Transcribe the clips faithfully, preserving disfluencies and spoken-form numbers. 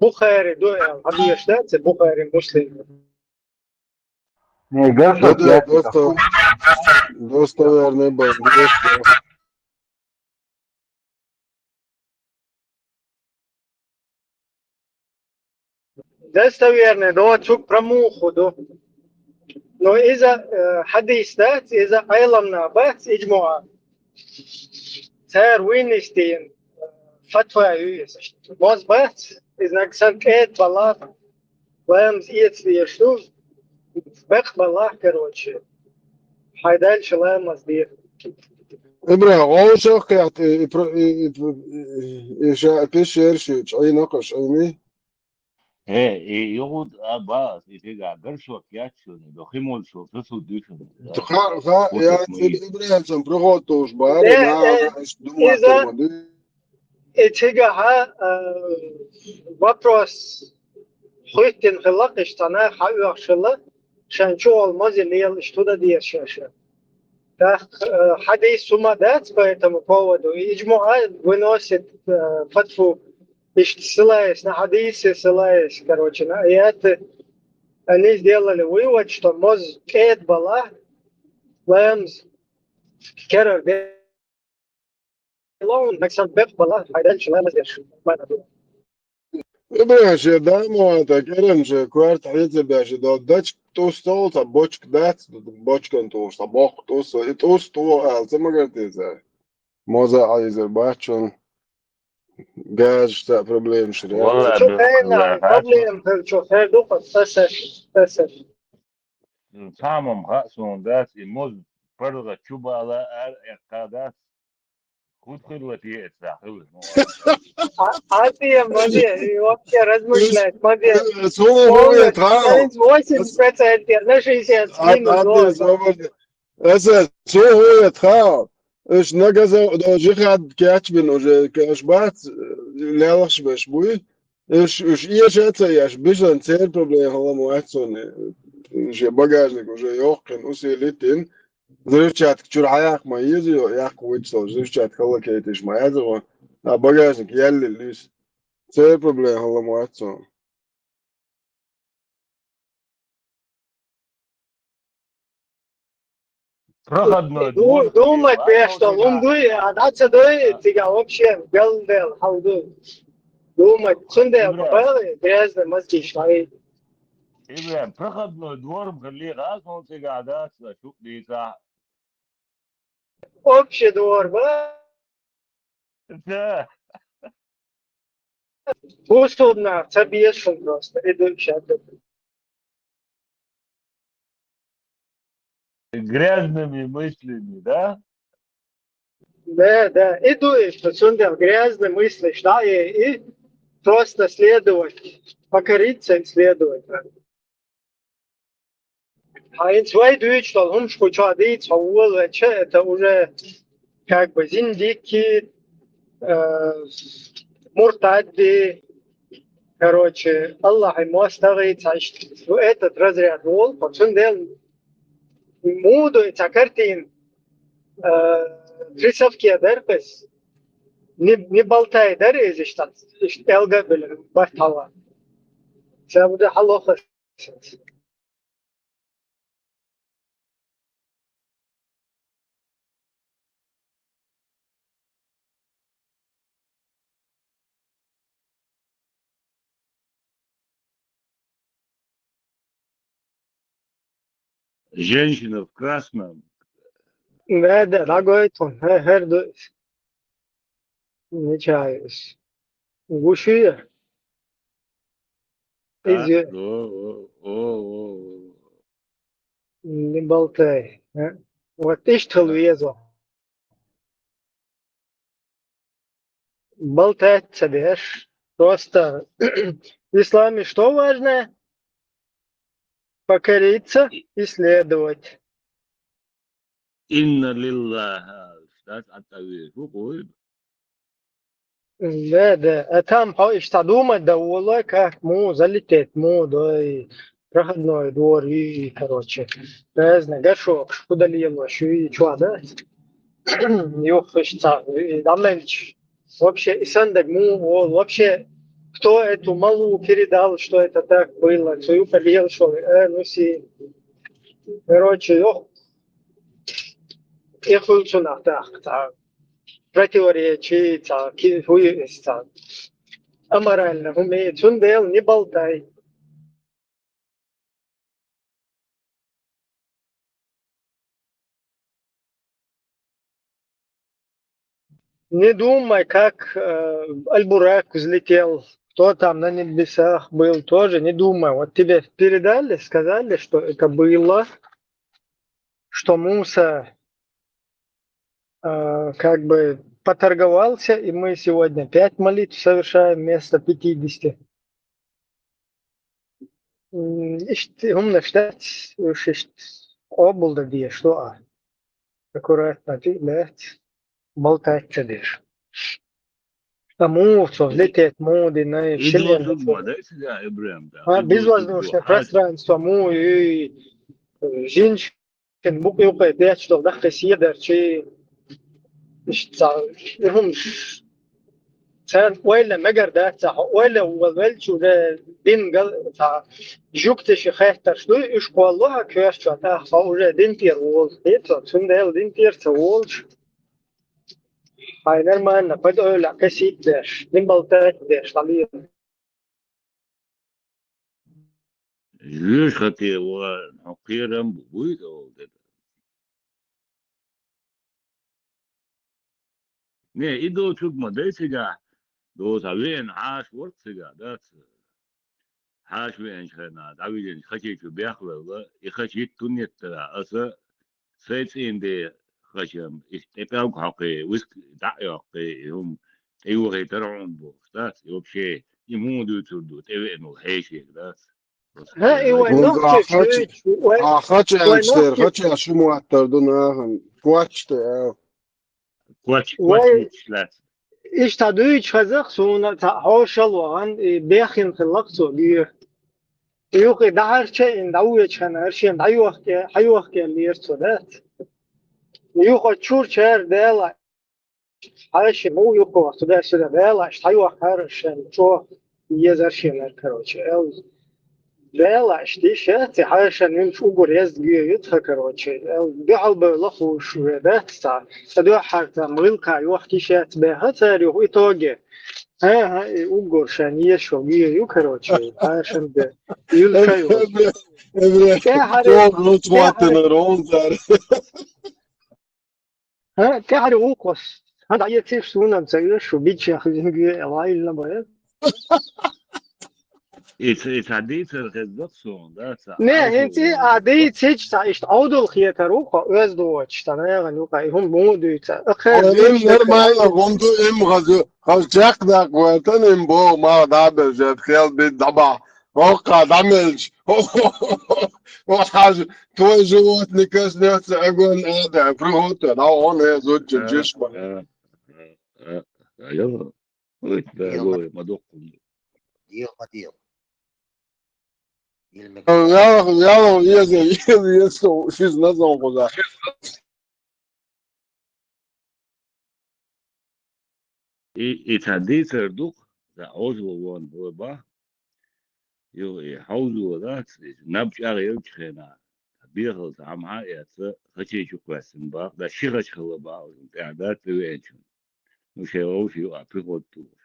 Бухари ду аьлла, хьан деш дац Бухари, Муслим? Не, горшок. Да, да, я доста-, достоверный был. Достоверный, да, цуьнга промах ду. Но иза, э, хьадис дац, иза Ӏеламнаха бац, иджмаӀ. Цара вуйнистийна, э, фатва ю иза. Моз бац, иза нагахь санна кӀеда балахь, ламаз эца дезаш ду, бекхам балахь, короче. Хьайн даьлча ламаз де. ИбрахӀим, гӀовшах кхехьа, и, и, и, и, и, и ша пишерш ю, чӀийна кхуш, Ӏийни? Э, и югӀуд а бац, и цигахь горшок яц шуна, до химул шу, сосуд ду шуна. Ха, ха, я ИбрахӀим, проход туш бара, э, ма, э, аш дума иза, тума ду. И цигахьа, э, вопрос хӀоьттина хилла, иштта нах хьаоьхуш хилла, шайн чу гӀолла моза лела, иштта хӀун дан деза шаьш. ТӀаккха, э, хьадис хӀума дац по этому поводу. И иджмаӀ выносит, э, фатву, иштта ссылаясь на хьадисы, ссылаясь, короче, на аяты. Они сделали вывод, что моз кӀеда балахь, ламаз керара де ловн, нагахь санна бекхам балахь, хьайн даьлча ламаз деш. ИбрахӀим, шен да ма ван тӀа, кӀиранча коьрта хьеца беш, и до дачка тӀус ца олу, цхьа бочка дац, бочкан тӀуш, цхьа боккха тӀус, и тӀус тӀо ала ца магар те цара? Моза Ӏайзар бац шуна, газашца проблемаш ре. Валла, чу бе-, хенахь валла, проблема хир чу хир ду-кх, аса, аса. М, цхьа хӀума хаьа суна дац, и моз паргӀат чу бала ара эккха дац. ХӀун хилла те эца хила? А, а те, ма де, и вообще размышлять, ма де. Э, э, слухай, полностью, тхьа. Восемьдесят процентов, на шестьдесят минус. Аса, слухай, тхьа. Уьш нагаза до жихад кечбина уже, каш бац, лелаш беш буй. Уьш, уьш эша а ца еш, бежан церан проблема хала ма вац цунна. Уже багажник уже йоккхина, усилитин. Взрывчатка чуьра хьаяккха ма еза йо, яккха вуьйцу со, взрывчатка хала кайтиш ма еза вон. А багажник яллил луьйс. Церан проблема хала ма вац цунна. Проходной двор. Ду-, думать беш, что лун дуй, а дӀа ца дуй, цига вообще гал дел, хьал дуй. Думать, цундел, ИбрахӀим, грязный мозги шай. ИбрахӀим, проходной двор, хилли гӀаз, он цига дац, шу дийца. Общий двор, ба? Да. Бусурнах ца бешун просто, и дальше. Грязными мыслями, да? Да, да. И дуй, что цундел грязные мысли, да, и, и просто следовать, покориться и следовать. Хьайна вай дуьйцу долу хӀумаш кху чохь дийца хьо волавелча, это уже как бы зиндикки, э, муртадди, короче, Аллахьан мостагӀий ца иштта. Ну, этот разряд волу, по цундел муха ду и цхьа картина, э, рисовке дара кхуьнца. Не, не болтай дара иза иштта, иштта элга а белира, барт хьала. Ца буда хьалоха. Женщина в красном. Да, да, дагойтун, хе-, хер ду. Нечаевс. Гушия. Иза. О, о, о, о. Не болтай, а? Вот иштта хила веза. Болтать ца деш. Просто в исламе что важное? Покориться и следовать. Инна лиллаха, стат аттавир, хӀу къуй? Да, да. А там хьо иштта думать дан волой, как му, залететь му, дой, проходной двор, и, короче. Разно, гашо, куда лело, шу и чё, да? Юх, иштта, и дамелч. Вообще, и сандак му, о, вообще, кто эту молву передал, что это так было, цу юкъа лелаш вола, э, ну, си. Короче, йох, и хуьлу цунах тӀаккха цхьа противоречие, цхьа ки-, хӀу ю иза, цхьа аморально хӀума, цундела не болтай. Не думай, как, э, Аль-Бурак взлетел, кто там на небесах был, тоже не думай. Вот тебе передали, сказали, что это было, что Муса, э, как бы поторговался, и мы сегодня пять молитв совершаем вместо пятидесяти. М, иштта хӀуманаш дац, уьш иштта къобалдан дезаш ду а. Аккуратно ти дац, болтать ца деш. Ткъа муха цо лететь муха дина, и шин доцург ма дай цига, Ибрахим, да? А, безвоздушное пространство муха ю, жинаш Шен букъ юкъе детташ долу даккхий седарчий, иштта ца, и хӀумаш, царна ойла мегар дац, ца хьо ойла вал велча уже дин гал, ца, жуьгташа хеттарш дуй, уьш кхолло хьан коьртачохь, тӀаккха хьо уже дин тӀера волу, хета, цундела дин тӀера ца волуш. Хьайн нормально, под ойла кхесийтдеш, дин балтайтдеш, дӀалийла. Жоьжахате ван, хьо кхерам бу, буй ца олу де. Не, и доцург ма дай цигахь, доцу хьан веана Ӏаш вара цигахь, дац? Хьаша веанчу хенахь, дӀавижинчу хачийчу бехвелла, и хача йиттун еттара, аса Сайн цӀийнан де хачам, иштта тӀе пӀелг хьокхий, виска дӀа а йоккхий, и хӀума тӀейохийтара хьуна бохуш дац, и вообще, и муха дуьйцур ду, тӀевеана волу хьешега дац. ХӀа, и вай нохчаш дуьйцу, вай, а, хача вай аьлча дера, нохчаш хача шу моттар ду нахана, коч те, а. Коч, коч вай муьтуш лаьцна. Иштта дуьйцуш хеза-кх суна, цхьа хьошалла вахана, и бехйина хилла-кх цо, гуьйра. Юха и дӀахьарча а йина, дӀавоьдуш хенахь, шена дӀайохке, хьайохке лера цо, дац? Юха чуьра чара Дела, хьаьшшина муха юхавахка, туда-сюда, Дела, аша хьайохкахьара шена чӀогӀа езар шена, короче, аьлла. Дела, аша дийша яц, и хьаьшшина йинчу уггар еза гуьйра ю тхан, короче, аьлла. Дуьхьал бевлла хууш ве, дац цхьа. Цкъа дуьххьара цхьа гӀиллакха йохка йиш яц баьхна цара юха итоге. ХӀан-хӀа, и уггар шайна езаш йолу гуьйра ю, короче, хьаьшшина де. Юьлла ша ю. Эбре, эбре, тӀаьхьара, чӀогӀа луц тӀаьхьара. ХӀан, тӀаьхьара вукхус. ХӀан, дӀаэцийша суна-м ца оьшу, шу бичча хезна гуьйра, лайилла бара. И ца, и ца дийцар хезна-кх суна, да, ца. Не, хӀинца а дийцича, ца иштта Ӏовдал хетар ву-кх, оьзда воцуш, ца нагӀана юкъа, и хӀума муха дуьйцу. Ах, хӀара дуьйцу нормально, хӀума ду, им хаза, хаза чекхдаккха вайтан, им боху, ма дӀа а беза, хел бит дӀабахьа. ХӀокху дӀамелча, хьажа, твой живот не коснётся огонь ада, приготовь, да, он и зудча, э, чешма. Э, э, э, э, йо. Ой, да, дела, ой, ма доккху. Дела, ма дела. Ил мегар. Яла, яла, еза, еза, еза, шиз назон кхуза. И, и цхьа дийцар ду-кх, цхьа Ӏожалла вон вай бахьа. Юха и хьовзо дац, иза наб чӀагӀъеллачу хенахь, бехалца хьамхьа а эцна, хачийчу кхоьссина бакъ, да ши хача хилла бакъ, тӀаьхьа дац тӀевеанчун. Ну, шайн вовшийн юкъахь пехота тухуш.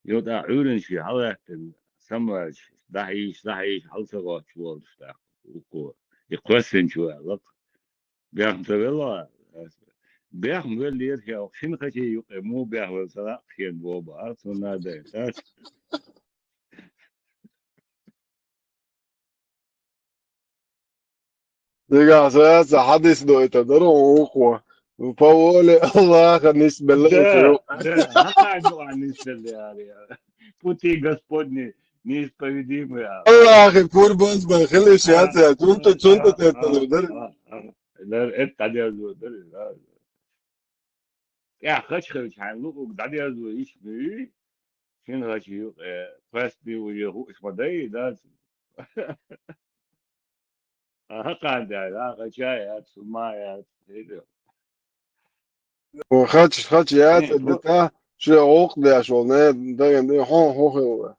Йо, тӀаккха Ӏуьйранна шен хьалаьттина, самаваьлча, дӀахьийша, дӀахьийша, хьала ца гӀоттуш волуш тӀаккха, укхо, и кхоьссинчо аьлла-кх. Бехна ца велла, бехна веллера шен, шина хачийн юкъе муха бехвелла ца лаьа шена боху бахьара, цунна а дайта. Дагахь саца хьадис дойтар дара хӀун вукхо. По воле Аллаха нисбелла и цу юкъа. Да, да, хьан дуьхьа нисбелла аьлла. Пути Господни неисповедимы. Аллахи пурбанс бан хилиш яц, цунта, цунта тетталур дара. Дар эт дӀадерзо дара, да. ТӀехь хача хилча хьайн луъург дӀадерзо йиш ма юй, шина хача юкъе, э, кхоьссина уже хууш ма дай, да? Ахьа, кхана даьлла, а, хача яц, хӀума яц, хӀида. О, хача, хача яц, э, а, дитӀа, шен гӀуллакх деш волу, не, дагана, хьо, хьо хилла.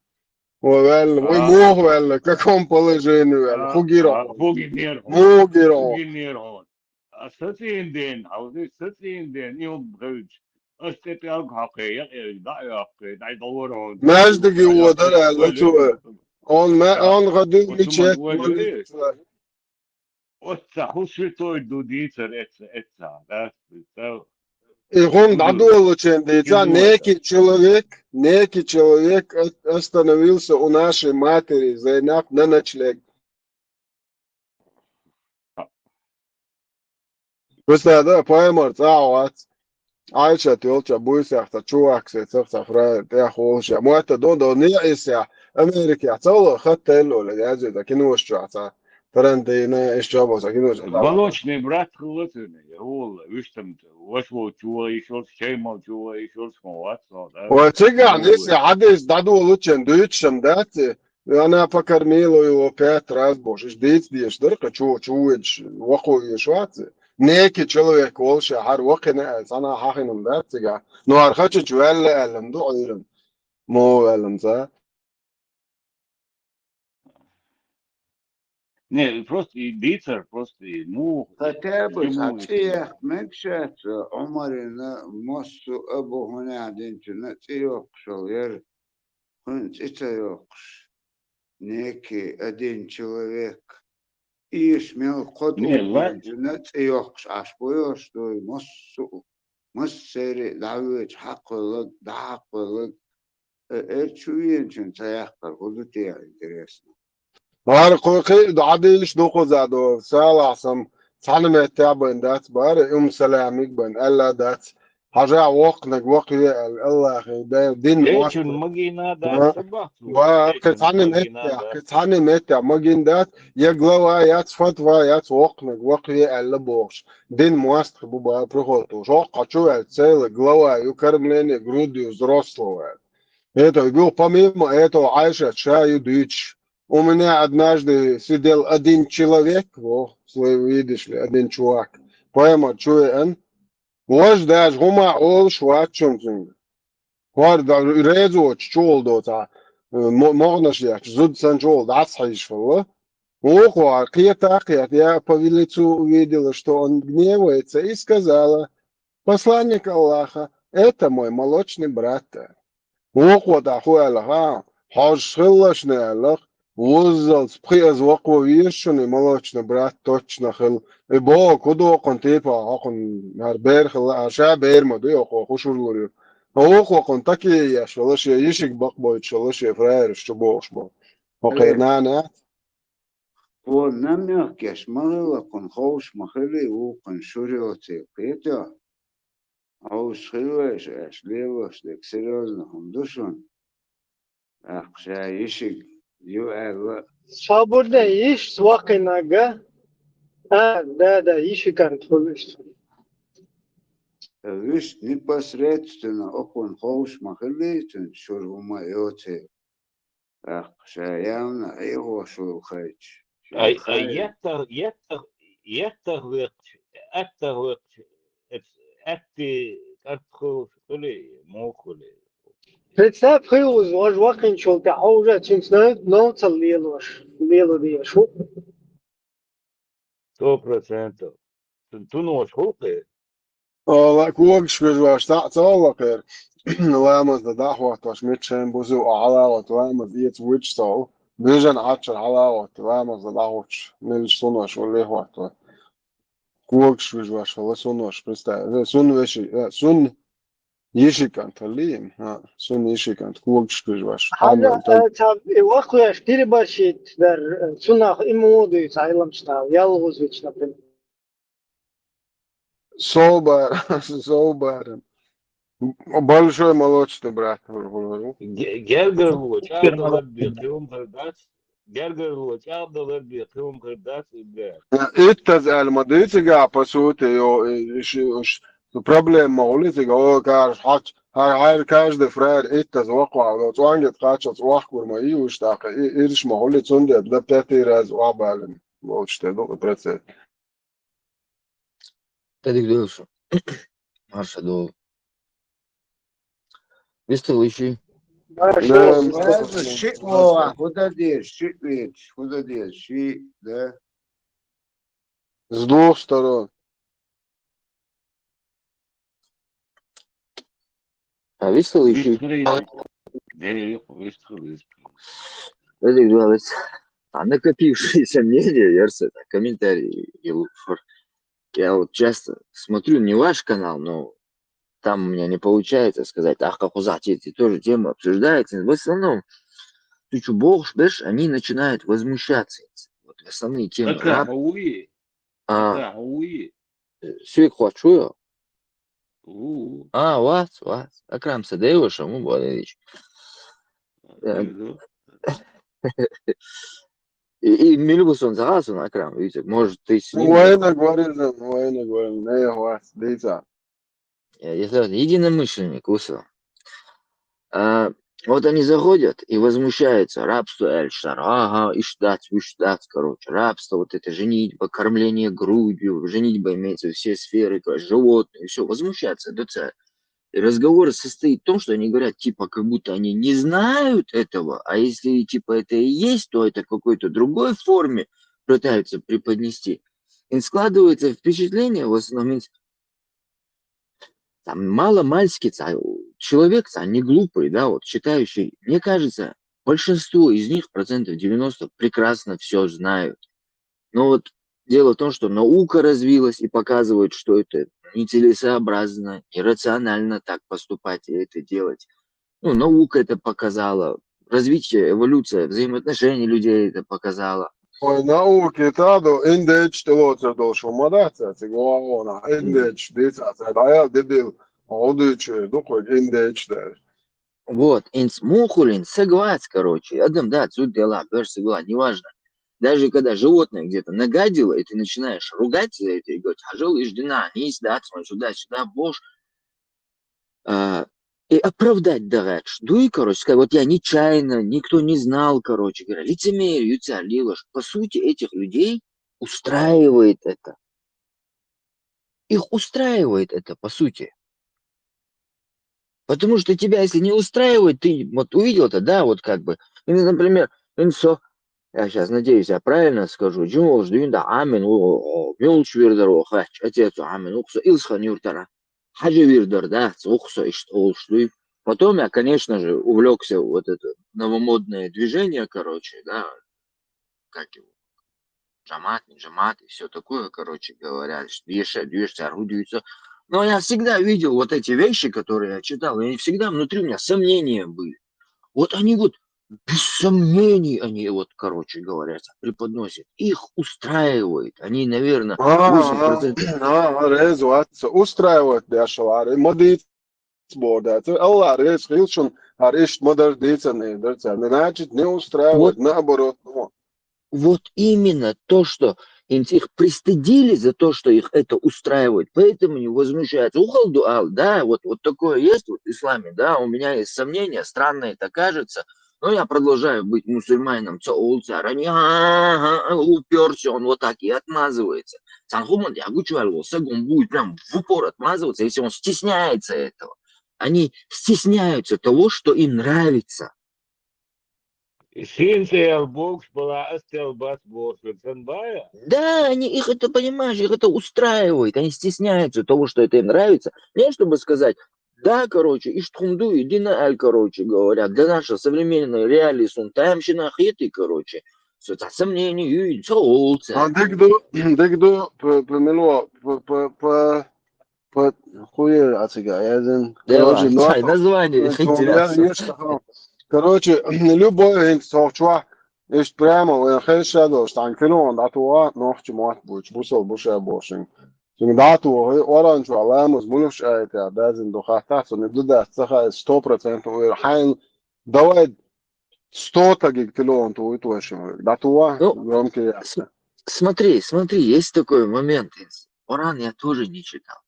Вай ваьлла, вай А. муха ваьлла, каком положении ваьлла, А, хӀун гира а, хьуна? хӀун гинера хьуна? Муха гира хьуна? ХӀун гинера хьуна? А сацийна ден, хьовзий, сацийна ден, и хӀума хевча. Ас тӀе пӀелг хьокхий, якъ дӀа а йоккхий, дӀа а дӀавора хьуна. Маьждиге ДӀа а водара йоккхий, аьлла цо. Хьуна ма-, А, хьуна ха дуьйна оцу мича ма хӀетта вай ван ве. дийца. Оццахь хӀун святой ду дийцар эцца, эцца, да? Представь. И хӀума хӀун ду? дӀадолучун дийца, Хин некий ваца. человек, некий человек о-, остановился у нашей матери Зайнаб на ночлег. Представь, да, пайхамар цӀа а вац. Ӏайшат йолча буьйсехь цхьа чувак сецахь цхьа фраер тӀехь волуш. Мотта дон дон неӀисехь, Америкехь цӀалла хатта элло ле, яздина кинош чохь цхьа. Тарантино, эш чохь болу цхьа кинош. Молочный брат хилла цуьнан, я волла, вуьштам, ваш волчу вогӀийш йолуш, чай молчу вогӀийш йолуш ма вац, со, да? Ой, цигахь Ву. ниссе хьадис дӀадолучун дуьйцуш дац, и? Она покормила его пять раз бохуш, иштта дийца дезаш дара, кхин чу, чу вуьйдуш, вакхо веш вац. Некий человек волуш, хьара вакхина аьлла, цхьанхьа хьахина дац цигахь. Ну, хьара хачичу ваьлла аьлла ду Ӏуьйранна. Муха ваьлла ца? Не, просто и дийцар, просто и, ну, Хотя бы почему цхьа и цӀе яхка мегаш яц, Ӏумарина массо а бу хӀунда динчунна цӀе йоккхуш йолу яра, хӀунда цӀе ца йоккхуш? Некий один человек. Иша мел кхо Не, ла- тӀулгӀачунна цӀе йоккхуш Ӏаш бу йош дуй, массо а, массерий а дӀавоьдуш хьакхоьллаг, дӀахьакхоьллаг. Э, эр чу веначун ца яккхар хӀун ду те, интересно? ХӀара кху кхин а дӀадийш ду кхуза до, салахь сам, цхьана меттехь бен дац бара, Умсаламиг бен аьлла дац. Хьажа воккханиг вакха ве аьлла, Аллахе, да, дин Эчун воккха. магийна дац, Ва, ца бахт ва, ву? Эчун кхин цхьана магийна меттехь, дац. кхин цхьана меттехь магийна дац, я глава яц, фатва яц, воккханиг вакха ве аьлла бохуш. Дин мостагӀ бу бара приход долуш. Воккха чу ваьлла, целый глава ю, кормление грудью взрослого аьлла. Это, ю, помимо этого, Ӏайшат ша ю дуьйцуш. У меня однажды сидел один человек, во, свой, видишь ли, один чувак. Пайхамар чу веана. Важа даже хӀума олуш вац чун цуьнга. ХӀора да-, резочу чухула доцахь, мо-, могӀанаш ечу, зуда санна чухула дӀасахьийзаш хилла. Вукхо кхета а кхета, я по лицу увидела, что он гневается, и сказала: «Посланник Аллаха, это мой молочный брат». Вукхо тӀаккха хӀун аьлла, ха, хьожуш хилла шуна аьлла, вуззалц пхи аза вакхо везаш шуна и молочный брат точно хилла. И боху, кху доккхун типа, хӀокхун хӀара бер хилла, а ша бер ма ду, хӀокхо хӀун шура лур ю. Вукхо кхунна такие еш вала, шен йишиг бакъбойтуш вала, шен фраераш чу бохуш боху. ХӀокхеран нана яц? Вон намёк еш ма хилла, кхунна ховш ма хилла, вукхунна шура йоций кхетий. Хьовш хилла аша, аша лелош дерг серьёзно хӀума ду шуна. ТӀаккха ша йишиг ю аьлла. Свободный йиш вакхинарг. А, да, да, йишикант хуьлуш. Вуьшта непосредственно окхунна ховш ма хиллий цуьнца шура хӀума йоций. ТӀаккха ша явна хьехош волу хайташ. Ай, ай, еттах, еттах, еттах векхча, аттах векхча, эц-, атти кӀарт хуьлуш хуьлий, муха хуьлий? Представь, хи уза, важа вакхинчул тӀе хьо уже цуьнца нов-, новцал лелош, лело дезаш ву. Сто процентов. Цун тунош хӀуллакхе? Ала, когаш хьуьжуш, цхьаъ ца хьуллакхера. Ламаз дан дӀа а хӀоттош, мичча шайн бузу а хьалагӀотту, ламаз эца вуьйцуш ца хьу. Буьжан Ӏаччара хьалагӀотту, ламаз дан дӀа а хӀуттуш, меллаш сунош валле а хӀотту. Когаш хьуьжуш хилла сунош, представь. Э, сун веши, э, сун йиши кӀант хилла йина. ХӀаъ, сун йиши кӀант, когаш хьуьжуш. Хьажа, Хьаман тан- э, ца, э, вакхвеш, тирбаршит дар, э, цунах и мо дуьйцу Ӏеламчу нах, ялхуза вича, например. Собар, собар. Большой молочный брат, хӀур, хӀур, хӀур. Ге-, гергарло, чӀагӀдалар бен, кхин хӀума хир дац. Гергарло, чӀагӀдалар бен, кхин хӀума хир дац, Ибрахим. Иттаза аьлла ма дуьйцу цигахь, по сути, йо, и, и, ши, уш, проблема ма хуьлу цига, о, каш, хьач, хьай, хьайра каждый фраер иттаза вакхвала, цӀонгет кхаччалц охкур ма и уш, тӀаккха и, ирш ма хуьлу, цундела дан пятый раз охьабалина, волчу тӀе ду процент. ТӀедига дуьллу шу. Марша долу. Вистхила йиш вий? Да, ши, да, ши, о, куда дешь, ши, ведь, куда дешь, ши, да? С двух сторон. А вистхила йиш вий? Вистхила. Не, не, вистхила, вистхила. Эдик дуалес. А накопившиеся мнения, ярса, комментарии, и лучше. Я вот часто смотрю не ваш канал, но там у меня не получается сказать, ах, как у Захтити тоже тема обсуждается. В основном, ты чё, бог, знаешь, они начинают возмущаться. Вот основные темы. Акрам, Раб- а уи? А, Акрам, а уи? Сюйк Хуачуя. У, А, вас, вас. Акрам Садеева, Шаму Бадевич. Э, ну, И, и милибусон загасун, Акрам, видите, может, ты с ним... Вайна гваризан, вайна гваризан, не, вас, дивіться. Я, я сразу единомышленник, усо. А, вот они заходят и возмущаются. Рабство, Эльшар, ага, иштац, иштац, короче, рабство, вот это женитьба, кормление грудью, женитьба имеется в виду все сферы, короче, животные, все, возмущаются до царя. И разговор состоит в том, что они говорят, типа, как будто они не знают этого, а если, типа, это и есть, то это в какой-то другой форме пытаются преподнести. И складывается впечатление, в основном, там, маломальски, ца, человек, ца, не глупый, да, вот, считающий, мне кажется, большинство из них, процентов девяносто, прекрасно все знают. Но вот дело в том, что наука развилась и показывает, что это нецелесообразно, нерационально так поступать и это делать. Ну, наука это показала, развитие, эволюция взаимоотношений людей это показала. Ой, науки таду, индеч, ты лоцер дол шумадаться, ци главона, индеч, дивіться, це дая дебил, удучи, духой, индеч, да. Вот, инц мухулин, соглас, короче, адам, да, цуд дела, бер соглас, неважно. Даже когда животное где-то нагадило, и ты начинаешь ругать за это и говорить, хажал, иждина, не сдаться, сюда, сюда, бож. А, и оправдать, да, дуй, короче, сказать, вот я нечаянно, никто не знал, короче говоря, лицемерие, юця лилош. По сути, этих людей устраивает это. Их устраивает это, по сути. Потому что тебя, если не устраивает, ты вот увидел это, да, вот как бы, или, например, инсо, я сейчас надеюсь, я правильно скажу, джумолш дуинда амин, о, о, милч вирдер, о, хач, отец, амин, уксо, илсхан юртара. Хаджи вирдер, да, уксо, ишт, олш дуй. Потом я, конечно же, увлекся вот это новомодное движение, короче, да, как его, джамат, не джамат, и все такое, короче говоря, движется, движется, орудуется. Но я всегда видел вот эти вещи, которые я читал, и всегда внутри у меня сомнения были. Вот они вот без сомнений они вот, короче говоря, преподносят. Их устраивает. Они, наверное, восемь процентов. А, резу, устраивает, да, шалары, мадит, борда. Это Аллах, рез, хилшун, аришт, мадар, дицан, и дарца. Значит, не устраивает, Вот. Наоборот, ну. Вот именно то, что им их пристыдили за то, что их это устраивает, поэтому не возмущаются. Ухал дуал, да, вот, вот такое есть вот в исламе, да, у меня есть сомнения, странно это кажется, но я продолжаю быть мусульманином, цо олцар, они, ага, уперся, он вот так и отмазывается. Санхуман, я гучвал его, сагум будет прям в упор отмазываться, если он стесняется этого. Они стесняются того, что им нравится. Син цӀи ял бокъ бала, аз цӀи ял бац бокъ, цан бая. Да, они их это, понимаешь, их это устраивает, они стесняются того, что это им нравится. Не чтобы сказать, да, короче, иштхумду, иди на аль, короче говоря, да, наша современная реалии сун, там щи на хиты, короче, со-, та сомнение, юй, со олца. А дигду, дигду, п-, п-, мило, п-, п-, п-, п-, хуер, а цыга, я один. Да, Короче, ладно, ну, чай, название ну, интересно. я не что. Короче, любой ин сохчва, ишт прямо, я херша дол, штан кино, он датуа, нохчи мат буч, бусол буша бошин. Син датуа, оранчва, ламус, мулуш айта, дазин дохата, со не дуда, саха, сто процентов, уйр, хайн, давай, сто тагиг тилон, туй, туй, шим, датуа, Ну, громкий, с-, Смотри, смотри, есть такой момент. Коран я тоже не читал.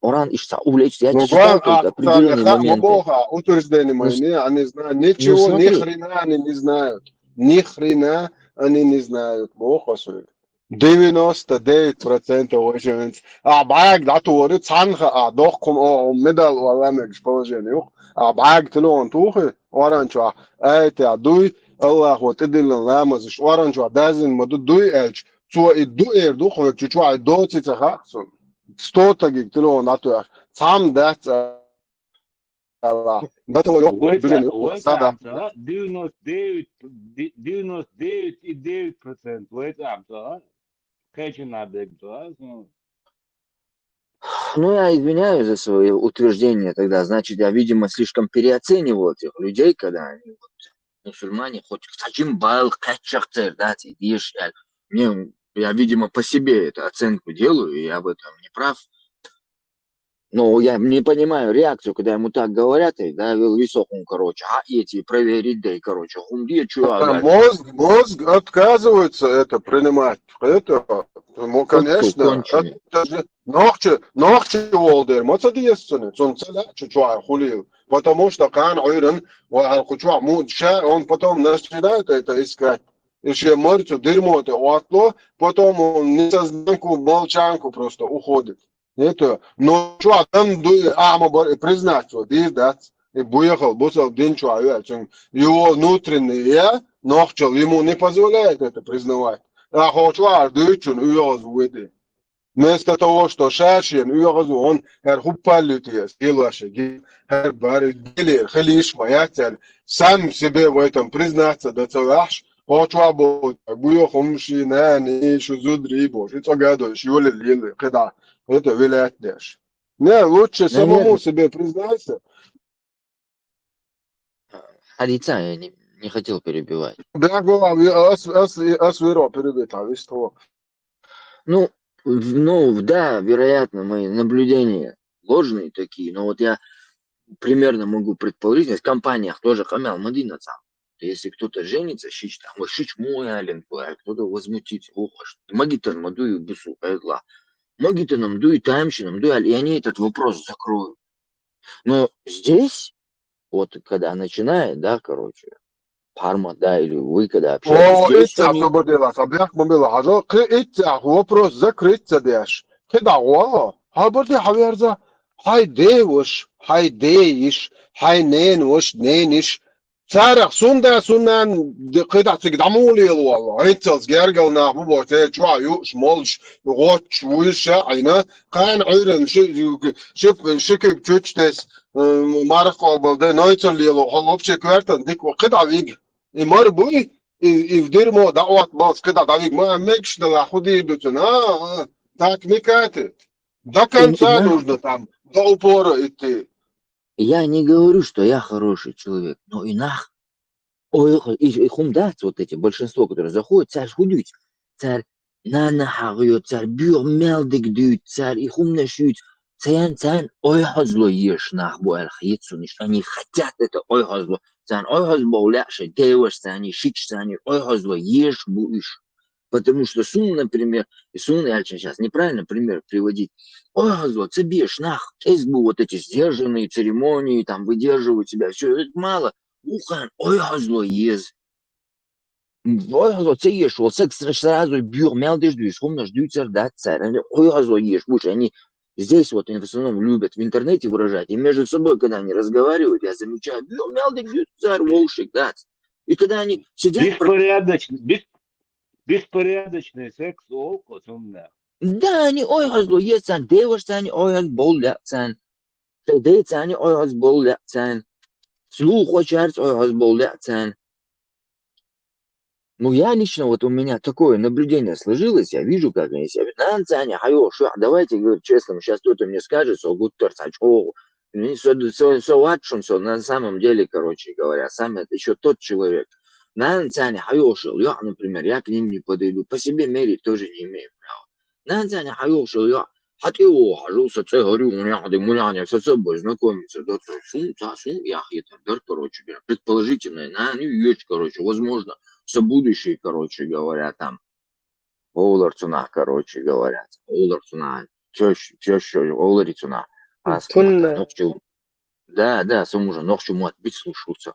Коран ишца увлечься. Я Ну, читал Коран, только а, определенные Коран, моменты. Бога, утверждение Ну, с- мои, они знают, ничего, ну, ни смотри. Хрена они не знают. Ни хрена они не знают. Бог вас увидит. девяносто девять процентов вайшинца. А бӀаьрг дӀатухур, цхьанха а доккхун, о, медаль вала мегаш положение юх. А бӀаьрг телефон тухи, оранчохь, айта дуй, Аллахо тӀедиллина ламазаш оранчохь даздина ма ду, дуй аьлча, цо и ду эр ду, хьоьга чу чохь и доци ца хаьа цунна. Сто тагиг телефон дӀатоьхна. Цхьамма дац аьлла. Батало йо, вай дуьнен ца-, юкъа вай сада. Цхьаьнца, девяносто девять, ди-, девяносто девять и девять процент вай цхьаьнца, кхечанхьа бегу, ну. Ну, я извиняюсь за свои утверждения тогда. Значит, я, видимо, слишком переоценивал этих людей, когда они вот мусульмане, хоть сачим бал, кхачах цер, да, ци диш, я, не, я, видимо, по себе эту оценку делаю, и я в этом не прав. Но я не понимаю реакцию, когда ему так говорят, и, да, вел високун, короче, а эти проверить, да, и, короче, хунди, чё, а, да. Мозг, мозг отказывается это принимать. Это, ну, конечно, конченый. Это же нохчи, нохчи волдер, ма ца деза цунна, цунна ца лаьа чу чохь хулийла. Потому что кхана Ӏуьйран, ва хьалху чохь му-, ша, он потом начинает это искать. И шен марцу дерьмо тӀе оттало, потом он несознанку, молчанку просто уходит. Это, но чохь дан дуй, ахьа ма бара, и признаться дийр дац. И буехал, бусал дин чохь веачун, его внутренний я, нохчал, ему не позволяет это признавать. А хо чохь дуьйцун оьгӀаз ву и. Вместо того, что ша шен оьгӀаз ву, он хӀара хӀуппаллуьйту еза, хӀара бари гилера, хилийш ма яц аьлла, сам себе в этом признаться дан ца ваьхьаш, хо чохь боху, гуйо хӀума ши, нани, шу зударий боху, и цӀа гадойш, йоле леле, кхидӀа, это вилаьтта деш. Не, лучше самому себе признаться. Наверное. А, Хадица, я не, не хотел перебивать. Да, глава, ви-, ас, ас, ас веро перебить, а, весь того. Ну, в-, ну, да, вероятно, мои наблюдения ложные такие, но вот я примерно могу предположить, в компаниях тоже къамел ма дина цхьа. Если кто-то женится, шича там, ой, шича муха ялин, а кто-то возмутится, ох, аш, магитан ма дуй бусу, эдла. Магитанам дуй, таймшинам дуй, и они этот вопрос закроют. Но здесь, вот когда начинает, да, короче, Парма, да, или вы когда общаетесь, о, здесь итца они хабар делахь, хьан бехк ма била хьажа, кхин итца вопрос закрыть ца деш. КхидӀа гӀо, хьабар де хьаверза, хьайн деваш, хьайн дейиш, хьайн ненаваш, нениш. Царах сунда, сунан, ди-, кхидӀа цига дӀа муха лела валла. Хьинцалц гергал нах бу боху, те чохь юуш, молуш, гӀотташ, вуьйш ша Ӏийна, кхана Ӏуьйранна ши, ши, ши куьг чуьч тес, м, марха къобал де, нойцалла лело, хьо вообще коьртан дика ву, кхидӀа вига. И мара буй, и, и дирмо дӀаотта балц, кхидӀа дӀавига ма мегаш дала, хӀу дийр ду цунна, а, а, так не катит. До конца нужно там, до упора идти. Я не говорю, что я хороший человек, но и нах ойхьа-, и, и хӀума дац, вот эти, большинство, которые заходят, цаьрца хӀу дуьйцу, цаьрца нана хьагӀ йо, цаьрца боьха мел дерг дуьйцу, цаьрца и хӀуманаш юьйцу, царна, царна ойхьазло езаш нах бу аьлла хета суна уьш. Они хотят это ойхьазло. Царна ойхьазло бовла лаьа шайн девашца, шича, ойхьазло езаш бу уьш. Потому что суна, например, и суна аьлча, сейчас неправильно пример приводить. Ойхьазло ца безаш нах, кӀезиг бу вот эти сдержанные церемонии, там выдерживают себя, всё, это мало. Вукхарна ойхьазло еза. Ойхьазло ца езаш волу саг сра-, сразу боьха мел дерг дуьйцу, хӀуманаш дуьйцур дац цара. Они ойхьазло езаш бу уьш, они здесь вот они в основном любят в интернете выражать. И между собой, когда они разговаривают, я замечаю, боьха мел дерг дуьйцу цара, вовшех дац. И когда они сидят... Беспорядочный, бес-, беспорядочный секс, о, вот он, да. Да, они ойхьазло еза царна, девашца ойхьазло бовла лаьа царна. Шайн дайца ойхьазло бовла лаьа царна. Слухочаьрца ойхьазло бовла лаьа царна. Ну, я лично, вот у меня такое наблюдение сложилось, я вижу, как они себя ведут. Нана царна хьайогӀуш, давайте, говорю, честно, сейчас кто-то мне скажет, со гуттар цхьа чӀогӀа. Ну, со, со, со вац шуна, со на самом деле, короче говоря, сам это ещё тот человек. Нана царна хьайогӀуш йолу йоӀ, например, я к ним не подойду. По себе мерить тоже не имею права. Нана царна хьайогӀуш йолу йоӀ, хьан тӀе вогӀу хьажа, со цӀе гӀур ю, хӀун яхьа де, муьлхьанех со ца бозна, комица доцург, сун, ца, сун, яхьа хетар дара, короче говоря, предположительно, нана ю, короче, возможно, со будущий, короче говоря, там, олар цунах, короче говоря, олар цунах, тёщ-, тёщ-, олари цунах. Ас тунна. Нохчу-, да, да, со уже нохчу мотт бицлуш ву со.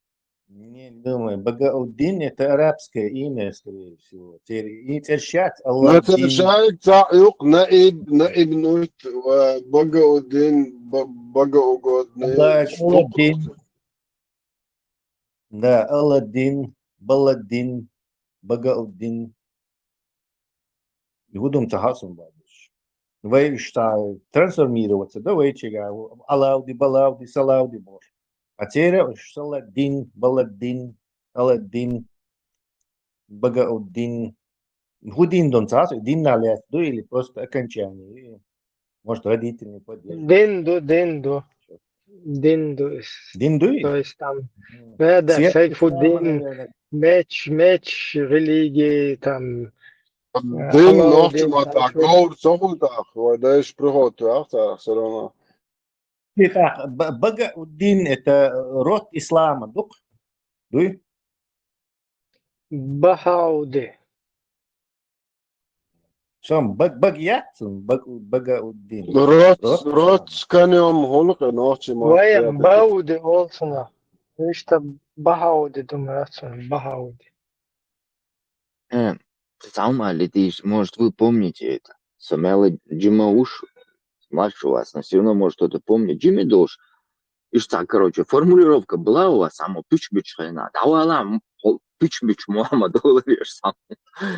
Не думаю. Багауддин — это арабское имя, скорее всего. Цер-, и цершат На Алладдин. цершат цаӀ юкъ Наиб, Наиб Нут ва Багауддин, Ба-, Багаугодни. Алладдин. Да, Алладдин, Балладдин, Багауддин. Гудум цахасун бадиш. Вай уж цаӀ трансформироваться, да, вай чега. Алавди, Балавди, Салавди бор. А цера уж Саладдин, Баладдин, Алладдин, Багауддин. Гудин дон цахас, дин налят, да, или просто окончание. Может, родительный падеж. Дин ду, дин ду. Дин ду. Дин ду? То есть там, да, да, Свет Сайфуддин, ислама, наверное. Меч, Меч религии, там, Дин Аллах нохчи дин, мата хорошо. говр цохултах, ва деш прихотуях, царах салама. Итак, Ба-, Багауддин — это род ислама, дук? Дуй? Бахауди. Сам Баг-, Багият, Баг-, Багауддин. Род, Род род сканем хулук нохчи мата. Ваям Бауди олсуна. Ишта Бахауди думрацун, Бахауди. Э, Саумали, ты ж-, может, вы помните это. Самела Джима уж младше вас, но все равно, может, кто-то помнит. Джимми Дош. Иштта, короче, формулировка была у вас, амма пуьч буьтуш хенахь, дӀавала, м, хьо-, пуьч буьтуш Мухьаммад олура аш схьа.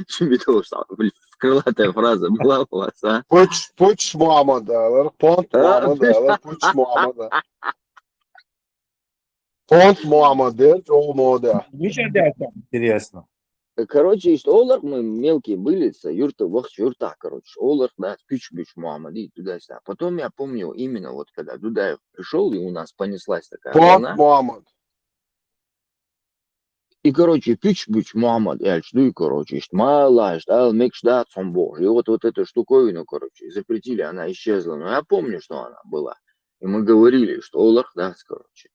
Чу биталуш схьа, блин, крылатая фраза была у вас, а? Пуьч, пуьч Мухьаммад алар, понт А, Мухьаммад алар, пуьч Мухьаммад. Понт Мухьаммад дер, чӀогӀа мо де. Миша де там, интересно. Короче, иштта олар, мы мелкие были, ца юрта, вахча юртахь, короче, олар, да, пуьч буьтуш Мухьаммад и туда-сюда. Потом я помню, именно вот когда Дудаев пришёл, и у нас понеслась такая Понт волна. Мухьаммад. И, короче, пуьч буьтуш Мухьаммад аьлча дуй, короче, иштта ма лаьа, иштта ала мегаш дац хьуна бохуш. И вот, вот эту штуковину, короче, запретили, она исчезла. Но я помню, что она была. И мы говорили, что олар дац, короче.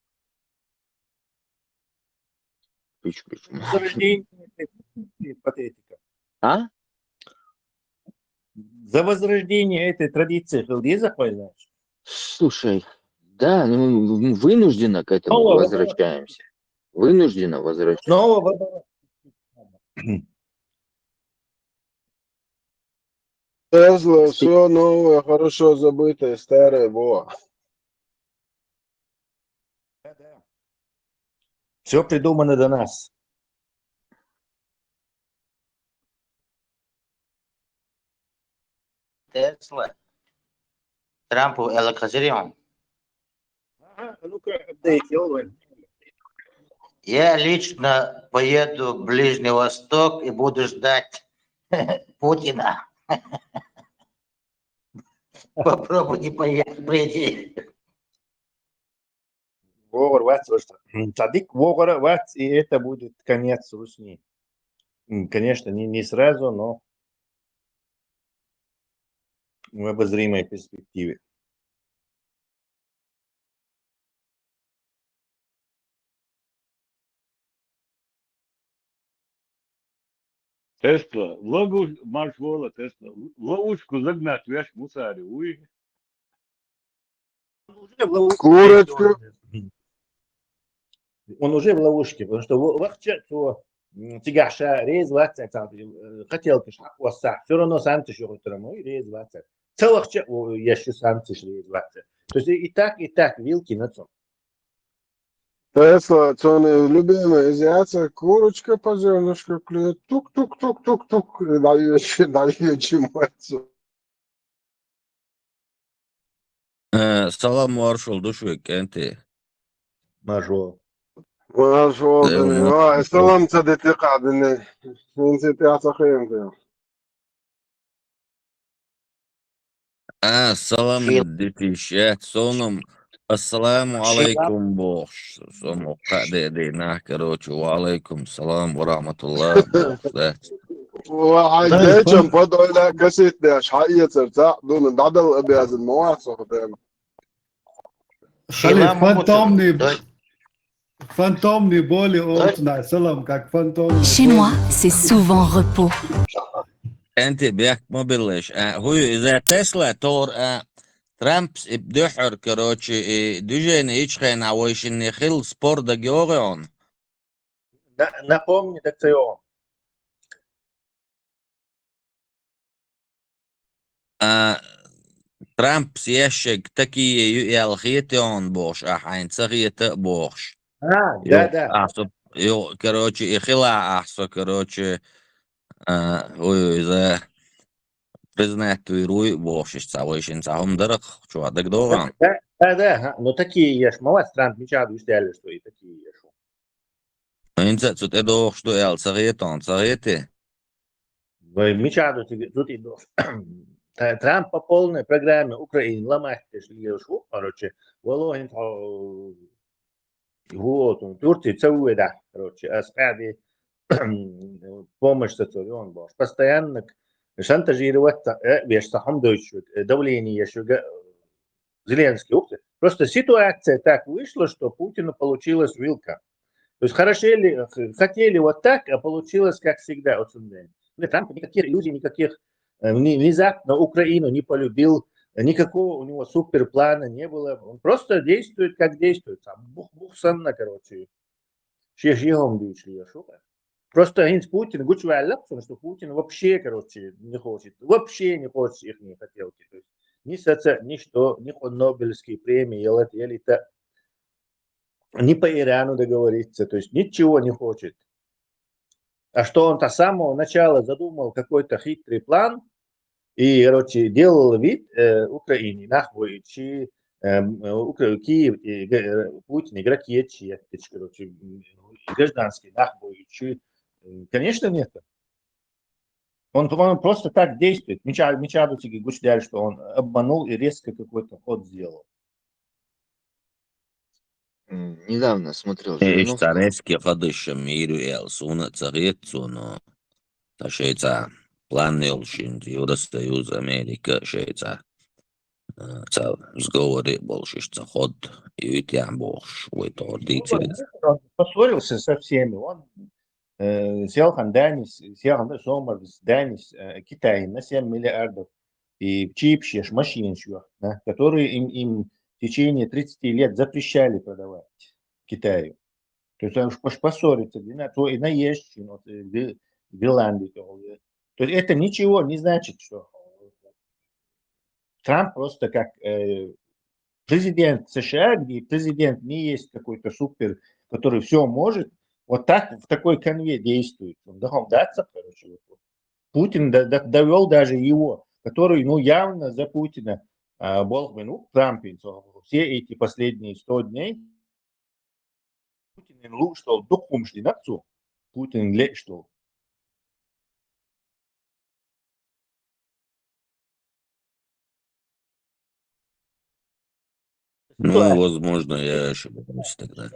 Пуьч буьтуш Мухьаммад. Возрождение этой традиции, патетика. А? За возрождение этой традиции хила деза, хой, знаешь? Слушай, да, ну, мы вынужденно к этому Снова возвращаемся. Вынужденно возвращаемся. Снова возвращаемся. Тесла, всё новое, хорошо забытое, старое, во. Да, да. Всё придумано до нас. Тесла. Трампу электризируем. Ага, а ну-ка, апдейт, ёлвен. Я лично поеду в Ближний Восток и буду ждать Путина. Попробуй не поехать, приди. ВогӀур вац ваша. М, цхьа дика вогӀур вац, и это будет конец русни. М, конечно, не, не сразу, но в обозримой перспективе. Тесла, лову-, марш вола, Тесла. Ловушку загнать веш мусари вуй. Он уже в ловушке. Курочка. Он уже в ловушке, потому что во-, вахча цо, м, цигахь ша реза вац, э, хотелкаш хьакхоссахь, всё равно санкцеш йохуьйтур ма ву, реза вац. Ца вахча, о, я шу санкцеш реза вац. То есть и так, и так вилки на цом. Тесла, цуьнан любимая изъяца, курочка по зернышку клюет, тук-тук-тук-тук-тук, и дӀавечи, дӀавечи мацу. Э, салам маршалла ду шуьга, кӀентий. Маршалла. Маршалла ду. Э, ма-, ой, салам ца дити къадини. ХӀинца тӀе ца хиъна. А, салам дитиш яц, сонам. Ассаламу алайкум бохуш. Сонам кхаъ де-, де нах, короче, ва алайкум салам ва рахматуллах бохуш дац. Ва хьайн дечам подойла касит деш, хьаэцар цхьаъ дуна, дӀадала обязан ма вац хӀокху тема. Халиф, фантомный, фантомный боли олцунах, салам, как фантомный боли. Chez moi, c'est souvent repos. КӀентий, бехк ма биллаш. А, хӀу ю иза Тесла тохур, а, Трампс и дуьххьара, короче, и движение йичхьана вайшинна хилла спор дага йогӀий хьуна? На-, напомни, так ца йогӀу. А, Трампс ешшаг такие ю аьлла хетий хьуна бохуш, ахь хьайна ца хета а бохуш. А, да, да. Ахь со, ю, короче, и хила ахь со, короче, а, ой, ой, иза признать вуй, руй бохуш, иштта цхьа вайшинна цхьа хӀума дарах, чохь дагадогӀу. Да, да, да, ха, ну такие еш, ма вац, Трамп мичахь ду, иштта аьлла, что и такие еш. ХӀинца а цу тӀе дохуш ду аьлла ца хета хьуна, ца хетий? Вай мичахь ду цига, цу тӀе дохуш? Та-, Трамп по полной программе Украина ламатташ лелаш ву, короче, вало хӀинца хьо-, ву оцун, Турция ца вуьйдахь, короче, ас къаьхьа де помощь сацо йон бохуш. Постоянно шантажировать ца, э, веш ца хьума дойтуш ву, э, давление еш ву, э, Зеленский, ух ты. Просто ситуация так вышла, что Путину получилась вилка. То есть хорошели, х-, хотели вот так, а получилось, как всегда, вот смотри. Нет, Трамп никаких иллюзий, никаких, э, вне-, внезапно Украину не полюбил, никакого у него суперплана не было. Он просто действует, как действует. Там бух-бух санна, короче. Шен-шен хӀума дуьйцуш лелаш ву. Просто хӀинца Путин гучуваьлла, потому что Путин вообще, короче, не хочет, вообще не хочет ихние хотелки. То есть ни саца, ни что, ни хӀун Нобелевские премии ялат, ялита. ни по Ирану договориться, то есть ничего не хочет. А что он-то с самого начала задумал какой-то хитрый план и, короче, делал вид э, Украине, нахуй, чи, эм, э, Укра- Киев, и, г- э, Путин, игроки, чи, я, короче, м, гражданский, нахуй, чи, м, конечно, нет. Он, он просто так действует. Мича, мича до тиги гуч дальше, что он обманул и резко какой-то ход сделал. М, Недавно смотрел Ишта Жириновского. резкий ход ишта миру ял суна царецу, но та шейца план йолшин Евросоюз, Америка шейца. Э, Ца сговоре болшишца ход и витян болш, вой тор Ну, дицерец. он поссорился со всеми. Он э, Селхан Данис, Селхан да, Сомар Данис э, Китай на семь миллиардов и чипшеш машин, да, которые им, им в течение тридцати лет запрещали продавать Китаю. То есть он пош- поссорится, и на, то и на ешчин, вот, э, Гри- Гренландии, то, э, то есть это ничего не значит, что Трамп просто как э, президент США, где президент не есть какой-то супер, который все может, вот так в такой конве действует. Он догадаться, короче, вот. Путин до- до- довел даже его, который, ну, явно за Путина а, болх бен ук Трампин, со- все эти последние сто дней Путин лу что духумш динацу, Путин ле что. Ну, возможно, я ошибаюсь тогда.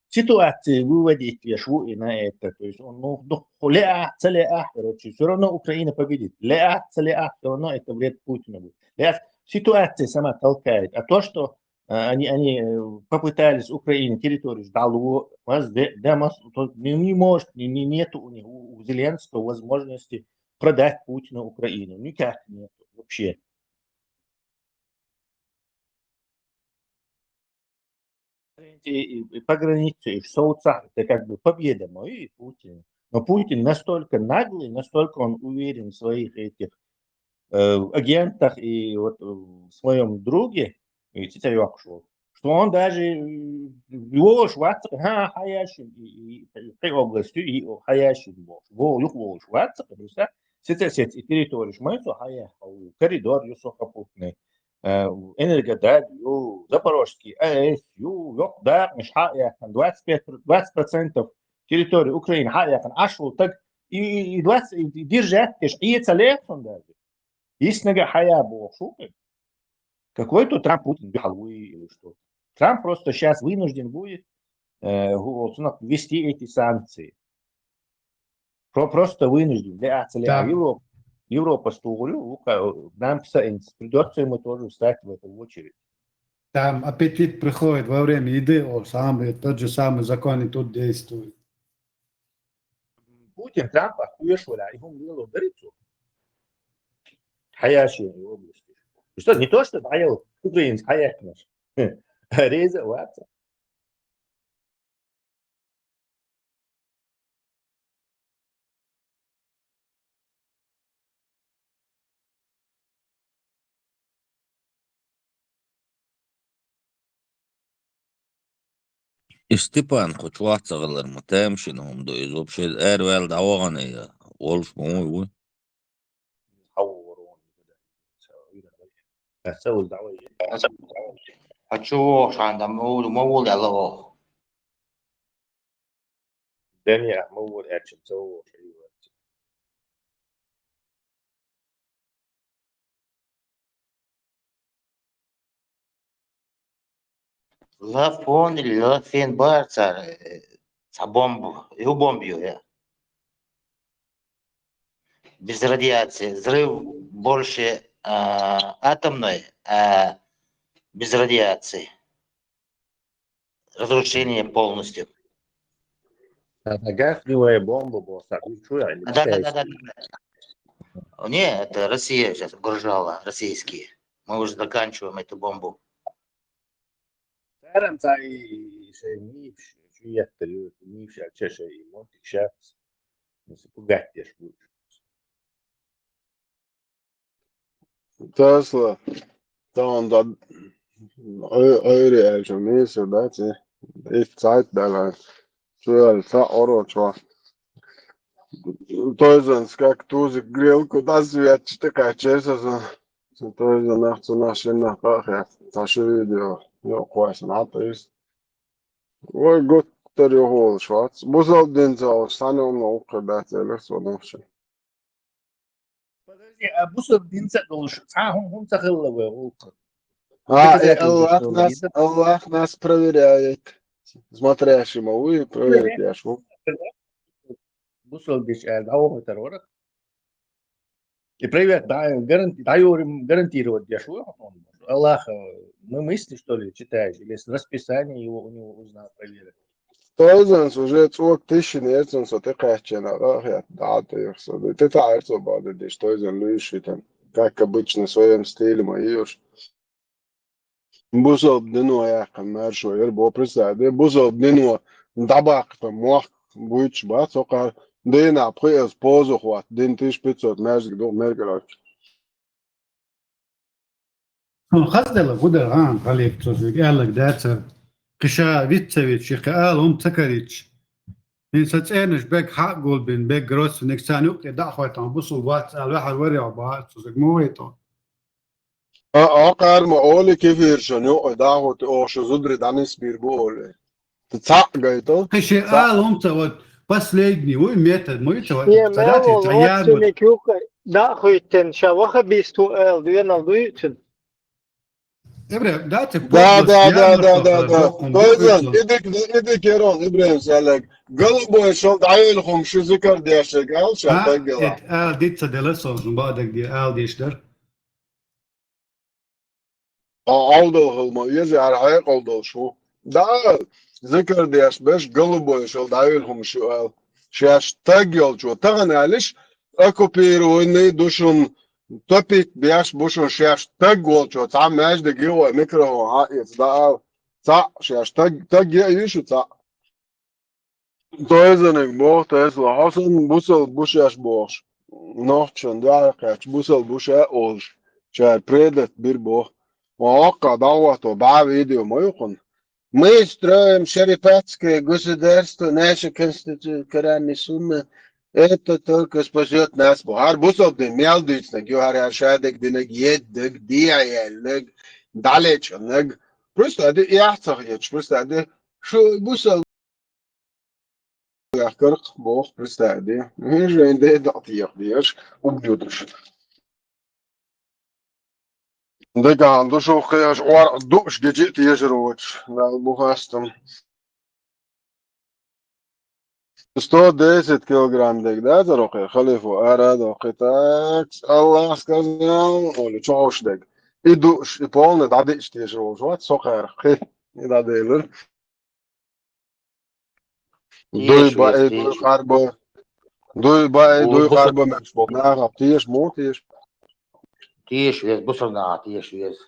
Ситуации выводить вешву и на это. То есть он, ну, ну, леа, целеа, короче, все равно Украина победит. Леа, целеа, все равно это вред Путину будет. Леа, ситуация сама толкает. А то, что э, они, они э, попытались Украине территорию сдало, вас де- демос, то не, не может, не, не- нету у них, у, у Зеленского возможности продать Путину Украину. Никак нету вообще. И, и- и по границе, и в Соуцах, это как бы победа моя и Путин. Но Путин настолько наглый, настолько он уверен в своих этих э, агентах и вот э, в своем друге, и Титарёк шел, что он даже э, его шварц, ха, хаяшин, и, и, и, и областью, и хаяшин, во, юх, во, шварц, представь, сетя сеть и территорию шмайсу, хая, коридор, юсохопутный, э, Энергодар, ю, Запорожский, АЭС, ю, ёк, да, миш, хая, двадцать пять, двадцать процентов территории Украины, хая, ашул, так, и, и, и двадцать, и держать, ты ж, и это лепсон даже. Если нога хая бог шукай, какой тут Трамп Путин бихалуи или что? Трамп просто сейчас вынужден будет э, гу- вот, ну, ввести эти санкции. Про- Просто вынужден. Для, для Да. Европы. Европа стугулю, Лука, нам придется ему тоже встать в эту очередь. Там аппетит приходит во время еды, он самый, тот же самый закон и тут действует. Путин Трамп ахуеш валя, и он делал дырицу. Хаяши области. Что, не то, что даел украинский хаяк наш. Реза ватса. И Степан, хоч вацагъалар ма тамшин хум ду из вообще эр вел давагъан я. Волш ма уй уй. Хау ворон. Хасау давай. А чего шанда мавул мавул яло? Дани ахмавул ачим сау. Лафон или лафен барцар, э, ца бомбу, ю бомбу, я. Без радиации. Взрыв больше а, атомной, а без радиации. Разрушение полностью. Газ бивая бомба была, сабичуя или Да, да, да, да, да. Не, это Россия сейчас угрожала, российские. Мы уже заканчиваем эту бомбу. Сарам цай шей мифш, чуяттыр, мифш ача шей, монтик шапс. Если пугать будешь. Тесла, там да, ой, ой, реально, месяц, да, те. Итт сайт баьлла. Чу яьлла, цхьаъ оро чохь. Тойзанс как тузик грелку дӀасаветташ тӀекхаьчча аса. Тойзанах цунах шиннах къа а хетта. Цхьа ши видео. Йо, кхойсан хьан тӀе иза. Вай гуттар ю хьолаш вац. Бусалба дин ца олуш, цхьана хӀума уккхе бац элира цо нохча. Подожди, а бусалба дин ца долуш, цхьа хӀума хӀума ца хилла вай гӀуллакх? А, э, Аллах нас, Аллах нас проверяет. Смотрящий ма вуй, проверять еш ву. Бусалба деш аьлла, дӀавахийтар вара. И проверять, дӀа-, гаранти-, дӀайорим, гарантировать деш ву хьуна. Аллах, э, мы мысли, что ли, читаешь? Или с расписания его у него узнал, проверить? Тойзанс уже цӀока тишина яцун со тӀекхаьччина, къахетта дӀа а тӀех со. Тетаьрцо бада деш, тойзан луьйшитан. Как обычно, в своём стиле ма йош. Бусалба дино яьккхина маршо яра, бо представь, бусалба дино дӀабаккхита мохк буьйцуш бац, хӀокхара дийнахь пхи эза поза хӀотта, дин тиш пиццот маьждиг ду Мергерочу. Хьуна хазделла гу дара гӀан, Халиф, цо соьга аьлларг дацара. Кхин ша виц ца виташ, кхин ала хӀума ца карийча. ХӀинца сан цӀенаш бег хьа а гулбина, бег родственник царна юкъе дӀа а хойтта, бусалба вац ала ваьхьар варехь бахьа, цо соьга ма вайтӀо. А, а, къарма олу кефиршан юкъе дӀахӀотта оха шу зударий дӀанисбийр бу олу. Ца цхьаъ гайта? Кхин шен ала хӀума ца, вот, последний, вуй метод, ма ю ца, вот, Шен ца мел даций, волу ца яр бу. Родственник юкъе дӀа а хоьттина, ша ваххабист ву ала доьналла дуй цуьнан? Эбре, да, ца Да, да, да, да, да, да. Тойзан, идик, идик ярон, Ибрахим Салек. Голубой шел, дӀайолу хӀума шу зикар деш, ала ша таггала. Эт, ала диц ца дела со, ну, бадаг де, ала деш дар. Ӏовдал хила ма веза, яра хьекъал долуш ву. Да, зикар деш берш голубой шел дӀавуьлу хӀума шу ала. Шаьш таг йолчо тахана алиш, оккупированный ду шун, топить беш бу шун, шаьш таг волчо цхьа маьждиг йо вай микрофон хьаэца дӀаала. Цхьаъ, шаьш таг, таг е а ю шу цхьаъ. Тойзаниг боху Тесла, хьо санна бусалба бу шаьш бохуш. Нохчашна дуьхьал кхаьчча бусалба бу ша а олуш, чара предать бира боху. Ма хӀоккхахь дӀахӀотто бӀе видео ма ю кхунна. Мы строим шарипатское государство, наша конституционная сумма, это только спасёт нас. Бо хӀара бусалба дин мел дуьйцинарг ю, хӀара, хӀара шадерг динарг, еддерг, дехьа яьлларг, дӀалечкъинарг. Просто аьлла, эхь ца хеташ, просто аьлла, шу бусалба Яхкарх боху представь де. Жайн де дакъ тиех деш, убьют уж. Дагахьан ду шух кхеш, ор дууш гечи а тешар воцуш, Дала бу хастам. Сто десять килограмм дег, да, зарокхе, халифу, ара докхе, так, Аллах сказал, оли, чохуш дег. И дууш, и полный, дадиш тешар воцуш, вот, сокхар, хи, и дадейлар. Дуй баи, дуй къарба. Дуй баи, дуй къарба мегаш болу нахах теша муха теша? Теша веза, бусалба нахах теша веза.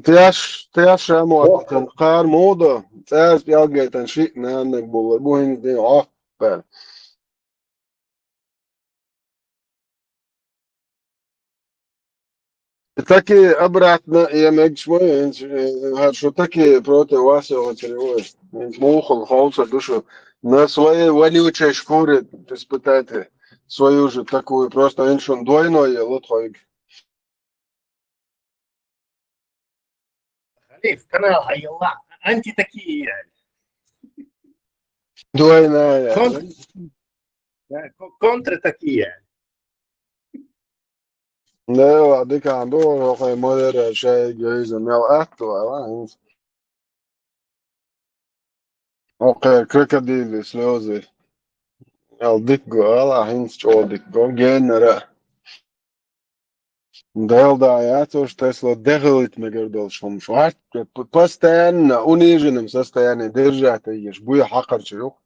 Теша, теша мо, кхара муха дан, цӀаьрца пӀелгайтан шиъ наннаг болар бу хӀинца ден Ӏохпа. Такие обратно, я мегаш ма, э, э, хӀара шу такие против вас, я говорю, ой, мухал холса душу. На своей вонючей шкуре испытайте свою же такую, просто иншун двойное лотхойг. Халиф, канал Хайялла. Анти такие. Двойная. Кон-, да, ко-, контра такие. Да, ладно, кандо, хай модера шай гейза мел атто, ала. Окей, крокодилы слёзы. Ал дикго, ала, хинс чо дикго, геннера. Дел да яц уж Тесла дехалит мегар долуш хӀумаш. Вац, п-, постоянно униженном состоянии держать еш, буя хьакхарча юх.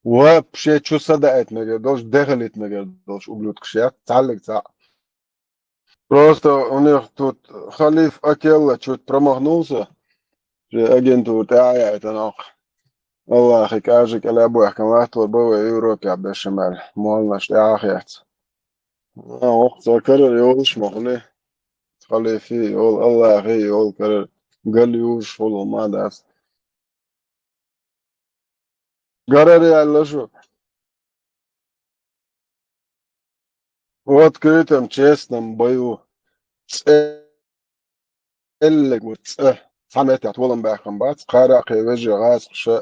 Вообще чу садаайт мегар долуш, дехалит мегар долуш, ублюдкаш яц, цхьаллиг цхьаъ. Просто у них тут халиф Акелла чуть промахнулся, же агентура тӀе а яйтана оккха. Аллахи кӀажик аьлла бохкан латтор бан вай Европе бешамаьлла, моллаш тӀе а хец. А, оккха цо карара йолуш ма хуьлий. Халифи йолу, Аллахи йолу карара. гал южаш хӀулла ма дац. Гарара яьлла шу. В открытом, честном бою. ЦӀеллиг ву цӀа. Цхьа меттехь толам баьхкина бац, кхара а кхин вежарий гӀазкхаша.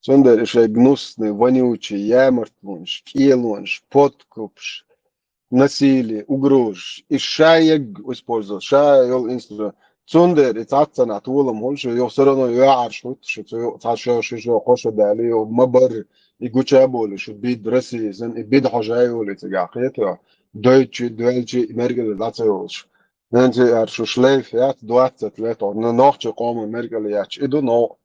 Цундела и шайн гнусный, вонючий, ямартлонаш, кӀелонаш, подкупаш, насилие, угрозаш. И ша егга использовать, ша йолу инструмент. Цундела и цхьаццанхьа толам хуьлу шу, юха все равно йоьӀарш хуьтту шу, цу юкъа цхьа шо, ши шо, кхо шо дале, юха ма барра, и гуча а болу шу, бида Россия санна, и бида хьожа а йолу цигахь кхетайо. Дойтчи, доьлчи, и мергала дӀа ца йолуш. ХӀинца и аьлла шу шлейф яц, двадцать лет, но нохчийн къоман мергала яц. И ду новкъа.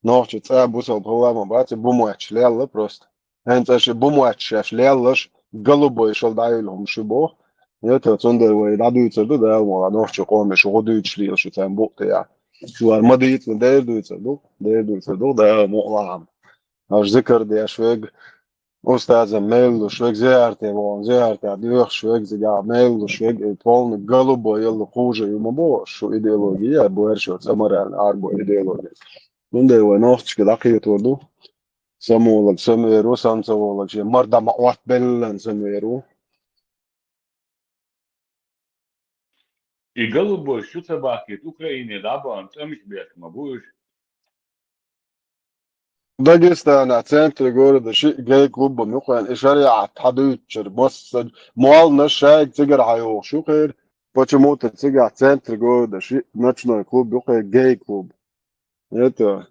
Нохчийн цӀа бусалба хилла ма бац, и бу мотташ лелла просто. ХӀинца аша и бу мотташ шаьш лелларш, голубой шал дӀайолу хӀума шу боху. Это, цундела вай дӀадуьйцур ду, Дала мукъ лахь, нохчийн къоме шу гӀо дуьйцуш лела шу царна букъ тӀехь. Шу ара ма дийцина, дера дуьйцур ду, дера дуьйцур ду, Дала мукъ лахь. Аша зикар деш верг, устазам мел луш верг, зиярте вахана, зияртехь доьхуш верг, цигахь мел луш верг, и полный голубой йолу кхужа ю ма боху, шу идеология, боьрша йоцу аморальный, арабо идеология. Цундела вай нохчашка дӀакхетор ду. Самаволалг самавер ву, сама ца волалг шен мара дӀа ма Ӏоттабеллан самавер ву. И голубой шу ца бахкийта, Украине дӀабахана цӀамаш беш ма бу уьш. Дагестанахь центре города шиъ гей-клуб а ю кхуьнан, и шариӀат хьадуьйцучуьра массо а молланаш шайга цигара хьайогӀуш ю кхеран, почему-то цигахь центре города шиъ ночной клуб ю кхеран, гей-клуб. Это,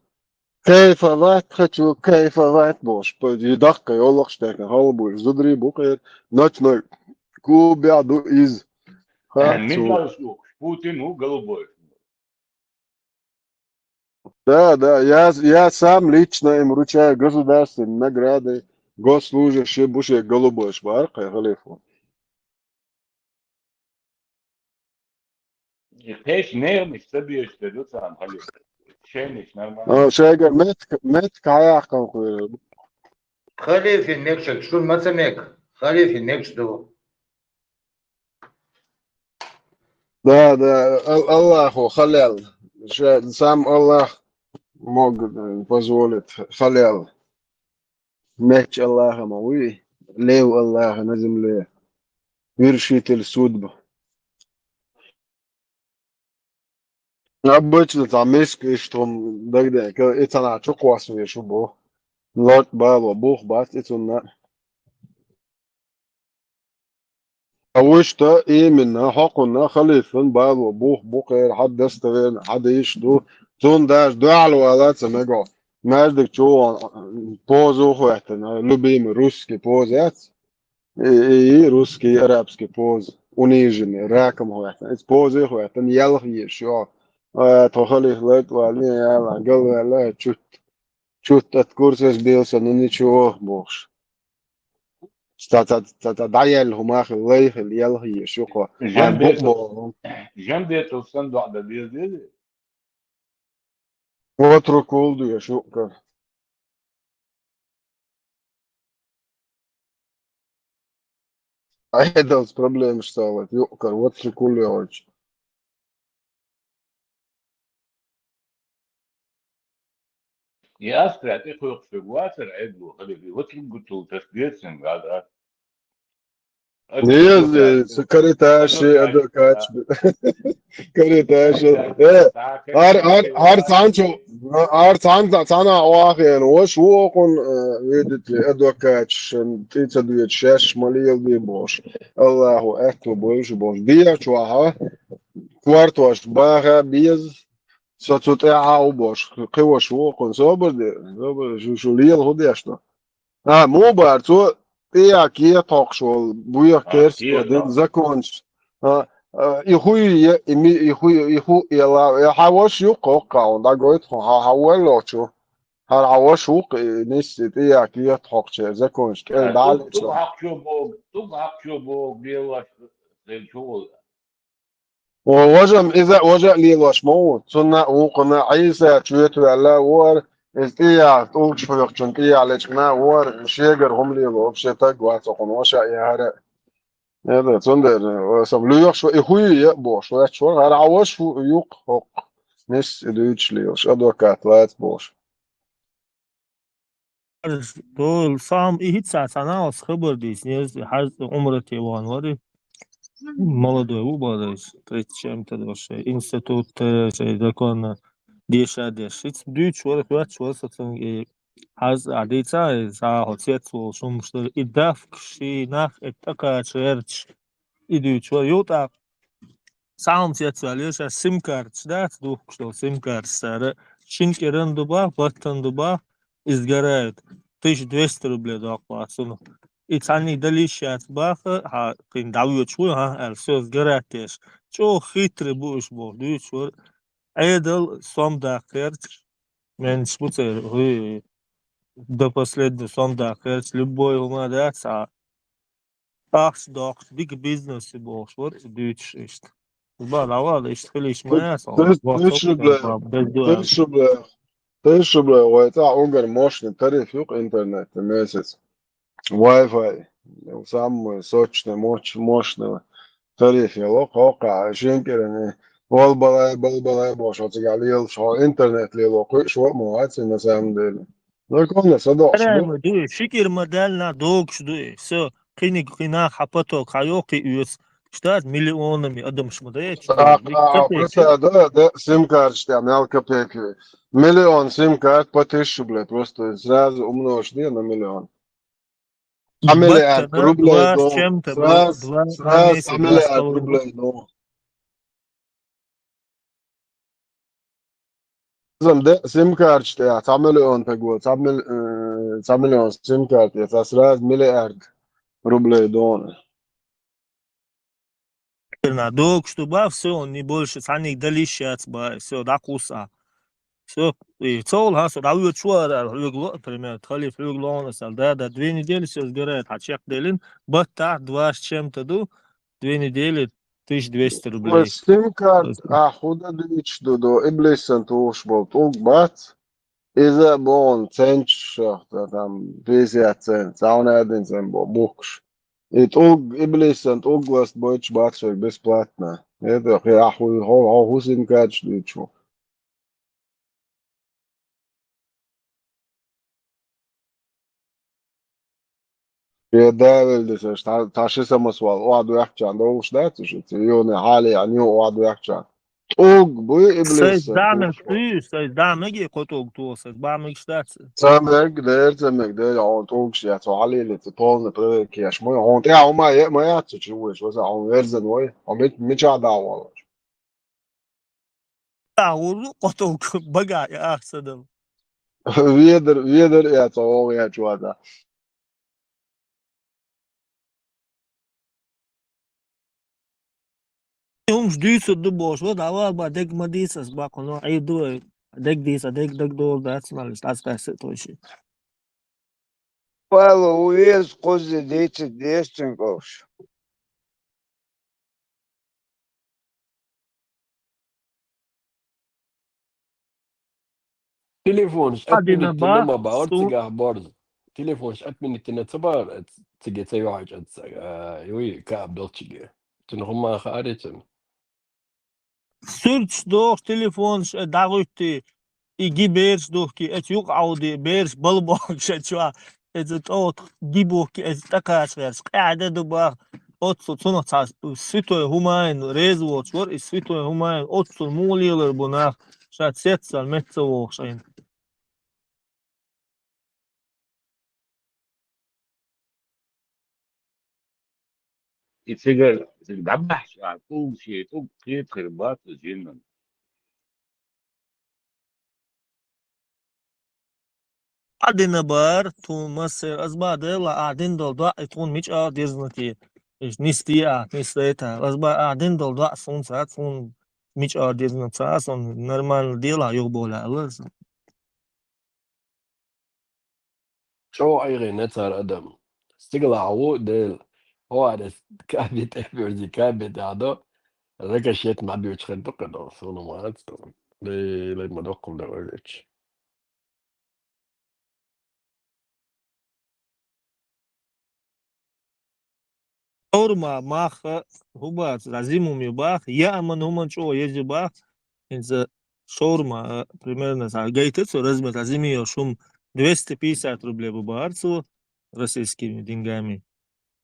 кайфовать хочу, кайфовать бохуш, и даккха йоллакхаш техна халла буьйш зударий бу кхеран, ночной клубехь ду иза. Э, хаттар цо. Мигал шу, Путин ву голубой. Да, да, я, я сам лично им вручаю государственные награды, госслужащие бу шен голубойш бара кхеран халифо. И кхечу нервнаш ца безаш дерг ду царна хали. Шайнаш нормально. А, шайгара метка, метка хьаяьккхина кхуьйра. Халифин мегаш, шуна ма ца мега. Халифин мегаш ду. Да, да, Ал-, Аллахо халел. Ша-, сам Аллах мог, э, позволит халел. Меч Аллаха ма вуй, лев Аллаха на земле, вершитель судьб. Обычно цхьа миска иштта хӀума дагадеана, и цхьанхьа чу кхоссавеш ву боху. Лорд бало бух бац и цунна. А вуьшта именно хӀокхунна халифан бало бух бу кхеран, хьан достоверно, хьан дийш ду. Цунна даже дуьхьал вала ца мегаш. Маьждиг чу вон поза а хӀоьттина, любимый русский поза яц. И, и, и русский, и арабский поза. Униженный, раком хӀоьттина. Иза поза а хӀоьттина, ялх езаш йо. А, тхо халиф лайта валле, яла, галваьлла, чуть, чуть от курса сбился, ну ничего, бохуш. Ца, ца, ца, ца, дӀаяьлла хӀума хила, лай хила, ялх езаш ю кхо. Жан Ай, бу-, бетал, боху. Жан бетал сан доӀа дан деза деза? Ватру кулду я шука. Айдалц проблемаш салат, юкъ кара, ватру кулду я вайча. И астрат и кхойкхуш вацара Ӏедало хилира, ватру гутул тас децин гада. Деза, са кариташи, адвокаташ. Кариташи. Э, ар, ар, ар цанчу, ар цан, цана вахен, вош вокун, э, видите, адвокаташ, тӀе ца дуьйцу, шаьш ма леладе бохуш. Аллаху аьтту бойшу бохуш. Дехьа чохьа, кортош баха беза, со цу тӀе Ӏа ву бохуш. Кхивош вокун, собар де, собар, шу, шу лела хӀу деш ду. А, муха бара, цо тӀеяхьа кехат хьокхуш волу, буьйха керста дина законаш. А, а, и хӀу е, и ми, и хӀу, и хӀу эла, э, хьан ваша ю-кх хӀокху хьуна, дӀагойту хьуна, хьан, хьан валло чу? ХӀара хьан ваша ву-кх, и нисса тӀеяхьа кехат хьокхучеран законаш кӀел дӀа а лечо. ТӀугӀа хьокхучо богу, тӀугӀа хьокхучо богу, лелош, хилчо волу. О, важа-м иза, важа а лелош ма ву. Цунна а вукхунна а Ӏийса чоьтаваьлла а вара, иза тӀеяхьа, тӀулгаш хьоькхучун тӀеяхьа лечкъина а вара, шегара хӀума лело вообще таг вац хьуна ваша а яхьара. Эда, цундела, э, сам лоьхуш ву, и хӀу ю е а бохуш, ваьчча вара, хӀара хьан ваша ву-, ю-кх хӀокху. нисса и дуьйцуш лелаш, адвокат лаца болуш. Дойла, сам и хӀинца цхьа нахалс хабар дийцина, еза хьаьж Ӏумрате вахана вара. Молодой ву бара иза, тридцать чем-то долуш, институт, э, шайн законно деша а деш. Хица дуьйцуш вара, хоьттуш вара со цуьнга, и хьаьж а дийца, и сахьа хьо цец волуш хӀумаш дара. И дафкаш, и нах, и тӀакхача гӀерташ, и дуьйцуш вара. Юкъа тӀаккха схьа хӀума цецваьлла, ша сим-карташ дац духкуш долу, сим-карташ цара шина кӀиран ду бах, баттан ду бах, иза гарайта тысяча двести рублей доккху бах цунах. И цхьанниг дала йиш яц баха, хьан кхин дӀавоьдуш вуй, хьан, аьлла, соьца гарантеш. ЧӀогӀа хитрый бу уьш боху, дуьйцуш вара. Ӏедал сом даккха гӀерташ, менташ бу церан, хӀуй, до последнего сом даккха гӀерташ, любой хӀума дац, а ахча доккхуш, дика бизнес ю бохуш вара, дуьйцуш иштта. Бала вала, иштта хилийш ма яц, Тысяч-, тысяч рублей, бездуьгӀал. Тысяч рублей, тысяч рублей вай цӀа угар мощный тариф юкъа интернет месяц. Wi-Fi, самый сочный, моч-, мощный тариф яло, кхоккха, шин кӀиран, балбалай, балбалай бохуш, оцигахь лелаш, хьо интернет лело кхуьуш ваъ ма вац, на самом деле. Законно садоӀуш бу. Дуй, ши кӀира ма даьлла, догуш дуй. Всё, кхиниг, кхин нах хьан поток хьан йоккхий оьцу. Штат миллионами адамаш ма даьча. А, а, а, да, да, сим-карташ тӀе мел копейки. Миллион сим-карт по тысячу, блядь, просто сразу умножь де на миллион. Цхьа миллиард рублей дон. Сразу, сразу цхьа миллиард рублей дон. Зам де сим-карташ тӀехь цхьа миллион таг ву, цхьа мил-, э, цхьа миллион сим-карт тӀехь, цхьа сразу миллиард рублей дон. Догуш ду бах, всё, не больше, цхьанниг дала йиш яц бах, всё, дӀакхуссу. Всё, и цул хьан со дӀавоьдуш вара, аьлла, хьоьга ло, например, халиф хьоьга ло хьуна, аьлла, да, да, две недели, всё, сгорает, хьан чекх деллина, баттахь два с чем-то ду, две недели, тысяча двести рублей. Сим-карт, а, хӀун дан дуьйцуш ду, ду, иблисан тухуш болу тӀулг бац, иза а боху центнаш, там, пятьдесят цент, цхьа хӀун аьлла цент боху, бухкуш. И тӀулг, иблисан тӀулг ласта бойтуш бац шайга бесплатно. Это хи-, а, хӀу-, хьо, хьо хӀун сим-карташ дуьйцуш ву? Я давил десаш, та, та ши самас вал, охьа дуьхьчан долуш дац уж, ци юни хьале, а ню охьа дуьхьчан. ТӀулг буй иблис. Сай дамег туй, сай дамеги кхо тӀулг тоху, сай бамегаш дац. Ца мег, дер, ца мег, дер, хьуна тӀулгаш яц, хьо хьалеле, ци полный проверка еш. Ма, хьуна тӀехь хӀума е, ма яц, цу чу вуьйш, васа хьуна верзан вай, хьо мича дӀа воллаш. ТӀагӀуру кхо тӀулг багахь и ах ца дала. Ведар, ведар а яц, оха яч вада. ХӀумаш дуьйцур ду бохуш, ва, дӀавала ба, дег ма дийца ас баккху, но Ӏийр ду вай, дег дийца, дег, дег долу дац, мал, дӀасакъаьстина тхойши. Вало, ву веза кхузза дийца деза цуьнга олуш. Телефонаш отменить йина ма бара цигахь борз. Телефонаш отменить йина ца бара, цига ца юьхьича, а, юй, кааб долчиге. Цуьнан хӀумма хаарий цуьнан? Суьрташ дохуш, телефонаш, э, дӀагӀуьттий, и ги бераш духкий, эца юкъа Ӏовдий, бераш балбохуш эца чохь, эца тӀовтах ги бухкий, эца тӀакхача гӀераш, къаьхьа де ду бах, оццул цунах цхьа святой хӀумаин реза воцуш вара, и святой хӀумаин оццул муха лелар бу нах, ша цецваьлла метта ца вогӀуш айна. И цига, цига дӀабаьхьча, тӀулг шен, тӀулг кхетар бац жинан. Ӏадина бар, тхуна массер, аз ба дела, ахь дина долу доӀа, и тхуна мича а дезна те, нисде а, нисдайта. Аз ба ахь дина долу доӀа, суна ца, суна мича а дезна ца, суна нормально дела, юхабола, аллар. ЧӀогӀа айгӀина цара адам. Стигалахь ву, Дела. ХӀора кабе тӀе а вирзи, кабе тӀе а до. Рикошет ма дуьйцу хир ду кхидо, суна ма ац ду. Ле, ле, ма доккхал дан вевлича. Шаурма, мах, хӀу бац, зимум ю бах, яаман хӀуман чӀогӀа еза ю бах, хӀинца шаурма, а, примерно, цхьа гайта цо размер, цхьа зима йолуш хӀума двести пятьдесят рублей бу бахара цо российскими деньгами.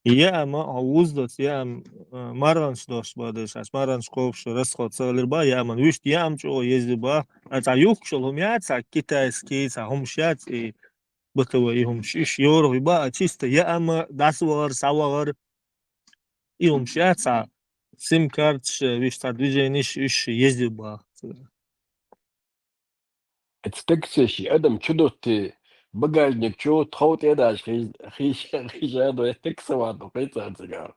Яа ма, хьо вуздоц, яа ма, а, маргӀанаш дош ба деш, аш маргӀанаш кхобуш расход ца хилар ба, яа ма, вуьшта яа ма чӀогӀа еза ба, а цхьа юхкуш йолу хӀума яц, цхьа китайский, цхьа хӀумаш яц, и бытовой и хӀумаш, иш йорах ба, а чисто яа ма, дӀасавахар, схьавахар, и хӀумаш яц, цхьа сим-карташ, вуьшта цхьа движениш, уьш еза баха. Эцу таксеши адам чу доттий, багажник чу тхов тӀе а даш, хиш-, хиш-, хиша а дой, такса ван ду кхин цара цигахь.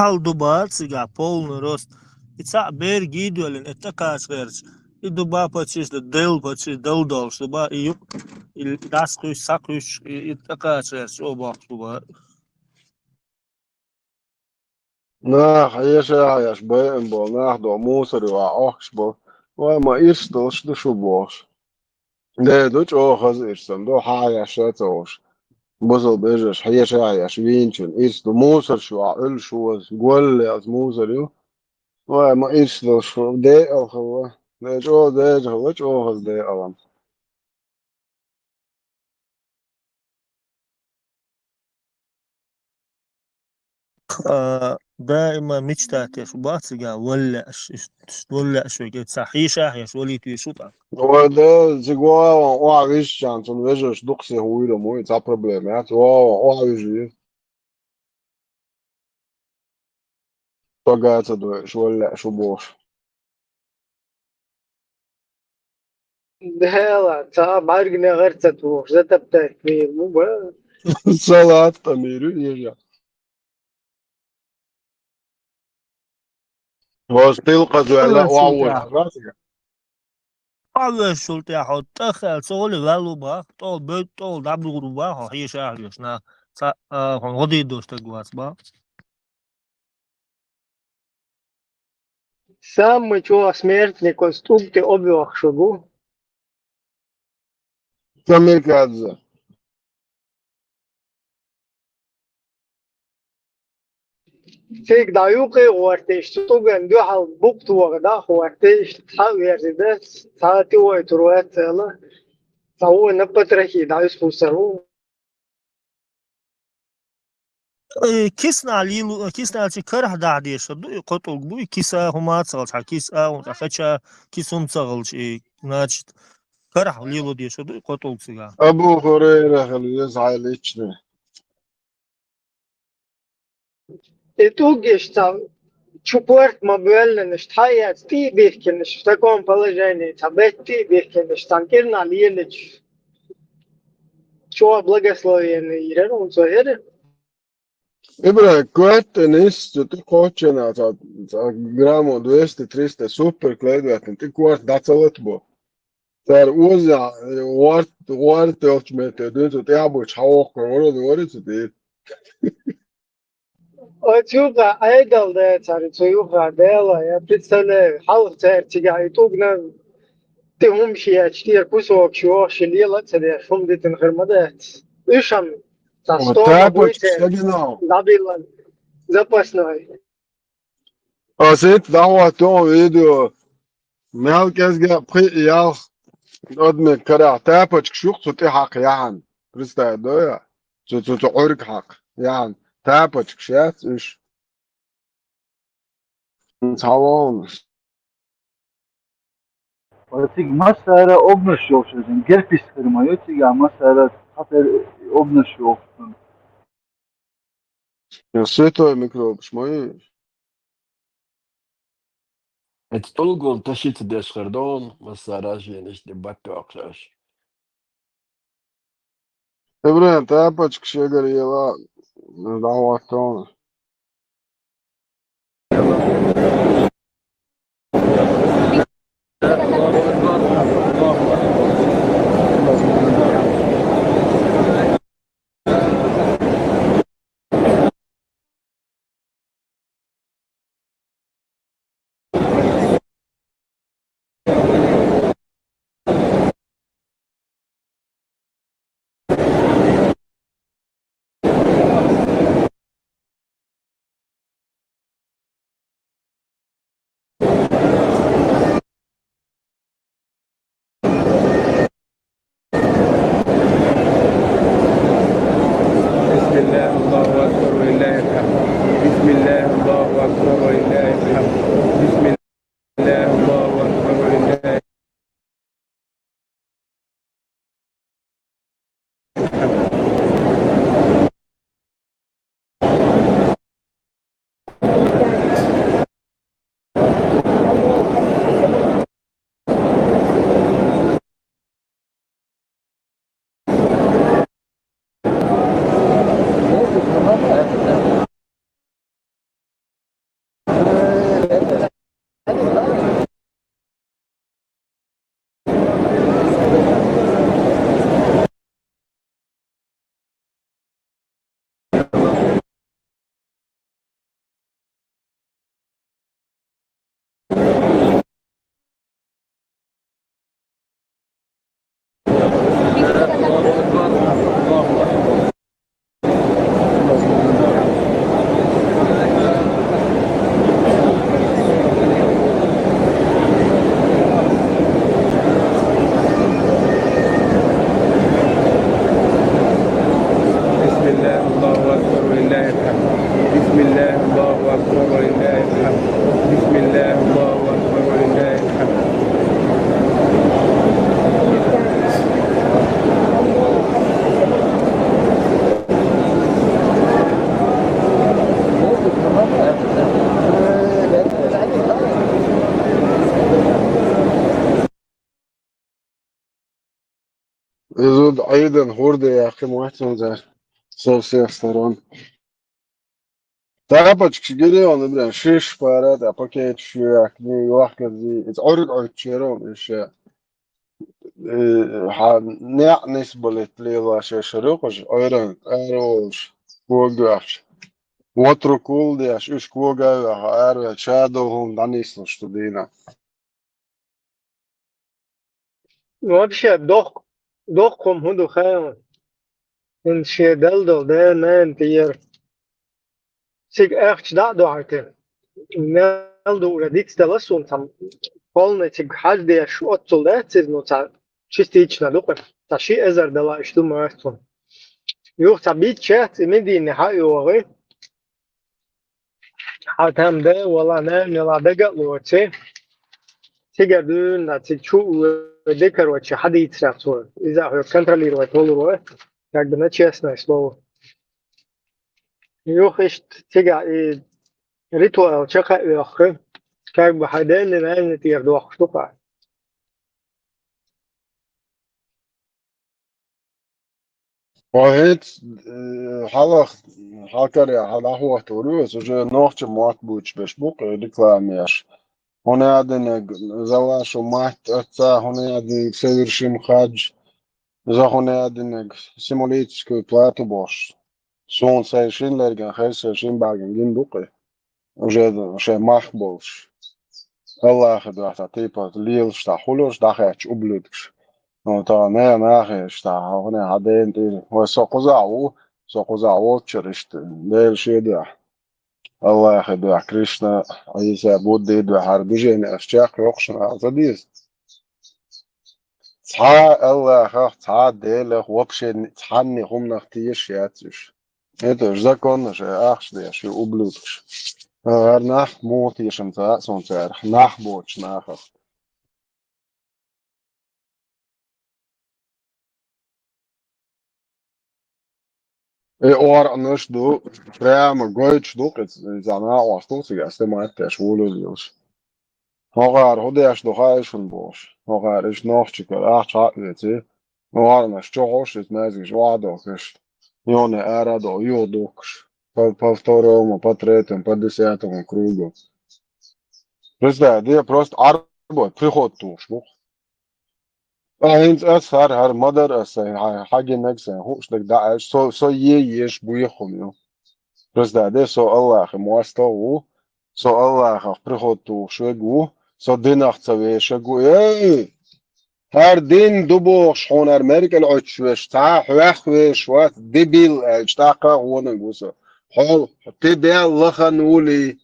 Хьал ду бац цигахь полный рост. И цхьаъ бер гийдоьллина, и тӀекхача гӀерташ. И ду ба паччаш да, делла паччаш дала долуш ду ба, и юкъ, и дӀасакхуьйсуш, схьакхуьйсуш, и, и тӀекхача гӀерташ, о, бохуш ду ба. Нах хьеша а хьеш байъина болу, нах доху мусар юкъахь Ӏохкуш болу. Вай, ма ирс долуш ду шу бохуш. Де ду чӀогӀа хаза ирсан ду, хьан хьеша а ца хууш. Бусал бежаш хьеша а хьеш вийначун ирс ду, мусар шу а Ӏуьллуш ву аса, гол ле аса мусар ю. Вай, ма ирс долуш ду, деал хилла. Де чӀогӀа дежа хилла, чӀогӀа хаза деалан. А, даима мечтать еш бац цигахь валлаьаш, иш-, иш-, валлаьаш вега, цхьа хьеша а хьеш валийта везаш ву тӀаккха. Вай, да, цига вон охьа вижчарна, цунна вежарш дукха сиха вуйла ма вуй, цхьа проблема яц. Вон охьа вижа веза. Сога ца дойуш, валлаьаш ву бохуш. Дела, цхьа бӀаьргане гӀар ца тухуш, затаптать мийр бу ба. Салат а мийр ю, ежа. Хьо стил кхазваьлла, Ой, охьа султӀа. Вожа. Охьавоьшшул тӀехь хьо тӀаххаьлла ца гӀоле ваьлла ву бах, тӀол бевдда, тӀол дӀабугӀур ву бах, хьо хьеша а хьоьшу нах, цхьа, а, хьуна гӀо дийр долу стаг вац бах. Самый чӀогӀа смертник оцу тӀулг тӀе обвохуш ву. Камикадзе. Цига дӀа юккъе а гӀортий, иштта тӀулган дуьхьал букъ тоха дӀа а гӀортий, иштта цхьа а верзий дац, цхьа а тӀе вайтур вац аьлла, цхьа вон а патрахи дӀа уьсхуссар ву. Э, киснахь лело, киснахь чи карахь дахьа дешар ду, и кхо тӀулг бу, и киса хӀума ца хилча, хьан киса а, хӀун цхьа хача, киса хӀума ца хилча, и, значит, карахь лело дешар ду, и кхо тӀулг цигахь. Абу Хурайра хила веза хьайн личный. И тӀулгаш цхьа чу корта ма боьллинаш, тхьа а яц, тӀе а бихкинаш, в таком положении, цхьа бетта тӀе а бихкинаш, цхьана кӀирнахь лелача, чӀогӀа благословение йирар, хӀунца хӀера. Ибрай, коьрта тӀе нисса цу тӀе кхоччена цхьа, цхьа граммо двести-триста супер клейдоьттина, тӀе корта дӀа ца латабо. Цара оза гӀорт, гӀорт йолчу метте дуьйна цу тӀехь бучу хьан воккхур вара, вара цу тӀе. Оцу юкъа Ӏедал дацара, цу юкъа Дела, я представляю, хьалха цара цигахь и тӀугна тӀе хӀума ши яц, тӀера кусок ши йохуш, ши лела а ца деш, хӀума дитина хир ма дац. Уьш-м цхьа О, стома буй тапочкаш церан, сагинал. ДӀабиллан запасной. Аса итт дӀахӀотто видео. Мел кӀезга пхи а ялх адамийн карахь тапочкаш ю-кх цу тӀе хьакха яхьан. Представь, да я? Цу, цу, цу Ӏуьрг хьакха яхьан. Тапочкаш яц уьш. Цхьа вогӀанаш. Ва цига массара обнаш йолуш иза, герпес хир ма ю цига массара цхьатера обнаш йолуш. Я святой микробаш ма ю. Эцу тӀулгул ташица деш хир ду хьуна, массара а жийнаш де баттоьхкуш. Ибрахим, тапочкаш эгара ела, дӀахӀотта хьуна. بسم الله، الله أكبر، ولله الحمد. بسم الله، الله أكبر، ولله الحمد. بسم الله، الله أكبر، ولله الحمد. بسم الله، الله أكبر، ولله الحمد. بسم الله، الله أكبر، ولله الحمد. بسم الله، الله أكبر، ولله الحمد. Иза Ӏийдан хӀурда яьккхи мотт цунца со всех сторон. Тапочкаш гире он, Ибрахим, шиш пара тӀа пакеташ ю яьккхи, йохкарзи, иза Ӏург Ӏуьттуш яра он иша. Э, хьа неӀ нисбалийта лела шешара юкъаш, Ӏуьйранна ара волуш, кога йоьхча. Ватру кул деш, уьш кога а йоьхьа, ара ваьлча, ша долу хӀума дӀанислуш ду дийна. Вообще, доккха, доккха хӀума хӀун ду хаьий? ХӀинца шен Далла долу да-нана тӀера цига ахча дӀа а дохьуьйтуш, мел дуур дицдала суна цхьа полный цига хьажа деш оццул дац иза, ну, цхьа частично ду-кх, цхьа ши эзар дала иштта ду ма ас цунна. Юха цхьа битта шац и Медине хьа а йогӀий. Хьан там да, вала, нана, вала дага а лоций. Цигара дуьйна, цига чу а вуьйде, короче, хьадийцарехь цо. Иза хьоьга контролировать волур вай, как бы на честное слово. Юха иштта цигахь и ритуал чекх а оьху, как бы хьайн ден-нанна тӀера дохкуш ду-кх. Ва хӀинца, э, хьалха, хьалкарехь хьан дӀахӀоттор ю аса, уже нохчийн мотт буьйцуш берш бу-кх реклама еш. ХӀунда аьлла динарг, за вашу мать, отца, хӀунда аьлла динарг, совершим хадж, за хӀунда аьлла динарг, символическую плату бохуш. Суна сайн шина лерган хеза, сайн шина бӀаьргана гина бу-кх и. Уже шайн мах болуш. Аллахе дуьхьа, типа, лелаш тӀехь хуьлуш, дӀахаьтташ ублюдкаш. Ну, тахана нахе иштта, хьуна хьан дена тӀера. Вай со кхузахь ву, со кхузахь волччуьра иштта, Дела шен дуьхьа. Аллахе дуьхьа, Кришна, Ӏийса, Будде дуьхьа, хӀара движение аш чекх йоккхуш нах ца деза. Цхьа Аллахах, цхьа Делах, вообще цхьанне хӀуманах тешаш яц уьш. Это уж законно шайн ахча деш ю, ублюдкаш. ХӀара нах муха тешам ца а суна царах, нах боцуш нахах. И оргӀанаш ду, прямо гойтуш ду, кхин иза накъост ду, цига снимать деш, волавелаш. ХӀокхара хӀун деш ду хаьий шуна бохуш. ХӀокхара иштта нохчий кара ахча хьаъ веций. ХӀокхарнаш чохь уьш, иза маьждигаш охьадохкуш. Йоне ара а доху, юха духкуш. По, по второму, по третьему, по десятому кругу. Представь, де просто Ӏарбой приход тухуш бу. А хӀинца ас хӀара, хӀара ма дара ас сайн, хьа-, хьагинарг сайн, хууш дерг дӀа аьлча, со, со е еш буьйху хӀума ю. Просто де, со Аллахьан моастагӀа ву, со Аллахьах приход тухуш верг ву, со динах ца вешаг ву. Эй! ХӀара дин ду бохуш, хьуна хӀара меркӀал Ӏуьттуш веш, цхьа а хьоьху веш вац, дебил аьлча, тӀаккха а гӀонаг ву со. Хьо, ти бел лахан вулий?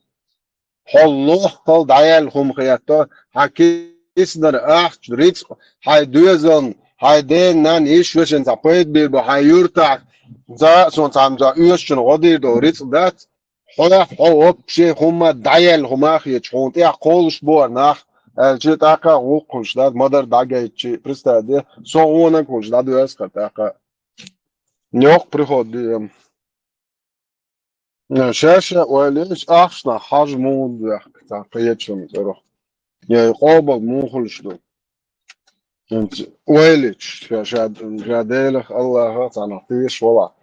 Хьо лоххал дӀаяьлла хӀума хетто, хьан киснара ахча, рицкъ, хьайн доьзална, хьайн ден-нанна, йиш-вешин цхьа пайда бийр бу хьайн юьртахь, за а суна цхьамза оьшучун гӀо дийр долу рицкъ дац, хьо, хьо вообще хӀумма дӀаяьлла хӀума а хеташ, хьуна тӀехь кхолуш бу хӀара нах, аьлча, тӀаккха а гӀуллакх хуьлуш дац, ма-дарра дӀагайтчи, представь де, со гӀонаг хуьлуш дӀадоьзна хӀара тӀаккха. Йоккха приход ду. Ша-ша ойла йича, ахчанах хьажа муха ду ваьхка, цхьа кхечунна цӀарах. Я и къобал муха хуьлуш ду? ХӀинца ойла йича, ша, ша, ша Делах, Аллахах цхьаннах тешаш валахь.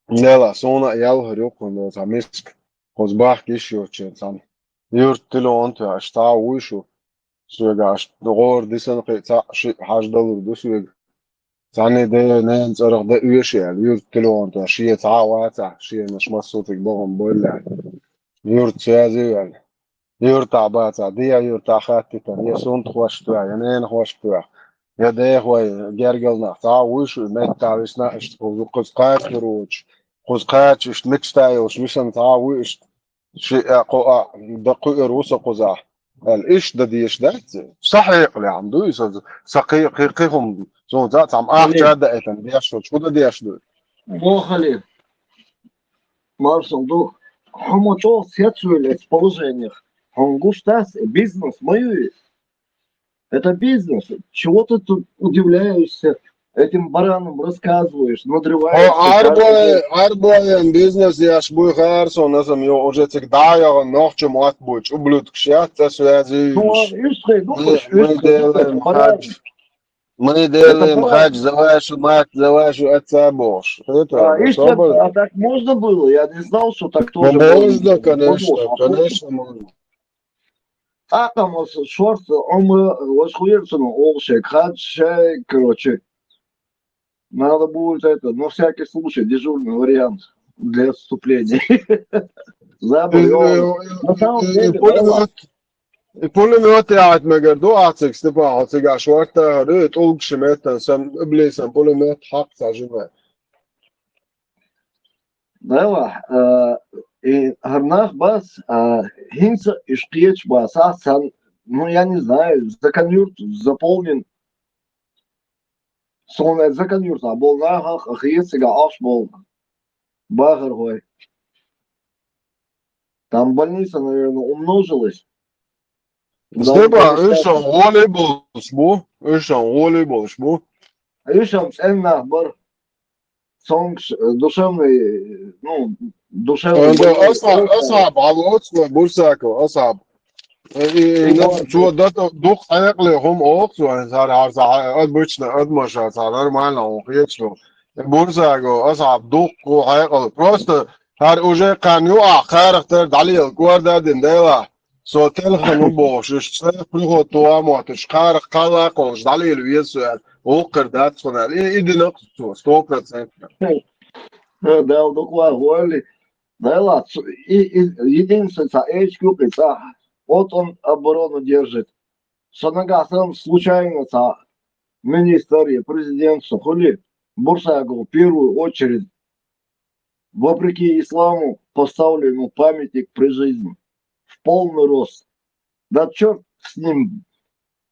Дела, суна а ялхара юккъана долу цхьа миска, кхуза бахка йиш йоцучеран цхьаьна. Юьрта телефон тоьхна, аша цхьа а вуй шу? Соьга аша гӀора дисина кхин а цхьаъ, шиъ хьажа далур ду соьга. Цхьанне де, ненан цӀарах дан оьшу аьлла, юьрта телефон тоьхна, шен цхьа а вацахь, шенаш массо а цига бахана бойла аьлла. Юьрта связи ваьлла. Юьртахь бацахь, де а юьртахь хаттитар, я сунтахошка тоьхна, я ненахошка тоьхна, я дехой гергалнах, цхьа а вуй шу, меттахь висна иштта кхуза, кхуза кхача хир воцуш, кхуза кхача иштта мечта йолуш висина цхьа а вуй иштта? Ши а, кхо а, дан кхуьур ву со кхузахь, аьлла, иштта дан дезаш дац? Сан хьекъалехь-м ду иза, сан кхи-, кхи-, кхин хӀума, суна цхьа а цхьамма ахча а даийтина деш волчу, хӀун дан дезаш ду? Бохали, маршал ду, хьо ма чӀогӀа сецвевлла эцу положениях, хьуна гуш дац, бизнес ма ю иза. Это бизнес. Чего ты тут удивляешься, этим баранам рассказываешь, надрываешься? Хьо арбой, арбоен бизнес еш буй хаар сон, аса ма йо, уже цига дӀа а яхана нохча мотт буй, ублюдкаш яц, цӀа связиюш. Ну, а, ишхай, ну, мы делаем хадж. Мы делаем хадж, за вашу мать, за вашу отца бохуш. Это, а, ишта, а так можно было? Я не знал, что так тоже можно. Можно, конечно, конечно, можно. Акъамас шорта Ӏумра, ваша хуьйра цунах оха шайга хадж, шай, короче, надо будет это, на всякий случай, дежурный вариант для отступления. Забыл, и, и, на самом деле, и пулемёт, и пулемёт яхьать мегар ду ахь цига, Степан, хьо цигахь шорта хӀара, и тӀулгаш меттан сан, иблисан пулемёт хьакха ца жима. Делахь, а, и хӀара нах бац, а, хӀинца уьш кхеташ бац, ахь царна, ну, я не знаю, закон-юрт заполнен. Суна закон-юртахь болу нахах а хета цигахь Ӏаш болу бахархой. Там больница, наверное, умножилась. Степан, уьш сан гӀоле болуш бу, уьш сан гӀоле болуш бу. Уьш сан цӀена нах бара. Цуьнгаш, э, душевный, э, ну, душевный больной. Асхьаб, Асхьаб, хьалоцу вай Бурсаков, Асхьаб. Э, и, и, и, цо дата дукха хьекъале хӀума оха цо, хӀара, хӀара, хӀара, обычно адамаша цхьа нормально хӀума хеташ ду. И Бурсаков, Асхьаб, дуккха хьекъал. Просто хӀара уже кхарна юкъахь кхарах тера дӀалела кӀордадина, делахь. Со телхана ву бохуш, уьш цӀа приход тоха а моттуш, кхарах кхалла а кхоллуш, дӀалела веза со аьлла, вукхара дац хьуна аьлла. И, и дина цо, сто процентов. Дала дукха ван гӀолли. Дала цу-, и, и, единственный цхьа эчка юкъа цӀахь, вот он оборону держит. Со нагахь санна случайно цхьа министр я президент со хуьли, Бурсаков в первую очередь вопреки исламу, поставлю ему памятник при жизни в полный рост. Да чёрт с ним,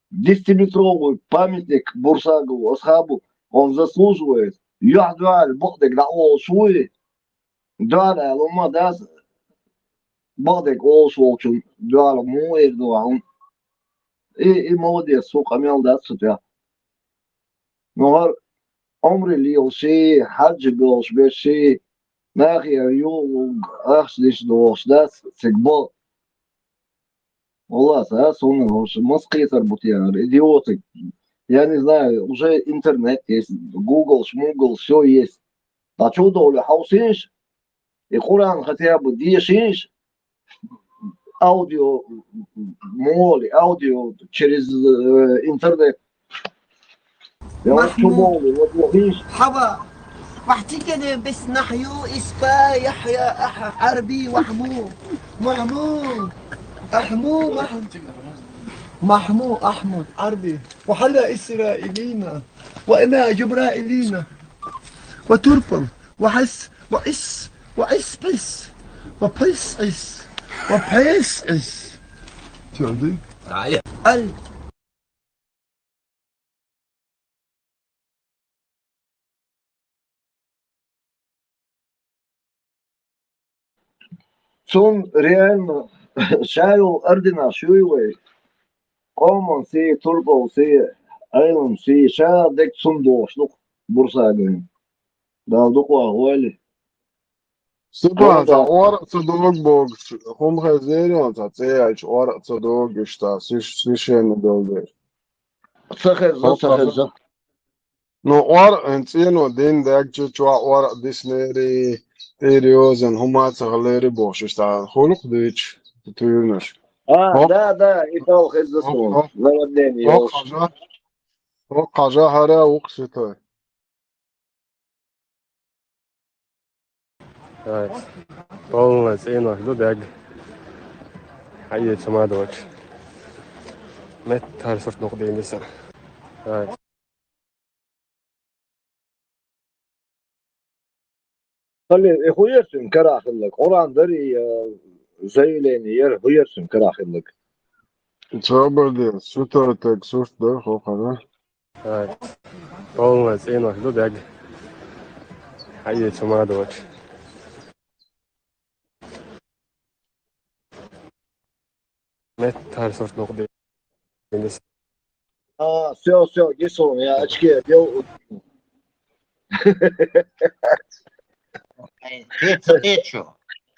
десятиметровый памятник Бурсагову, Асхабу, он заслуживает. Юьхь-дуьхьал бакъдерг дӀаолуш вуй, дуьхьал ала ма дац, бакъдерг олуш волчун дуьхьал муха эр ду хьуна. И, и молодец, цо къамел дац цу тӀехь. Ну, хӀара Ӏумре лелаш и, хьаьжжа болуш берш и, нахера юхалург ахча деш дохуш дац цига бо. Валлахь, а, суна, в общем, мас кхетар бу тяхар, идиоты. Я не знаю, уже интернет есть, Google, шмугл, всё есть. А чё доля, хьовсийша? И Къуръан хотя бы дешийша? Аудио, моли, аудио через, э, интернет. Я вот чё Махмуд. Моли, вот, вот, видишь? Хьава. Вахтикене бес нахью, испа, яхья, аха, арби, вахму. Махму. Ахму, махму. Махму, Ахмуд, арби. Вахьала исраилина. Ва ина жубраилина. Ва турпал. Ва хьис, ва ис, ва ис пис. Ва пис ис. Ва пис ис. Чё ты? Ай. Ал. Цун реально шайол орденаш юй вай. Къоман сий, турпал сий, Ӏилма сий, ша дег цун дохуш ду-кх Бурсаган. Дала дукха вахавойла. Степан, цхьа оаркъа ца догу бохуш, хӀума хезира, цхьа цӀе яьлча оаркъа ца догу иштта, священный долу дела. Ца хезна, ца хезна. Ну, оаркъа, цӀено дина даьгча чохь оаркъа диснери, тӀера йозанна хӀума а ца хилира бохуш, иштта хуьлу-кх дуьйцуш, туьйранаш. А, да, да, и пал хезна суна. Наводнение йолуш. ХӀокху хьажа, хӀара а ву-кх ситой. Ай, полный цӀенош ду даьгга. Хьаэца ма доцуш. Меттара сурт нукъа дийна сан. Ай. Хале, и хӀун яра цуьнан карахь хилларг? Къуръан дара и, э, заявление яра, хӀун яра цуьнан карахь хилларг? Цабар де, сутара таг сурт дара хӀокхара. Ай, полный цӀенош ду даьгга. Хьаэца ма доцуш. Меттара сурт нукъа дийна сан. А, всё, всё, гисун, я очки одел. Эй, ты, ты чё?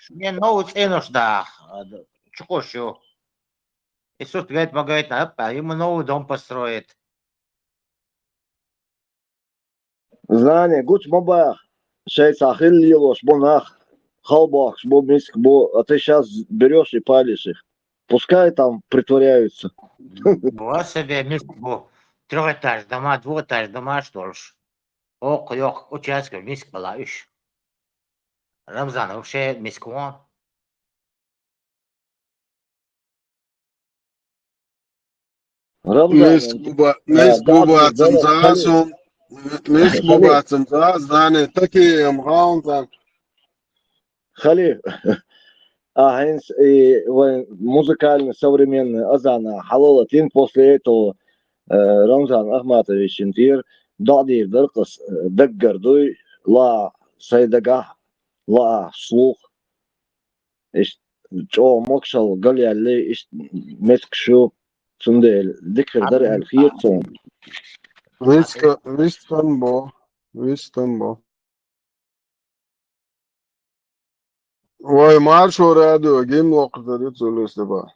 Мне новый ценош да, а, д-, чё хочешь? И сурт говорит, ма говорит, а, па, ему новый дом построит. Знание гучу ма баха, шайца хила лелош бу нах, халбохкуш бу, миска бу, а ты щас берёшь и палишь их. Пускай там притворяются. Бу себе миска бу, трёхэтаж дома, двухэтаж дома, что ли? Ох, ох, участок миска бала уьш. Рамзан вообще миска вон. Рамзан, миск буба-, а, миск бубацам за сун, миск бубацам за, знание, такие ам хаунтан. Халиф, а, хӀинца и вайн музыкальный современный азана хьалалатин, после этого, э, Рамзан Ахматовичин тӀера доӀа дийр дара-кх ас, э, даггара дуй, ла сайн дагахь, ла слух. Иштта чӀогӀа могушалла галъяьллий, иштта меттигаш ю, цундела дика хир дара аьлла хета суна. Вистхам бо, вистхам бо. Вай Маршо радио гимн локхуш дара ю цул исдиба.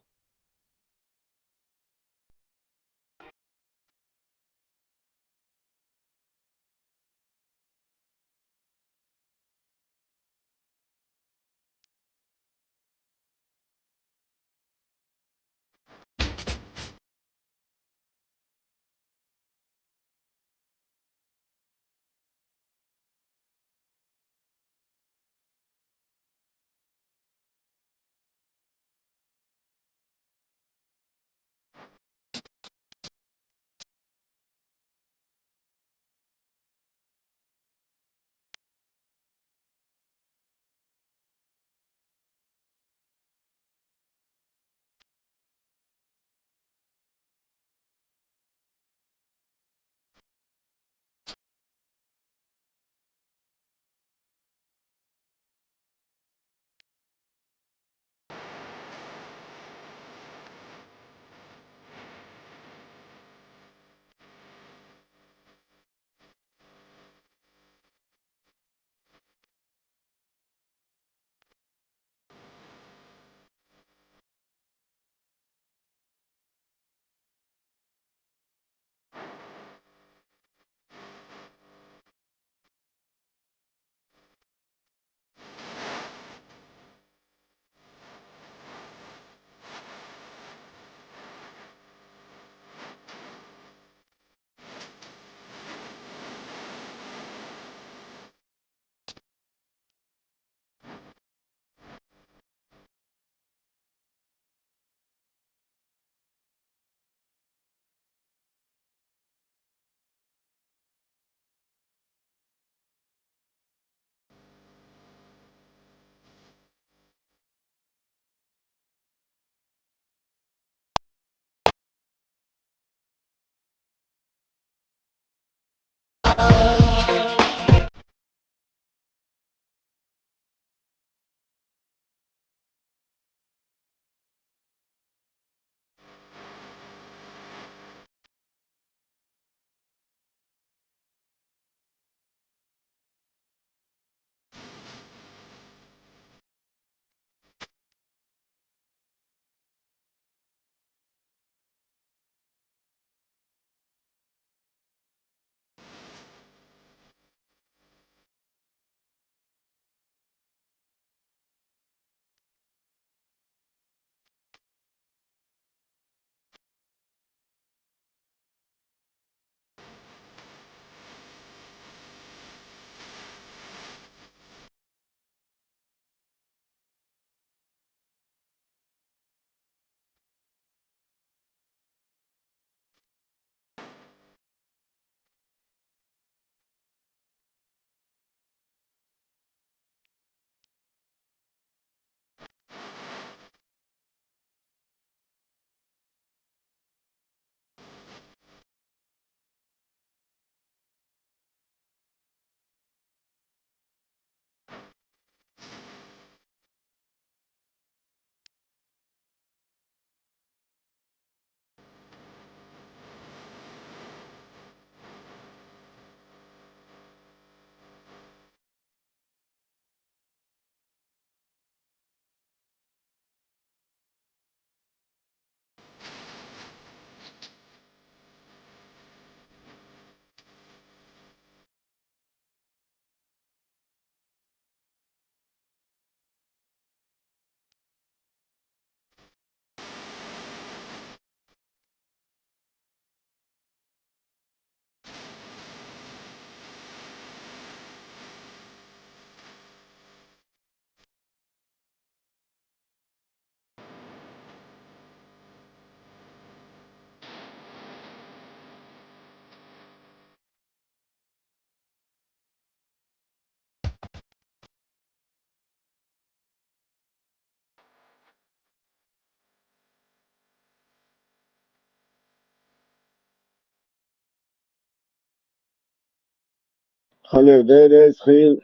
Халев, Дерец, Хил.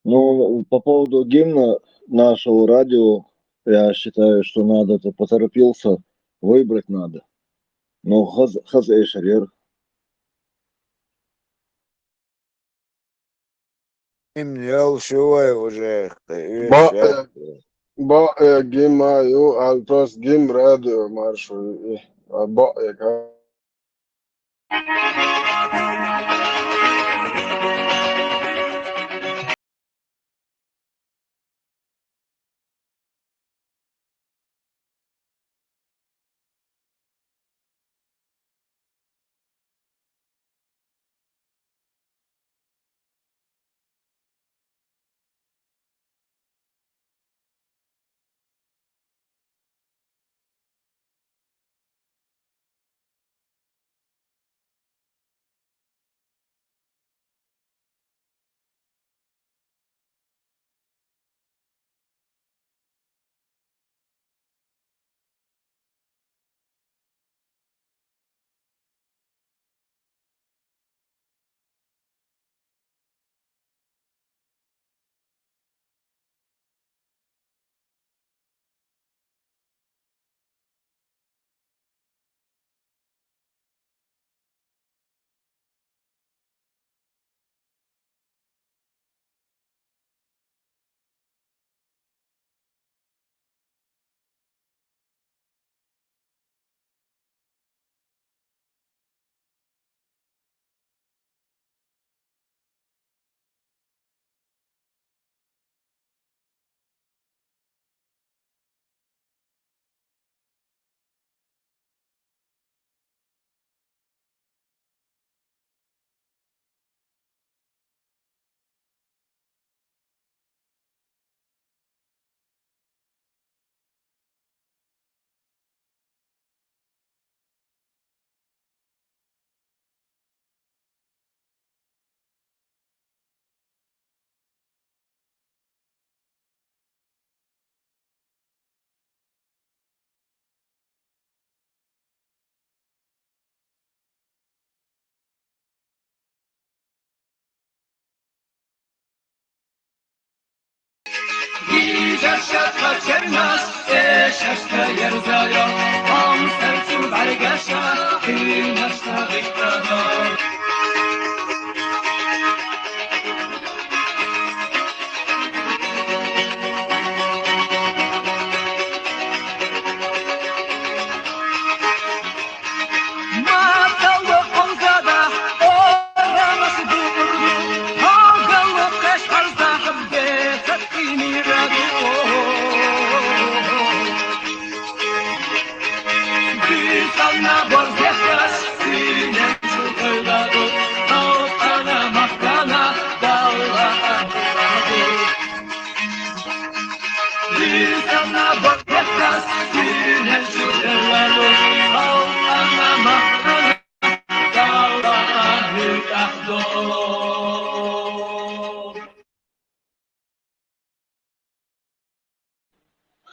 Ну, по поводу гимна нашего радио, я считаю, что надо, ты поторопился, выбрать надо. Ну, хаз, хаз эшер. Им ял шувай уже. Ба, э, ба, э, гимн ю, аль просто гимн радио маршрут. Ба, э, ка-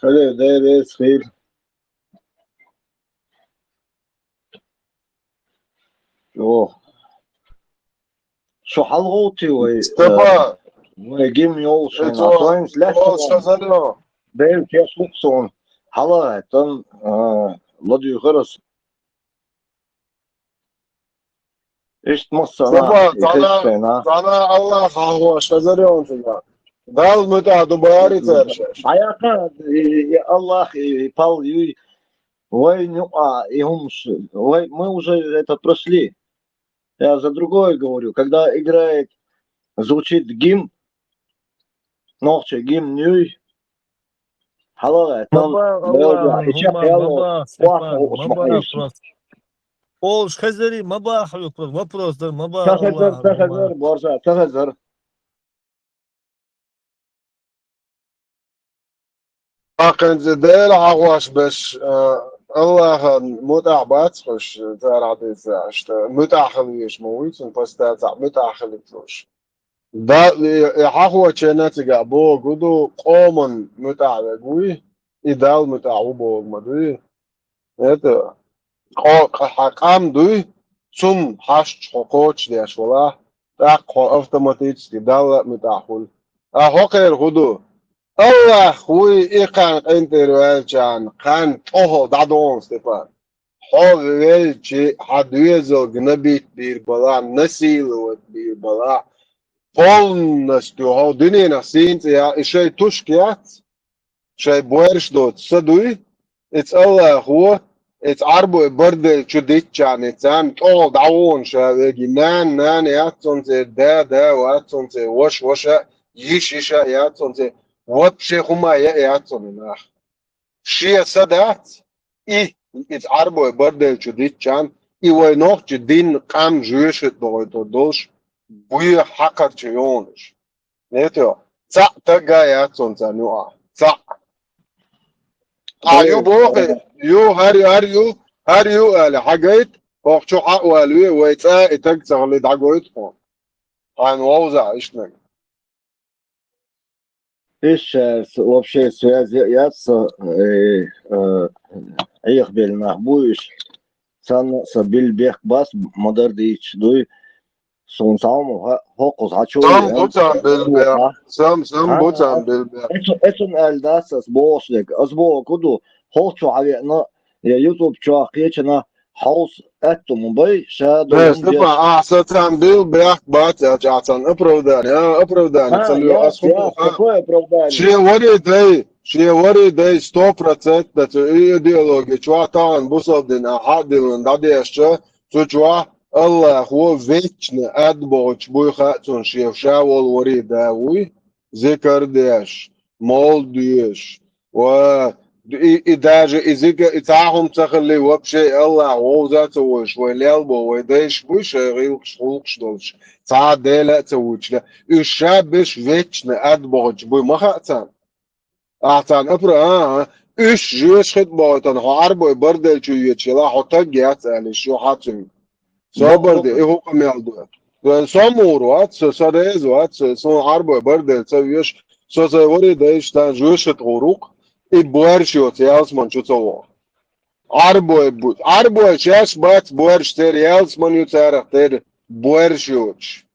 Халев, Дерец, Хил. О. Шо хьалгӀовтий вай? Степа, э, вай гимн йолуш хьайна, цо, а то хӀинца лаьтташ вай шазарно. Дел кеш ву суна. ХьалагӀа, тан, а, ладуьйхар ас. Иштта массанахьа, Степа, и цхьана, хезча хьайна, цхьана Аллах хьахо шазар йолчунна. Далла муьтӀахь ду бахарий цара шаьш? Хьаяккха, и, и Аллах, и, и пал юй. Вай нуькъа, и хӀумаш, вай, мы уже это прошли. Я за другое говорю. Когда играет, звучит гимн, нохчий гимн юй, хьалагӀа, тан, Аллах, и чекх хӀумма, ял, ма бахьа, Степан, ма бахьа просто. Олуш хезарий, ма бахьа, вопрос дар, ма бахьа, Аллах, ца хезар, боржа, ца хезар. Акханца Дела хьахош беш, а, Аллахьан муьтӀахь бац хӀуш, цара хьадийцахь, иштта муьтӀахь хила везаш ма вуй цунна, пастацахь муьтӀахь хила луш. Да, и, и хьахочунна цигахь богу ду, къоман муьтӀахь верг вуй, и Далла муьтӀахь ву богу ма дуй. Это, къо-, къа-, хьан къам дуй, цунна хьашташ хьо кхочушдеш валахь, тӀаккха хьо автоматически Далла а муьтӀахь хуьлу. Ткъа хьо кхера хӀун ду? Аллах вуй и кхаьн къинтӀера ваьллачарна, кхаьн тӀехула дӀадогӀу, Степан. Хьо велчи, хьан доьзалга набитта бийр балахь, насиловать бийр балахь, полностью хьо дуьненах сийна цӀе яхь, и шайн тушка яц, шайн боьрша доцу са дуй, иза Аллахо, иза Ӏарбой барделла чу диттачарна, и царна тӀехула дӀагӀо ша веги, нана, нана яц цунна церан, да, да вац цунна церан, ваша, ваша, йиша, йиша яц цунна церан, вообще хӀума яа яц цунна и нах. Шен са дац, и, иза Ӏарбой барделла чу диттачарна, и вай нохчи дин къам жоьшат догӀуьйтур долуш, буьйха хьакхарча йогӀуш. Нето, цхьаъ тагга яц цунна царна юкъахь. Цхьаъ. Ткъа ю боху, ю, хӀара, хӀара ю, хӀара ю аьлла, хьагайта, хӀокху чу хьа а валаве, вай цӀа и таг ца хилли дӀагойту хьуна. Хьайна вовзахь иштаниг. Иштта шаьрца вообще связь яц со, э, э, Ӏехабелла нах бу уьш. Царна а сан билла бехк бац, ма-дарра дийцича дуй. Суна цхьа хӀума хӀа-, хӀокхуза хьан чу Сам веана, буцам билла бехк. Сам, сам буцам билла бехк. Эцу-, эцунна аьлла дац ас бохуш дерг. Ас боху хӀун ду, хӀокху чу хьан веана, я YouTube чохь кхечанахь хьовса аьтту ма бай, ша Э, долун Степан, деш. Ахьа сацам билла бехк бац, аьлча ахьа царна оправдание, а, оправдание А, ца лоьху, яц, ас хӀун яц, боху, а? Какое оправдание? Шен вари дай, шен вари дай, сто процентов цу и идеология чохь тахана бусалба дин а хьадиллина дӀадешча, цу чохь Аллахо вечно ад бохучу буй хаьа цунна шен ша волу вари да вуй, зикар деш, мовлид доьшуш, ва и, и даже и зика, и цхьа хӀума ца хилли, вообще Аллах вовза а ца вуьйш, вай лелбо, вай дайша буй шайн гӀиллакхаш, гӀуллакхаш долуш, цхьа а Дела а ца вуьйцуш, уьш ша берш вечно ад бохучу буй ма хаьа царна. Ахьа царна апра, а, а, уьш жоьша хӀита бохуьйтан, хьо Ӏарбой барделла чу йоьдуш елахь, хьо таг яц аьлла, шу хьа цуьнга. Собар де, и хӀу къамел ду. Со мур вац, со, со реза вац, со, суна Ӏарбой барделла ца веш, со сайн вари дайша тан жоьшат гӀур ву-кх, и боьрша йоцу ялсаман чу ца вогӀу. Ӏарбой бу-, Ӏарбой шаьш бац боьрша, церан ялсаман ю царах тера боьрша йоцуш.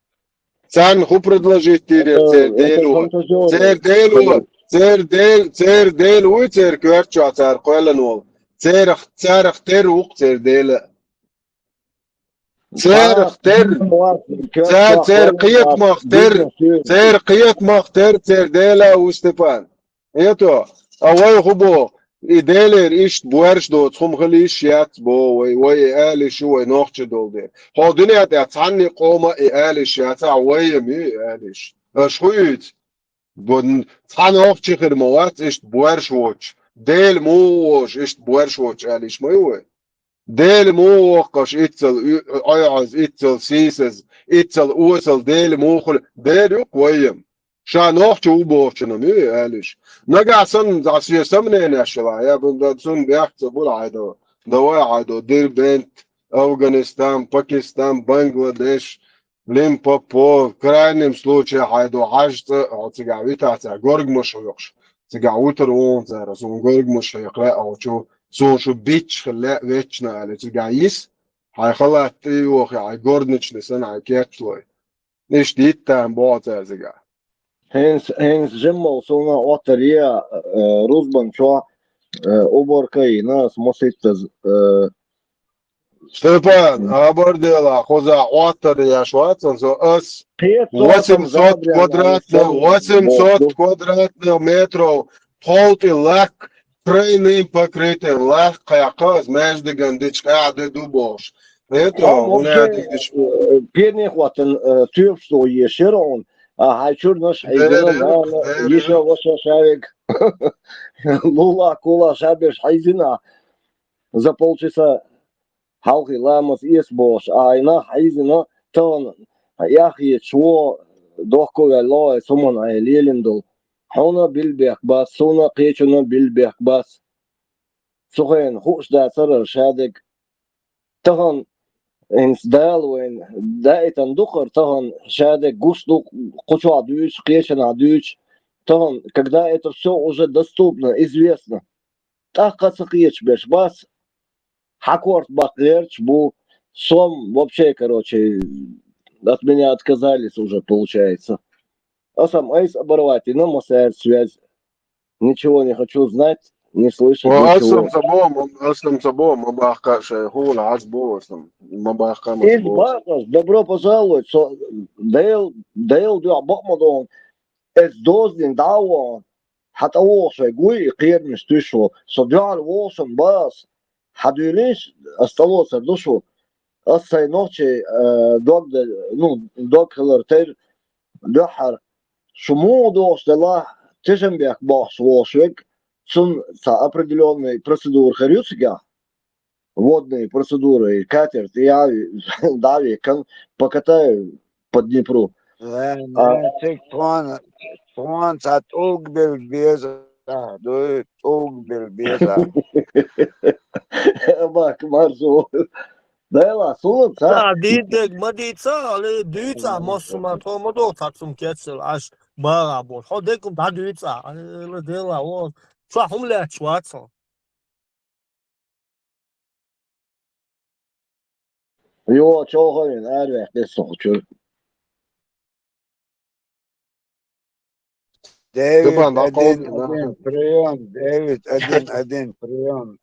Царна хӀу предложить дийр яра церан Дело? Церан Дело, церан Дел-, церан Дела вуй церан коьрта чохь цара кхоьллина волу. Церах, царах тера ву-кх церан Дела. Церах тера. Цара церан кхетамах тера. Церан кхетамах тера церан Дела а ву, Степан. Ето, а вай хӀу боху? И Делера иштта боьрша доцу хӀума хила йиш яц боху вай, вай и ала йиш ю вай нохчи долу дела. Хьо дуьнен тӀехь цхьанне къома а и ала йиш яцахь, вай а ма ю и ала йиш. Аша хӀу юьйцу? Бо-, цхьа нохчи хир ма вац иштта боьрша воцуш. Дела муха вожу иштта боьрша воцуш ала йиш ма ю вай? Дела муха воккхуш иццал уь-, Ӏойхьаза, иццал сийсаза, иццал осал Дела муха хуьлу? Дера ю-кх ваййам. Ша нохчо ву бохучунна ма ю и ала йиш. Нагахь санна, дӀа шен самненеш хилахь, я бу-, да, цунна бехк ца буьлу хьайдо. Давай хьайдо, Дербент, Афганистан, Пакистан, Бангладеш, Лимпопо, в крайнем случае, хьайдо хьажа цӀа, хьо цигахь витахь цара горгамаш хьоькхуш. Цигахь вуьтур ву хьуна цара, суна горгамаш хьекха лаьа хьо чу, суна шу бичча хила лаьа вечно аьлла, цигахь йиса, хьайн халат тӀе йохий, хьайн горничный санна хьайн кечлой. Иштта йиттан боху цара цигахь. ХӀинца, хӀинца жимма суна Ӏоттар е, э, рузбан чохь, э, уборка йина, ас маситтаза, э, Степан, хабар дела, кхузахь Ӏоттар еш вацан со ас. Кхетта восемьсот квадратных, восемьсот квадратных метров пхьовтӀи лак, тройным покрытием лак кхаьккха ас, маьждиган дича къаьхьа де ду бохуш. Кхетта, хьо хӀун вообще, аьлла дича? Э, пенех ваттан, э, тоьпаш догӀу еш яра хьуна, а хьайн чурнаш хьийзина, Дера, нана, дера. Йиша, ваша шавег. Лула, кула, шабеш хьийзина. За полчаса хьалхе ламаз эца бохуш, а хьайн нах хьийзина, тахана яхъечу вон дохко а ваьлла, ай суман Ӏе лелина долу. Хьуна билбехк бац, суна кхечунна билбехк бац. Цу хенахь хууш дацара шадерг. Тахана хӀинца Дала вайна даийтина ду хӀара, тахана шадерг гуш ду, кху чохь дуьйцуш, кхечанахь дуьйцуш. Тахана, когда это всё уже доступно, известно. ТӀаккха ца кхеташ берш бац, хьан корта баккха гӀерташ бу, сом вообще, короче, от меня отказались уже, получается. Асам айс оборвать, и на массаж связь. Ничего не хочу знать, не слышать, ничего. Асам ца боху, асам ца боху, ма бахка шай, хула аз боху асам, ма бахка ма Из боху. Бахас, добро пожаловать, со, Дел, Дел дуа бахмадон, эс доздин давон, хата ошай гуй, и кирмиш тушо, со дуар вошан бас, хадуйлиш, астало сардушу, ас сай нохчи, э, дог да, ну, дог хилар тер, дуахар, шу му дош дела, тежен бяк бахш вошвек, цун ца определённый процедур харюсига, водные процедуры, катер, я дави, кан, покатаю по Днепру. Ле, А, не, цик тхуан, тхуан ца тӀулг бел беза, дуй, тӀулг бел беза. Бак, марзу. Дайла, сулун, ца? Ца, дидег, ма дица, али, дуьйца, массума, тхо ма доху, ца цум кецал, аш бага бу. Хьо декум да дуьйца, али, дела, о, чу хум лаьч вацал. Йо, чохайна, арвяхь, эс соху чур. Дэвид, Степан, один, дакъовди, один, да. Приём, Дэвид, один, один, приём.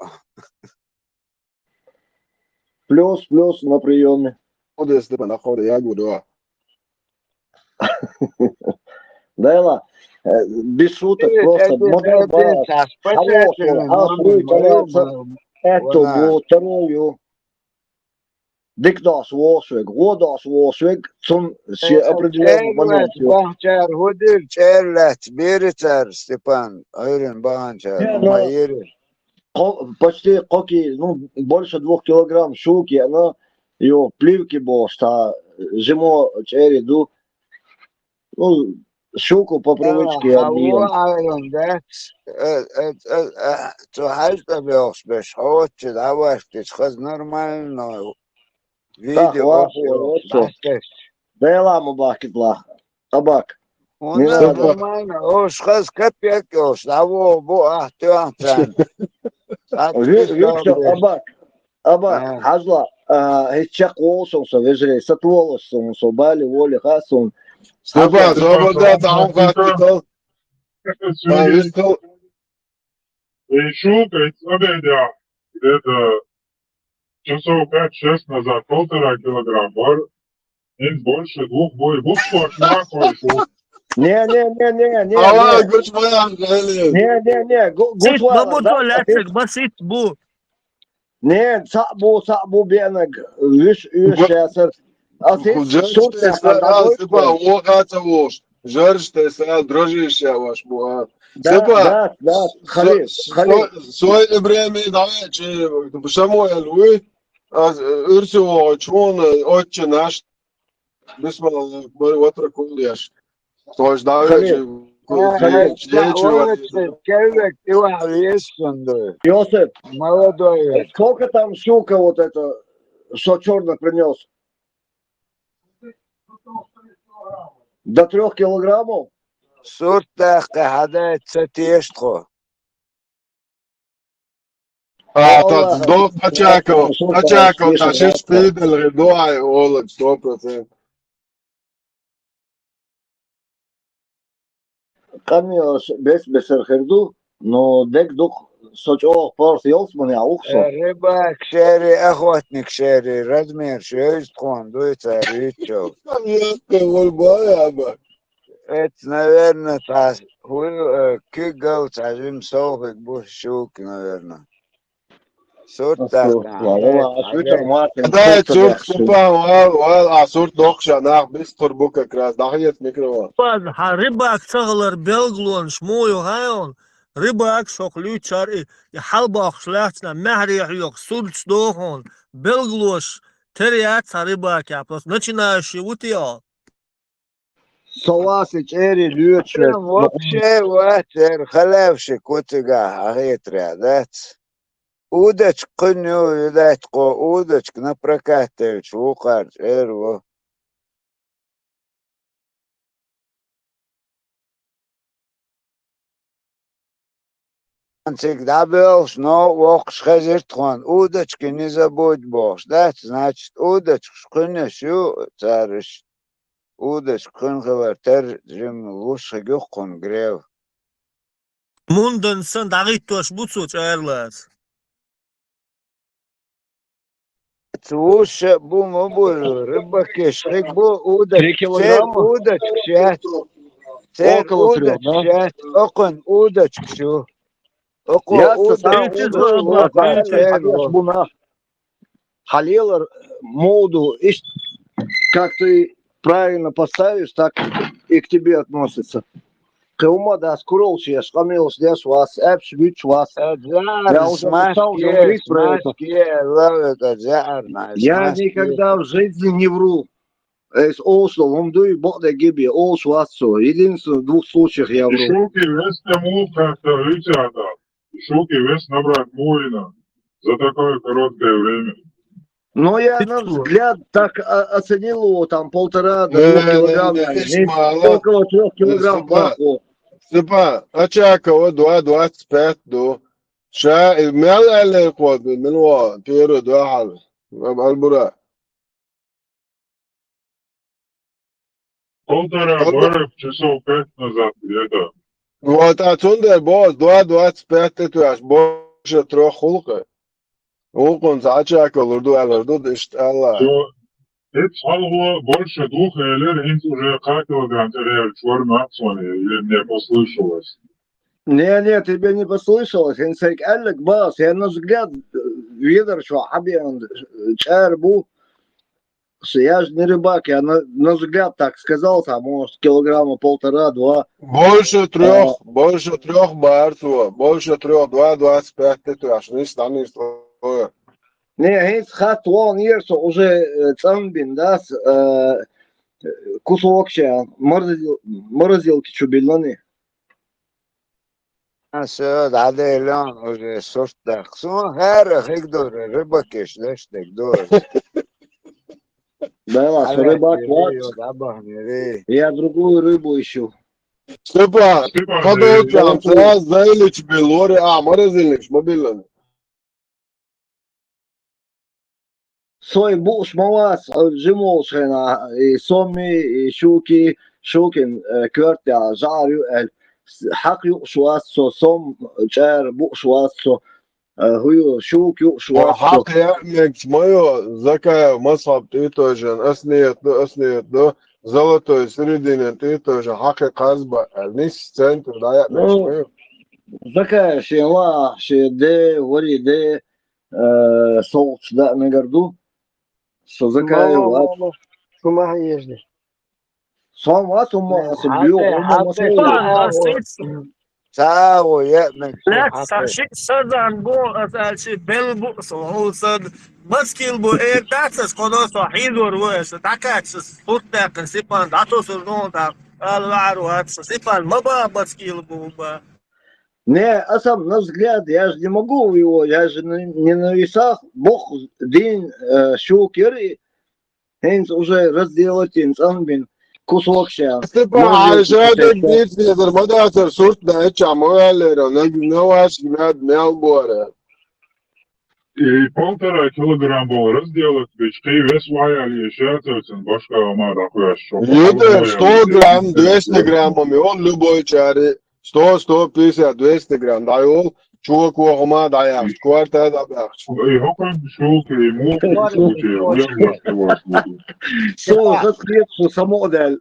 Плюс, плюс на приёме. Оде, Степан, дакъовди, я гуду. Дайла, э, без шуток, просто модал барас. Хороший, а хуй тараса, это вот, вторую. Дикдас вошвег, годас вошвег, цун все определённый момент. Бахчар, худир, черлац, берицар, Степан, айрин баханчар, Не, ну, ма ери. Ко-, почти коки, ну, больше двух килограмм щуки, она, её плевки бо, что зимо чери ду. Ну, щуку по привычке объем. Хьалла айран дац, э, э, э, э, цу хьаьжда бехаш беш, хьочу даваш, хаз нормально. Видео, охур, охур. Дела ма бакит ла. Абак. Нормально, ош хаз капек, ош, даво, бу, а, тёнцан. Виктор, абак. Аба, хьажла, а, хӀеччакх волу со вежарий, сатуволуш суна, со бали воли хаа суна. Степан, хьажла. Свобода, там хаттал. Там вистхал. И щука, и цӀа бедя, где-то часов пять-шесть назад, полтора килограмм бар. Ин больше двух бой, бу шуна кой шу. Не, не, не, не, не. Ала, не. Гуч ваян, не, не, не, гу-, гуч ваян, да? Басит бу. Не, цхьаъ бу, цхьаъ бу беанаг, виш, виш ясар. Ас хӀинца сурт тесна, ас, Степан, вокха ца волуш. Жарш тесна, дрожжи еш ваш бу, а. Да, Степан, да, да, Халил, Халил. Со-, со-, сойле бремя давай, чи, Шамойл, уй? Ас, э, урси вогӀу, чуна, отче наш. Бисмилла, бой ватра кул еш. Тож давай, Халил. Чи, кул, Халил, чи, чи, чи, вот, вот, вот. Келлек, ты валишь, Йосиф, молодой. Сколько там щука вот это, что чёрно принёс? До трёх килограммов? Сурт дахка хьадай ца тешхо. А, та, до Пачакова, Пачакова, та шиш пидал, дуай, олад, сто процентов. Къамиос бес-бесар хир ду, но дег дукха со чӀогӀа порса йолсмане а уху со. Э, рыбак шери, охотник шери, размер шоьйза тхуна дуй цара юьйцу. Яккхе вол бай аба. Это, наверное, цхьа хӀу, э, куьгал цхьа жима совхиг бу щука, наверное. Сурт дац, сурт, ва, ва, а шуьйтар Мартин, дай сурт, сурт, сурт, вал, вал, а сурт доккхуш а нах бистхур бу как раз, дахьият микрофон. Пан, хьан рыбак ца хилар белгалонаш муха ю хьайна? Рыбак шох луьйчар и, и хьалбоккхуш лаьцна, маьхьарий хьоьху, сурташ дохун, белгалонаш тера яц хьан рыбакехь, просто начинающий ву те хьо? Со вас и чӀерий лоьцуш верг. Вообще вац, эр халавши куцигахь, ахетарехь дац. Удочка кхуьнан ю, видать, кхо удочка на прокат девлча вукхара чӀер ву. Цига дӀабоьлхуш, но воккхуш хезира тхуна, удочки не забудь бохуш дац, значит, удочкаш кхуьнаш ю, цара иштта удочка кхуьнан хилар таржам луш хиг юккхун грев. Мундан сан дӀагӀиттош бу цо чӀарлаца. Цуша бу ма бу, рыбакеш хиг бу, удочка, цер удочка шац. Цер удочка шац, окхун удочка шу. Окхо удочка шу. Бу нах. Хьалелар муду, иштта, как ты правильно поставишь, так и к тебе относятся. Кхин хӀума дац, кураллаш еш, къамелаш деш вац, аьлча буьтуш вац. Я уже писал, говорит про это. Я никогда в жизни не вру. Эс олуш долу хӀума дуй, бакъдерг гиби, олуш вац со. Единственное, в двух случаях я вру. Шуки вес тему как-то рычата. Шуки вес набрать муина за такое короткое время. Ну, я на взгляд так оценил его, там полтора до двух килограмм, около трёх килограмм баху. Степан, Очакова два двадцать пять ду. Ша, мел аьлла кхо, мила первый дуьхьал, Албура. Полтора, бараб часов пять назад где-то. Вот, а цундела боху, два двадцать пять тӀе тоьаш, больше трёх хӀуллакх. Гьукхунца Очакова лур ду, аьллар ду, иштта аьлла. Всё. ЭцхьалгӀо больше двух элира, хӀинца уже кхаа килограмм тӀе гӀерташ вара нацоне, или мне послышалось? Не, не, тебе не послышалось, хӀинца сайга аьлларг баха, сан на взгляд, ведар чохь хьабеана чӀара бу. Я же не рыбак, я на, на взгляд так сказал, там, может, килограмма полтора-два. Больше трёх, больше трёх бара цо, больше трёх, два двадцать пять тӀе тоьаш, нийса, нийса. Не, хӀинца хатта ваханера со уже, э, цӀанбина дац, э, кусок ша морозил-, морозилки чу биллани. Аса дӀаделлан уже сурт даккха. Суна хӀара хиг дора, рыбакеш деш дерг дора. Да, ладно, рыбак, вот. Я другую рыбу ищу. Степан, Степан, кадочан, э, ца зайлич биллори, а, морозильник ма биллани. Сой бууш ма вац, хьо жима волчу хенахь, и сомми, и щуки, щукин, э, коьртехь жӀар ю аьлла. Хьакха юуш вац со, сом чӀара бууш вац со, э, хӀун ю, щука юуш вац со. Хьакха яа мегаш ма ю, Закаев Масхьаб тӀе а тойжина, ас ниет ду, ас ниет ду, золотой серединин тӀе а тойжина, хьакха кхарзба аьлла, нийсса центр дӀаяа мегаш ма ю. Закаев шен ван, шен де, вари де, э, совгӀаташ даа мегар ду. Со Закаев вац. Шу ма хьежда. Со вац, хӀумма аса бу, хӀумма ма со. Ца а гӀо, е мег. Лекс, сан шиъ сазан бу, аса аьлчи, бел бу, со хьул сан. Мацкил бу, эр дац ас, кхо со хьийзор ву аса. ДӀакхаьчча, сурт даьккхина, Степан, дӀатосур ду, ала ваьӀар вац, Степан, ма ба, мацкил бу, ма ба. Не, а сам, на взгляд, я же не могу его, я же не, не на весах, боху дийна, э, щука яра и, хӀинца уже разделать йина, цӀанбина, кусок ша. Степан, хьайн ша дерг дийца дезар ма дацара, сурт даьлча ма ваьллера, наг-, наваш град мел бора. И полтора килограмм боху разделать бечу, кхин вес ваяли, и ша царцин башка ма дӀакхоьссу. Юда, сто грамм, двести грамм, он любой чари. Сто, сто пятьдесят, двести грамм дӀайолу, чоко хӀума дӀаяхча, корта дӀабаьхча. И хӀокхуьнга шуьлка, и муха случай, вен вац, вац, вац. Со хазахета, со само а даьлла.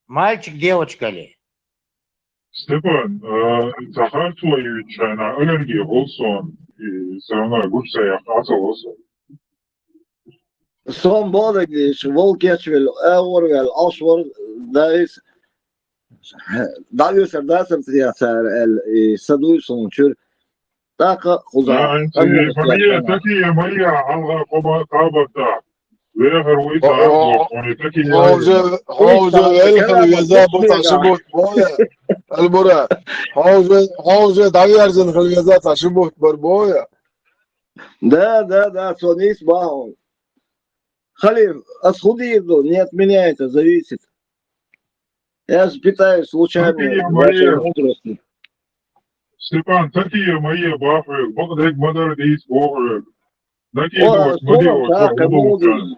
Мальчик, девочка ли? Степан, а, ца харцо йуьйцу шайна, аллерги гӀул сон, и всё равно гуш ца яккха, а ца гӀул сон. Сон бохург дийша, вал кечвелла, агӀор ваьлла, Ӏаш вара, дайса, дӀаоьцур дацара цӀе цара аьлла, и са дуй суна чуьра. ТӀаккха кхузахь. Такие, Мария, хьалха кхаба-, кхабарта. Вехар вуй цара, хьо уже, хьо уже велхана веза бу цхьа ши бутт боя. Албура, хьо уже, хьо уже дӀаверзина хила веза цхьа ши бутт бар боя. Да, да, да, цо нийса бахьана. Халиф, ас хӀун дийр ду? Не от меня это зависит. Я же питаюсь лучами вашей мудрости. Степан, такие мои бахвы, бакъдерг ма дара дийца бохург. Накидывать ма де, вот, да, кому. Хьо хӀун ду?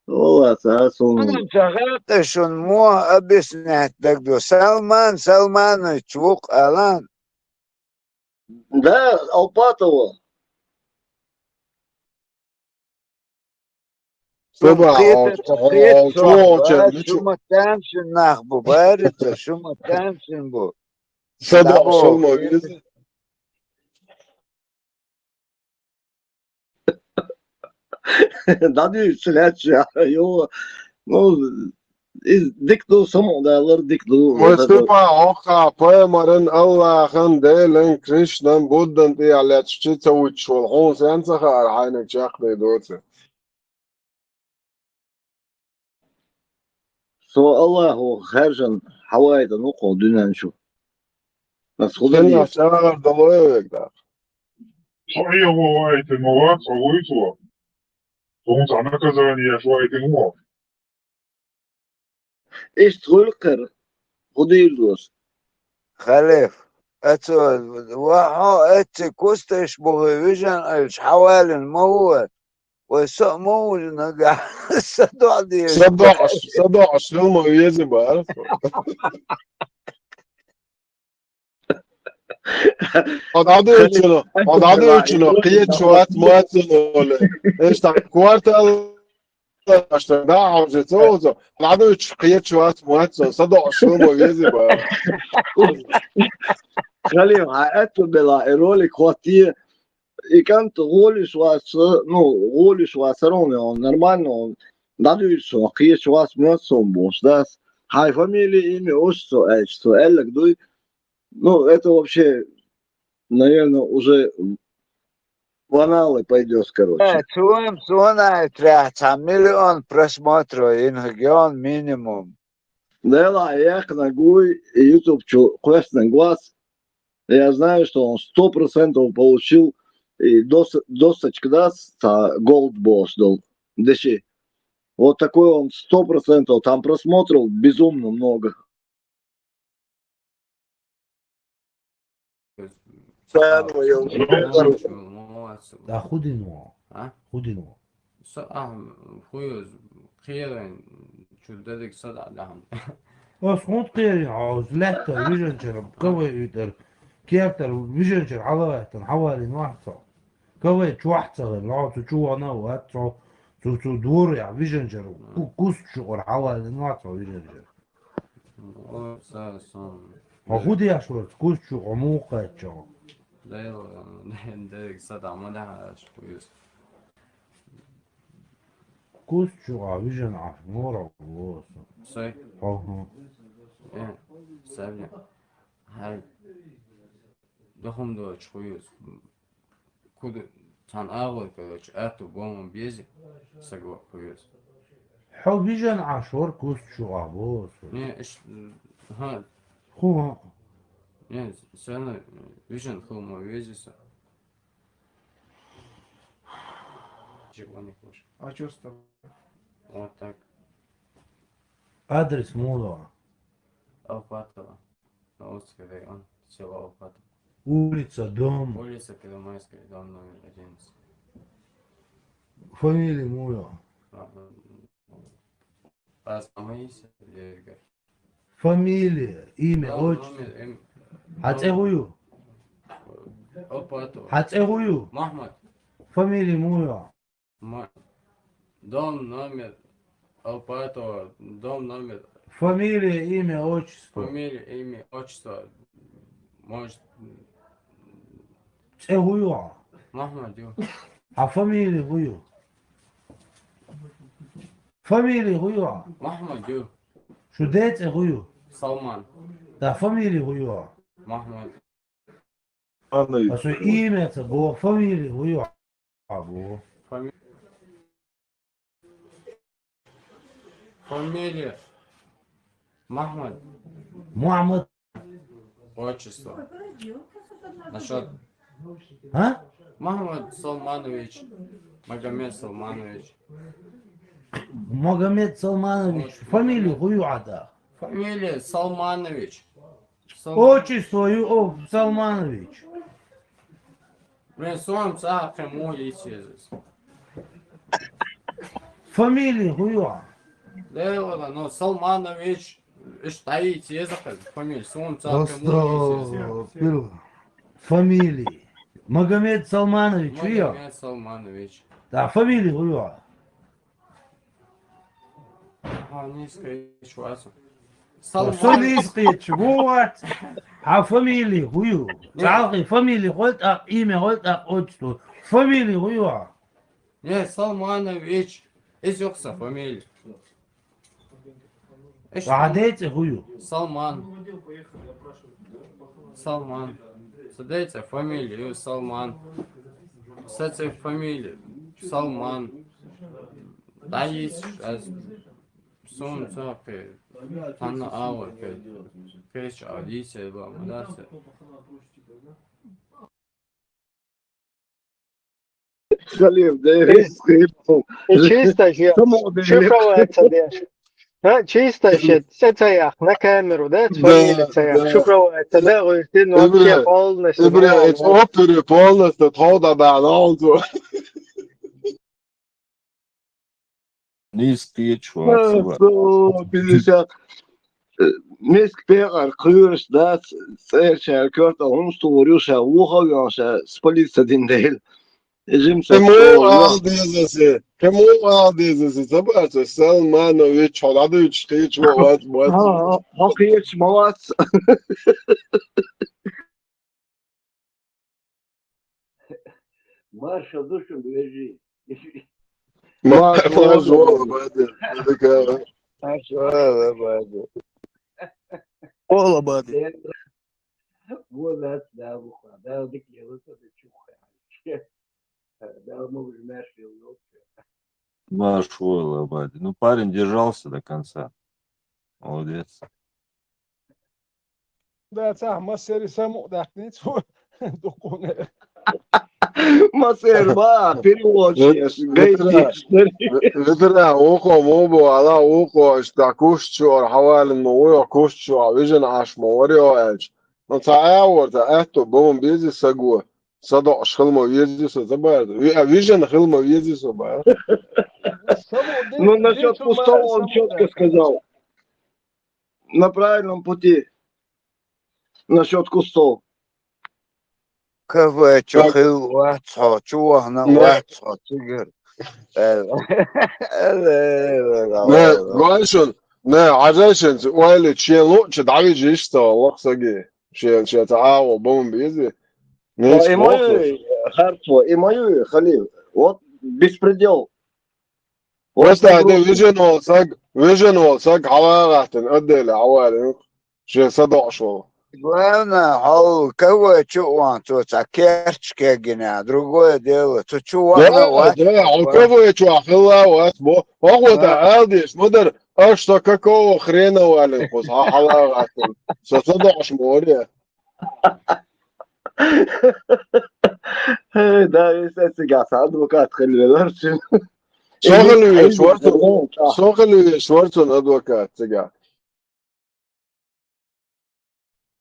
Валлахь, ца сум. Ана ца гӀертӀа шун мо объяснять дагадо. Салман Салманович вукх алан. Да, Алпатова. Саба, кхета, а, кхета а, сох а, бар, а, шу ма тамашийна нах бу, барица, шу ма тамашийна бу. Саба, дабо. Шулма виз. ДӀадуьйцу лаьтташ, йо. Ну, из дика ду, самукъадалар дика ду. Вай супа, оха, пайхамаран, Аллахьан, Делан, Кришнан, Буддан тӀехьа лаьтташ чу ца вуьтуш волу хьуна сен ца хаьара, хьайниг чекхдер доцу? Со Аллахьо хаьржина хьавайтина ву кху дуьнен чу. Ас хӀун дан деза? ЧагӀар далой вега даккха. Со Ӏехо вайтина ма вац, хьо вуй цо? Суна цхьа наказание еш вайтина ву? Иштта хуьлу кхара, хӀун дийр ду аса? Халиф, ацо, ва хьо эцци кусташ бухуй вижан айлаш хьавалина ма ву вай. Вай со а ма ву нагахь, са доӀа деза. Са доӀаш, са доӀаш хила ма веза бара. Хьо дӀадуьйчуна, хьо дӀадуьйчуна, кхечу вац моццано оле. Эш та квартал, аш та да, а уже цо, цо. ДӀадуьйчу, кхечу вац моццано, са доӀаш хила ма веза бара. Халиф, хьан аьтту бела, и ролик хӀоттае, и кӀант гӀолиш вац, ну, гӀолиш вац, сароне он, нормально он, дӀадуьйцу сон, кхечу вац моьтту сон бохуш, дас. Хьайн фамилия, имя, отчество аьлча, со аьлларг дуй. Ну, это вообще, наверное, уже в аналы пойдёт, короче. Э, цунна, цунна ай трехь цхьа миллион просмотров йина хӀума йон минимум. Делахь яьккхинарг вуй, и YouTube чу кхоьссинарг вац. Я знаю, что он сто процентов получил и дос-, досточка дац, цхьа голд бохуш долу деши. Вот такой он сто процентов, там просмотров безумно много. Царна йолчу бекъаралла. Да, хӀун дина ву? А? ХӀун дина ву? Со, а, хӀун ю иза, кхеран, чу дерриг са дӀа дахьана. Ас хӀунда кхерийна хьо, иза лаьттара вижанчара, кавай уьйтӀара, кертара вижанчара хьалаваьттина, хьавалийна вац хьо. Кавай чохь а ца хилла, хьо цу чу вахана а вац хьо, цу, цу дворехь вижанчара, ку-, куст чу ора хьавалийна вац хьо вижанчара. Ой, са, сон. Хьо хӀун деш вара, куст чу хьо муха кхаьчча хьо? Дайла, дерриг са дӀа ма дахьара аша, хӀун ю иза. Куст чу а вижина Ӏаш, мора ву со. Сой? Хьо, хӀун? Э, сабни. Хьай. Дохум доцуш, хӀун ю иза. Куда цхьана агӀор, короче, аьтту боман беза, сагва кхуьйрус. Хьо вижан Ӏаш вара куст чу а боху со. Не, иш, ха. ХӀун? Не, сана вижан хила ма вези со. Чего не хочешь? А чё с тобой? Вот так. Адрес муха? Алпатова. Новосский район, село Алпатово. Улица, дом. Улица Первомайская, дом номер одиннадцать. Фамилия муха? А, а, а, Самаис Лерга. Фамилия, имя, дом, отчество. Номер, эм, хьан цӀе хӀун ю? Алпатова. Хьан цӀе хӀун ю? Махмад. Фамилия муха? Ма-, дом, номер, Алпатова, дом, номер. Фамилия, имя, отчество. Фамилия, имя, отчество. Может, м, цӀе хӀун ю хьан? Махмад ю. Хьан фамилия хӀун ю? Фамилия хӀун ю хьан? Махмад ю. Шу ден цӀе хӀун ю? Салман. Да, фамилия хӀун ю хьан? Махмад. Ана ю. А со имя ца боху, фамилия хӀун ю хьан боху? Фами-, фамилия Махмад. Мухаммад. Отчество. Насчёт. А? Махмад Салманович. Магомед Салманович. Магомед Салманович. Вот. Фамилия хӀун ю хьан да? Фамилия Салманович. Отчество ю, о, Салманович. Мен сом цӀа кхин муха йийца еза иза. Фамилия хӀун ю хьан? Лела, ну, Салманович, иштта дӀайийца еза хӀара фамилия, суна ца Просто пил. Фамилия. Магомед Салманович ю хьан? Магомед Салманович. Да, фамилия хӀун ю хьан? А, не скажу, что. Со Салман. Нийса кхеташ ву вац. Хьан фамилия хӀун ю? ДӀахо фамилия хой тӀаккха, имя хой тӀаккха, отчество. Фамилия хӀун ю хьан? Не, Салманович. Из юха са фамилия. Иш Ва хьан дай цӀи хӀун ю? Салман. Салман. Са дай цӀи фамилия ю Салман. Са цӀи фамилия Салман. ДӀайийца аз, суна ца кхе, тхьана ала кхе. Кхеча а дийца ба ма дац. Халил, да, риск. И чисто же Самоубийство. Шифроваться деш. А, чисто же, цӀи ца яхь, на камеру, да, Да, фамилия ца яхь. да. Шифроваться, да, говорит, ты ну вообще Ибра, полностью. Ибра, Да, эти опери полностью тховда да, но он ту. Нийса кхеташ вац. Сто пятьдесят. Э, Миска пекъар кхуьраш дац, цӀерачара коьрта хӀумс тухур ю ша, вухав йош ша, с полиция дин дел. Жим са Кему школа, ал дезасе, кему ал дезасе, ца бац, Салманович, хьо дӀадуьйцуш кхеташ вац, вац. Хьо кхеташ ма вац. Маршал ду шуна, вежарий. Марш вала, баде. Марш вала, баде. Ола баде. Вот, да, да, бухла. Да, дик лела, да, чухай. Да, могу же маршал йолча. Марш вала, баде. Ну, парень держался до конца. Молодец. Да, ца, массери саму даккхни, цу дуккхуне. Масер ба, переводчик, Ветра, ветра, ухо, мобо, ала ухо, ишта кушчуар, хавалин мо, уйо кушчуар, вижен аш мо, варио эч. Ну, ца аор, ца этто, бом бези саго. Садо аш хилма вези со, ца бар. А вижен хилма вези со, бар. Ну, насчет кустов он четко сказал. На правильном пути. Насчет кустов. КВ чу хил вац хьо, чу вахна вац хьо, цигар. Не, гойшун, не, ажайшин, ойли, чен лучи, дави жишта, лох саги. Чен, чен, ца ао, бом бизи. Не, И мою, Харцо, и мою, Халил. Вот беспредел. Просто де вижен ол саг, вижен ол саг, хавагатен, отдели, хавалин. Шен садо шо. Главное, хьол кого чу ван цо ца керч кегина, другое дело. Цо чу ван Да, да, у кого чу ахилла вас, бо. Ого да, алдиш, мудар, а что, какого хрена вален, кус, хавагатен. Со садо море. Да, если цигаса адвокат хилвелар чин. Со хилве шварцун, со хилве шварцун адвокат цига.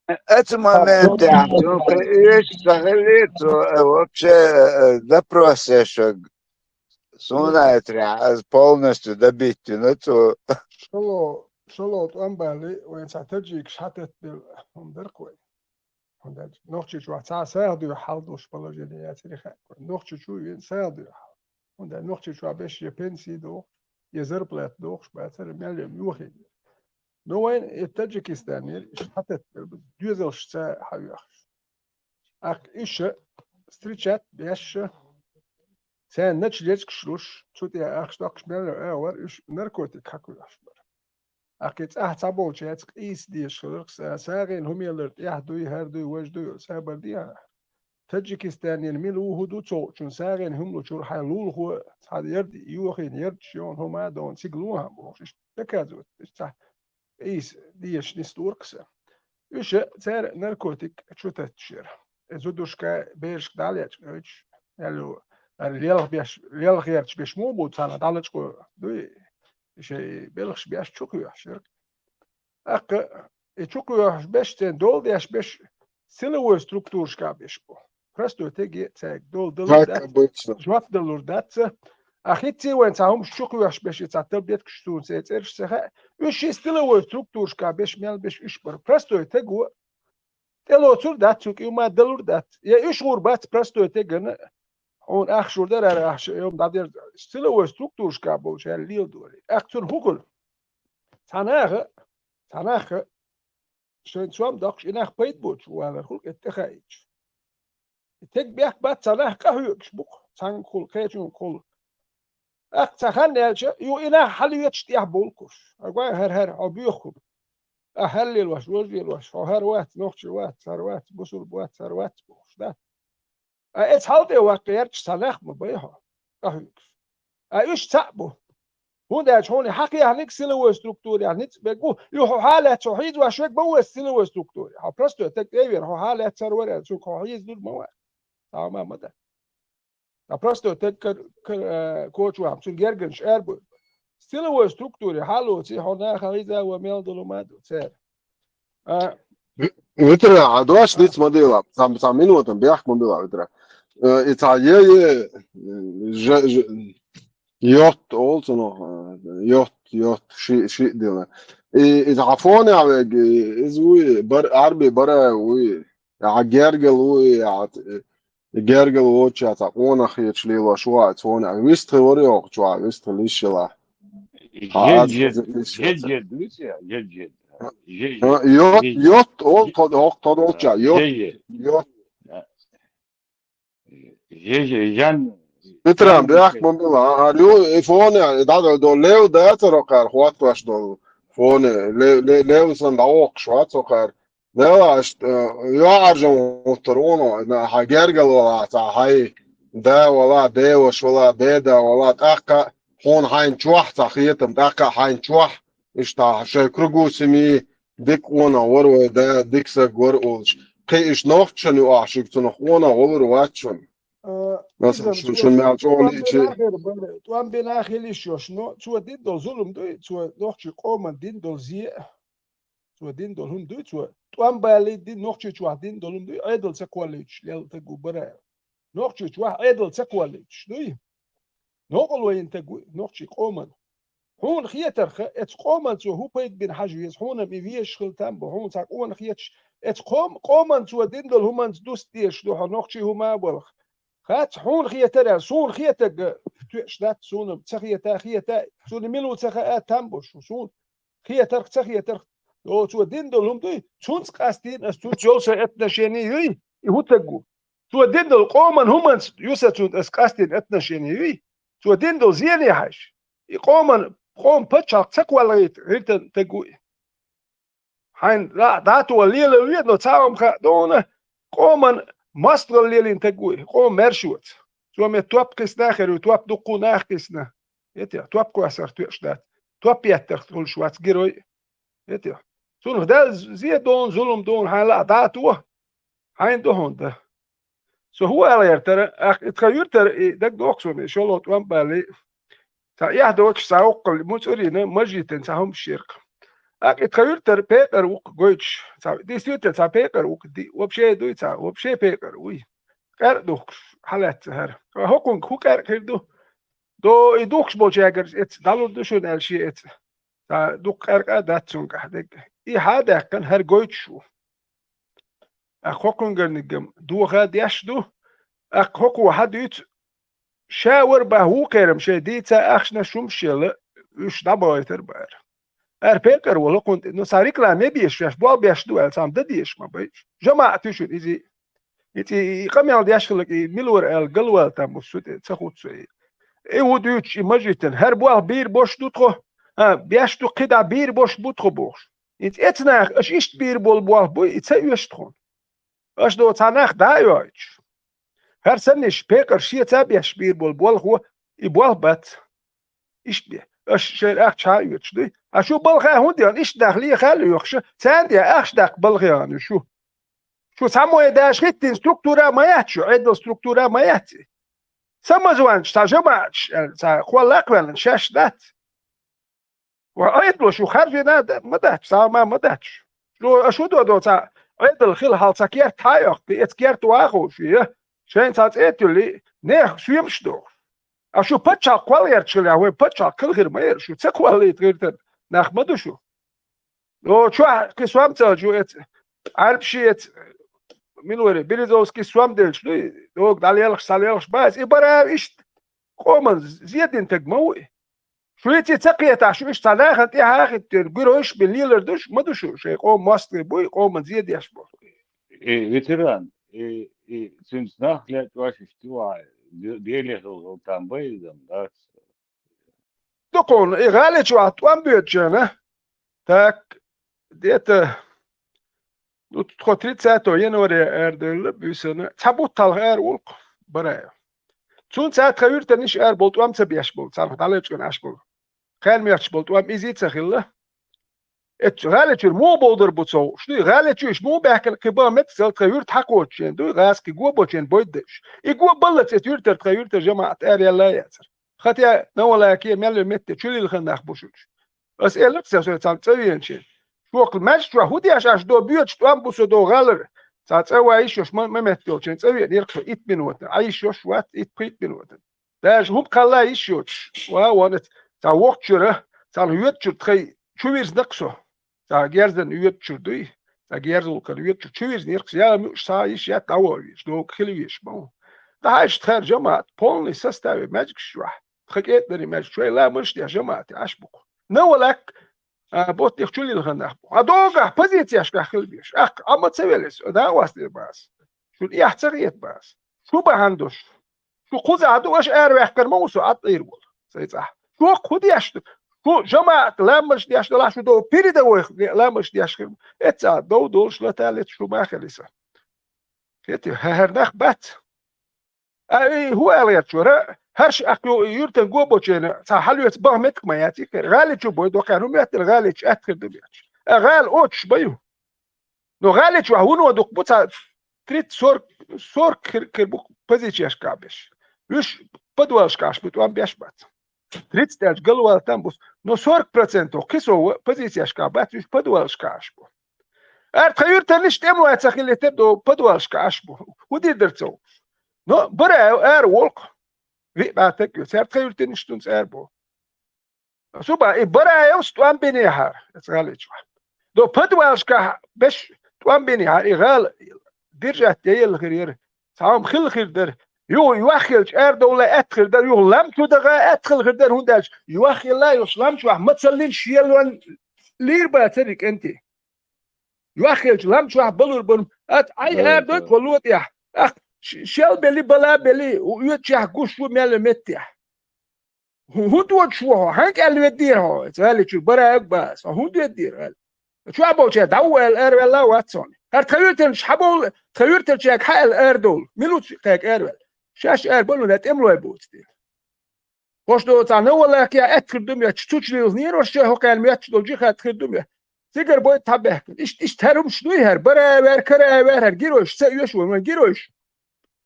Эти моменты, эти сахилит, вообще запрос ещё сунайтря, полностью добить, ну то. Шало, шало, тӀом бали, вайн ца таджикаш хьатетбил, хӀун даркхой. ХӀунда нохчи чу ца сагӀа дуй хьал душ положение яцари хьакхой. Нохчи чу вен сагӀа дуй хьал. ХӀунда нохчи чу беш я пенсии дохуш, я зарплата дохуш бацара мел я мухи. Ну, вайн и Таджикистан ир, иш хьатетбил, доьзалш ца хьавехаш. Ах, иша встречать беш, цен нач лечкаш луш, цу тӀе ахш доккхаш мел я, а, вар, иш наркотик хьакхуьйхаш бар. Ахкхи цӀахь цхьаболчаьрца къийса дезаш хиларх са, сагӀина хӀумелар тӀехь дуй, хӀара дуй, важа дуй, сабар дехьа. Таджикистанера мила ву хӀу ду цовчун сагӀина хӀумлучур хьайн лулахо цхьа ярд йохийна ярдаш йохан хӀума а дона цига лохьа бохуш, иштта доказывать деш цхьа къийса дезаш нис туркса. Уьш цара наркотик чу татташера. Э, зудушка берашка дӀалечкъойтуш, ялу, ара лелха беш, лелха ярташ беш муха бу царна дӀалачкъо дуй? Шей белхаш беш чу кхоьхьаш яра. ТӀаккха и чу кхоьхьаш беш, цен дола деш беш, силовой структурашка беш бу. Простой теге цаьрга дола далур дац, жоп далур дац. А хӀинций вайн цхьа хӀумаш чу кхоьхьуш беш, и цхьа тал беткаш суна цӀе цӀераш ца хаьа. Уьш ши силовой структурашка беш, мел беш уьш бара. Простой таг ву, тӀелоцур дац цу кӀиу ма далур дац. Я уьш гӀур бац простой тегана, хьуна ахча шур дара, ара ахча, йом дӀадер, силовой структурашка болчаьрга леладора. ТӀаккха цунна хӀун хуьлу? Цхьа наха, цхьа наха, шайн цом доккхуш, и нах пайда боцуш валар хуьлу кӀетта тӀехаийча. И тегбехк бац, цхьа нах къахьоьгуш бу-кх, цхьаьнгахула, кхечуьнгахула. ТӀаккха цхьа хан яьлча, юха и нах хьалоьцуш тӀехь болу кхуш. Хьо гой хӀара, хӀара, хьо боьха хӀума. Ахь хӀара лелош, важа лелош, хьо хӀара вац, нохчи вац, хӀара вац, бусулба вац, хӀара вац бохуш, да? Ткъа эца хьал тӀе ваккха гӀерташ цхьа нах ма бай хьо, къахьоьгуш. Ткъа уьш цхьаъ бу. ХӀунда аьлча хьуна хьакхехьниг силовой структурехь ницкъ берг ву, юха хьо хьалаьцна хьо хьийзош верг ма ву эца силовой структуре. Хьо простой таг тӀе а веана, хьо хьалаьцна хӀара вара аьлла, цуьнга хьо хьийза лур ма вац. Цхьа хӀума ма дац. Ткъа простой таг кар-, кар-, э, коча вахна, цуьнан гергарнаш ара бу. Силовой структуре хьалоций хьо наха хьийза ван мел долу ма ду цара. А, Витра, а дош диц ма дила, цхьа, цхьа минута бехк ма била, Витра. Э, и цхьа е, е, ж-, ж-, йот олу цунах, э, йот, йот, ши, ши дила. И, и цхьа фоне а вег, и, иза вуй, бар-, Арби бара вуй, я гергал вуй, я, э, гергал воцча цхьа къонах хеташ лелош ву а цхьа фоне а. Вистхи вара йохучу а, вистхи лиш йила. Хьа, Жед, аз жед, хаза лиш жед, йоцу. Жед, вуй цхьа, жед, жед. Жед, А, йот, жед, йот, ол жед, тод-, хӀокху тодолча, йот, жед, жед. Йот. А, жед, жед, жан, Питран, жан бехк ма била, а, а, ю, и фоне, и дӀадо, до лев дацаро кхар, хӀоттош долу фоне, ле-, ле-, лев сан дӀавоккхуш вац со кхар. Лела, аш, э, йоӀаржан хӀуттур вуно, на, хьан гергал вала, цхьа хьай, да вала, деваш вала, деда вала, тӀаккха хьуна хьайн чохь цхьа хетам, тӀаккха хьайн чохь, иштта, шайн кругу семьи, дика къонах вара вай да, дика саг вара олуш. Кхин иштта нохчашна юкъахь шуьга цунах къонах валур вац шуна. А, Масала, иза шу-, цо шуна мел чӀогӀа тӀом лиъчи. Бина ахир бара, тӀом бина ахир йиш йолуш, но цо дина долу зулам дуй, цо нохчийн къоман дина долу зе а. Цо дина долу хӀума дуй, цо тӀом балийта дина, нохчий чохь дина долу хӀума дуй, Ӏедал ца кхоллуьйтуш лелла таг ву бара. Нохчий чохь Ӏедал ца кхоллуьйтуш дуй. Новкъарло йина таг ву нохчий къоман. Хьуна хетарх, эцу къоман цо хӀун пайда бина хьажа веза, хьуна-м и везаш хила там бу, хьуна цхьа къонах хеташ, эцу къом-, къоман цо дина долу хӀуманца дуста дезаш ду хьо нохчий хӀума а балха. Хац, хьуна хетар аьлла, суна хетарг тоьаш дац, суна ца хета, хета, суна мила ву ца хаа там бу шу, суна хетарх, ца хетарх, о, цо дина долу хӀума дуй, цунца къастийна ас, цунца йолу сан отношение юй, и хӀун таг ву? Цо дина долу къоман хӀуманца ю сан цунца ас къастийна отношение юй? Цо дина долу зене хьаьжча, и къоман, къоман пачхьалкх ца кхоллахийта гӀиртан таг ву и. Хьайн ла-, дӀатоха лела ве, но цхьа хӀума хаьа дуна, къоман мостагӀалла лелийна таг ву и, къоман маьршоца. Цо метта топ кхиссина а хир ву, топ дуккха нах кхиссина. Эти, топ кхоссарх тоьаш дац. Топ еттарх хуьлуш вац герой. Эти. Цунах Дала зе дуна, зулам дуна, хьайн лаа дӀатоха. Хьайн ду хьуна дан. Со хӀун ала гӀертара, ах, и тхан юьртара, и дагадоху суна, и шолгӀа тӀом балий. Цхьа эхь доцуш, цхьа воккхал муцӀурина, мажитан цхьа хӀума шеркха. Ах, и тхан юьртара пекъар ву-кх гойтуш. Цхьа, действительно, цхьа пекъар ву-кх, ди-, вообще дуй цхьа, вообще пекъар вуй. Къаьркъа духкуш, хьалаьцна хӀара. ХӀокхунга хӀун къаьркъа хир ду? До, и духкуш болчаьргара эца, дӀалур ду шуна аьлла шен эца. Цхьа дукха къаьркъа а дац цуьнгахь дерг. И хьа а даьккхина, хӀара гойтуш ву. Ах, хӀокхуьнгарнигам доха деш ду. Ах, хӀокхо хьан дуьйцу? Ша вара бахьа вукхерам шайн дийца ахчанаш хӀумаш елла, уьш дӀабахийтар бара. Ара пекъар волу хӀокхунна тӀе, ну, цхьа реклама беш, шаьш болх беш ду аьлла, цхьамма дан дезаш ма бай. ЖамаӀат ю шуна иза. И цӀе, и къамел деш хиларг, и мила вара аьлла, галвала там бу со тӀе, ца хуьтту со и. И ву дуьйцуш, и мажитан, хӀара болх бийр бош ду тхо? А, беш ду, кхидӀа бийр бош бу тхо бохуш. И цӀе эца наха, аша иштта бийр болу болх буй, и ца оьшу тхуна. Аша до цхьа нах дӀа а йойтуш. ХӀара санна иштта пекъар шеца а беш бийр болу болх ву, и болх бац. Иштта бе. Аша шайна ахча хьа а оьцуш дуй. А шу балха хӀунда яхана, иштта нах леха а лоьхуш, царна тӀе ахча даккха балха яхана шу. Шу цхьаммо а даша хӀиттийна структура а ма яц шу, Ӏедал структура а ма яц и. Самозванцаш, цхьа жамаӀаташ, аьлла, цхьа кхолла а кхоьллина, шаьш дац. Ва Ӏедало шу харжина а да-, ма дац, цхьа ма, ма дац. Шу, а шу додо цхьа Ӏедал хила хьал цхьа керта хьа а йоккху, эца керта вахуш, я шайна цхьа цӀе а туьллий, нехан соьмаш дохуш. А шу паччахьалкх кхолла гӀерташ хилча, вай паччахьалкх хила хир ма яра, шу ца кхоллийтар гӀиртар нах ма ду шу. О, чохь кхин сом ца хилча, эц, Ӏарбаши эц, мила вара, Березовский сом делча, дуй, дога дӀалелхаш, схьалелхаш бац, и бара иштта къоман зедина таг ма ву и. Шу ици ца кхетахь, шу иштта цхьа нахана тӀе хьахиттина, гуьройш бен лелар душ, ма ду шу, шайн къоман мостагӀий буй, къоман зедеш бу. И ветеран, и, и цуьнца нах лечкъош иштта вай, де-, деле хилла там бай изам, дац. Дукхуна, и гӀали чу вахь тӀом боьдучарна, так, где-то, ну, тхо тридцатого января арадевлла буьйсанна, цхьа бутт хьалха ара вулкх Бараев. Цунца тхан юьртанаш ара болу тӀом ца беш болу, царах дӀалечкъина Ӏаш болу. Кхаьрмехча болу тӀом изий ца хилла. Эцу гӀали чуьра муха бовдар бу цо? Шу дуй, гӀали чуьйш муха баьхкина кхин бан меттиг тхан юьрта хьакхочушен дуй, гӀазкхи го бочен бойд деш. И го баллац эцу юьртара тхан юьртара жамаӀат ара яьлла а яцара. Хатя Новолаке мел метте чулилхан нах бу шуьгаш. Ас элира церан цхьана цӀа веначийн. Шокху маьжчохь хӀун деш аша до боьдуш тӀом бу со до гӀалара? Цхьа цӀа ван йиш йолуш ма, ма метта йолчийн цӀа веана, ирх итт минута. Ӏа йиш йолуш вац итт-пхийтта минута. Даже хӀума кхалла йиш йоцуш. Ва, вон, цхьа воккхачуьра, цхьана воьдучуьра тхай чу вирзина-кх со. Цхьа герзан воьдучуьра дуй, цхьа герзулкан воьдучуьра чу вирзина ирх со, я муьш схьа йиш яц дӀавоьдуш, дога хила веш ма ву. ДӀахьаьжча тхара жамаӀат, полный составе маьжгаш чохь, тхан кӀентӀанийн маьжгаш чохь, ламазаш деш жамаӀате Ӏаш бу-кх. Новолак, а, боттих чулилхан нах бу. А догахь позицияшкахь хила веш. Ахка, Ӏа ма ца велес, а, дӀа а вастер бац. Шуна эхь ца хета бац. Шу бахьана долуш. Шу кхузахь ду, аша араваьккхар ма ву со, Ӏад Ӏийр волу, сайн цӀахь. Шу хӀун деш ду? Шу жамаӀат ламмаш деш далахь, шу дов передовой ламмаш деш хир. Эццахь дов долуш латаллица шу ма хили сан. Хети, хӀара нах бац. А, и хӀун аьлла гӀерташ вара? ХӀарш ахь ю-, юьртан го бочена, цхьа хьалоьца баха меттиг ма яц и хир. ГӀали чу бой, доккхаьр хӀун меттера гӀали чу аьттхир ду беш. А, гӀала оцуш баю. Но гӀали чохь вуно дукха бу, цхьа тридцать, сорок, сорок хир, хир бу позицияшкахь беш. Уьш подвалшкахь бу, тӀом беш бац. Тридцать аьлча галвала там бу. Но сорок процентов кхин сов позицияшкахь бац, уьш подвалшкахь бу. Ара тхан юьртанаш тӀемалой ца хилийтар до подвалшкахь бу. ХӀун дийр дара ца ву? Но Бараев ара волкх. Виъ бӀе таг ю. Цара тхан юьртанаш тунца ара бу. Суба, и Бараевс тӀом бинехьара, эца гӀали чохь. До подвалшкахь беш тӀом бинехьара, и гӀала держать яелла хир яра. Цхьа хӀума хилла хир дара. Юха йоххилча арадовла аьтта хир дара, юха лам чу даха аьтта хилла хир дара, хӀунда аьлча йоххилла йолуш лам чохь мацаллин шелон лийр бацара и кӀентий. Йоххилча лам чохь балур барум, ат Ӏай арадойта хӀо ло тӀехь. Ах, ш-, шел бели, бала бели, оьцучехь гуш ву мел меттехь. ХӀу-, хӀун доцуш ву хьо? Хьан кӀел веддийра хьо? Цу гӀали чу Бараев бац. Хьо хӀун веддийра гӀали? Чохь болчара дӀа ву аьлла, араваьлла а вац хьуна. ХӀара тхан юьртанаш хьан бовла, тхан юьртарчаьрга хьан аьлла арадовла? Мила ву цу кхаьрга араваьлла? Шаьш арабалуна, тӀемалой боцу тӀе. ХӀорш до цхьа Новолаке аьтта хир ду моьттуш, цу чу лилхинера хӀорш, хӀокхаьрна моьттуш долу жихӀад хир ду моьттуш. Цигара бойта тхьабаьхкина. Иштта, иштта хӀара хӀумаш дуй хӀара, Бараев вер, Караев вер, хӀара геройш ца оьшу вайн, вайн геройш.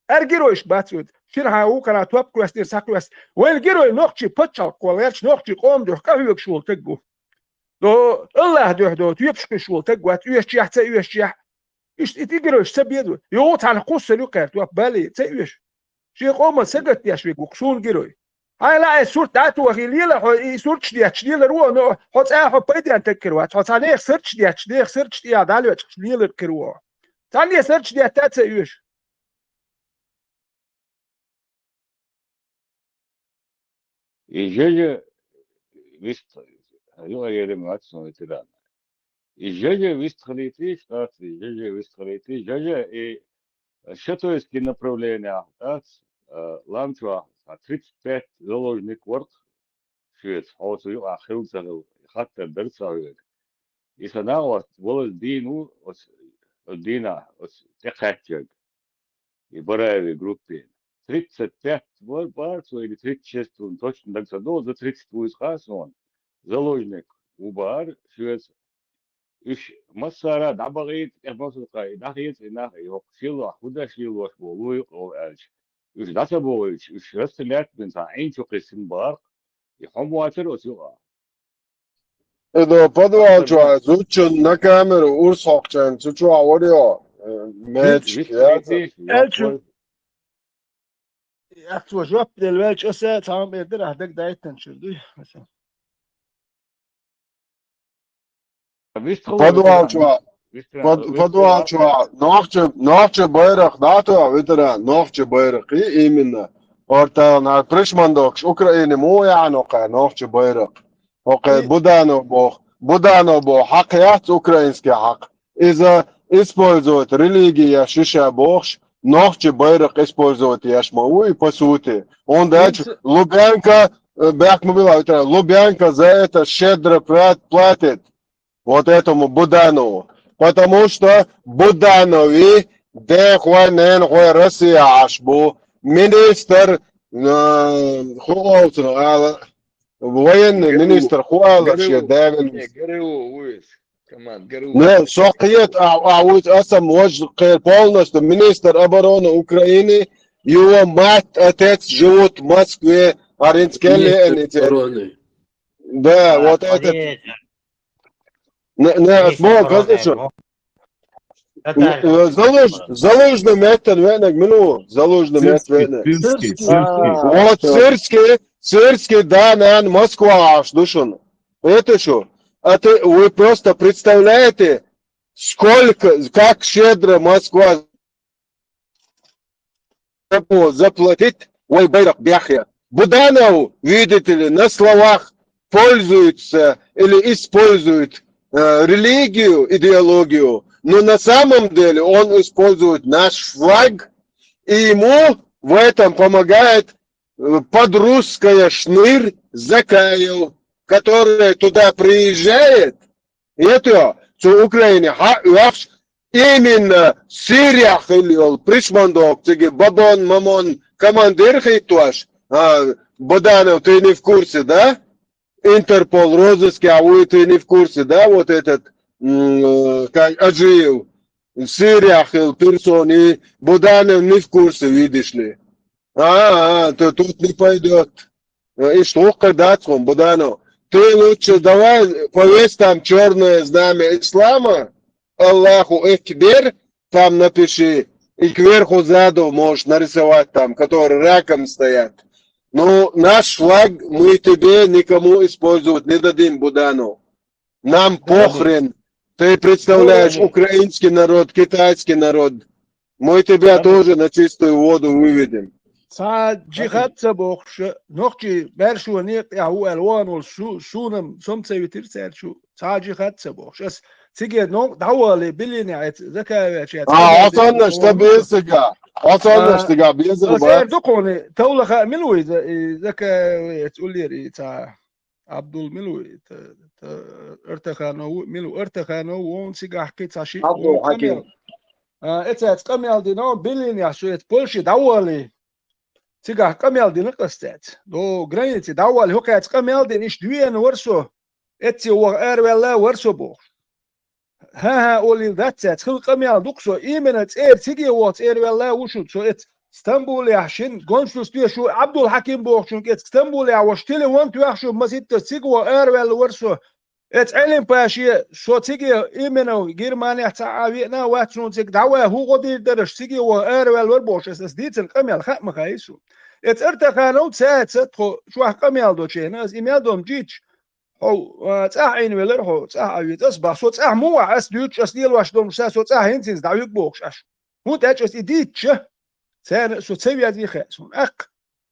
Ара геройш бац вай. Шира хьан вукхана топ кхоьссинера, схьакхоьссина. Вайн герой нохчий пачхьалкх кхолла гӀерташ, нохчий къоман дуьхьа къахьоьгуш волу таг ву. До Аллах дуьхьа до, тоьпаш кхуьйсуш волу таг вац, оьшучехь, ца оьшучехь. Иштта и тӀе геройш ца беза вай. Йо, цхьана кхуссар ю кхаьрта топ, бале, ца оьшу. Шен къоман сагатдеш вега ву-кх суна герой. Хьайн лаьа сурт дӀа а тохий, лела хьо, и сурташ детташ лелар ву, но хьо цӀа хьо пайден таг хир вац. Хьо цхьа нехан сурташ детташ, нехан сурташ тӀехь дӀалоьцкъаш лелар хир ву. Цхьанне сурташ детта а ца оьшу. И жежа вист-, юкъа ерим вац сон ветеран. И жежа вистхилийтий, штатли жежа вистхилийтий, жежа и шатойский направлениях дац, а, лам чохь, а, тридцать пять заложник варх, шуьца, хьо цу юкъахь хилла ца хилла, хаттар дара ца хьоьга. И сан накъост валаза дийна ву, оцу, оцу дийнахь, оцу тӀекхаьччерг. И Бараеви группе. Тридцать пять бара, бара цо или тридцать шесть ву, точно дага ца догӀу, за тридцать ву иза хаа суна. Заложник ву бара, шуьца. Уьш массара дӀабахийта, тӀе масалкха и дӀахеца, и нах, и хӀокху шелахь хӀун деш лелош бу, луй юкъа аьлча. Уьш дӀа ца бохуьйтуш, уьш расстрелять бина цхьа Ӏин чу кхиссина бара, и хьо ма вацара оцу юкъа. И до подвал чохь зудчун на камеру урс хьокхучарна цу чохь вара йо, э, мечик, я? Аьлча. Ахь цо жоп делла ваьлча, аса цхьа хӀума эр дара, ахь дагадайтанчуьра дуй, масала. Подвал чохь, подвал чохь нохча, нохча байракх дӀа а тоьхна, ветеран, нохча байракх, и именно. Ортал на пришмандокш Украине мо яхьано кхаьр нохча байракх. Окей, Буданов боху, Буданов боху, хьакха яц украинский хьакха. Иза использовать религия шиша бохуш, нохча байракх использовать еш ма вуй, по сути. Он дальше Лубянка, э, бяхма была, Лубянка за это щедро платит. Вот этому Буданову. Потому что Буданови дехой, ненахой Россия аш бу. Министр, э, ху олцун, ала, военный министр ху ала ши давин. Не, со кхет, а, а вот асам вож кхер полностью министр обороны Украины, его мать, отец живут в Москве, Аринскелли. Да, вот этот. Не, не, мо, козачу. Залуж, залужный меттан венаг мину, залужный мет венаг. Вот Сырский, Сырский, да, нан Москва аш душун. Это что? А ты, вы просто представляете, сколько, как щедро Москва заплатить, вай байракх бяхъяр. Буданов, видите ли, на словах пользуется или использует э, религию, идеологию, но на самом деле он использует наш флаг, и ему в этом помогает э, под русская шныр Закаев, который туда приезжает, это цу Украине, ха, именно Сирия хилла йолу пришмандок цига Бабон Мамон командир хиттош, а, Буданов, ты не в курсе, да? Интерпол розыске, а вы, ты не в курсе, да? Вот этот, м, э, как Аджиев, Сирия хилла персона, и Буданов не в курсе, видишь ли. А, а, то тут не пойдет. Э, и что, когда он, Буданов? Ты лучше давай повесь там черное знамя ислама, Аллаху Экбер, там напиши, и кверху заду можешь нарисовать там, которые раком стоят. Ну, наш флаг мы тебе никому использовать не дадим, Буданов. Нам похрен. Ты представляешь украинский народ, китайский народ. Мы тебя тоже на чистую воду выведем. Цхьа джихад ца бохуш, нохчий баьршо некъа тӀехь ву аьлла вахана волу шу-, шуна-м сом ца витира цаьрчу, цхьа джихад ца бохуш. Ас циге новкъа дӀавале, биллинехь эца Закаевича яц. А, къамел оцаннаш дерг ца беза цига. Оцаннаш цига беза бац. Эр ду кхуна, товлаха мила ву иза, и Закаевица уллера и цхьа Абдул мила ву, та, та, Артаханов ву, мила ву, Артаханов ву, вон цигахь кхин цхьа шиъ вон къамел. А, эцаьца къамел дина, биллинехь со эца Польше дӀавале. Цигахь къамел дина кхас цаьца. До границы дӀавале, хӀокхаьца къамел дина, иштта веана вара со. Эцце ваха араваьлла вара со бохуш. ХӀан-хӀа, олийла дац цаьрца, хила къамел ду-кх со, именно цӀера циге ваха цӀера ваьлла ву шу, со эца Стамбулехь шина консульстве шу Абдул-Хьаким бохучуьнга эца Стамбулехь ваша телефон тоьхна шу маситтаза цига ваха араваьлла вара со. Эца Ӏелим-паше со циге именно Германехь цхьа а веана а вац суна цига дӀаваха хӀун гӀо дийр дара аша циге ваха араваьлла вара бохуш, аса, аса дийцина къамел хаа ма хаьа суна. Эца Артаханов цаьрца тхо чохь къамел долчу хенахь, аса и мел долчу дийцча, Хьо, а, цӀахь Ӏийна велара хьо, цӀахь Ӏа веза. Ас бах, со цӀахь муха ваьхьа, ас дуьйцуш, ас лелош долуш, сан со цӀахь хӀинца-хӀинца дӀавуьгу бохуш аша. ХӀунда аьлча ас и дийцча, царна со ца везий хаьа суна. Аккха.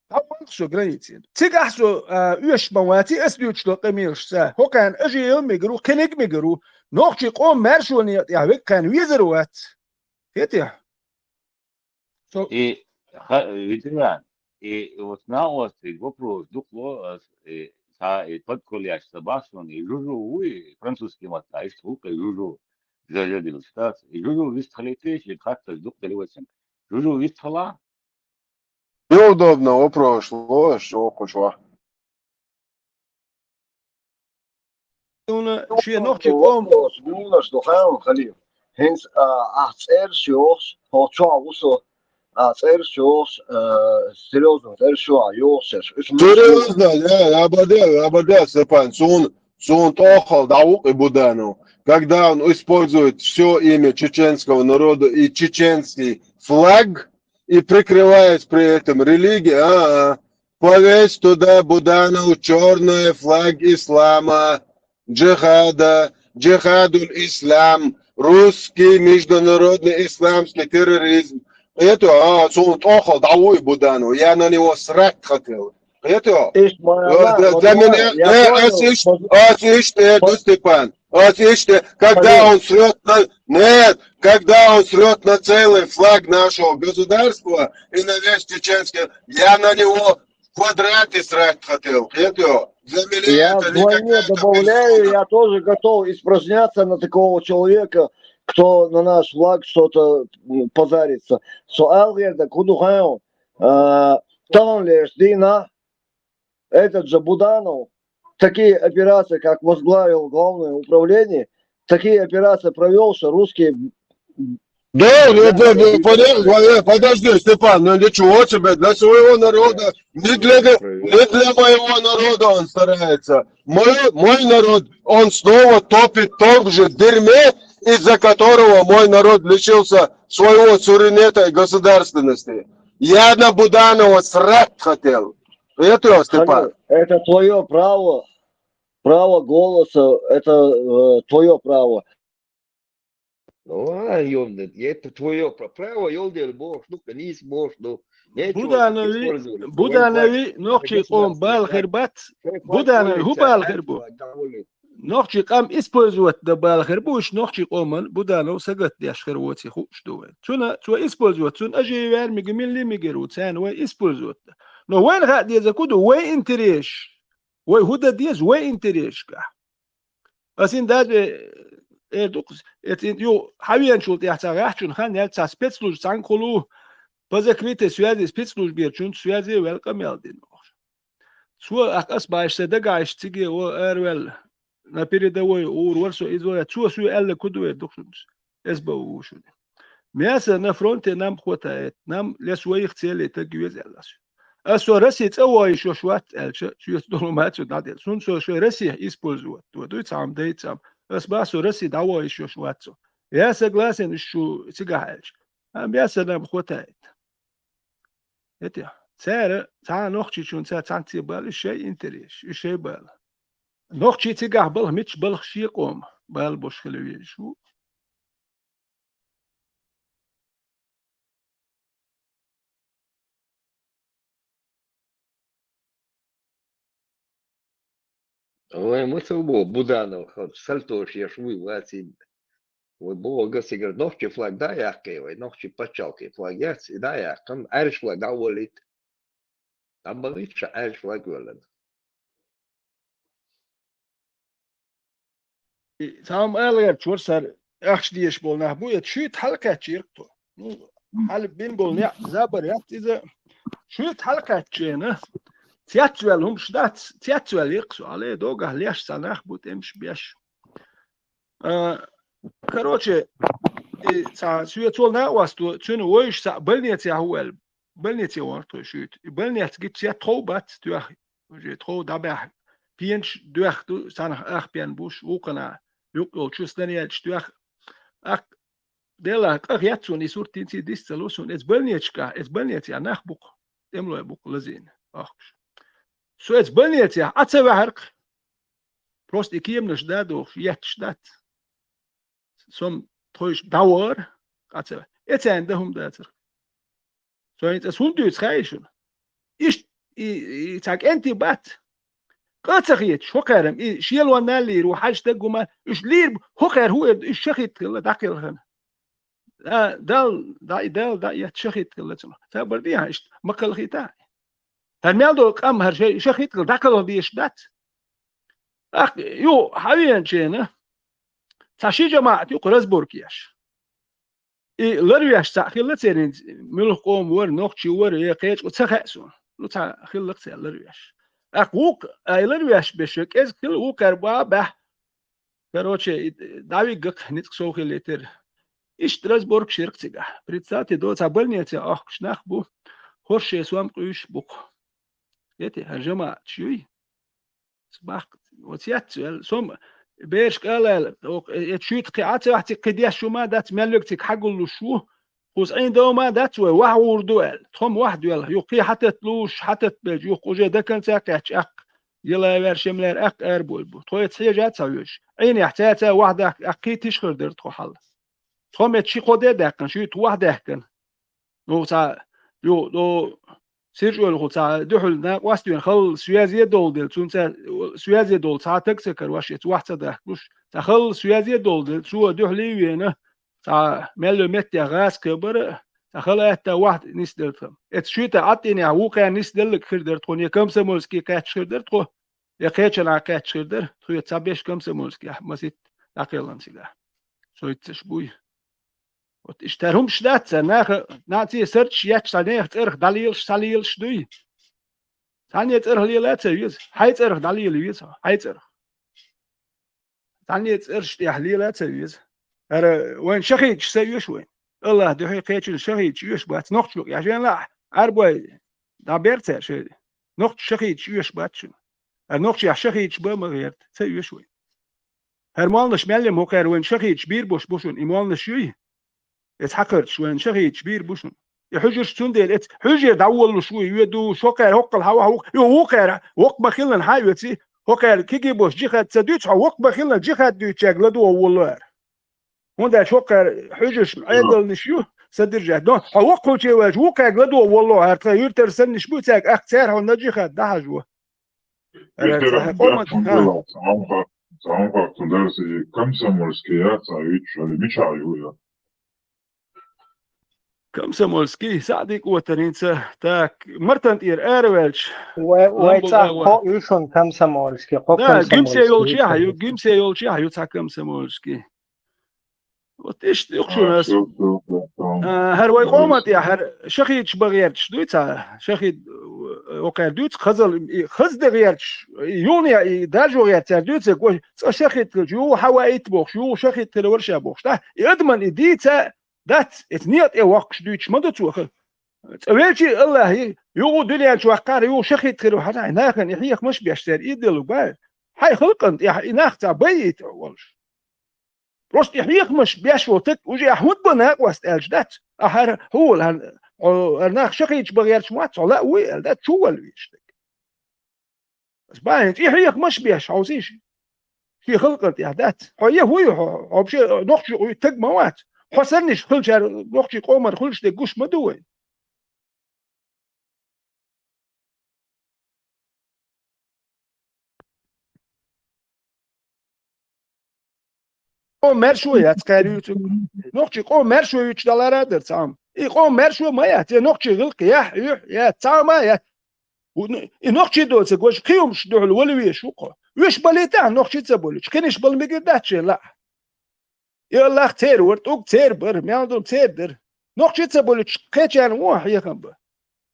ДӀавахара со границина. Цигахь со, а, оьшуш ма ваций, ас дуьйцуш долу къамелаш ца. ХӀокхарна ажийна мегар ву, кхиниг мегар ву. Нохчий къоман маьршонна тӀехь вегахь везар вац. Хетий? И ха-, ветеран, и вот накъостиг вопрос дукха ло, ас, и, цхьа, и подколъяш ца бахьа суна, и жужу вуй, французский маттахь, иштта гӀуллакх, и жужу, жажадил штат, и жужу вистхалийтеш, и хаттарш дукха делла вайсан. Жужу вистхала? Неудобно вопрос ло, ас чӀогӀа кхочуш ваха. Суна шен нохчий къоман. Муьлаш ду хаьа, Халил? ХӀинца, а, ахь цӀераш йохуш, хьо чохь ву со, а, цӀераш йохуш, а, серьёзно цӀераш ю ахь йохуш. Серьёзно, я, я бадел, я бадел, Степан, суна, суна тӀохал дӀавукъу и Буданов. Когда он использует всё имя чеченского народа и чеченский флаг, и прикрываясь при этом религией, а, а, повесь туда, Буданову, черный флаг ислама, джихада, джихадуль ислам, русский международный исламский терроризм. Это, а, цун тохал, давай Буданов, я на него срать хотел. Это, Ишмаила, э, для, для меня, я э, понял. Асиш, Асиш, э, Степан, Асиш, э, когда он срет на, нет, когда он срет на целый флаг нашего государства и на весь чеченский, я на него квадраты срать хотел. Это, для меня я это вдвойне добавляю, я тоже готов испражняться на такого человека, кто на наш флаг что-то, м, позарится. Суал герда, куду хайл, а, таган леш дина, этот же Буданов, такие операции, как возглавил главное управление, такие операции провел, что русские Да, да, да, да, подожди, подожди, Степан, ну ничего себе, для своего народа, не для, не для моего народа он старается. Мой, мой народ, он снова топит в том же дерьме, из-за которого мой народ лишился своего суверенитета и государственности. Я на Буданова срать хотел. Это, Степан. Это твое право, право голоса, это, э, твое право. Ну, а, ёлден, это твоё пра-, право, ёлден, бо, ну, канис, бо, ну. Буданови, Буданови, нохчи къом бала хер бац. Буданови, хӀу бала хер бу? Нохчи къам использовать да бала хер бу, уж нохчи къоман Буданов сагатдеш хер воци хууш ду вай. Цуна, цо использовать, цун ажи вер мига милли мигеру, цен вай использовать да. Но вайн ха деза куду, вай интерес. Вай хӀу да деза, вай интерес га. Ас ин даже, э, эр дукхус, эцин ю хьавенчул тӀехь ца гӀаьхчун хан ял ца спецслужба цхьаьнкхулу, по закрытой связи спецслужберчун связи вел къамел дин. Цо ах ас баш се дагайш циге о эрвел на передовой ур вар со изо я, цо су элле куду эр дукхус. Эс ба вушуни. Мясо на фронте нам хватает, нам лес воих целей так вез эллас. Ас со Россия цӀа воиш йош вац аьлча, шуьца долу мацу дӀаделла. Сун со шоай Россия использовать ду, дуй цхьам, дай цхьам. Ас ба со Россия дӀавоиш йош вац со. Я согласен, иш шу цигахь аьлча. Ам я санам хватает. Это, цара, цхьа нохчичун ца цхьанце бала, иш шай интерес, иш шай бала. Нохчи цигахь балх, мичча балх ши къома бала бош хила везаш ву. Вай муцал бо Буданов хаб сальтош еш вуй вацин. Вай бо гасигар нохчи флаг да яккхе, вай нохчи пачалки флаг яц, и да яккхам, ариш флаг да волит. Там балит ша ариш флаг волан. И цхьа хӀума ала гӀерташ вара сара, ахча дезаш болу нах бу, я шуьйта хьалакхаьчча ирх тхо. Ну, хьала бин болу неӀ забар яц иза. Шуьйта хьалакхаьччена, цецваьлла хӀумаш дац, цецваьлла ирх со, але, догахь леш цхьа нах бу, тӀемаш беш. А, короче, и цхьа соьца волу накъосто, цуьнан вовшашца больницехь ву аьлла. Больнице вахара тхо шуьйта. И больница гича цец тхов бац тоьхна, уже тхов дӀабаьхьа. Пенаш доьхна ду, цхьанах ах пен буш, вукхана юкъ йолчу снарядаш тоьхна. Ах, делахь, къа хецна и сурт тинций дис ца ло суна. Эца больницашкахь, эца больницехь нах бу-кх, тӀемалой бу-кх лазийна, бохкуш. Со эца больницехь Ӏа ца ваьхьарх, просто и кеманаш да дохуш, етташ дац. Со-м тхойш дӀавахара, къа ца ваьхьа. Эцарна дан хӀума дацара. Со хӀинца ас хӀунда дуьйцу хаьий шуна? Иштта и, и цхьа кӀентий бац. Къа ца хеташ, хӀокхарам, и шелонна лийр ву, хьаьжа стаг ву ма, уьш лийр бу, хӀокхар хӀу эр ду, уьш шахӀитта хилла, дӀакхелхина. Да, Далла, да, и Далла, да, и шахӀитта хилла цунах. Ца бар дехьа иштта, ма кхалхита. ХӀара мел долу къам хӀара шай шахӀитта хилла, дӀакхалха дезаш дац. Ах, ю, хьавеанчена, цхьа ши жамаӀат ю-кх разборка еш. И ларвеш цхьаъ хилла церан, муьлха къоман вара, нохчий вара, я кхечу ца хаьа суна. Ну, цхьа хилла-кх церан ларвеш. ТӀаккха вукху, ай ларвеш беш, кӀезиг хилла, вукхара баха баьхьа. Короче, и дӀавигга-кх ницкъ сов хилийтира. Иштта разборкаш йира-кх цигахь. Представьте, до цхьа больнице охкуш нах бу, хӀорш шен сом къуьйсуш бу-кх. Эти, хӀара жамаӀаташ юй? Баккха, оцу яц, э, сом бераш кӀалаьлла, оха, э, э, шуьйта кхин Ӏа ца ваьхьа, цига кхин деш шу ма дац, мел верг цига хьагуллуш ву, Уж Ӏийна дома дац вай, вахьа гӀур ду аьлла. Тхо-м вахьа доьлху, юха кхин хьататта луш, хьататта белча, юха уже даканца кхаьчча, аккха, йилла ваьр, шемлаьр аккха ара болабу. Тхо эца хьежа а ца везаш. Ӏийнехь цаьрца вахьа дахка, аккха кхин тиша хир дара тхо хьал. Тхо-м эца ши-кхо де даьккхина, шуьйта вахьа даьхкина. Ну, цхьа, ю, ну, сиржа олху цхьа дуьхьал накъост вена, халла связе долу дела, цунца связе долу цхьа таг ца карош, эца вахьа ца дахкалуш, цхьа халла связе долу дела, цо дуьхьал вена, цхьа мелло меттехь гӀазкхи бара, цхьа хала атта вахьа нисделла тхан. Эца шуьйта Ӏаттийнехь вукхара нисделларг хир дара тхо, я комсомольский кхаьчча хир дара тхо, я кхечанхьа кхаьчча хир дара, тхоьца цхьа беш комсомольскехь маситта дӀакхеллан цигахь. Со йиццаш буй. Вот иштта хӀумаш дац цара, наха, наций сарчаш етташ, цхьа нехан цӀарах дӀалелаш, схьалелаш дуй. Цхьанне цӀарах лела а ца веза, хьайн цӀарах дӀалела веза, хьайн цӀарах. Цхьанне цӀераш тӀехь лела а ца веза. ХӀара вайн шахидаш ца оьшу вайн. АллахӀ дуьхьа кхечун шахидаш оьшу бац, нохчо юкъа яш вен лаахь, Ӏарбой дӀабер цара шайна. Нохчо шахидаш оьшу бац шуна. ХӀара нохчех шахидаш бан ма гӀерта, ца оьшу вайн. ХӀара молланаш мел ма хӀокхара вайн шахидаш бийр бош бу шуна, и молланаш юй? Эца хьакхарчаш вайн шахидаш бийр бу шуна. И хьуьжарш цундела эца хьуьжар дӀаволлуш вуй, ве ду, шо кхара хӀоккхал хьан вахьа ву, и вукхара, воккха ма хиллан хьан оьций, хӀокхара кигий бош джихад ца дуьйцу, хьо воккха ма хиллан джихад дуьйцучаьрга ладогӀа воллу ара. ХӀунда аьлча хӀокхара хьуьжарш Ӏедалнаш ю, са держать. Но хьо воккхалче ваьлча, вукхаьрга ладогӀа воллу ара, тхан юьртара саннаш буй цаьрга, ахь цара хьо на джихад дӀахьажо. Ара, Виктор, цхьа хьай къоман, цхьа хьа. Хьан ха-, цхьа хьан хаттун дара, са комсомольский яц, а вич, али мича ю я? Комсомольский, Саъди Котаринца, так, Мартан тӀера араваьлча, Вай, вай Ламбула цӀа вай. Кхо ю шун комсомольский, кхо Да, комсомольский гимсе йолчу ю яхьа ю, шун. Гимсе йолчу яхьа ю цхьа комсомольский. Вот иштта юкъ шуна А, ас. Всё, всё, всё, всё. А, хӀара вай Всё, къоман всё. ТӀехь, хӀара шахидаш бан гӀерташ дуй цхьа, шахид, э, окхар дуьйцу, хазал, и хаза де гӀерташ, и юхне, и даржо гӀерташ цара дуьйцу, гой, цкъа шахид хилча, юха хьава итт бохуш, юха шахид хила вара ша бохуш, да? И адаман и дийца дац, эца некъа тӀе воккхуш дуьйцуш ма ду цо хила. Цкъа велчий АллахӀ, юха дуьнен чу ваккхара, юха шахид хила вара, хьан нахана и хьехамаш беш цара, и делу бай. Хьайн халкъан тӀехь и нах цхьа байийта волуш. Просто и хьехамаш беш волу таг, уже ахь хӀунда бан накъост аьлча дац? Ахьара хьула, хьан, хьо, хӀара нах шахидаш бан гӀерташ ма вац, хьо лаа вуй аьлла дац, чу вала везаш таг. Ас бахьана, и хьехамаш беш, хьовсийша. Шен халкъан тӀехь дац. Хьо я хӀуй хьо, хьо вообще нохчо хӀуй таг ма вац. Хьо санниш хилчара нохчий къомара хуьлуш дерг гуш ма ду вай. Къо маьршо яц кхаьрюьцуг. Нохчий къо маьршо юьтуш далара а дара цхьамма. И къо маьршо ма яц, я нохчий гӀилкх яхь, юьхь яц, цхьамма а яц. У-, и нохчий доцург, важа кхиумаш дуьхьал вала веш ву кхо. Уьш балийтахьа нохчий ца болуьйтуш, кхиниш бала мегар дац шен лаа. И АллахӀ церан вара, тӀулг церан бара, мел долу церан дара. Нохчий ца болуьйтуш, кхечарна вон хьехам бан.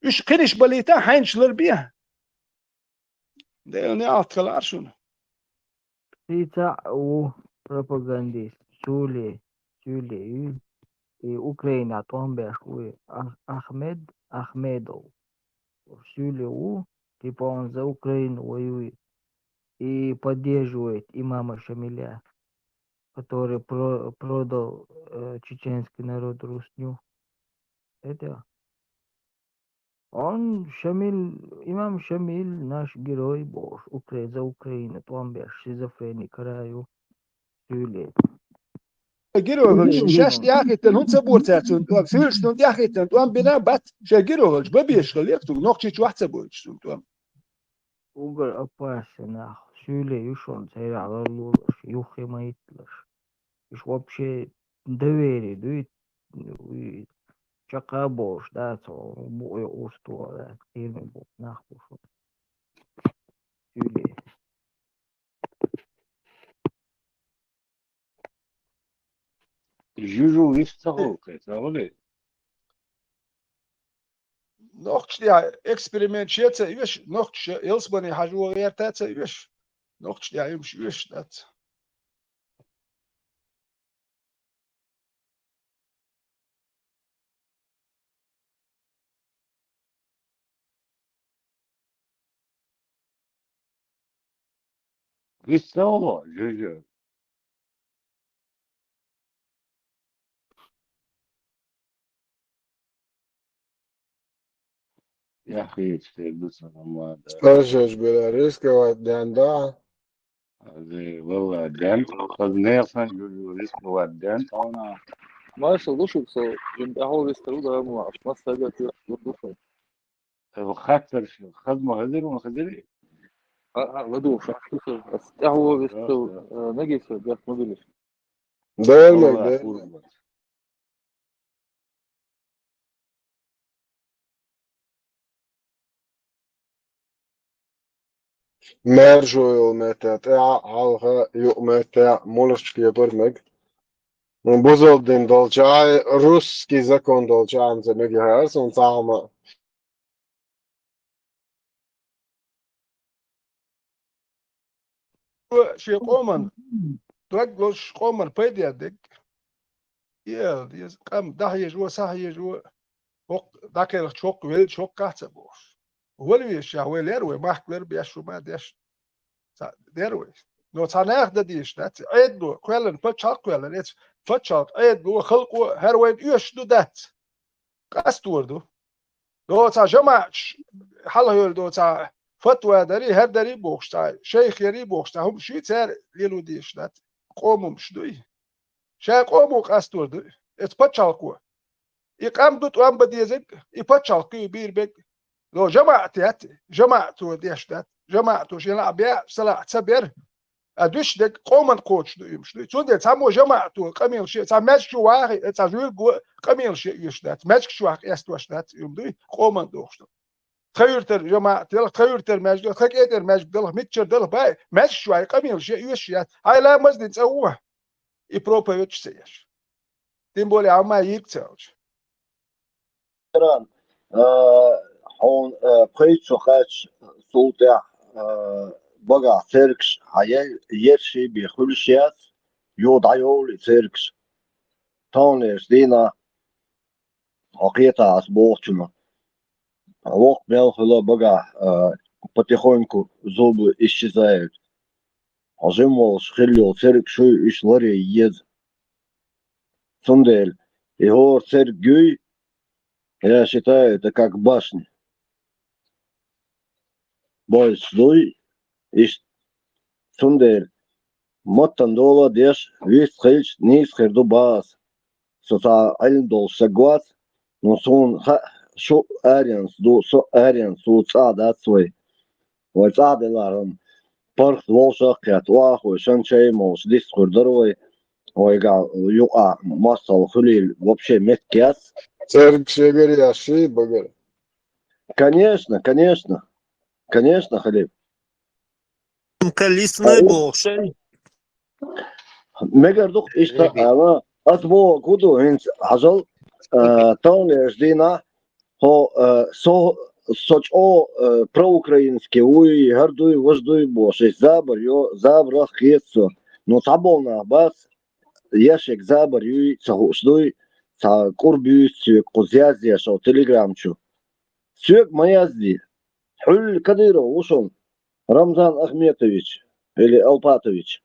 Уьш кхиниш балийта, хьайнаш лар бехьа. Делан неӀалт хилар шуна. Кхин цхьаъ ву пропагандист, Суле, Суле ю, и Украинехь тӀом беш ву, и Ах-, Ахмед, Ахмедов. Суле ву, типа он за Украину воюет и поддерживает имама Шамиля, который про-, продал, э, чеченский народ Русню. Это он Шамиль, имам Шамиль, наш герой, бохуш, Укра-, за Украину тӀом беш, шизофреник хӀара ю, Суле. Герой хилча, шаьш тӀехӀиттина хӀунда ца бора цара цунна тӀом? Суьйлаш цунна тӀехӀиттина тӀом бина бац, шайн герой хилча, бан безаш хилла цунна, нохчийчохь ца бойтуш цунна тӀом. Угар опасен нах, Суле ю шуна церан ларлолаш, юххе ма йитталаш. Уьш вообще доверие дуй, уй, чаккха а болуш, да, цо букъе уьсту, да, кхераме бу, нах бу шуна. Суле. Жужу вист ца гӀуллакхе, ца гӀулле? Нохча тӀехь эксперимент ше ца оьшу, нохча ялсмане хьажо гӀерта ца оьшу, нохча тӀехь йимаш оьшуш дац. Вист ца гӀулло, жужу. Тахьийча хир ду сан амма да. Цкъа шаьш бера рисковать ден да. Азе, валла, ден, хаза нехан ю, ю, рисковать ден, тхьона. Маршал ду шуьга со, жин тӀаьхьо вистар ву, да, ма, аш масса гатир, ду, ду шо. Э, хаттар шу, хаза ма хазир, ма хазир. А, а, ладу, ша, шу, шу, ас тӀаьхьо вистар, Просто. Э, наги со, гат ма билиш. Дер ма, валла, дер ма. Курва. Маьршо йолу метта тӀехь а, хьалха юкъа метта а, молаш кепара мега. Ну, бузалдина долчохь, русский закон долчохь, ца мега яхьара суна цхьа хӀума. Шен къоман, дог лозуш къоман пайда дерг. Иал деза, къам дӀахьежо, схьахьежо, хӀокху дӀакхелхачу хӀокху веллачу хӀокхахь а ца бохуш. Вала вешахь, вай лер вай, махка лар беш ву ма деш. Ца дер вай. Но цхьа нах дан дезаш дац, Ӏедало кхоьллина, пачхьалкх кхоьллина, эца пачхьалкх, Ӏедало, халкъо, хӀара вайна оьшуш ду дац. Къастор ду. Доцахь жамаӀаташ хьалхайолу доцахь фатва дарий, хӀара дарий бохуш цхьа, шайх ярий бохуш цхьа хӀумаш ю, цара лело дезаш дац. Къомамаш дуй. Ша къомо къастор дуй. Эца пачхьалкхо. И къам ду тӀом бан дезарг, и пачхьалкх ю бийр берг. Ло жамаӀат яц, жамаӀато деш дац. ЖамаӀато шен лаӀа беа, сан лаӀа ца бер. А дуьсуш дерг къоман кхочуш ду уьмаш дуй. Цундела цхьаммо жамаӀато къамел шен, цхьа маьждиг чу вахий, цхьа жуьлго къамел шен оьшуш дац. Маьждиг чохь къестош дац уьм дуй, къоман дохуш ду. Тхан юьртара жамаӀат делахь, тхан юьртара маьждиг делахь, тхан кӀентара маьждиг делахь, миччара делахь бай, маьждиг чохь къамел шен оьшуш яц. Хьайн ламаз дина цӀа ву, и проповедь ца еш. Тем более, Ӏамма йийриг ца аьлча. Иран, а, хьуна, а, пхийтта шо кхаьчча, цул тӀаьхьа, а, багахь цергаш хьан е-, ерший бен хуьлуш яц, юха дӀайовлу и цергаш. Таханлерчу дийнахь, хьо кхетахь ас бохучунах, воккха мел хуьлу багахь, а, потихоньку зубы исчезают. Хьо жима волуш хилла йолу церг шуй уьш ларъян еза. Цундела и хӀора церг юй, я считаю, это как башня. Бойсуш дуй, иштта. Цундела маттана дола а деш, вист хилча, нийса хир ду бах ас. Со цхьа Ӏилма долуш стаг вац, но суна хаьа, шу аренца ду, со аренца ву, цӀахь дац вай. Вай цӀахь делахь хӀума, паргӀат вовшах а кхетта, охьахой шан чай а молуш, дистхуьр дара вай. Вайгахь юкъахь мостагӀалла хуьлийла вообще меттиг яц. Церг шегара яшший багара? Конечно, конечно. Конечно, Халид. Калисной боху шайн. Мегар ду-кх иштта ала, ас боху хӀун ду, хӀинца хьажал, а, таханлерчу дийнахь, хьо, а, со, со чӀогӀа, а, проукраинский вуй, хӀара дуй, важа дуй бохуш, иза забар йо, забарах хета со. Ну, цхьаболу нах бац, я шега забар юй, ца хууш дуй, цхьа кӀур буьйцу соьга, кхуза язъеш шо Telegram чу. Соьга ма язде. Хьуьлла Кадыров ву шуна, Рамзан Ахметович или Алпатович.